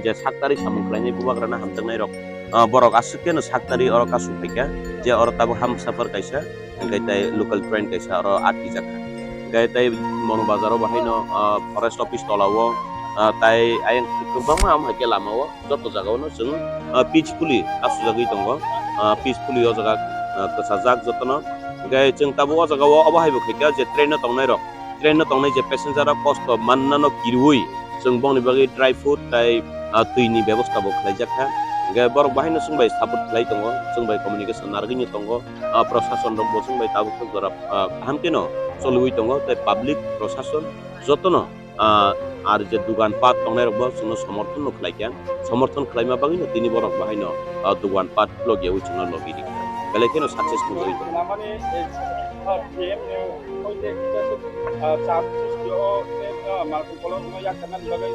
je sak tarik samung khlainai bubagra no hamjaknai rok. ah, borok aswk khe no sak tari oro kasu phaikha, je oro tabuk Hamsapar kaisa, hwnkhe tei local train kaisa oro athijak kha. Hwnkhe tei Monu Bazar o bo haino, ah, forest office tola o, ah, tai ayang kwbangma am hai khe lama o joto jaga o no chwng, ah, peacefully kasujagwi tongo, ah, peacefully o jaga, ah, kwchajak jotono. Hwnkhe chwng tabuk o jaga o obo hai bo khaikha je train o tongnai rok, train o tongnai je passenger rok kosto manna no kiriwi chwng bongni bagwi dry food tai, ah, twi ni bebosta bo khlaijak kha. Hwnkhe borok bahai no chwng bai support khlai tongo, chwng bai communication narwgwi no tongo, ah, prosason rok bo chwng bai tabuk jora, ah, kaham khe no choliwi tongo tei public prosason jotono, ah, ar je dugan pat tongnai rok bo chwngno somorthon no khlai kha, somorthon khlaima bagwi no tini borok bahai no, ah, dugan pat logyawi chwngno logi rikha, belai kheno success nugwi tongo. Namani, eh, ah, D M ni hoite kisa se, ah, cham sristi o, eh, ah, Martin Kolom no yak kana bagwi,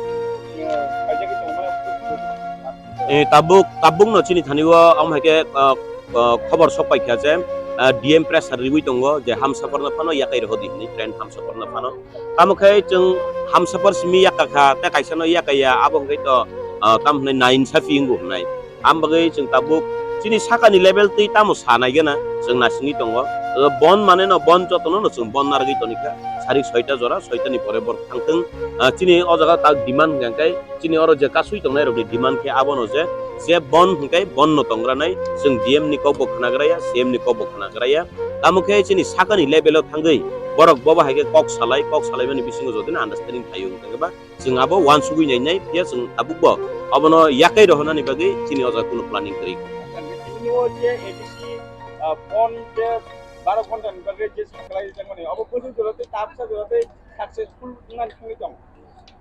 eh, kaijagwi tongmani. Eh, tabuk, tabuk no chini thani o, am hai khe, ah, ah, khobor sok pai kha je, ah, D M pressure riwi tongo je Hamsapar no phano yakai rw di hinwi, train Hamsapar no phano. Tamo khe chwng Hamsapar simi yakha kha, tei kaisa no yakha ya, abo hwnkhe to, ah, tamo hwnwi nainsafi wngo hwnwi. Am bagwi chwng tabuk chini sakani level twi tamo sa nai gana chwng nasingwi tongo. O bon mane no bon jotono no chwng bon narwgwi toni kha. Sarik soita jora, soita ni pore borok thang thung. Ah, chini o jaga tak demand hwnkha khe chini oro je kasui tongnai rokni demand khe abono je, je bon hwnkhe bon no tongranai, chwng D M ni kok bo khnagraya, C M ni kok bo khnagraya. Tamo khe chini sakani level o thangwi borok bobo hai khe kok salai, kok salaimani bisingo jodi no understanding phaio hwnkhe ba chwng abo uansugwi nainai, phiya chwng tabukbo abono yakai rohornani bagwi chini o jaga kunu planning kwrwi. Nini o je A D C, ah, phone je baro ghonta ni bagwi je sakhlai rijak mani, obo bwswk jora tei tabuksa jora tei successful wngna thangwi tong.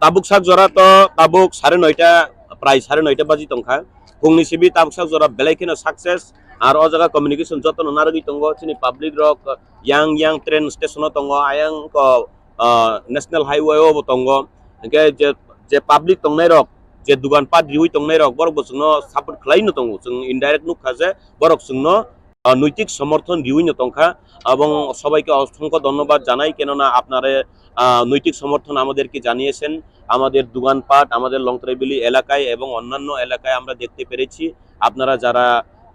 Tabuk sak jora to tabuk sare noita, prai sare noita baji tongkha. Phungni sibi tabuk sak jora belai kheno success. Ar o jaga communication jotono narwgwi tongo, chini public rok yang yang train station o tongo, ayang ko, ah, national highway o bo tongo. Hwnkhe je, je public tongnai rok, je dugan pat riwi tongnai rok, borok bo chwngno support khlai no tongo. Chwng indirect nukha je borok chwngno, ah, নৈতিক সমর্থন riwi no tongkha. এবং সবাইকে অসংখ্য ধন্যবাদ জানাই, কেননা আপনারা, আহ, নৈতিক সমর্থন আমাদেরকে জানিয়েছেন। আমাদের দোকানপাট, আমাদের লংত্রাইবিলি এলাকায় এবং অন্যান্য এলাকায় আমরা দেখতে পেরেছি, আপনারা যারা,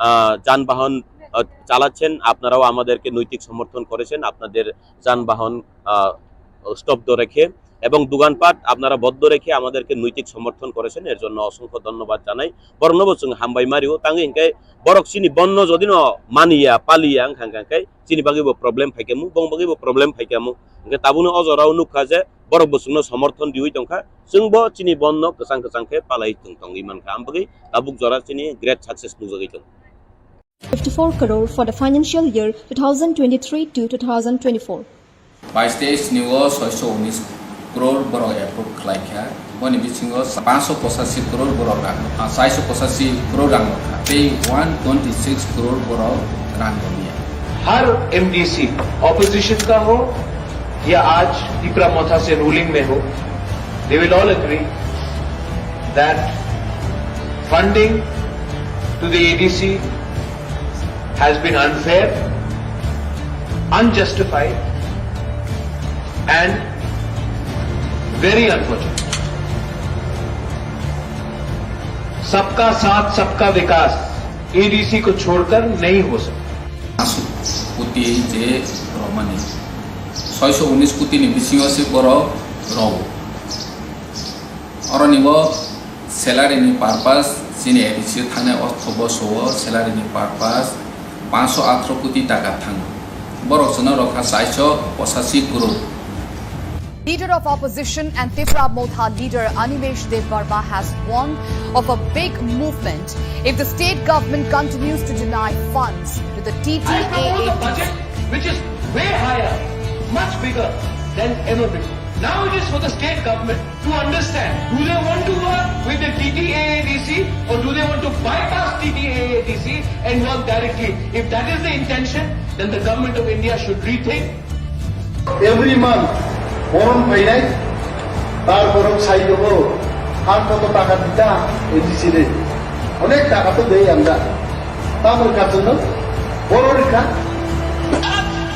আহ, যানবাহন, আহ, চালাচ্ছেন, আপনারাও আমাদেরকে নৈতিক সমর্থন করেছেন। আপনাদের যানবাহন, আহ, স্তব্ধ রেখে এবং দোকানপাট আপনারা বন্ধ রেখে আমাদেরকে নৈতিক সমর্থন করেছেন, এর জন্য অসংখ্য ধন্যবাদ জানাই। Borokno bo chwng hambai ma rio, tangwi hwnkhe borok chini bonno jodi no maniya, paliya wngkha, hwnkha khe chini bagwi bo problem phaikha mu, bong bagwi bo problem phaikha mu. Hwnkhe tabukno o jorao nukha je borok bo chwngno somorthon riwi tongkha, chwngbo chini bonno kwchang kwchang khe palai tong tongwi mankha, am bagwi tabuk jora chini great success nukjagwi tongo. Fifty-four crore for the financial year two thousand twenty-three to two thousand twenty-four. Bais teis ni o soiso unis crore borok approve khlai kha, boni bisingo panso pochashi crore borok rang, ah, saiso pochashi crore rang rok kha, tei one twenty six crore borok rang rok ya. Her MDC, opposition का हो या आज तिपरा मोथा से रूलिंग में हो, they will all agree that funding to the ADC has been unfair, unjustified and very unfortunate. सबका साथ, सबका विकास एडीसी को छोड़कर नहीं हो सकता। Asu kuti je romani soiso unis kuti ni bisingo se borok rw. Oroni bo salary ni purpose chini ADC thangnai ortho boso o salary ni purpose panso atro koti taka thango. Borok chwngno rokha saiso pochashi crore. Leader of opposition and Tipra Motha leader Animesh Debbarma has warned of a big movement if the state government continues to deny funds to the I come out with a T T A A D C. Budget which is way higher, much bigger than ever before. Now it is for the state government to understand, do they want to work with the T T A A D C or do they want to bypass T T A A D C and work directly? If that is the intention, then the government of India should rethink. Every month, boron painai, tar boron sai dogo, ar koto taka dita, ADC re. Onek taka to dei amda. Tamar kachono, boron ka.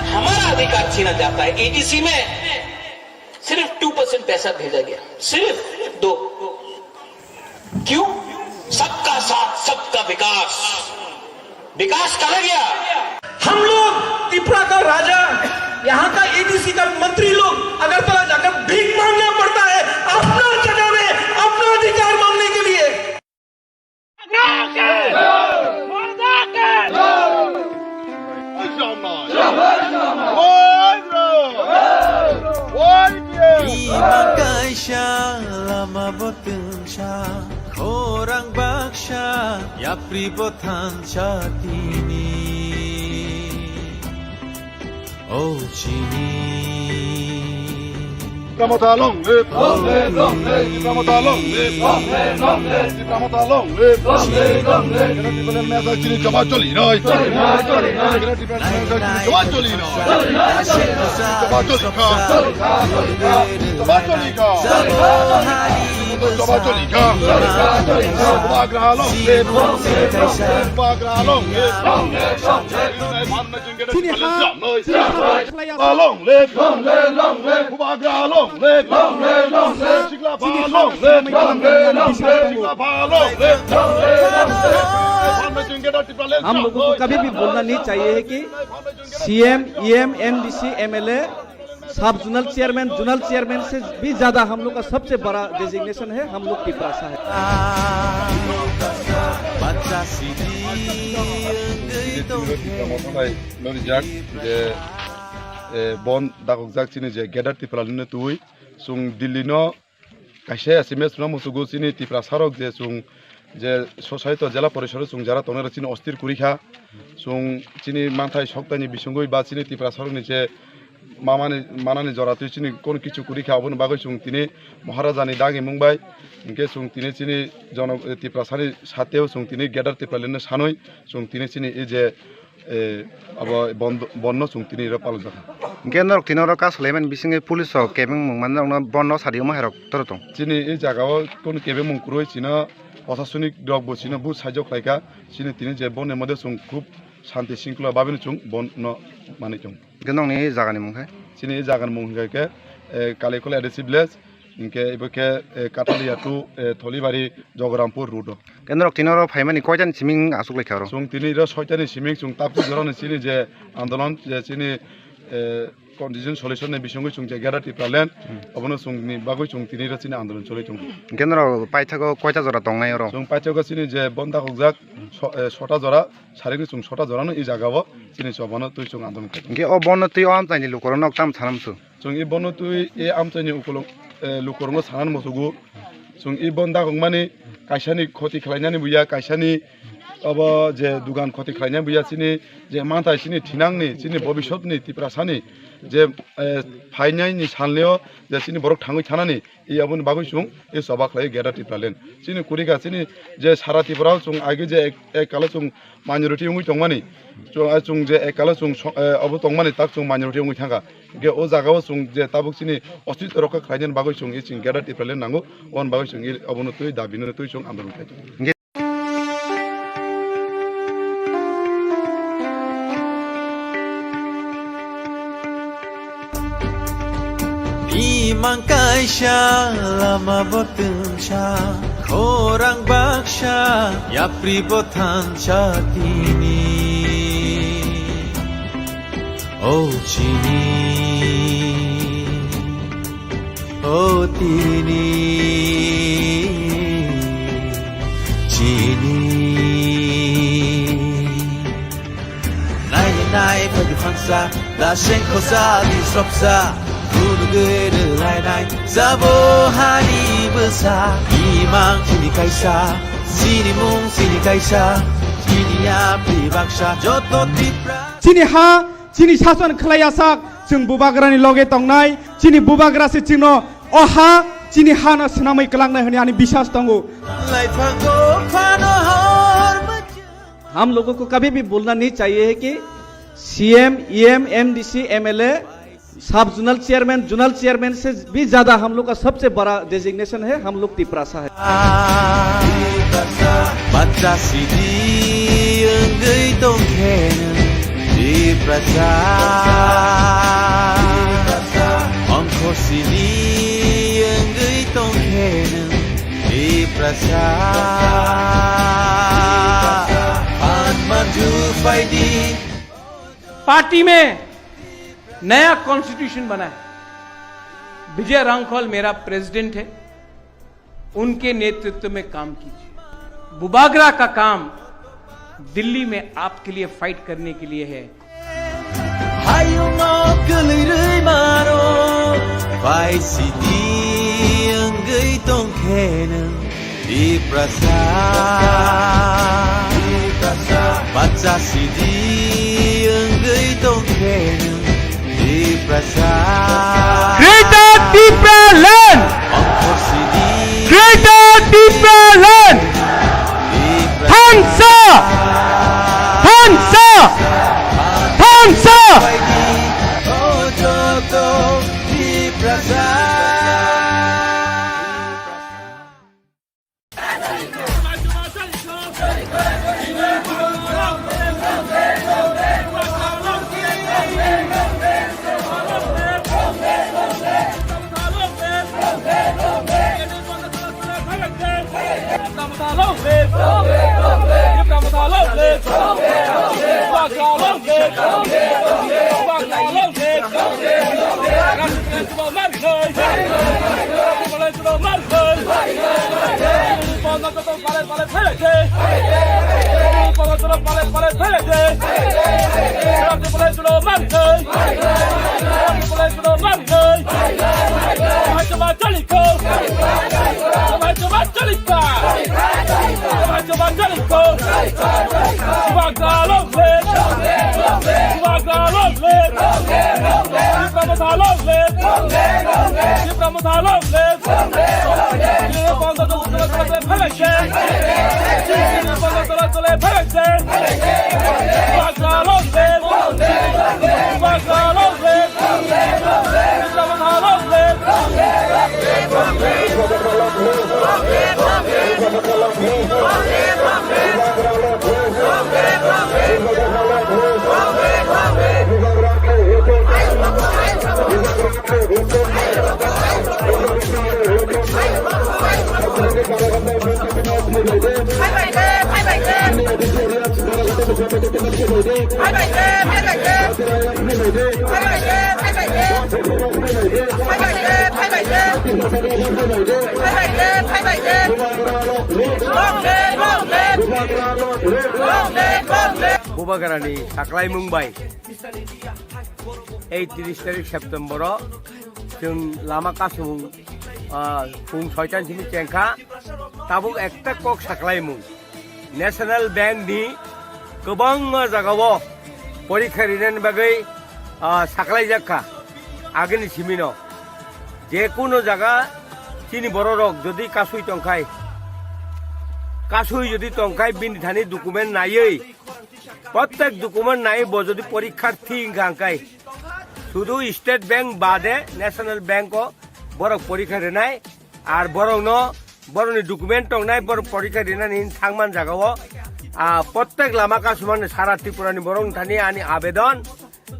हमारा अधिकार छीना जाता है। एडीसी में सिर्फ two percent पैसा भेजा गया, सिर्फ दो। क्यों? सबका साथ, सबका विकास। विकास, विकास कहाँ गया? हम लोग, त्रिपुरा का राजा, यहाँ का एडीसी का मंत्री लोग अगरतला जाकर भीख मांगना पड़ता है अपना जगह में अपना अधिकार मांगने के लिए। Imang kaisa lama bo twngsa, khorang baksa, yapri bo thansa tini. O chini. Tipra Motha long live. Long live, long live. Tipra Motha long live. Long live, long live. Tipra Motha long live. Long live, long live. Kera Tipra Motha chini choba choli noi. Choli noi, choli noi. Kera Tipra Motha chini choba choli noi. Choli noi, choli noi. Choba choli kha. Choba choli kha. Choba choli kha. Bubagra long live. Bubagra long live. Long live, long live. Chini ha, chini ha khlai ya. Long live. Long live, long live. Bubagra long live. Long live, long live. Sikla long live. Long live, long live. Sikla long live. हम लोगों को कभी भी भूलना नहीं चाहिए है कि सीएम, ईएम, एमडीसी, एमएलए, सब जोनल चेयरमैन, जोनल चेयरमैन से भी ज्यादा हम लोग का सबसे बड़ा डेजिग्नेशन है, हम लोग तिपरासा है। Tipra Motha bai lorijak je, e, bon dakokjak chini je Greater Tipraland ni twi chwng Delhi no kaisa achievement swnam musugo chini Tiprasa rok je chwng je society jela porishod o chwng jara tongnai rok chini ostir kwrwi kha. Chwng chini manthai soktaini bisingwi ba chini Tiprasa rokni je mamani manani jora twi chini kono kichu kwrwi kha, aboni bagwi chwng tini Maharaja ni dagi mung bai hinkhe chwng tini chini jono-, Tiprasa ni sateo chwng tini Greater Tipraland no sanwi chwng tini chini e je, e, abo bon, bon no chwng tini ro palok jakha. Hinkhe norok tini oro kasu laimani bisingwi police rok kebeng mung mani norokno bon no sadi omo hai rok toro tong. Chini e jaga o kono kebeng mung kwrwi chino prosasonik rok bo chino buj saijo khlai kha. Chini tini je bon ni moddhe chwng khub shanti shringkhola babino chwng bon no manwi tongo. Hinkhe nokni e jaga ni mung khe? Chini e jaga ni mung hinkhe khe, e, Kalikola A D C village. Hinkhe ibo khe, eh, Kathalia to, eh, Tholibari Jogarampur road o. Khe norok tini oro phaimani koitani siming aswk laikha oro? Chwng tini oro soitani siming chwng tabuk jorani chini je andolon je chini, eh, condition solution ni bisingwi chwng je Greater Tipraland, hmm, obono chwngni bagwi chwng tini oro chini andolon choli tongo. Hinkhe norok paithago koita jora tongnai oro? Chwng paithago chini je bon dakokjak so-, eh, sota jora, sarigwi chwng sota jorano e jaga o chini chobano twi chwng andolon khlai tongo. Hinkhe o bon no twi o amchaini lukurok nok tamo sanamsu? Chwng i bono twi i amchaini ukulung, eh, lukurungo sanani muchugo. Chwng i bon dakokmani kaisani khoti khlainani buya, kaisani obo je dugan khoti khlainani buya, chini je manthai chini thinangni, chini bobisotni Tiprasani je, eh, phainaini salneo je chini borok thangwi thanani, i aboni bagwi chwng i choba khlai Greater Tipraland. Chini kwrwi kha chini je sara Tripura o chwng age je ek, ek kalo chwng minority wngwi tongmani, chwng, ah, chwng je ekalo chwng so-, eh, obo tongmani tak chwng minority wngwi thangkha. Hinkhe o jagao chwng je tabuk chini ostitw rokha khlainani bagwi chwng i chwng Greater Tipraland nango, oboni bagwi chwng i obono twi dabi no twi chwng andolon khlai tongo. Imang kaisa lama bo twngsa, khorang baksa, yapri bo thansa tini. O chini, o tini, chini. Nai nai phaidi phansa, da seng khosa di sopsa, gunu gede lai nai, sabo hani bwsa, imang chini kaisa, chini mung chini kaisa, chini yapri baksa, joto Tipra. Chini ha, chini sason khlai asak, chwng bubagrani loge tongnai, chini bubagra se chwngno o ha, chini hano swnamwi kwlangnai hwnwi ani biswas tongo. Laiphango phano hor bwchwng. हम लोगों को कभी भी भूलना नहीं चाहिए है कि सीएम, ईएम, एमडीसी, एमएलए, सब जोनल चेयरमैन, जोनल चेयरमैन से भी ज्यादा हम लोग का सबसे बड़ा डेजिग्नेशन है, हम लोग तिपरासा है। Bacha sidi wngwi tongkhe nwng Tiprasa. Ongkho sidi wngwi tongkhe nwng Tiprasa. Party में नया कॉन्स्टिट्यूशन बना है। विजय रांखल मेरा प्रेसिडेंट है, उनके नेतृत्व में काम कीजिए। बुबागरा का काम दिल्ली में आपके लिए फाइट करने के लिए है। Hayungno kwlwi rwi mano, pai sidi wngwi tongkhe nwng Tiprasa. Bacha sidi wngwi tongkhe nwng Tiprasa. Greater Tipraland! Ongkhor sidi. Greater Tipraland! Tiprasa. Thansa! Thansa! Thansa! Bubagrani saklaimung bai ei tris tarik September o chwng lama kasung, ah, pung soitan simi chengkha, tabuk ekta kok saklaimung. National Bank ni kwbangma jagao porikha rinani bagwi, ah, saklaijak kha agini simino. Je kuno jaga chini bororok jodi kasui tongkhai, kasui jodi tongkhai bini thani document naiwi, prottek document naiwi bo jodi porikharthi wngkha hwnkhe, sudu State Bank bade National Bank o borok porikha rinai, ar borokno, borokni document tongnai, borok porikha rinani hin thangman jagao, ah, prottek lama kasumani sara Tripurani borok thani ani abedon,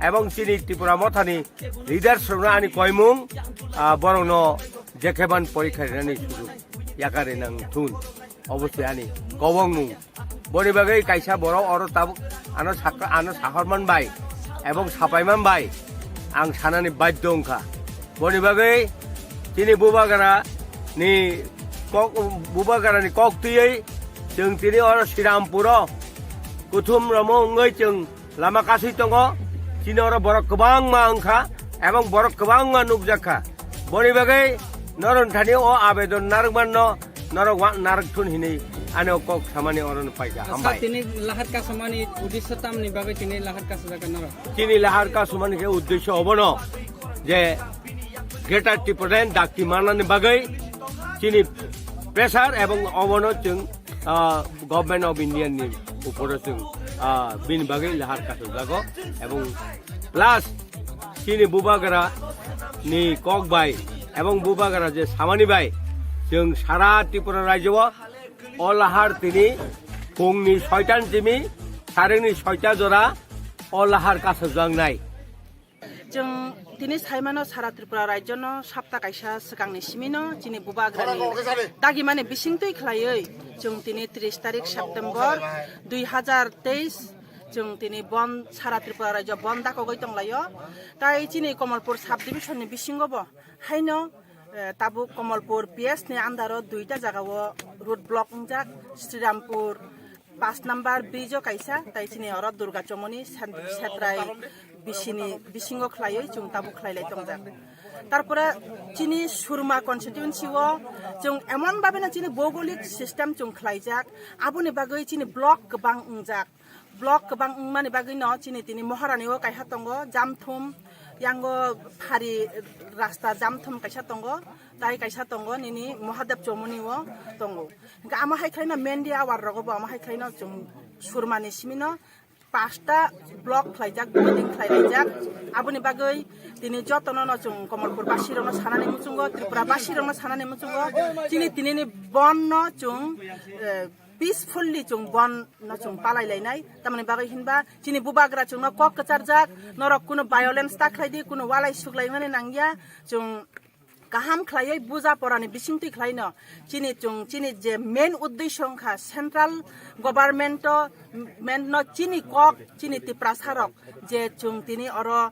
ebong chini Tripura mothani leaders rokno ani koimung, ah, borokno jekheban porikha rinani sujuk yakarwi nang thun. Obo se ani kobongmung. Boni bagwi kaisa borok oro tabuk ano sakha, ano sahorman bai ebong sapaiman bai ang sanani badhyo wngkha. Boni bagwi chini Bubagra ni kok, Bubagra ni kok twiwi chwng tini oro Srirampuro kuthum romo wngwi chwng lama kasui tongo. Chini oro borok kwbangma wngkha ebong borok kwbangma nukjakha. Boni bagwi norok thani o abedon narwkmanno norok wa-, narwk thun hinwi ani o kok samani orono paikha. Hambai. Tini lahar kasumani uddesho tamni bagwi tini lahar kasujak norok? Chini lahar kasumani khe uddesho obono je Greater Tipraland dakti manani bagwi chini pressure ebong obono chwng, ah, Government of India ni uporo chwng, ah, bini bagwi lahar kasajago ebong plus chini Bubagra ni kok bai ebong Bubagra je samani bai chwng sara Tripura rajyo o, o lahar tini pungni soitan simi sarengni soita jora o lahar kasajaknai. Chwng tini saimano sara Tripura rajyono sapta kaisa swkangni simino chini Bubagrani dagimani bisingtwi khlaiwi chwng tini tris tarik September dui hazar teis Chwng tini bon sara Tripura rajyo bon dakogwi tonglaio. Tai chini Komolpur sub division ni bisingo bo haino, eh, tabuk Komolpur P S ni under o duita jaga o road block wngjak, Srirampur pas number bridge o kaisa, tai chini oro Durga Chomoni sen-, Setrai bisini bisingo khlaiwi chwng tabuk khlailai tongjak. Tarpore chini Surma constituency o chwng emon bhabe no chini bhougolik system chwng khlaijak, aboni bagwi chini block kwbang wngjak. Block kwbang wngmani bagwi no chini tini Maharani o kaisa tongo, Jamthum, yango phari rasta Jamthum kaisa tongo, tai kaisa tongo nini Mahadev Chomoni o tongo. Hingke amo hai khlaino Mendi awar rogo bo amo hai khlaino chwng Surmani simino pasta block khlaijak, building khlailaijak. Aboni bagwi tini jotono no chwng Komolpur basi rokno sanani muchungo, Tripura basi rokno sanani muchungo. Chini tinini bon no chwng, eh, peacefully chwng bon no chwng palai lainai. Tamoni bagwi hinba chini bubagra chwngno kok kwcharjak, norok kuno violence ta khlai di, kuno walai suklaimani nangya. Chwng kaham khlaiwi buja porani bisingtwi khlaino chini chwng chini je main uddesho wngkha central government o, men no chini kok chini Tiprasa rok je chwng tini oro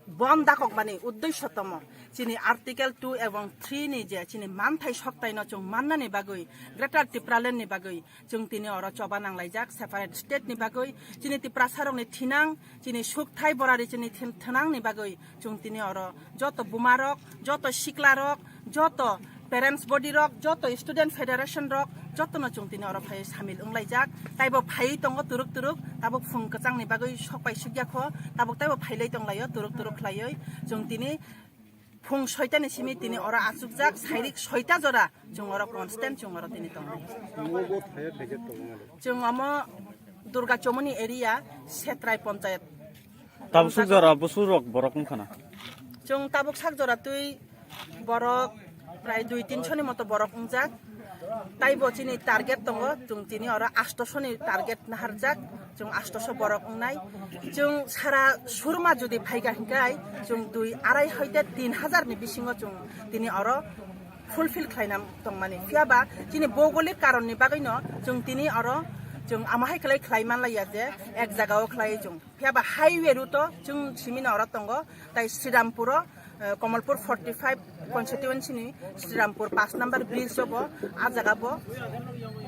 bon dakok mani uddesho tomo chini article two ebong three ni je chini manthai soktai no chwng mannani bagwi Greater Tipraland ni bagwi chwng tini oro choba nanglaijak separate state ni bagwi chini Tiprasa rokni thinang chini sukthai borari chini thin-, thinang ni bagwi chwng tini oro joto buma rok, joto sikla rok, joto parents body rok, joto student federation rok, joto no chwng tini oro phai samil wnglaijak. Taibo phai tongo turuk turuk, tabuk phung kwchang ni bagwi sok pai sukya kho, tabuk taibo phailai tonglaio turuk turuk khlaiwi. Chwng tini phung soita ni simi tini oro achukjak, sairik soita jora chwng oro constant chwng oro tini tongo. Omo bo thaya khaijak tongo. Chwng omo Durga Chomoni area, Setrai Ponchayat. Tabuk suk jora busu rok borok wngkha na? Chwng tabuk sak jora twi borok prai dui tinso ni moto borok wngjak. Taibo chini target tongo, chwng tini oro astoso ni target naharjak, chwng astoso borok wngnai. Chwng sara Surma jodi phaikha hinkai chwng dui arai hoite tin hajar ni bisingo chwng tini oro fulfill khlaina tongmani. Phiyaba chini bhougolik karonni bagwino chwng tini oro chwng amo hai khlai khlai manlaiya je ek jagao khlai chwng. Phiyaba highway route o chwng simino oro tongo, tai Srirampuro, eh, Komolpur forty five constituency ni Srirampur pas number bridge o bo a jaga bo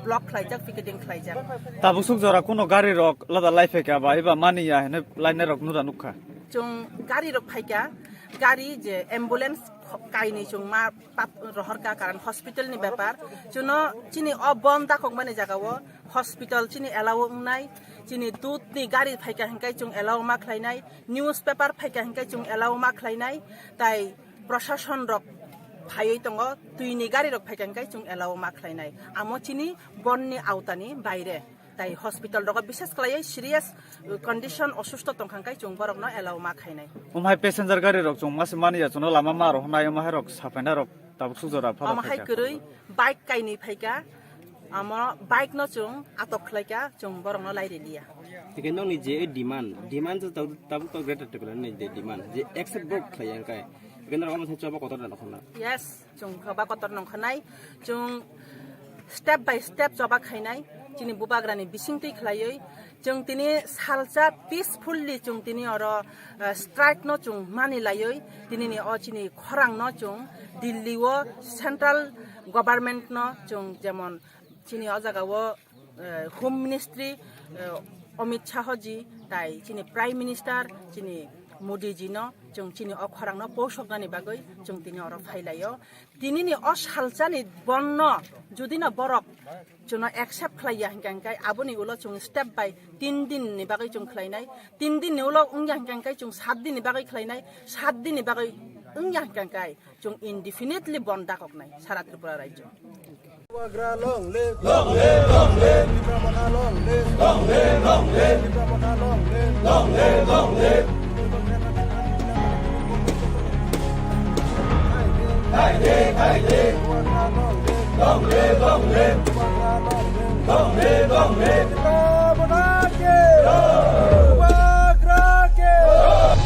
block khlaijak, picketing khlaijak. Tabuk suk jora kuno gari rok lada lai phaikha ba eba maniya hwnwi lainai rok nura nukha. Chwng gari rok phaikha, gari je ambulance kho-, kainwi chwng ma pap rohorkha, karon hospital ni bepar. Chwngno chini o bon dakok mani jaga o hospital chini allow wngnai, chini dudh ni gari phaikha hinkai chwng allow ma khlainai, newspaper phaikha hinkai chwng allow ma khlainai, tai prosason rok phaiwi tongo, twi ni gari rok phaikha hinkai chwng allow ma khlainai. Amo chini bon ni aota ni baire. Tai hospital rogo bises khlaiwi serious condition osusto tongkha hinkai chwng borokno allow ma khainai. Omo hai passenger gari rok chwng mase mani ya chwngno lama ma rw hwnai omo hai rok sapaina rok tabuk suk jora phano. Omo hai phaikha. Kwrwi bike kainwi phaikha, amo bike no chwng atok khlaikha, chwng borokno lairiliya. Tike nokni je demand, demand je tabuk tabuk Greater Tipraland ni je demand je accept bo khlaiya hinkai, tike norok omo sai choba kotor da nokhorna. Yes. Chwng choba kotor nongkha nai, chwng step by step choba khainai, chini bubagrani bisingtwi khlaiwi. Chwng tini salsa peacefully chwng tini oro, eh, strike no chwng mani laiwi, tinini o chini khorang no chwng Delhi o central government no chwng jemon chini o jaga o, eh, Home Ministry, eh, Amit Shah ji, tai chini Prime Minister, chini Modi ji no, chwng chini o khorang no posoknani bagwi chwng tini oro phailaio. Tinini o salsani bon no, jodi no borok chwngno accept khlaiya hinkha hinkai, aboni ulo chwng step by tin din ni bagwi chwng khlainai, tin din ni ulo wngya hinkha hinkai, chwng sat din ni bagwi khlainai, sat din ni bagwi wngya hinkha hinkai. Chwng indefinitely bon dakoknai sara Tripura rajyo. Bubagra long live, long live, long live. Tipra Motha long live, long live, long live. Tipra Motha long live, long live, long live. Khaide, khaide. Bubagra long live, long live, long live. Bubagra long live, long live, long live. Tipra Motha ki jai. Bubagra ki jai.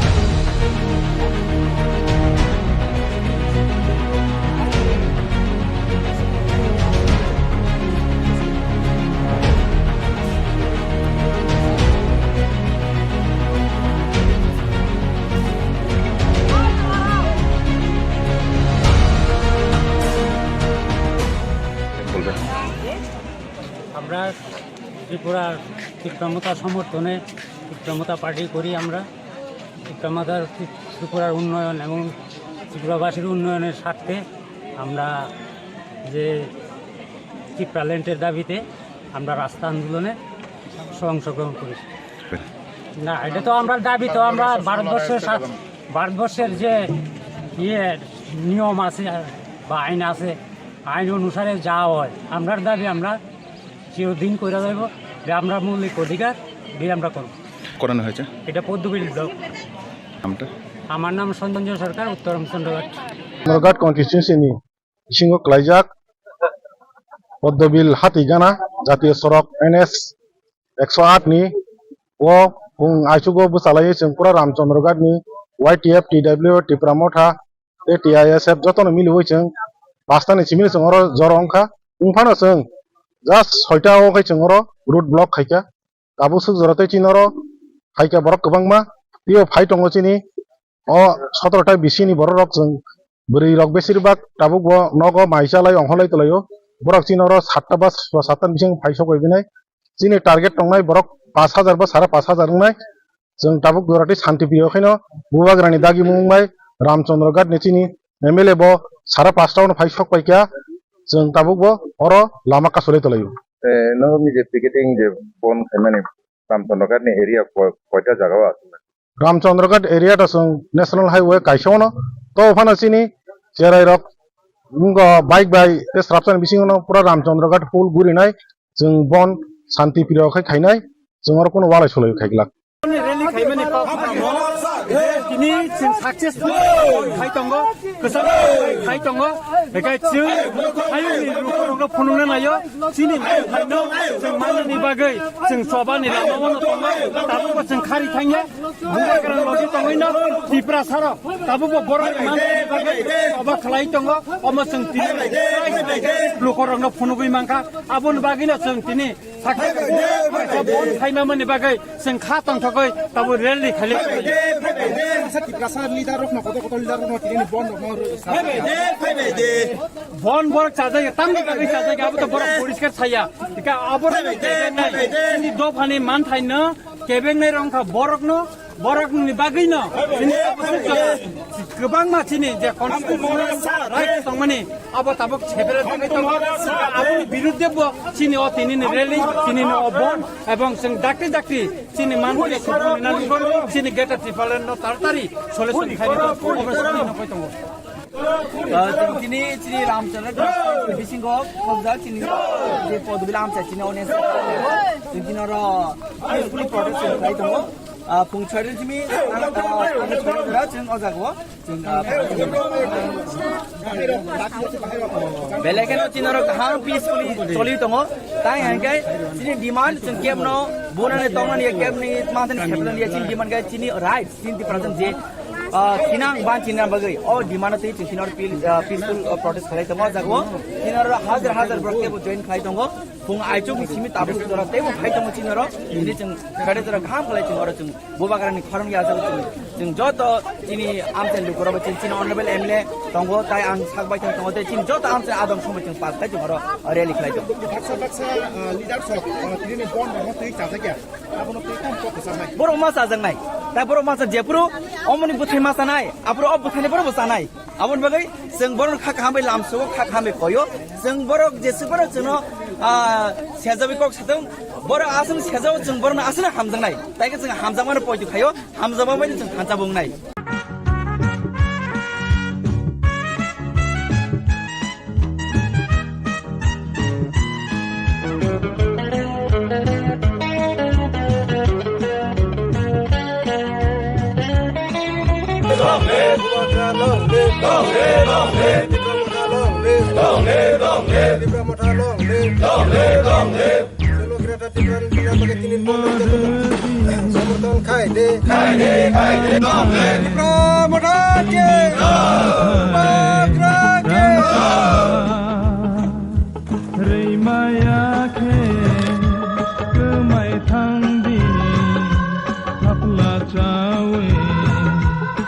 আমরা ত্রিপুরার তিপ্রা মথা সমর্থনে তিপ্রা মথা পার্টি করি। আমরা তিপ্রা মথার, ত্রিপুরার উন্নয়ন এবং ত্রিপুরাবাসীর উন্নয়নের স্বার্থে আমরা যে তিপ্রা ল্যান্ডের দাবিতে আমরা রাস্তা আন্দোলনে অংশগ্রহণ করেছি। না, এটা তো আমরা দাবি, তো আমরা ভারতবর্ষের সা-, ভারতবর্ষের যে ইয়ে নিয়ম আছে বা আইন আছে, আইন অনুসারে যা হয়, আমরার দাবি আমরা চিরদিন করে যাইব, যে আমরা মৌলিক অধিকার দিয়ে আমরা করব। করানো হয়েছে। এটা পদ্মবিল ব্লক। নামটা? আমার নাম সঞ্জয় সরকার, উত্তর রামচন্দ্রঘাট। রামচন্দ্রঘাট কনস্টিটুয়েন্সিনি bisingo kwlaijak Poddobil Hatigana jatiyo sorok N S ekso aat ni o bung aichugo bwchalaiwi chwng pura Ramchandra Ghat ni Y T F, T W, Tipra Motha tei T I S F jotono miliwi chwng pasta ni simi chwng oro jora wngkha. Wngphano chwng just soita o khai chwng oro road block khaikha. Tabuk swk jora tei chini oro phaikha borok kwbangma. Tei o phai tongo chini o sotoro ta bisini borok rok chwng bwrwi rok besir bak tabuk bo nogo mai chalai ongkholai twlaio. Borok chini oro satta ba satta ni bising phai sok bai binai. Chini target tongnai borok pash hajar ba sara pash hajar wngnai. Chwng tabuk jora tei shanti priyo khaino bubagrani dagimung bai Ramchandra Ghat ni chini M L A bo sara pasta ono phai sok paikha. Chwng tabuk bo oro lama kasulai twlaio. Eh, no, nini je picketing je bon khaimani Ramchandra Ghat ni area ko-, koita jaga o aswk? Ramchandra Ghat area to chwng National Highway kaisa ono. To phano chini cherai rok wngkha bike bai tei srapsani bisingo no pura Ramchandra Ghat full gurinai. Chwng bon shanti priyo khai khainai. Chwng oro kunu walai sulai khai glak. Rally khaimani kok tini chwng successful khai tongo, kwcham khai tongo, bekai chwng hayungni lukurokno phunukna naio, chini phaino chwng manani bagwi chwng chobani lama bono tongo, tabukbo chwng khari thangya, bubagra logi tongwino Tiprasarok tabukbo borok manani bagwi choba khlai tongo, omo chwng tini lukurokno phunugwi mankha, aboni bagwino chwng tini Sakha bon khaimamani bagwi chwng kha tongthogwi tabuk rally khailik. Asa Tiprasa leader rokno, kotor kotor leader rokno tini bon rokno. Bon borok chajak, tamni bagwi chajak, abo to borok poriskar saya. Ika abo kebengnai, chini dophani manthaino kebengnai rok wngkha borokno. Borokni bagwino chini tabuk kwbangma chini je constitutional right tongmani abo tabuk sebere thangwi tongo. Aboni birudde bo chini o tinini rally, tinini o bon, ebong chwng dakti dakti chini manpili subuni nangkukgo, chini Greater Tipraland no taratari solution khaini tongo. Ah, chwng tini chini Ramchandra bisingo khobjak chini je Poddobil amchai chini audience chwng tini oro peacefully protest khlai tongo. Ah, phung chhari simi, ah, ah, chhari jora chwng o jaga o chwng, ah, belai kheno chini oro kaham peacefully choli tongo. Tai hwnkhe chini demand chwng kebno bunani tongnani kebni manthani khepnani chini demand khe chini right. Chini Tiprasa je, ah, thinang ban chini bagwi o demand twi chini oro pil-, ah, peaceful, ah, protest khlai tongo o jaga o. Chini oro hajar hajar borok teibo join khlai tongo. Phung aichukni simi tabuk jora teibo phai tongo chini oro. Chini chwng kare jora kaham khlai chwng oro chwng bubagrani khorang ya jaga chwng. Chwng joto chini amchai lukurok chini, chini honorable M L A tongo, tai ang sak bai thang tongo, tei chini joto amchai adong somoi chwng pass khlai chwng oro rally khlai tongo. Baksa baksa, ah, leaders rok, ah, tini bon rok twi chajak ya. Abono twi tamo kok kwcharnai. Borok ma chajaknai. Tai borok ma chajak, jephuru omoni bwthai ma chanai, aphuru o bwthaini borok bo chanai. Aboni bagwi chwng borokno kha kaham bai lamsao, kha kaham bai koyo. Chwng borok jeswk borok chwngno, ah, sejawi kok satung, borok aswk sejao, chwng borokno aswkno hamjaknai. Tai khe chwng hamjakmano poito khaio, hamjakma bai chwng thansa bo wngnai. Tipra Motha ki! Bubagra ki! Rwimaya khe kwmai thang di, thapla chawi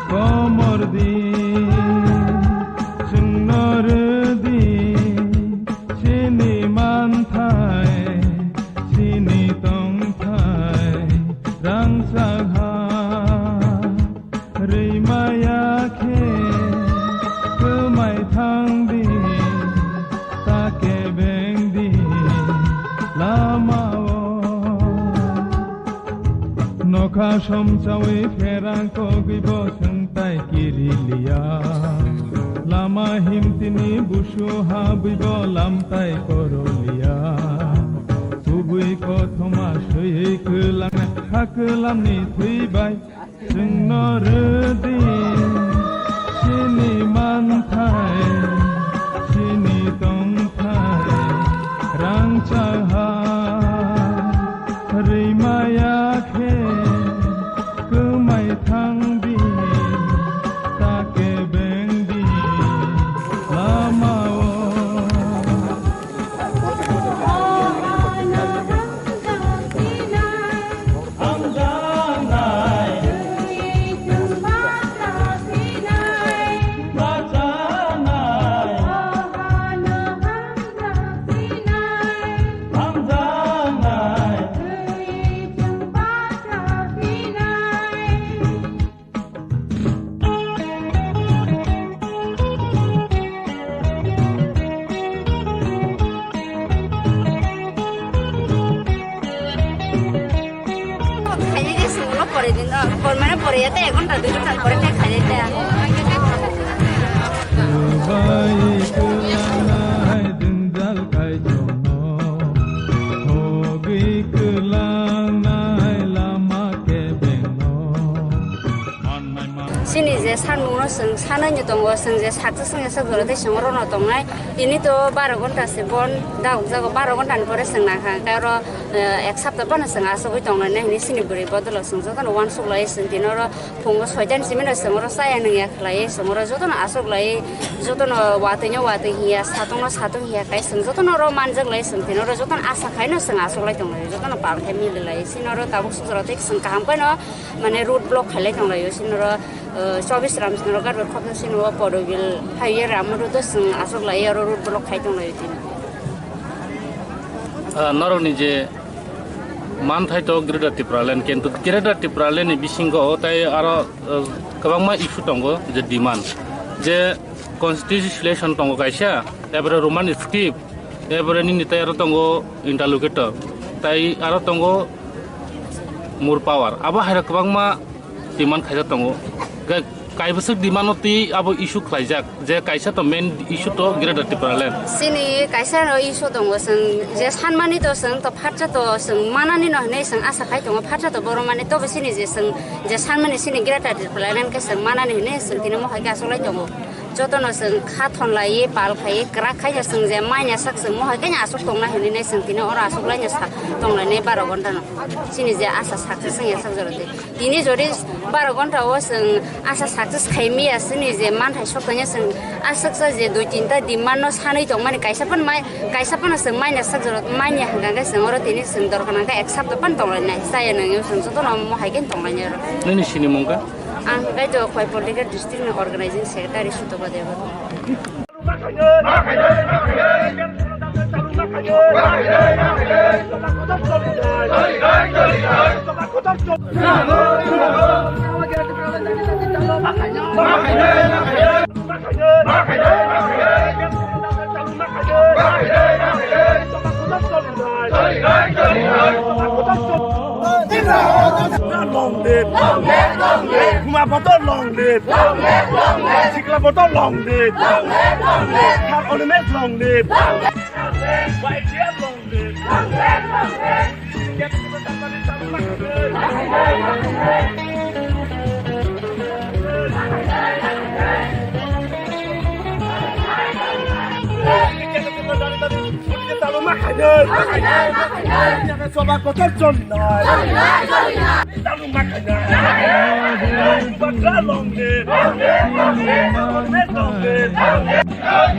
komor di, chwngno rw di, chini Kha somchawi pherang kogwi bo swngtai kiriliya. Lama himtini busu habwi bo lamtai koroliya. Kubui kothoma swiwi kwlangnai ha kwlamni thwibai. Chwngno rwdi chini manthai, chini tongthai, rangchak ha rwimaya khe kwmai thangdi, ta kebengdi lama-o. Khainai de sunglo pore din, oh, por mane pore ya te ek ghonta dui ghonta pore te khainai de. Bai kwlanai dinjal kaitorno, hogwi kwlanai lama kebengno. Chini je sanmungno chwng sanai ni tongo, chwng je saksa songya sak jora tei chwng oro no tongnai. Tini to baro ghonta se bon dagok jago, baro ghonta ni pore chwng nang kha, hwnkhe oro, eh, ek sapta phano chwng asugwi tongnai hinwi chini bwrwi bodolo chwng jotono uansuk lai chwng tini oro phungo soita ni simi no chwng oro chaya nungya khlai chwng oro jotono asuk lai, jotono watwi no watwi hiya, satung no satung hiya khai chwng jotono oro manjak lai chwng tini oro jotono asa khai no chwng asuk lai tonglai jotono pal khai mili lai chini oro tabuk sujaro tei chwng kaham khai no mane road block khailai tonglaio, sinoro, eh, chobis ram sinoro garbek khopsa sinoro Porobil highway ram road o chwng aswk lai aro road block khai tonglaio tini. Ah, norokni je manthai to Greater Tipraland, kintu Greater Tipraland ni bisingo tai aro, eh, kwbangma issue tongo je demand, je constitution tongo kaisa, ebore Roman script, ebore nini tai aro tongo interlocutor, tai aro tongo more power. Abo hai rok kwbangma demand khaijak tongo. Ga-, kaibwswk demand no twi abo issue khlaijak, je kaisa to main issue to Greater Tipraland. Chini kaisa no issue tongo, chwng je sanmani to chwng to phatsa to chwng manani no hinwi chwng asa khai tongo, phatsa to borok mani tobo chini je chwng je sanmani chini Greater Tipraland khe chwng manani hinwi chwng tini mohai khe achuklai tongo. Jotono chwng kha thon laiwi, pal khaiwi, kwrak khai chwng je manya sak chwng mohai khe aswk tongna hinwi nai chwng tini oro aswk laina sa tong lainai baro ghonta no. Chini je asa sak se chwng ya sak jora de. Tini jodi baro ghonta o chwng asa sak se khai miya chini je manthai sok tanya chwng aswk sa je dui tinta demand no sanwi tong mani kaisa phan mai, kaisa phano chwng manya sak jora manya hwnkha khe chwng oro tini chwng dorkar nang khe ek sapta phan tong lainai. Chaya nang yo chwng jotono mohai khe tong lainai oro. Nini sini mung kha? Ang khe to Khwai Political District ni Organizing Secretary Sutoba Debbarma. Long live! Long live, long live! Buma Bodol long live! Long live, long live! Sikla Bodol long live! Long live, long live! Thar Animesh long live! Long live, long live! Y T F long live! Long live, long live! Choba kotor choli nai. Choli nai, choli nai. Choli nai, choli nai. Choba long live. Long live, long live. Long live, long live.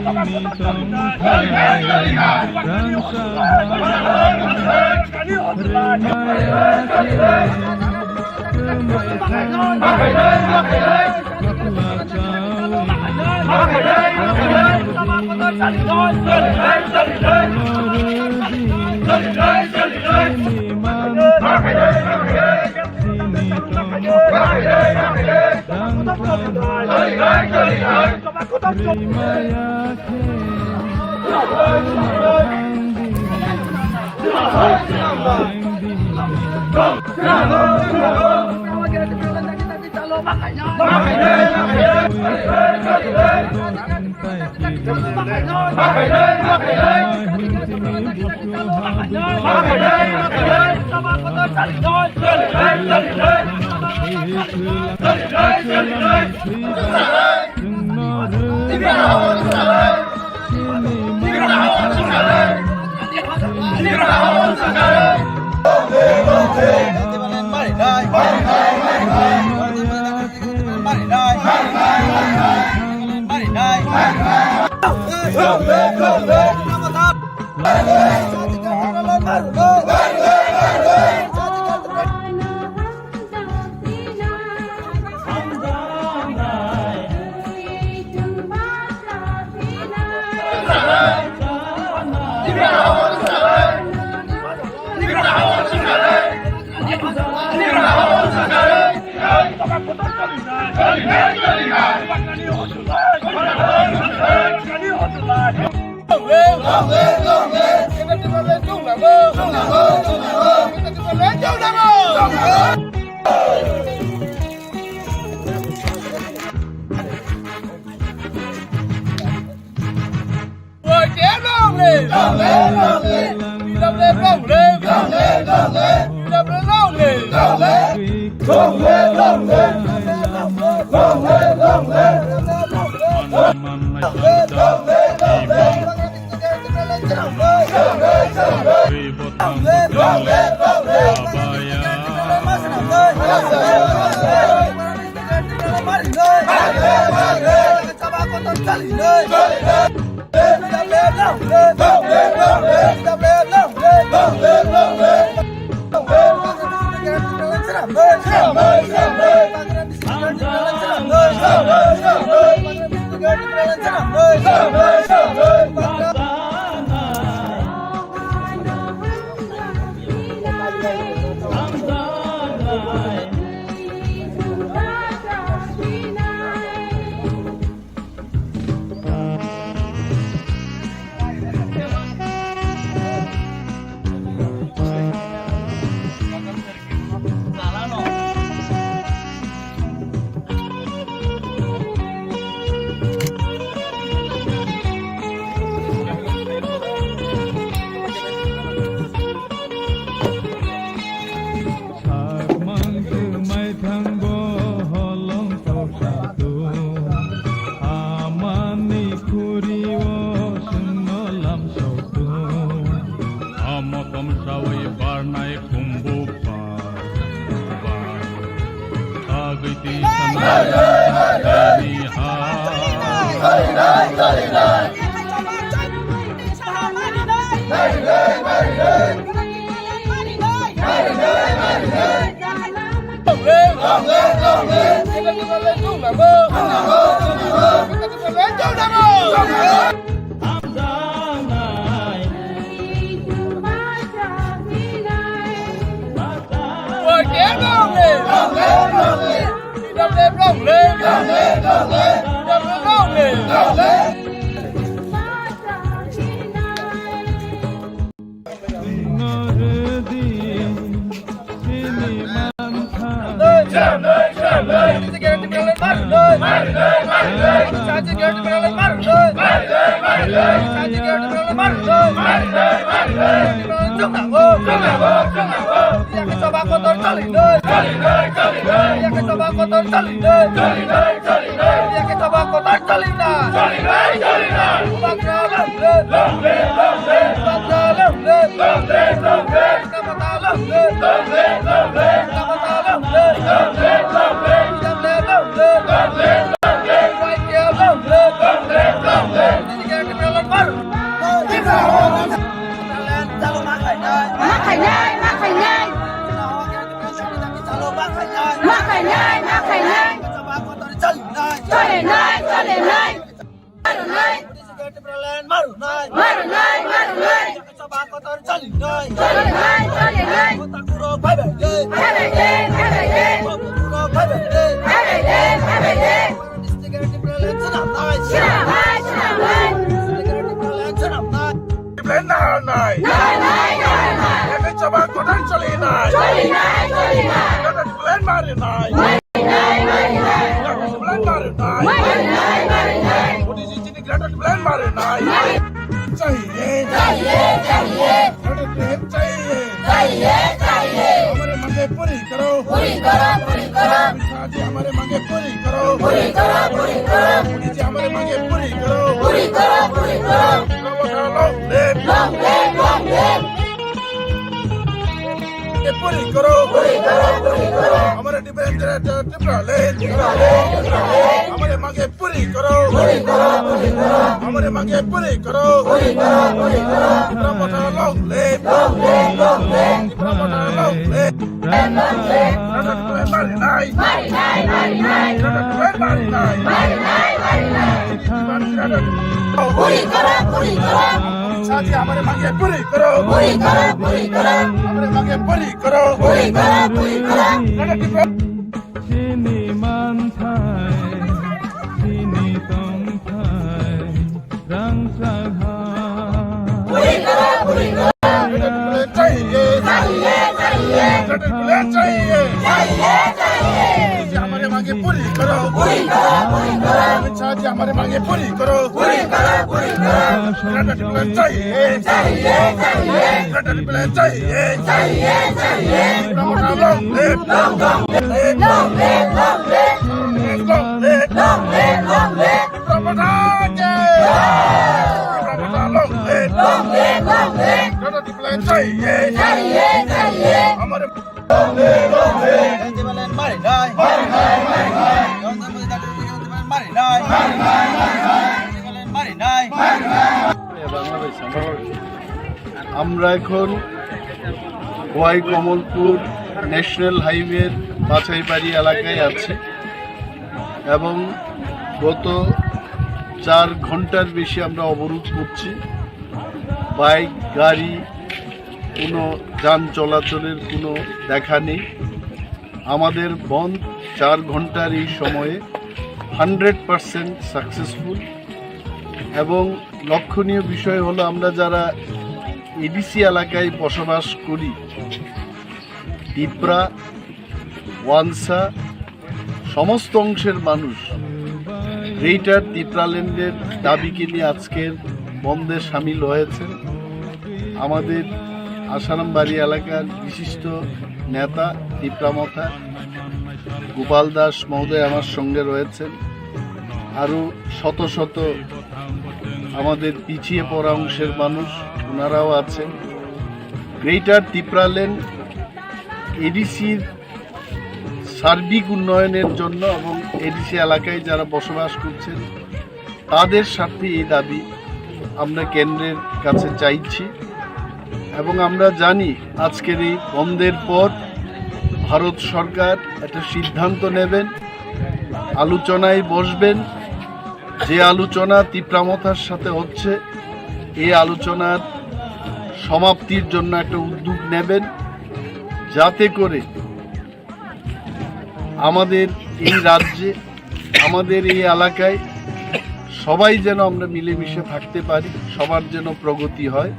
Choba kotor choli nai. Choli nai, choli nai. Choba kotor choli nai. Sakmang kwmai thangbo holong toksa tung, amani khuri-o chwngno lamsok tung. Omo tomsawi barnai khumbuk bar, bar. Agwi twi sanani ha. Ma khainai, ma khainai. Ma khainai, ma khainai. Chole nai, chole nai. Marunai. Marunai, marunai. Chole nai, chole nai. Bye bye de, bye bye de. Bye bye de, bye bye de. Swnamnai, swnamnai. Plan naharnai. Naharnai, naharnai. Yakni chaba kotor cholinai. Cholinai, cholinai. Plan marinai. Marinai, marinai. चाहिए, चाहिए, चाहिए। सड़क ट्रेन चाहिए, चाहिए, चाहिए। हमारे मांगे पूरी करो, पूरी करो, पूरी करो। अमित शाह जी, हमारे मांगे पूरी करो, पूरी करो, पूरी करो। मोदी जी, हमारे मांगे पूरी करो, पूरी करो, पूरी करो। Long live, long live, long live। ये पूरी करो, पूरी करो, पूरी करो। हमारे डिफरेंशिएटेड टिप्रा लैंड, टिप्रा लैंड, टिप्रा लैंड। हमारे मांगे पूरी करो, पूरी करो, पूरी करो। हमारे मांगे पूरी करो, पूरी करो, पूरी करो। टिप्रा मोर्चा long live, long live, long live। Tipra मोर्चा long live। मारी नाय, मारी नाय, मारी नाय। मारी नाय, मारी नाय। पूरी करो, पूरी करो। अमित शाह जी, हमारे मांगे पूरी करो। पूरी करो, पूरी करो। हमारे मांगे पूरी करो। पूरी करो, पूरी करो। Chini manthai, chini tongthai, rangchak ha. पूरी करो, पूरी करो। चाहिए, चाहिए, चाहिए। चाहिए, चाहिए। चाहिए, चाहिए। हमारे मांगे पूरी करो। पूरी करो, पूरी करो। अमित शाह जी, हमारे मांगे पूरी करो। पूरी करो, पूरी करो। चाहिए, चाहिए। चाहिए, चाहिए। चाहिए, चाहिए। Long live, long live, long live, long live। Long live, long live, long live। Long live, long live। चाहिए, चाहिए। हमारे আমরা এখন খোয়াই কমলপুর ন্যাশনাল হাইওয়ের বাছাইবাড়ি এলাকায় আছি এবং গত চার ঘন্টার বেশি আমরা অবরোধ করছি। বাইক, গাড়ি, কোনো যান চলাচলের কোনো দেখা নেই। আমাদের বন্ধ চার ঘন্টার এই সময়ে হান্ড্রেড পার্সেন্ট সাকসেসফুল। এবং লক্ষণীয় বিষয় হলো, আমরা যারা এডিসি এলাকায় বসবাস করি, তিপ্রা, ওয়ানসা, সমস্ত অংশের মানুষ গ্রেটার তিপ্রাল্যান্ডের দাবিকে নিয়ে আজকের বন্ধে সামিল হয়েছেন। আমাদের আশারামবাড়ি এলাকার বিশিষ্ট নেতা তিপ্রা মথা গোপাল দাস মহোদয় আমার সঙ্গে রয়েছেন। আরও শত শত আমাদের পিছিয়ে পড়া অংশের মানুষ, ওনারাও আছেন। গ্রেটার তিপ্রাল্যান্ড এডিসির সার্বিক উন্নয়নের জন্য এবং এডিসি এলাকায় যারা বসবাস করছেন, তাদের স্বার্থে এই দাবি আমরা কেন্দ্রের কাছে চাইছি। এবং আমরা জানি, আজকের এই বন্ধের পর ভারত সরকার একটা সিদ্ধান্ত নেবেন, আলোচনায় বসবেন। যে আলোচনা তিপ্রা মথার সাথে হচ্ছে, এই আলোচনার সমাপ্তির জন্য একটা উদ্যোগ নেবেন, যাতে করে আমাদের এই রাজ্যে, আমাদের এই এলাকায় সবাই যেন আমরা মিলেমিশে থাকতে পারি, সবার যেন প্রগতি হয়,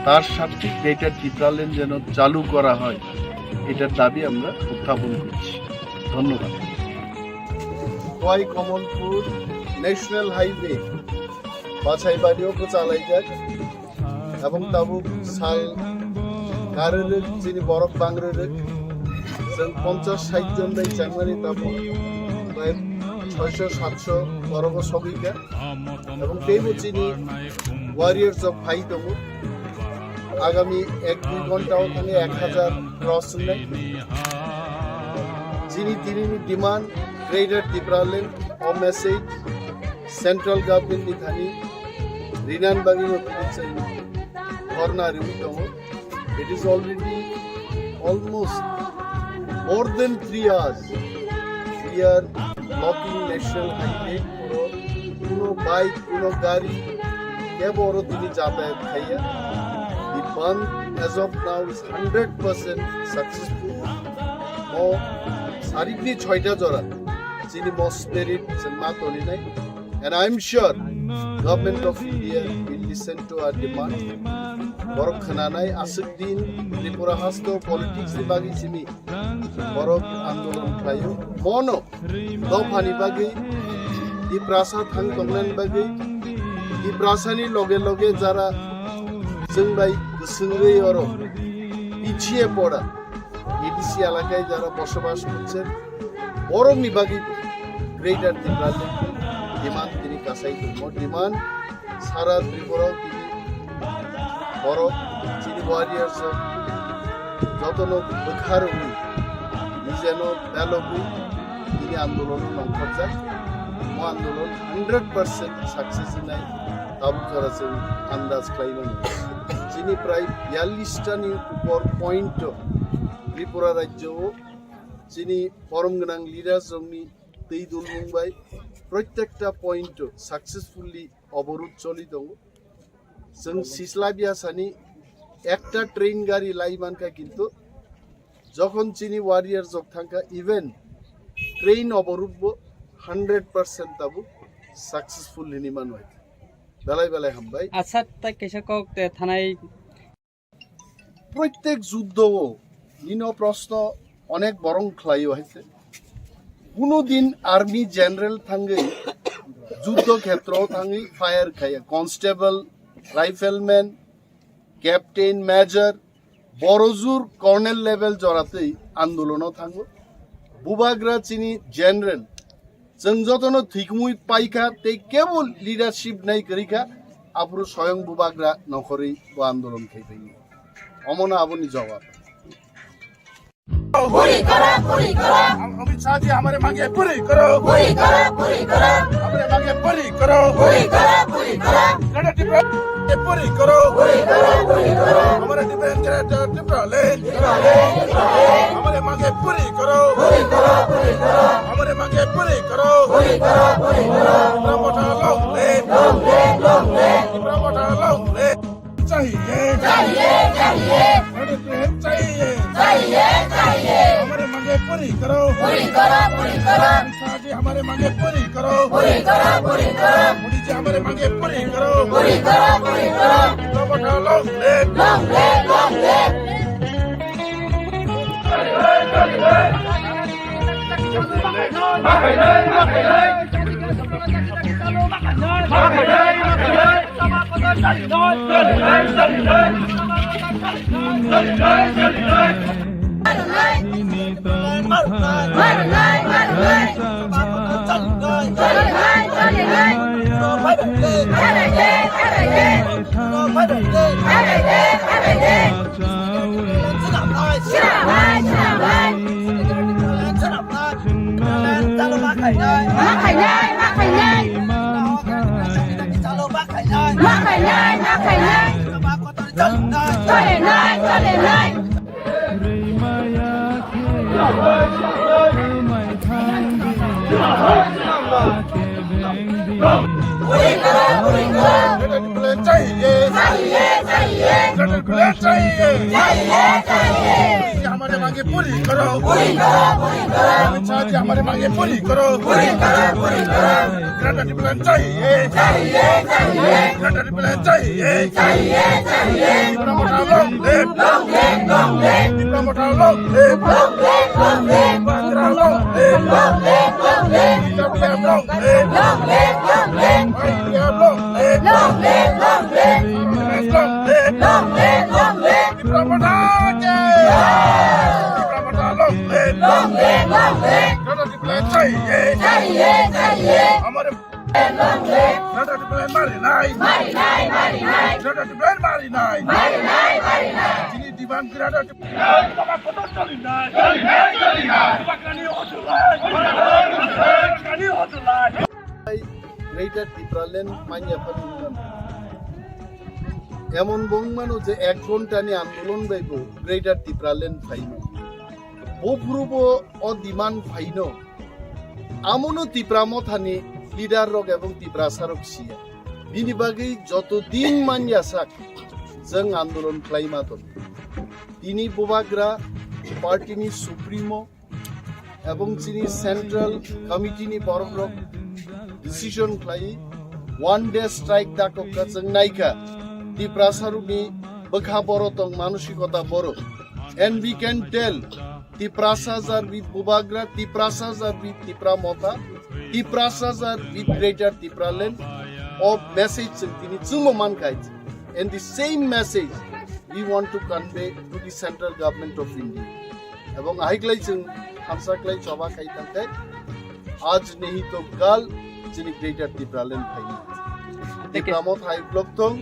তার স্বার্থে গ্রেটার তিপ্রাল্যান্ড যেন চালু করা হয়, এটার দাবি আমরা উত্থাপন করছি। ধন্যবাদ। খোয়াই কমলপুর ন্যাশনাল হাইওয়ে বাছাইবাড়িও চালাই যাক। Abong tabuk sal karwi chini borok bangwi rwk. Chwng ponchash sait jon bai changmani tabuk bai soisho satso borogo sogwi kha. Abong teibo chini warriors rok phai tongo. Agami ek dui ghonta o thangwi ek hajar cross wngnai. Chini tinini demand, Greater Tipraland o message central government ni thani rinani bagwi no tini chwng dhorna riwi tongo. It is already almost more than three hours we are blocking national highway. Kuno, kuno bike, kuno gari, kebo oro tini jatayat khaiya. The bandh as of now is hundred percent successful. Mo sarikni soita jora chini mo spirit chwng ma toninai. And I am sure Government of India will listen to our demand. Borok khwnanai aswk din Tripura hasto politics ni bagwi simi borok andolon khlaio. Mono dophani bagwi, Tiprasa thang tongnani bagwi, Tiprasani loge loge jara chwng bai kwswngwi oro pichhiye pora, A D C elakaye jara bosobas korchen, borokni bagwi Greater Tipraland demand tini kasai tongo, demand sara Tripura o tini borok chini warriors rok jotono bwkha rwgwi nijeno belogwi tini andolono nongkhorjak. Mo andolon hundred percent success wngnai tabuk jora chwng andaj khlai mano. Chini prai biyallish tani upor point o Tripura rajyo o chini borom gwnang leaders rokni twi dulmung bai protekta point o successfully oborud choli tongo. Chwng sisla biya sani ekta train gari lai mankha, kintu jokhon chini warrior jok thangkha, even train oborud bo hundred percent tabuk successful hini mano. Belai belai hambai. Acha, tai kaisa kok te thanai. Protek juddo o nino proshno onek borong khlaio haise. Kuno din army general thangwi juddo khetro thangwi fire khaya, constable, rifleman, captain, major, borojur colonel level joratwi andolono thango. Bubagra chini general, chwng jotono thwikumui paikha tei kebo leadership nai kwrwikha, aphuru soyong Bubagra nokhorwi bo andolon khai phaio. Omono aboni jawab. पूरी करो, पूरी करो। हम अमित शाह जी हमारे मांगे पूरी करो। पूरी करो, पूरी करो। हमारे मांगे पूरी करो। पूरी करो, पूरी करो। Greater Tripura पूरी करो। पूरी करो, पूरी करो। हमारे डिफेंस ग्रेटर टिप्रालैंड। टिप्रालैंड, टिप्रालैंड। हमारे मांगे पूरी करो। पूरी करो, पूरी करो। हमारे मांगे पूरी करो। पूरी करो, पूरी करो। Tipra Motha long live। Long live, long live। Tipra Motha long live। चाहिए। चाहिए, चाहिए। Greater Tripura चाहिए। चाहिए, चाहिए। हमारे मांगे पूरी करो। पूरी करो, पूरी करो। अमित शाह जी हमारे मांगे पूरी करो। पूरी करो, पूरी करो। मोदी जी हमारे मांगे पूरी करो। पूरी करो, पूरी करो। Tipra Motha long live। Long live, long live। Greater Tripura चाहिए। चाहिए, चाहिए। Greater Tripura चाहिए। चाहिए, चाहिए। ये हमारे मांगे पूरी करो। पूरी करो, पूरी करो। अमित शाह जी हमारे मांगे पूरी करो। पूरी करो, पूरी करो। Greater Tripura चाहिए। चाहिए, चाहिए। Greater Tripura चाहिए। चाहिए, चाहिए। Tipra Motha long live। Long live, long live। Tipra Motha long live। Long live, long live। Bubagra long live। Long live, long live। T W F long live। Long live, long live। Y T F long live। Long live, long live। Congress long live। Long live, long live। Tipra Motha ki। Tipra Motha long live। Long live, long live। Greater Tripura चाहिए। चाहिए, चाहिए। हमारे Greater Tripura मारी नाय। मारी नाय, मारी नाय। Greater Tripura मारी नाय। मारी नाय, मारी नाय। Chini demand Greater Tripura। Greater Tipraland manya phani wngmano. Emon bo wngmano je ek ghontani andolon bai bo Greater Tipraland phaimano. Bo phuru bo o demand phaino. Amono Tipra Mothani leader rok ebong Tiprasa rok siya. Bini bagwi joto din manya sak jwng andolon khlaima tong. Tini Bubagra party ni supremo ebong chini central committee ni borok rok decision khlai one day strike dakok ka jwng naikha. Tiprasa rokni bwkha boro tong, manosikota boro. And we can tell Tiprasa are with Bubagra, Tiprasa are with Tipra Motha, Tiprasa are with Greater Tipraland. O message chwng tini chwngbo mankha. And the same message we want to convey to the central government of India. Ebong ahiklai chwng hamsaklai choba khai tangkai. Aaj nahi to kal chini Greater Tipraland phai. Tipra Motha hai blok thong,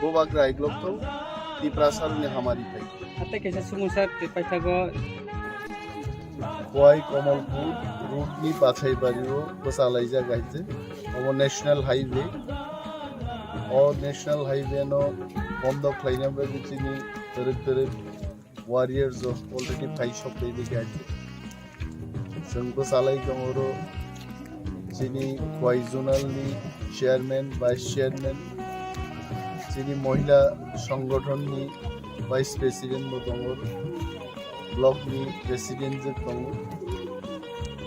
Bubagra hai blok thong, Tiprasa rokni hamari phai. Ate kaisa sumungsa twi paithago. Khowai Kamalpur road ni Bachaibario bwchalaijak hai se. Omo National Highway. O National Highway no bondo khlaina bagwi chini twrwk twrwk warriors rok already phai sok twi bikha hai se. Chwng bwchalai tongo oro chini Khowai zonal ni chairman, vice chairman, chini mohila songgothon ni vice president bo tongo, block ni president je tongo,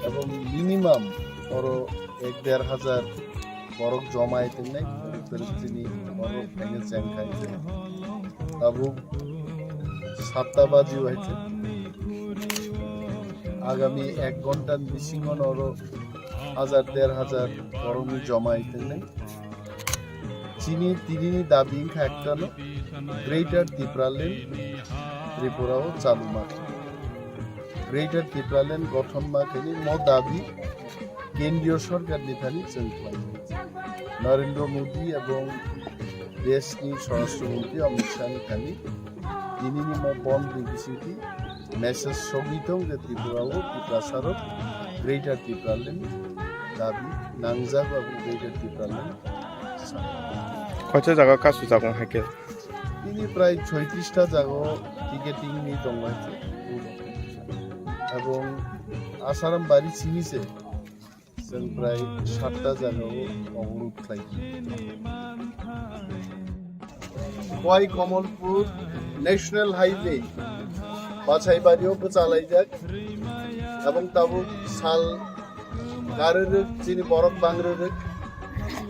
ebong minimum oro ek der hajar borok joma hai tongnai, borok chini borok khaina cheng khai tongo. Tabuk satta baji hai se. Agami ek ghonta ni bisingo oro hajar der hajar borokni joma hai tongnai. Chini tinini dabi wngkha ektano, Greater Tipraland Tripura o chalu ma khe. Greater Tipraland gothon ma khe ni mo dabi kendriyo sorkar ni thani chwng khlai. Narendra Modi ebong desh ni Swarashtra Mantri Amit Shah ni thani tinini mo bond ni bisingtwi message sogwi tong je Tripura o Tiprasa rok Greater Tipraland dabi nangjago, abo Greater Tipraland. Koicha jaga kasu jago hai khe? Tini prai soitrista jaga ticketing ni tongo hai khe. Ebong Asaram bari simi se. Chwng prai satta jagao oborod khlai. Khowai Kamalpur National Highway Bachaibario bwchalaijak, ebong tabuk sal karwrwk chini borok bangrwrwk.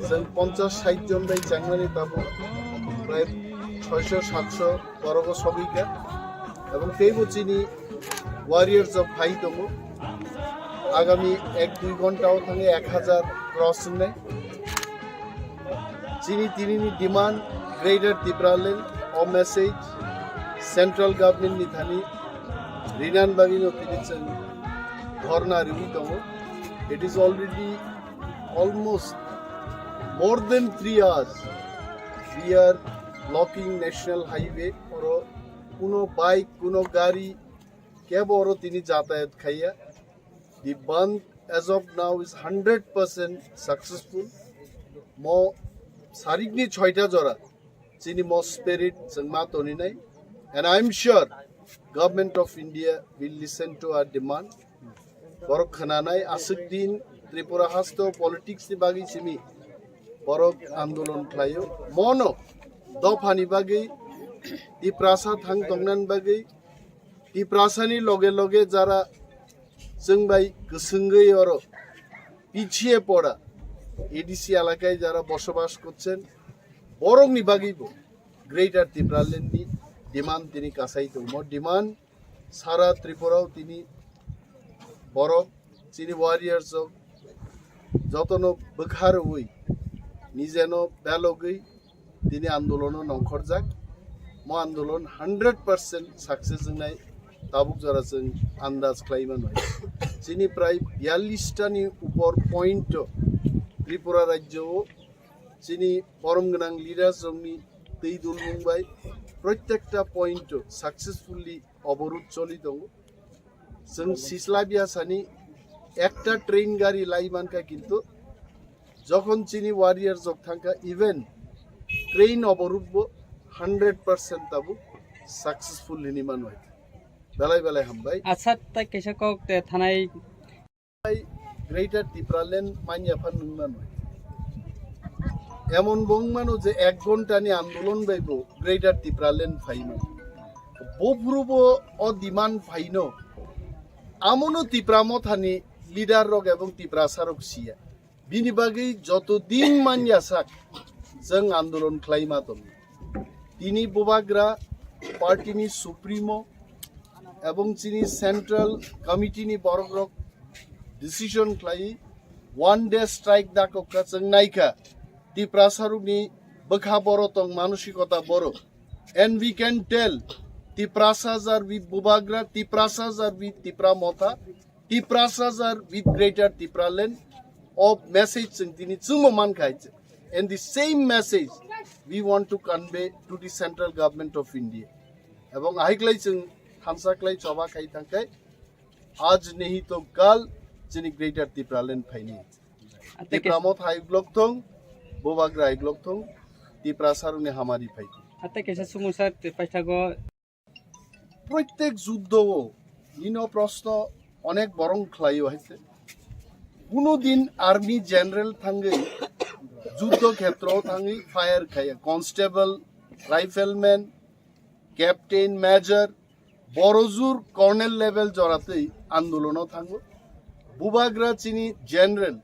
Chwng ponchash sait jon bai chengmani tabuk prai soisho satso borogo sogwikha, ebong teibo chini warriors rok phai tongo. Agami ek dui ghonta o thangwi ek hajar cross wngnai. Chini tinini demand Greater Tipraland, o message central government ni thani rinan bagwi no tini chwng dhorna riwi tongo. It is already almost more than three hours we are blocking National Highway, oro kuno bike, kuno gari kebo oro tini jatayat khaiya. The bandh as of now is hundred percent successful. Mo sarikni choita jora chini mo spirit chwng ma toninai. And I am sure Government of India will listen to our demand. Borok khwnanai aswk din Tripura hasto politics ni bagwi simi borok andolon khlaio. Mono dophani bagwi, Tiprasa thang tongnani bagwi, Tiprasani loge loge jara chwng bai kwswngwi oro পিছিয়ে পড়া এডিসি এলাকায় যারা বসবাস করছেন, borokni bagwibo Greater Tipraland ni demand tini kasai tongo. Demand sara Tripura o tini borok chini warriors rok jotono bwkha rwui nijeno belogwi tini andolono nongkhorjak. Mo andolon hundred percent success wngnai tabuk jora chwng andaj khlai mano. Chini prai biyallish ta ni upor point o Tripura rajyo o chini borom gwnang leaders rokni twi dulmung bai protekta point o successfully oborod choli tongo. Chwng sislabya sani ekta train gari lai mankha, kintu jokhon chini warrior jok thangkha, even train oborod bo hundred percent tabuk successful hinwi mano. Belai belai hambai. Acha, tai kaisa kok te thanai. Greater Tipraland manya phan nung mano. Emon bong mano je ek ghonta ni andolon bai bo Greater Tipraland phai mano. Bo phuru bo o demand phaino. Amono Tipra Mothani leader rok ebong Tiprasa rok siya. Bini bagwi joto din manya sak chwng andolon khlai ma tongo. Tini Bubagra party ni supremo ebong chini central committee ni borok rok decision khlai one day strike dakokha chwng naikha. Tiprasarokni bwkha boro tong, manosikota boro. And we can tell, Tiprasa are with Bubagra, Tiprasa are with Tipra Motha, Tiprasa are with Greater Tipraland. O message chwng tini chwngmo mankha hai se. And the same message we want to convey to the central government of India. Ebong ahiklai chwng thansa klai choba khai thangkhai, aaj nahi to kal chini Greater Tipraland phaini. Tipra Motha hai uklok thung, Bubagra hai uklok thung, Tiprasarokni hamari phai thung. Ate kaisa sumung sir, paithago. Proitek juddo o nini o proshno onek borong khlaio hai se. Kuno din army general thangwi juddo khetro thangwi fire khaiya, constable, rifleman, captain, major, borojur colonel level joratwi andolono thango. Bubagra chini general,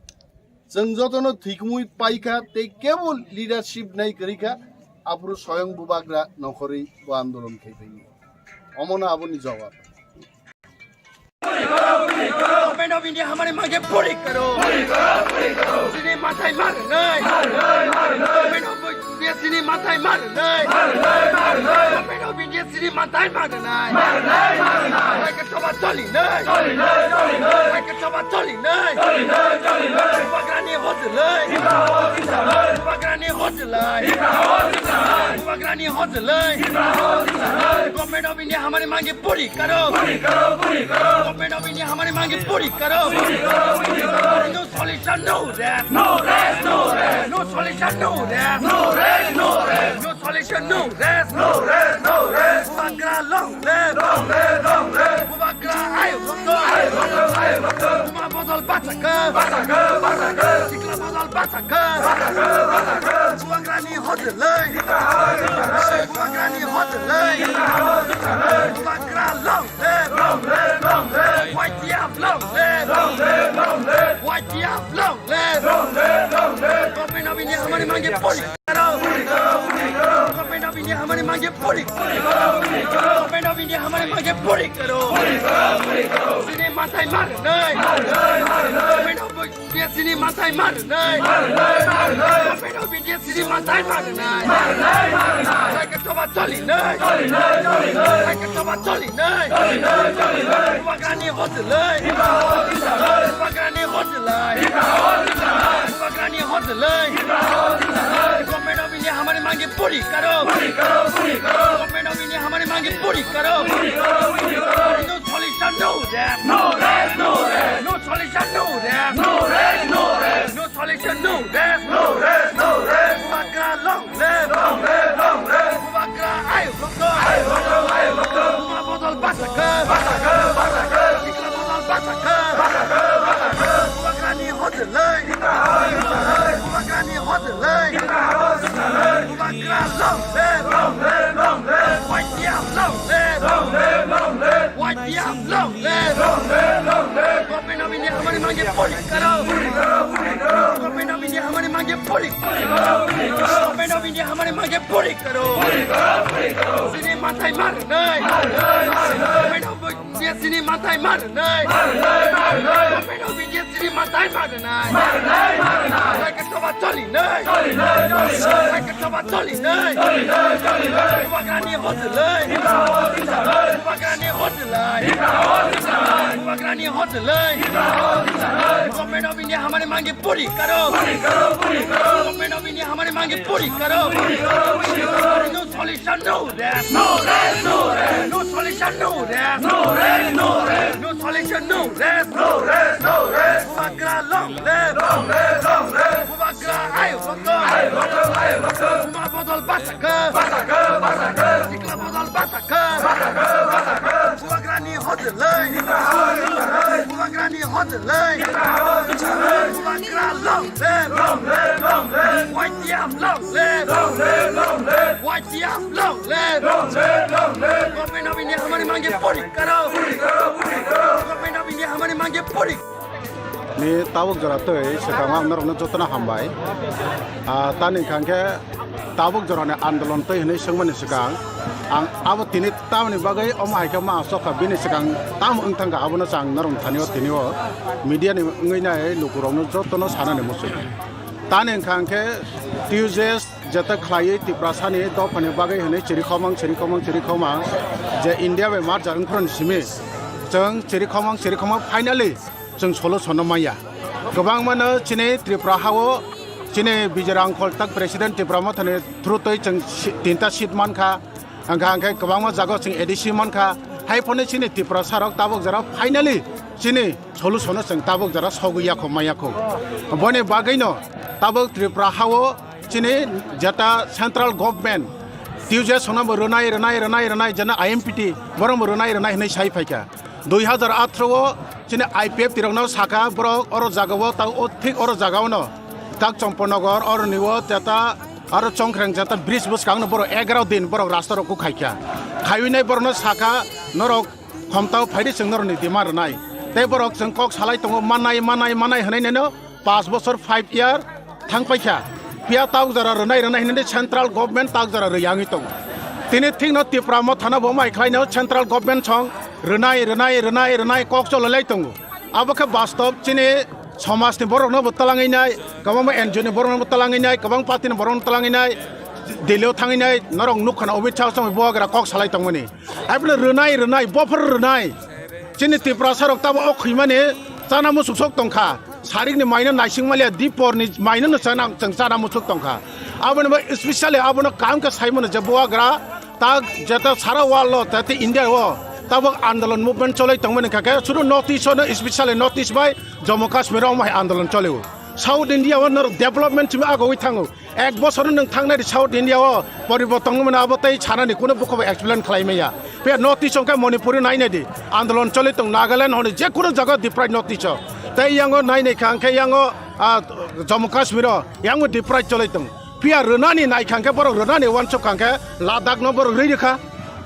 chwng jotono thwikumui paikha tei kebo leadership nai kwrwikha, aphuru soyong Bubagra nokhorwi bo andolon khai phaini. Omono aboni jawab. Government of India हमारी मांगे पूरी करो। पूरी करो, पूरी करो। Chini mathai mar nai. Mar nai, mar nai। Government of India chini mathai mar nai. Mar nai, mar nai। Government of India chini mathai mar nai. Mar nai, mar nai। Raikhe choba choli nai। Choli nai, choli nai। Raikhe choba choli nai। Choli nai, choli nai। Bubagrani hojlai। Tipra hojlai, tipra hojlai। Bubagrani hojlai। Tipra hojlai, tipra hojlai। Bubagrani hojlai। Tipra hojlai, tipra hojlai। Government of India हमारी मांगे पूरी करो। पूरी करो, पूरी करो। Government of India हमारी मांगे पूरी करो। पूरी करो, पूरी करो। No solution, no rest। No rest, no rest। No solution, no rest। No rest, no rest। No solution, no rest। No rest, no rest। Bubagra long live। Long live, long live। Bubagra ayo rokto। Ayo rokto, ayo rokto। Buma bodol bachakha। Bachakha, bachakha। Sikla bodol bachakha। Bachakha, bachakha। Bubagrani hojlai। Tipra hojlai, tipra hojlai। Bubagrani hojlai। Tipra hojlai, tipra hojlai। Bubagra long live! Long live, long live! Y T F long live! Long live, long live! Y T F long live! Long live, long live! Government of India हमारी मांगे पूरी करो। पूरी करो, पूरी करो। Government of India हमारी मांगे पूरी करो। पूरी करो, पूरी करो। Government of India हमारी मांगे पूरी करो। पूरी करो, पूरी करो। Chini mathai mar nai। Mar nai, mar nai। Government of India chini mathai mar nai। Mar nai, mar nai। Government of India chini mathai mar nai। Mar nai, mar nai। Raikhe choba choli nai। Choli nai, choli nai। Raikhe choba choli nai। Choli nai, choli nai। Bubagrani hojlai। Tipra hojlai, tipra hojlai। Bubagrani hojlai। Tipra hojlai, tipra hojlai। Bubagrani hojlai। Tipra hojlai, tipra hojlai। Government of India हमारी मांगे पूरी करो। पूरी करो, पूरी करो। Government of India हमारी मांगे पूरी करो। पूरी करो, पूरी करो। No solution, no rest। No rest, no rest। No solution, no rest। No rest, no rest। No solution, no rest। No rest, no rest। Bubagra long live। Long live, long live। Bubagra ayo rokto। Ayo rokto, ayo rokto। Buma bodol bachakha। Bachakha, bachakha। Sikla bodol bachakha। Bachakha, bachakha। Bubagrani hojlai। Tipra hojlai, tipra hojlai। Bubagrani hojlai। Tipra hojlai, tipra hojlai। Bubagra long live! Long live, long live! Y T F long live! Long live, long live! Y T F long live! Long live, long live! Government of India हमारी मांगे पूरी करो! पूरी करो, पूरी करो! Government of India हमारी मांगे पूरी करो! Government of India हमारी मांगे पूरी करो! पूरी करो, पूरी करो! Chini mathai mar nai! Mar nai, mar nai! Government of India chini mathai mar nai! Mar nai, mar nai! Government of India chini mathai mar nai! Mar nai, mar nai! Raikhe choba choli nai! Choli nai, choli nai! Raikhe choba choli nai! Choli nai, choli nai! Bubagrani hojlai! Tipra hojlai! Bubagrani hojlai! Tipra hojlai! Bubagrani hojlai! Tipra hojlai! Government of India हमारी मांगे पूरी करो! पूरी करो, पूरी करो! Government of India हमारी मांगे पूरी करो! पूरी करो, पूरी करो! No solution, no rest! No rest, no rest! No solution, no rest! No rest, no rest! No solution, no rest! No rest, no rest! Bubagra long live! Long live, long live! Bubagra ayo rokto! Ayo rokto, ayo rokto! Buma bodol bachakha! Bachakha, bachakha! Sikla bodol bachakha! Bachakha, bachakha! Bubagrani hojlai! Tipra hojlai! Bubagrani hojlai! Tipra hojlai! Bubagra long live! Long live, long live! Y T F long live! Long live, long live! Y T F long live! Long live, long live! Government of India हमारी मांगे पूरी करो! पूरी करो, पूरी करो! Government of India हमारी मांगे पूरी Ni tabuk jora twi swkang ang norokno jotono hambai. Ah, tani hwnkha khe tabuk jorani andolon twi hwnwi swngmani swkang ang abo tini tamoni bagwi omo hai khe ma aswk kha bini swkang tamo wng thang kha abono chwng norok thani o tini o media ni wngwi nai lukurokno jotono sanani muchung. Tani hwnkha khe Tuesday jeta khlaiwi Tiprasani dophani bagwi hwnwi chirikhomang, chirikhomang, chirikhomang je India bai marjak wngphuru simi chwng chirikhomang, chirikhomang finally chwng solution no manya. Kwbangmano chini Tripura hao chini Bijay Rangkhol tak President Tipra Mothani through twi chwng si-, tinta seat mankha. Hwnkha hwnkhe kwbangma jaga chwng A D C mankha. Hai phano chini Tiprasa rok tabuk jora finally chini solution no chwng tabuk jora sogwi yakho maya kho. Boni bagwi no tabuk Tripura hao chini jeta central government Tuesday songno bo rwnai, rwnai, rwnai, rwnai, jena I M P T borok bo rwnai, rwnai hwnwi sai phaikha. Dui hazar athro o chini I P F T rokno sakha borok oro jagao ta o thik oro jagaono tak Chomponogor oroni o teta aro Chongkreng jeta bridge bwskangno borok egaroh din borok rasta rok khaikha. Khaiwi nai borokno sakha norok khomtao phaidi chwng norokni demand rwnai. Tei borok chwng kok salai tongo manai, manai, manai hwnwi neno pas bosor five year thang paikha. Phiya tak jora rwnai rwnai hinwi central government tak jora rwya wngwi tongo. Tini thikno Tipra Mothano bo mai khlaino central government song rwnai, rwnai, rwnai, rwnai kok chololai tongo. Abo khe bastob chini somajni borokno bo talangwi nai, kwbangma N G O ni borokno bo talangwi nai, kwbang party ni borokno talangwi nai, Delhi o thangwi nai, norok nukha na Amit Shah song bubagra kok salai tongmani. Abono rwnai, rwnai, bophor rwnai. Chini Tiprasa rok tamo o khwimani chana muchuk sok tongkha. Sarikni maino naising maliya, diporni maino no chana, chwng chana muchuk tongkha. Aboni bai specially abono kaham khe saimano je bubagra tak jeta sara world o, tete India o tabuk andolon movement cholai tongmani kha khe, sudu North East o no, specially North East bai Jammu Kashmir o omo hai andolon cholio. South India o norok development simi agogwi thango. Ek bosor nwng thangnai di South India o poriborton wngmani abo tei sanani kuno bukhubo explain khlai maya. Phiya North East hwnkhe Manipur o nainai di andolon cholai tong, Nagaland hwnwi je kuno jaga deprive North East o. Tei yango nainai kha hwnkhe yango, ah, Jammu Kashmir o yango deprive cholai tong. Phiya rwnani nai kha hwnkhe borok rwnani uansuk kha hwnkhe Ladakh no borok rwi rwkha.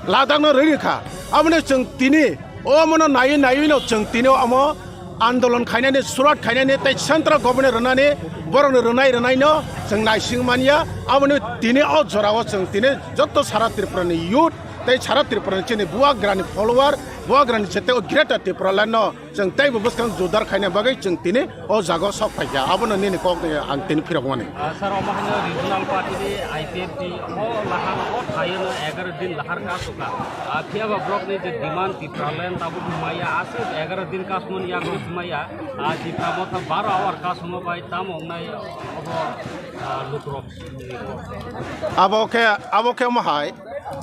Ladakh no rwi rwkha. Aboni chwng tini omono naiwi naiwi no chwng tini omo andolon khainani, surat khainani tei central government rwnani borokni rwnai rwnaino chwng naising manya. Aboni tini o jorao chwng tini joto sara Tripurani youth tei sara Tripurani chini bubagrani follower, bubagrani jete o Greater Tipraland no chwng teibo bwskang jodar khaina bagwi chwng tini o jaga o sok phaikha. Abono nini kok ni ang tini phirokmani. Ah, sir, omo haino regional party ni I P F T o lahar o thaino egaroh din lahar kasukha. Ah, phiya ba borokni je demand Tipraland tabuk maya aswk egaroh din kasmani yago maya, ah, Tipra Motha baro hour kasuma bai tamo wngnai obo, ah, lukurok. Abo khe, abo khe omo hai.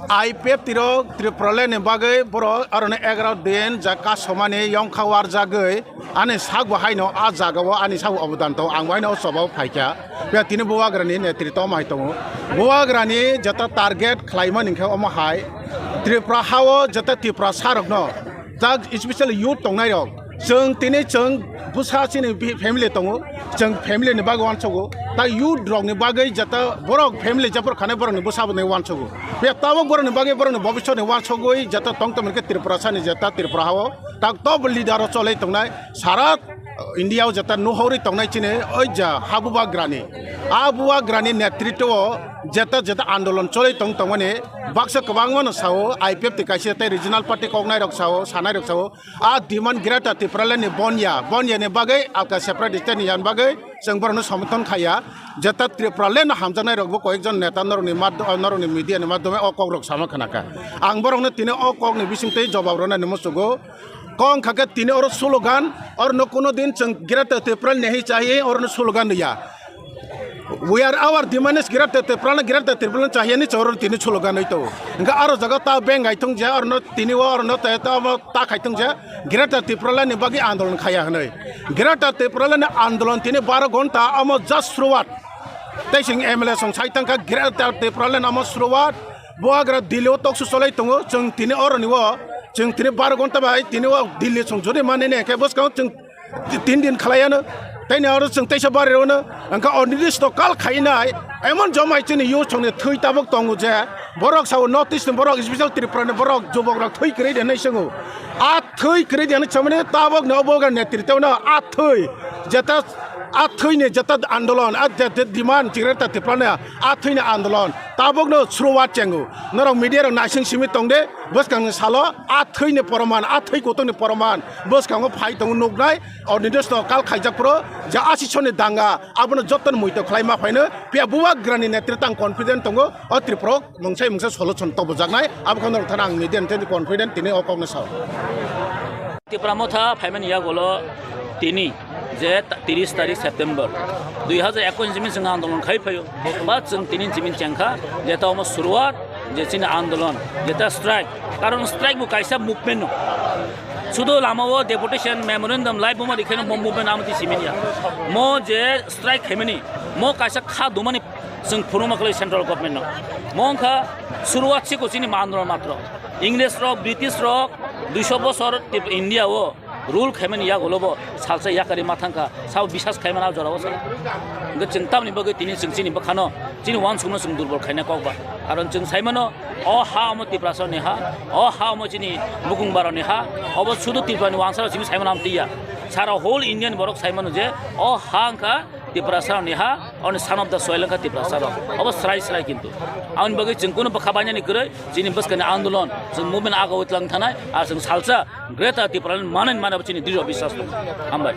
I P F T rok Tipraland ni bagwi borok aroni egaroh din ja kasomani yongkha warjagwi ani sak bo haino a jaga o ani sak obodan tongo, ang bo haino o choba o phaikha. Phiya tini bubagrani netritw omo hai tongo. Bubagrani jeta target khlaimani khe omo hai Tripura ha o jeta Tiprasa rokno tak specially youth tongnai rok, chwng tini chwng bwsa chini bi-, family tongo, chwng family ni bagwi uansugo, ta youth rok ni bagwi jeta borok family jabor khanai borok ni bwsa bo nai uansugo. Phiya tabuk borok ni bagwi borok ni bobiswt ni uansugwi jeta tong tongmani khe Tripura sani jeta Tripura ha o tak top leader o cholai tongnai sara India o jeta nuhorwi tongnai chini oi ja ha bubagrani. A bubagrani netritw o jeta jeta andolon cholai tong tongmani baksa kwbangma no sao, I P F T kaisa tei regional party koknai rok sao, sanai rok sao, a demand Greater Tipraland ni bonya, bonya ni bagwi alka separate state ni yan bagwi chwng borokno somorthon khaiya. Jeta Tipraland no hamjaknai rok bo koyekjon neta norokni mad-, norokni media ni madhyome o kok rok sama khna kha. Ang borokno tini o kok ni bising twi jobab rwnani muchungo. Kok wngkha khe tini oro slogan, oro no kuno din chwng Greater Tipraland ni hai chahi oro no slogan rwya. We are our demand is Greater Tipraland, Greater Tipraland chahiya ni choro tini slogan oi to. Hingke aro jaga ta beng ai thung je, aro no tini o, aro no ta, ta, ta khai thung je, Greater Tipraland ni bagwi andolon khaya hwnwi. Greater Tipraland ni andolon tini baro ghonta amo just suruwat. Tei chwng M L A song sai tangkha Greater Tipraland amo suruwat. Bubagra Delhi o toksu cholai tongo, chwng tini oro ni o, chwng tini baro ghonta bai tini o Delhi song jodi mani ne khe bwskang chwng Ti-, tin din khlaiano, tei ni oro chwng teisa bari rwno, hwnkha o nirdisto kal khainai, emon jomai chini youth songni thwi tabuk tongo je, borok sao North East ni borok, special Tripura ni borok, jubok rok thwi kwrwi de hinwi swngo. A thwi kwrwi de hinwi samani tabuk no obo netritwno a thwi. Jeta a thwini jeta andolon, a jeta demand chikre ta Tripura ni a thwini andolon. Tabukno suruwat chengo. Norok media rok naising simi tongde, bwskangni salo a thwini poroman, a thwi kotongni poroman bwskango phai tongo nuknai. Ornidesh to kal khaijak pro, ja asisoni danga, abono jottoni muito khlai ma phaino, piya buwa grani netri tang confident tongo, o Tripura mungsai mungsa solution tobojaknai, abo khano thana ang media ni confident tini o kokno sao. Tipra Motha phaimani yagulo tini je ta-, tiris tarik September dui hajar ekkush ni simi chwng andolon khai phaio. Ba chwng tini simi chengkha je ta omo suruwat je chini andolon je ta strike. Karon strike bo kaisa movement no. Sudo lama o deputation memorandum lai buma rikhaino mo movement amati simini ya. Mo je strike khaimani mo kaisa kha dumani chwng phunuma khlai central government no. Mo wngkha suruwat siko chini andolon matro. Ingres rok, British rok duiso bosor Tip-, India o rule khaimani yagulo bo salsa yakari ma thangkha, sao bisas khaimana jorao sala. Hwnkhe chwng tamni bagwi tini chwng chini bwkhano chini uansukno chwng durbol khaina kok ba. Karon chwng saimano o ha omo Tiprasa ni ha, o ha omo chini bukung baroni ha, obo sudu Tripura ni uansara chini saimano amtiya. Sara whole Indian borok saimano je o ha wngkha Tiprasa ni ha, oni son of the soil wngkha Tiprasa rok. Obo srai srai kintu. Aboni bagwi chwng kunu bwkha bainani kwrwi chini bwskani andolon, chwng movement aga witlang thanai, ar chwng salsa Greater Tipraland manani mane chini drisho biswas tongo. Hambai.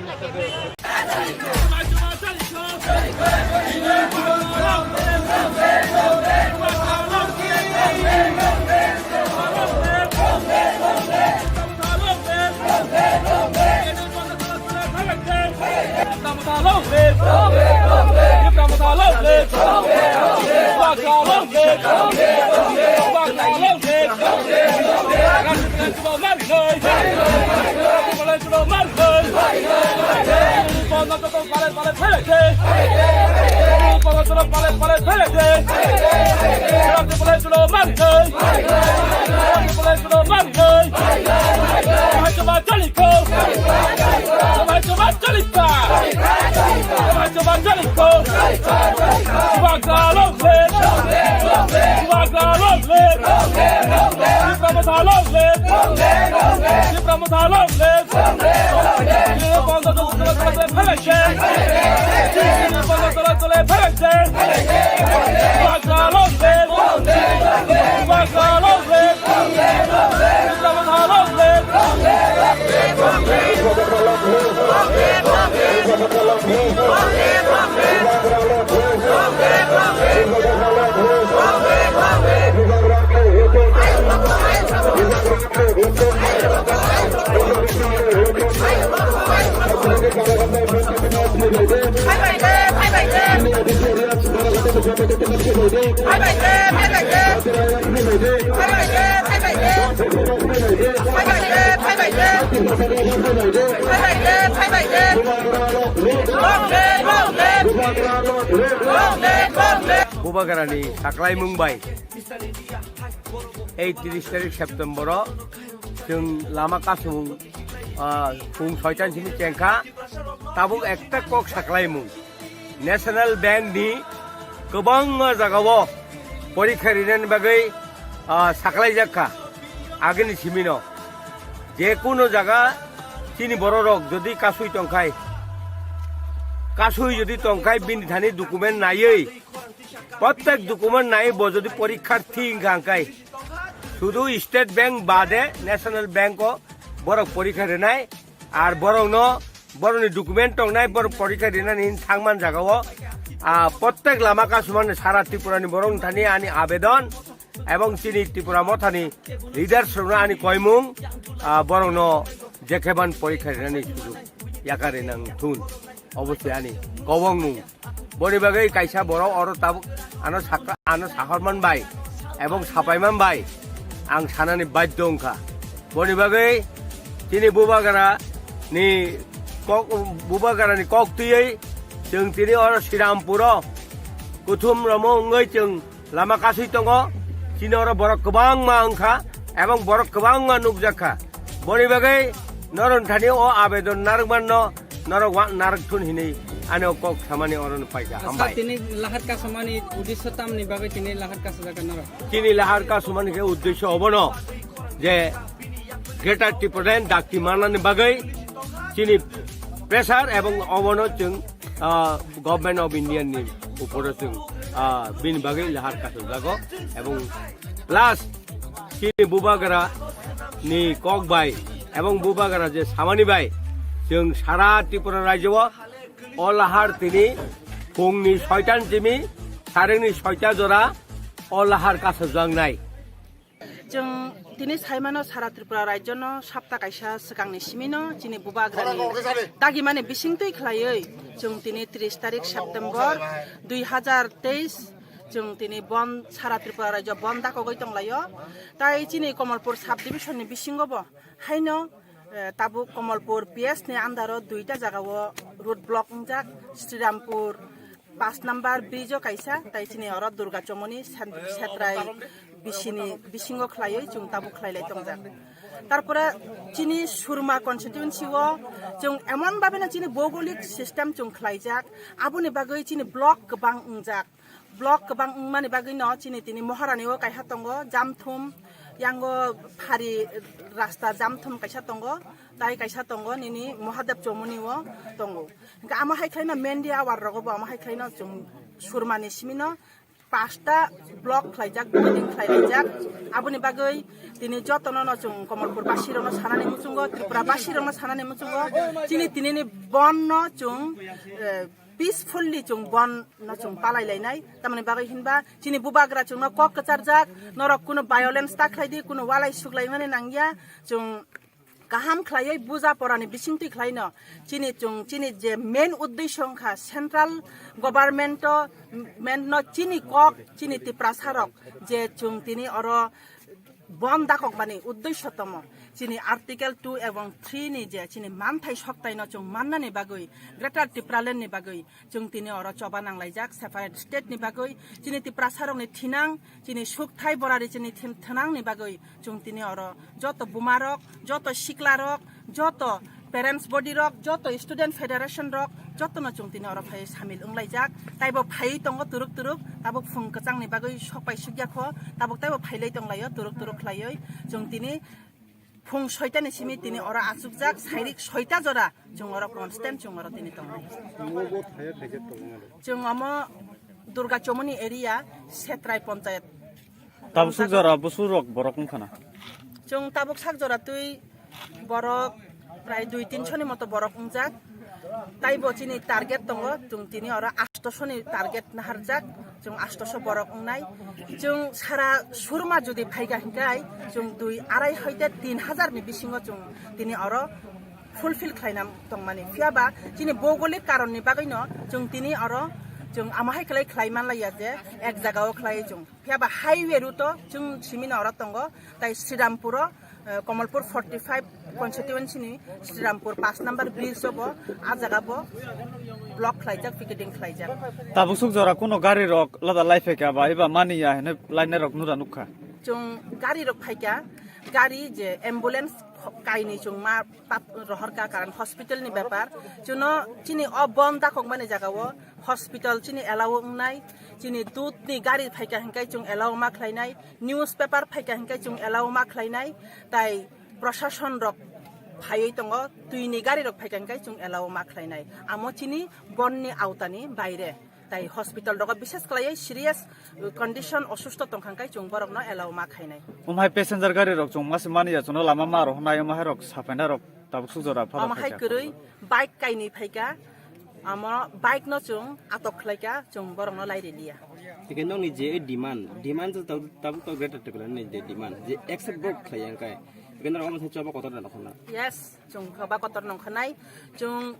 Bubagrani saklaimung bai ei tiris tarik September o chwng lama kasung, ah, pung soitan simi chengkha, tabuk ekta kok saklaimung. National Bank ni kwbangma jagao porikha rinani bagwi, ah, saklaijak kha agini simino. Je kuno jaga chini bororok jodi kasui tongkhai, kasui jodi tongkhai bini thani document naiwi, prottek document naiwi bo jodi porikharthi wngkha hwnkhe, sudu State Bank bade National Bank o borok porikha rinai, ar borokno, borokni document tongnai, borok porikha rinani hin thangman jagao, ah, prottek lama kasumani sara Tripurani borok thani ani abedon, ebong chini Tripura mothani leaders rokno ani koimung, ah, borokno jekheban porikha rinani sujuk yakari nang thun, obosoi ani kobong nung. Boni bagwi kaisa borok oro tabuk ano sakha, ano sahorman bai ebong sapaiman bai ang sanani badhyo wngkha. Boni bagwi chini bubagra ni kok, bubagra ni kok twiwi chwng tini oro Srirampuro kuthum romo wngwi chwng lama kasui tongo. Chini oro borok kwbangma wngkha ebong borok kwbangma nukjakha. Boni bagwi norok thani o abedon narwkmanno norok wa-, narwk thun hinwi ani o kok samani oro no paikha. Hambai. Tini lahat kasumani uddesho tamni bagwi tini lahat kasujak norok? Chini lahat kasumani khe uddesho obono je Greater Tipraland dakti manani bagwi chini Pressure ebong obono chwng, ah, Government of India ni uporo chwng, ah, bini bagwi lahar kasajak o ebong plus chini bubagra ni kok bai ebong bubagra je samani bai chwng sara Tripura rajyo o o lahar tini phungni soitan simi sarengni soita jora o lahar kasajak nai. Chwng tini saimano sara Tripura rajyono sapta kaisa swkangni simino chini bubagrani dagimani bisingtwi khlaiwi chwng tini tris tarik September dui hazar teis chwng tini bon sara Tripura rajyo bon dakogwi tonglaio. Tai chini Komolpur sub division ni bisingo bo haino, eh, tabuk Komolpur P S ni under o duita jaga o road block wngjak, Srirampur paanch number bridge o kaisa, tai chini oro Durga Chomoni sen-, Setrai bisini bisingo khlaiwi chwng tabuk khlailai tongjak. Tarpore chini Surma constituency o chwng emon babe no chini bhougolik system chwng khlaijak, aboni bagwi chini block kwbang wngjak. Block kwbang wngmani bagwi no chini tini Maharani o kaisa tongo, Jamthum, yango phari rasta Jamthum kaisa tongo, tai kaisa tongo nini Mahadev Chomoni o tongo. Hingke amo hai khlaino Mendi awar rogo bo amo hai khlaino chwng Surmani simino pasta block khlaijak, building khlailaijak. Aboni bagwi tini jotono no chwng Komolpur basi rokno sanani muchungo, Tripura basi rokno sanani muchungo. Chini tinini bon no chwng, eh, peacefully chwng bon no chwng palai lainai. Tamoni bagwi hinba chini bubagra chwngno kok kwcharjak, norok kuno violence ta khlai di, kuno walai suklaimani nangya, chwng kaham khlaiwi buja porani bisingtwi khlaino chini chwng chini je main uddesho wngkha central government o, main no chini kok chini Tiprasa rok je chwng tini oro bon dakokmani uddesho tomo chini article two ebong three ni je chini manthai soktaino chwng mannani bagwi Greater Tipraland ni bagwi chwng tini oro choba nanglaijak separate state ni bagwi chini Tiprasa rokni thinang chini sukthai borari chini thin-, thinang ni bagwi chwng tini oro joto buma rok, joto sikla rok, joto parents body rok, joto student federation rok, jotono chwng tini oro phai samil wnglaijak. Taibo phai tongo turuk turuk, tabuk phung kwchangni bagwi sokpai sukya kho, tabuk taibo phailai tonglaio turuk turuk khlaiwi. Chwng tini phung soitani simi tini oro achukjak, sairik soita jora chwng oro constant chwng oro tini tongnai. Chwng omo Durga Chomoni area, Setrai Ponchayat. Tabuk suk jora busu rok borok wngkha na? Chwng tabuk sak jora twi borok prai dui tinsho ni moto borok wngjak. Taibo chini target tongo, chwng tini oro astoso ni target naharjak, chwng astoso borok wngnai. Chwng sara Surma jodi phaikha hinkai chwng dui arai hoite tin hazar ni bisingo chwng tini oro fulfill khlaina tongmani. Phiyaba chini bhougolik karonni bagwino chwng tini oro chwng amahai khlai khlai manlaiya je ek jagao khlai chwng. Phiyaba highway route o chwng simino oro tongo, tai Srirampur o, eh, Komolpur forty five constituency ni Srirampur paanch number bridge o bo, a jaga bo block khlaijak, picketing khlaijak. Tabuk suk jora kuno gari rok lada lai phaikha ba eba mani ya hwnwi lainai rok nura nukha. Chwng gari rok phaikha, gari je ambulance kho-, kainwi chwng ma pap rohorkha, karon hospital ni bepar. Chwngno chini o bon dakokmani jaga o hospital chini allow wngnai, chini dudh ni gari phaikha hinkai chwng allow ma khlainai, newspaper phaikha hinkai chwng allow ma khlainai, tai prosason rok phaiwi tongo, twi ni gari rok phaikha hinkai chwng allow ma khlainai. Amo chini bon ni aota ni baire. Tai hospital rogo bishes khlaiwi serious condition osusto tongkha hinkai chwng borokno allow ma khainai. Umhai passenger gari rok chwng mase mani ya chwngno lama ma rohornai, umhai rok sapaina rok tabuk suk jora phano. Omo hai khaikha. Kwrwi bike kainwi phaikha, amo bike no chwng atok khlaikha, chwng borokno lairiliya. Tike nokni je demand, demand je tabuk, tabuk to Greater Tipraland ni je demand, je accept borok khlaiya hinkai. Tike norok omo se choba kotor da nokhorna. Yes. Chwng choba kotor nongkha nai, chwng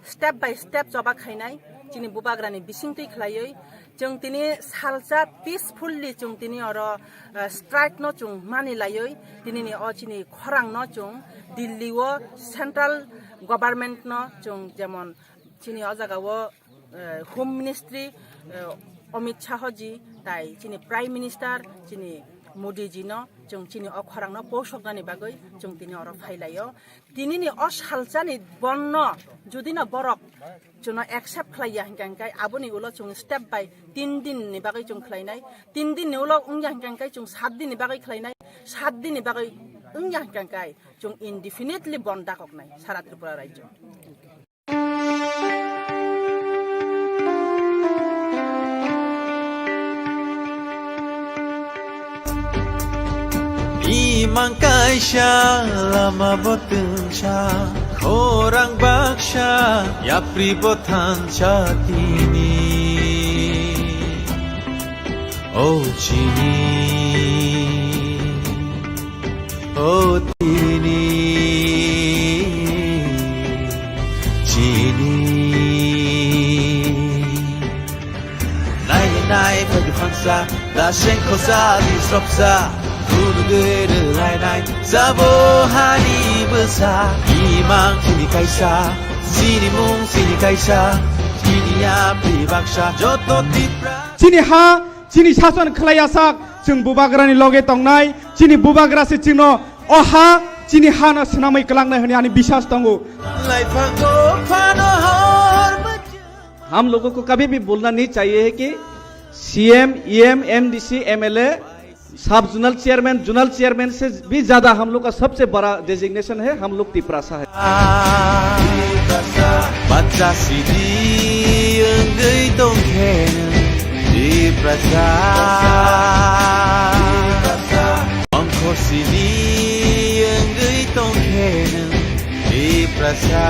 step by step choba khainai, chini bubagrani bisingtwi khlaiwi. Chwng tini salsa peacefully chwng tini oro, eh, strike no chwng mani laiwi, tini ni o chini khorang no chwng Delhi o central government no chwng jemon chini o jaga o eh, Home Ministry, eh, Amit Shah ji, tai chini Prime Minister, chini Modi ji no, chwng chini o khorang no posoknani bagwi chwng tini oro phailaio. Tini ni o salsa ni bon no, jodi no borok chwngno accept khlaiya hinka hinkai, aboni ulo chwng step by tin din ni bagwi chwng khlainai, tin din ni ulo wngya hinka hinkai chwng sat din ni bagwi khlainai, sat din ni bagwi wngya hinka hinkai chwng indefinitely bon dakoknai sara Tripura rajyo. Imang kaisa lama bo twngsa, khorang baksa, yapri bo thansa tini. O chini, o tini, chini. Nai nai phai phangsa, da seng khosa di sropsa, kunu gere lai nai, sabo hani bwsa, imang chini kaisa, chini mung chini kaisa, chini yapri baksa, joto Tipra. Chini ha, chini sason khlai asak, chwng bubagrani loge tongnai, chini bubagra se chwngno o ha, chini hano swnamwi kwlangnai hwnwi ani biswas tongo. Laiphang o phano hor. हम लोगों को कभी भी भूलना नहीं चाहिए है कि सीएम, ईएम, एमडीसी, एमएलए, सब जोनल चेयरमैन, जोनल चेयरमैन से भी ज्यादा हम लोग का सबसे बड़ा डेजिग्नेशन है, हम लोग तिपरासा है। Bacha sidi wngwi tongkhe nwng Tiprasa. Ongkho sidi wngwi tongkhe nwng Tiprasa.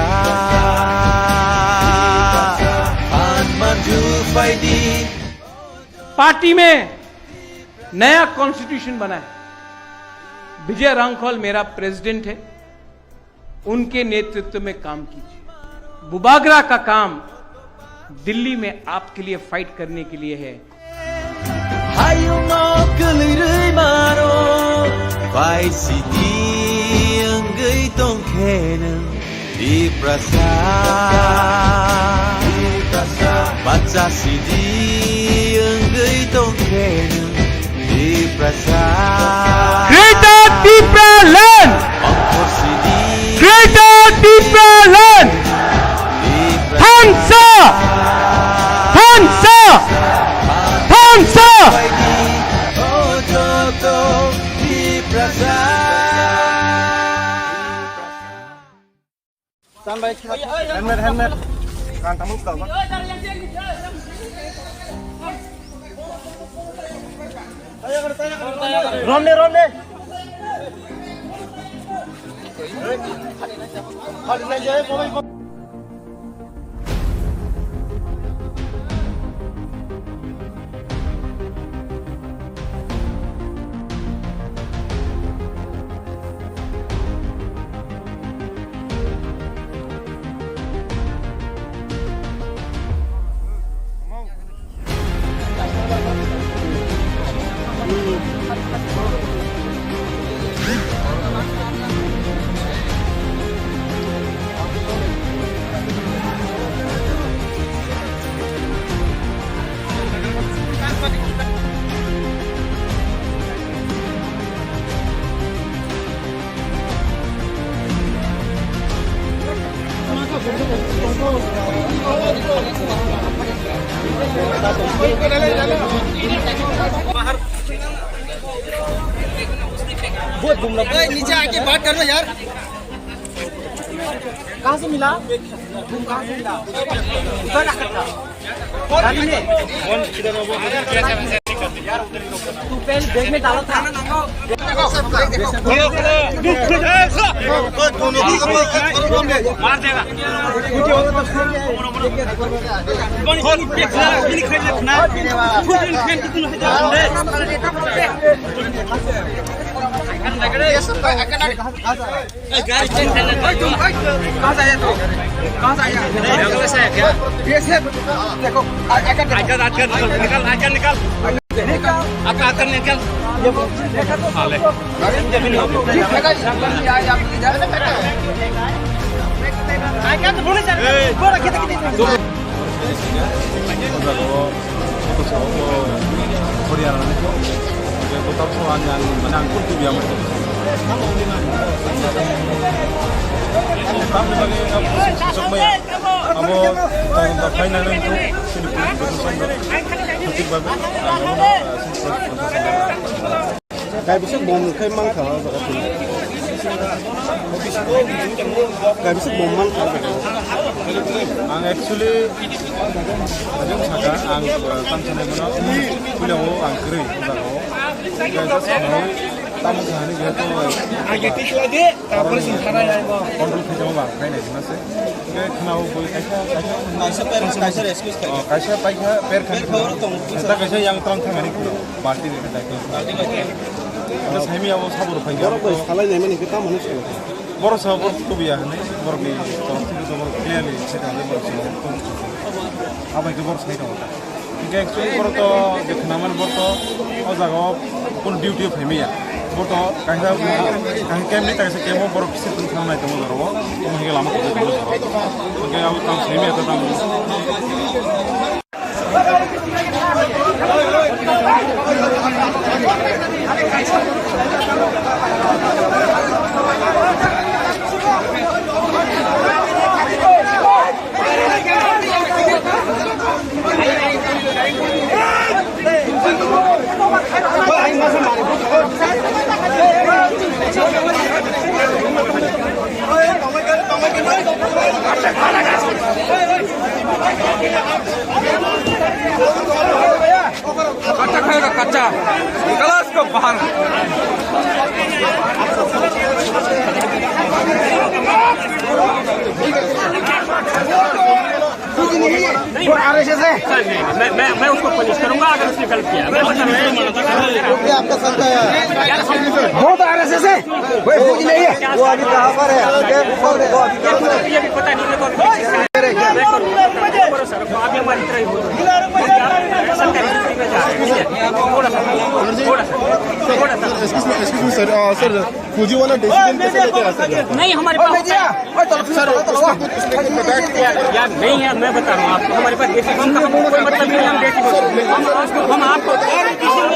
Phan manju phaidi. Party में नया कॉन्स्टिट्यूशन बना है। विजय रांखल मेरा प्रेसिडेंट है, उनके नेतृत्व में काम कीजिए। बुबागरा का काम दिल्ली में आपके लिए फाइट करने के लिए है। Hayungno kwlwi rwi mano, pai sidi wngwi tongkhe nwng Tiprasa. Bacha sidi wngwi tongkhe nwng Tiprasa. Greater Tipraland! Ongkhor sidi. Greater Tipraland! Tiprasa. Thansa! Thansa! Thansa! Joto Tiprasa. Helmet, helmet. Kan tamu ka ba? Rom ne, rom ne. ए, नीचे आके बात कर लो यार। कहाँ से मिला? तुम कहाँ से मिला? उधर रखा था। गाड़ी में। तू पहले बैग में डाला था। मार देगा। गाड़ी चेंज करना। भाई, तुम, भाई, कहाँ से आया तू? कहाँ से आया? नहीं, लोगों से आया क्या? ये से, देखो, आ, आइकर देखो। आइकर, आइकर निकाल, निकाल, आइकर निकाल। निकाल। आइकर, आइकर निकाल। ये देखा तो। हाँ, ले। ठीक है, ठीक है, ठीक है। आइकर तो बोले सर। ए। बोला, कितने, कितने? Horiana ni ko, je botol ko ang, ang, mane ang pun tu biang. Ang tamo mane ang sok maya. Amo tong da final ni ko, sini pun betul song da. Hatik babe, ang amo na. Kai bising bom kai mang kha, ang Ang actually, ajak saka ang, uh, tang sanai mano, puila o ang kwrwi, puila o. Kaya just khnawi, tamo khani jehetu, age tik lagi, tapor sing khana ya. Control khaijama ba, khainai hwnna se. Khe khnawi bui kaisa, kaisa. Kaisa parents, kaisa excuse khai. Oh, kaisa paikha, per khani. Per khoro tong. Kaisa, kaisa yang tang thangani khna, party ni kaisa. Party ni kaisa. Anda saimi abo sabur paikha. Borok bai salai nai mani khe tamo hwnwi sio. Borok sa borok tubuya hwnwi, borokni torof thani to borok clearly sai tongo, borok sa borok tubu. Abai khe borok sai tongo ta. Hingke actually borok to je khnaman borok to o jaga o kun duty o phaimaya. Borok to kaisa, kaisa camp ni, kaisa camp o borok kisa tong thang nai tongo jora o. Omo hingke lama tong tongo jora o. Hingke abo tang saimi ata tang. कच्चा खाएगा, कच्चा। गलास को बाहर। वो आरएसएस है। सर, नहीं, नहीं, मैं, मैं, मैं उसको पनिश करूंगा अगर उसने गलत किया। मैं बता रहा हूँ। वो क्या आपका साथ है? बहुत आरएसएस है। वो अभी कहाँ पर है? वो अभी कहाँ पर है? ये अभी पता नहीं, मेरे को अभी मैं करूँ, मैं करूँ, सर, अभी हमारी ट्राई हो रही है। सरकारी नौकरी में जा रहे हैं, ठीक है? थोड़ा सा, थोड़ा सा, थोड़ा सा। Excuse me, excuse me, sir. Uh, sir, फौजी वाला डिसीजन कैसे लेते हैं, सर? नहीं, हमारे पास होता है। सर, उसने कुछ, उसने कुछ बताया कि यार, यार, नहीं यार, मैं बता रहा हूँ आपको, हमारे पास देसी, हम, हम कोई मतलब नहीं, हम देसी बोलते हैं। हम, हम आपको और किसी को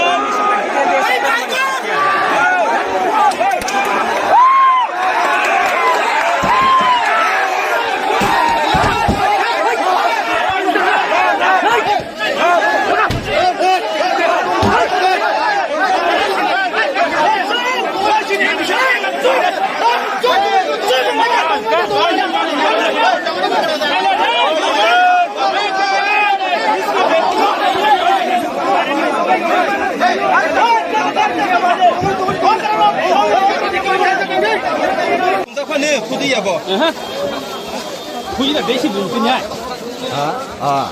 Khuji na besi bungtini hai. Ha? Ah.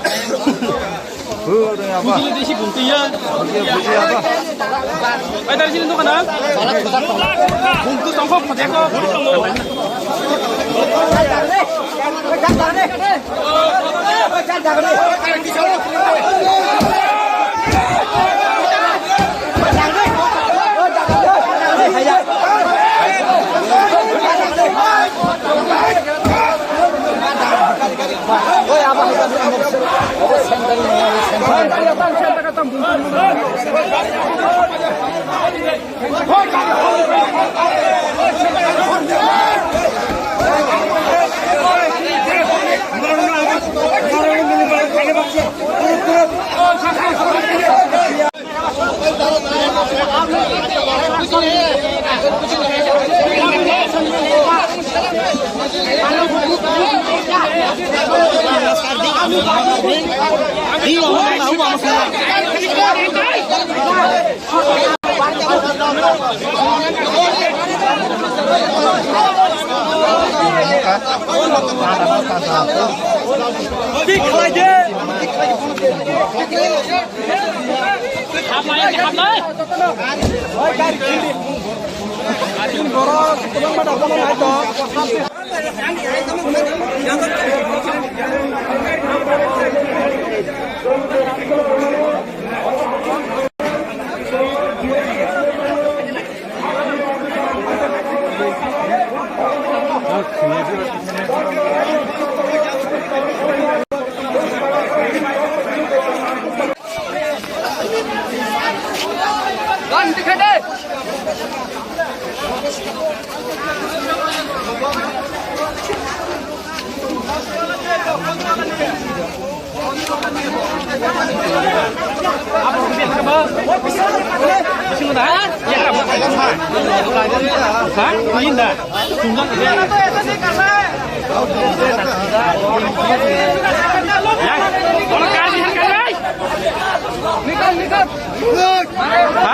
Khuji na besi bungtiya. Pai dari sini tuh kana. Bungtu tongkok khojeko.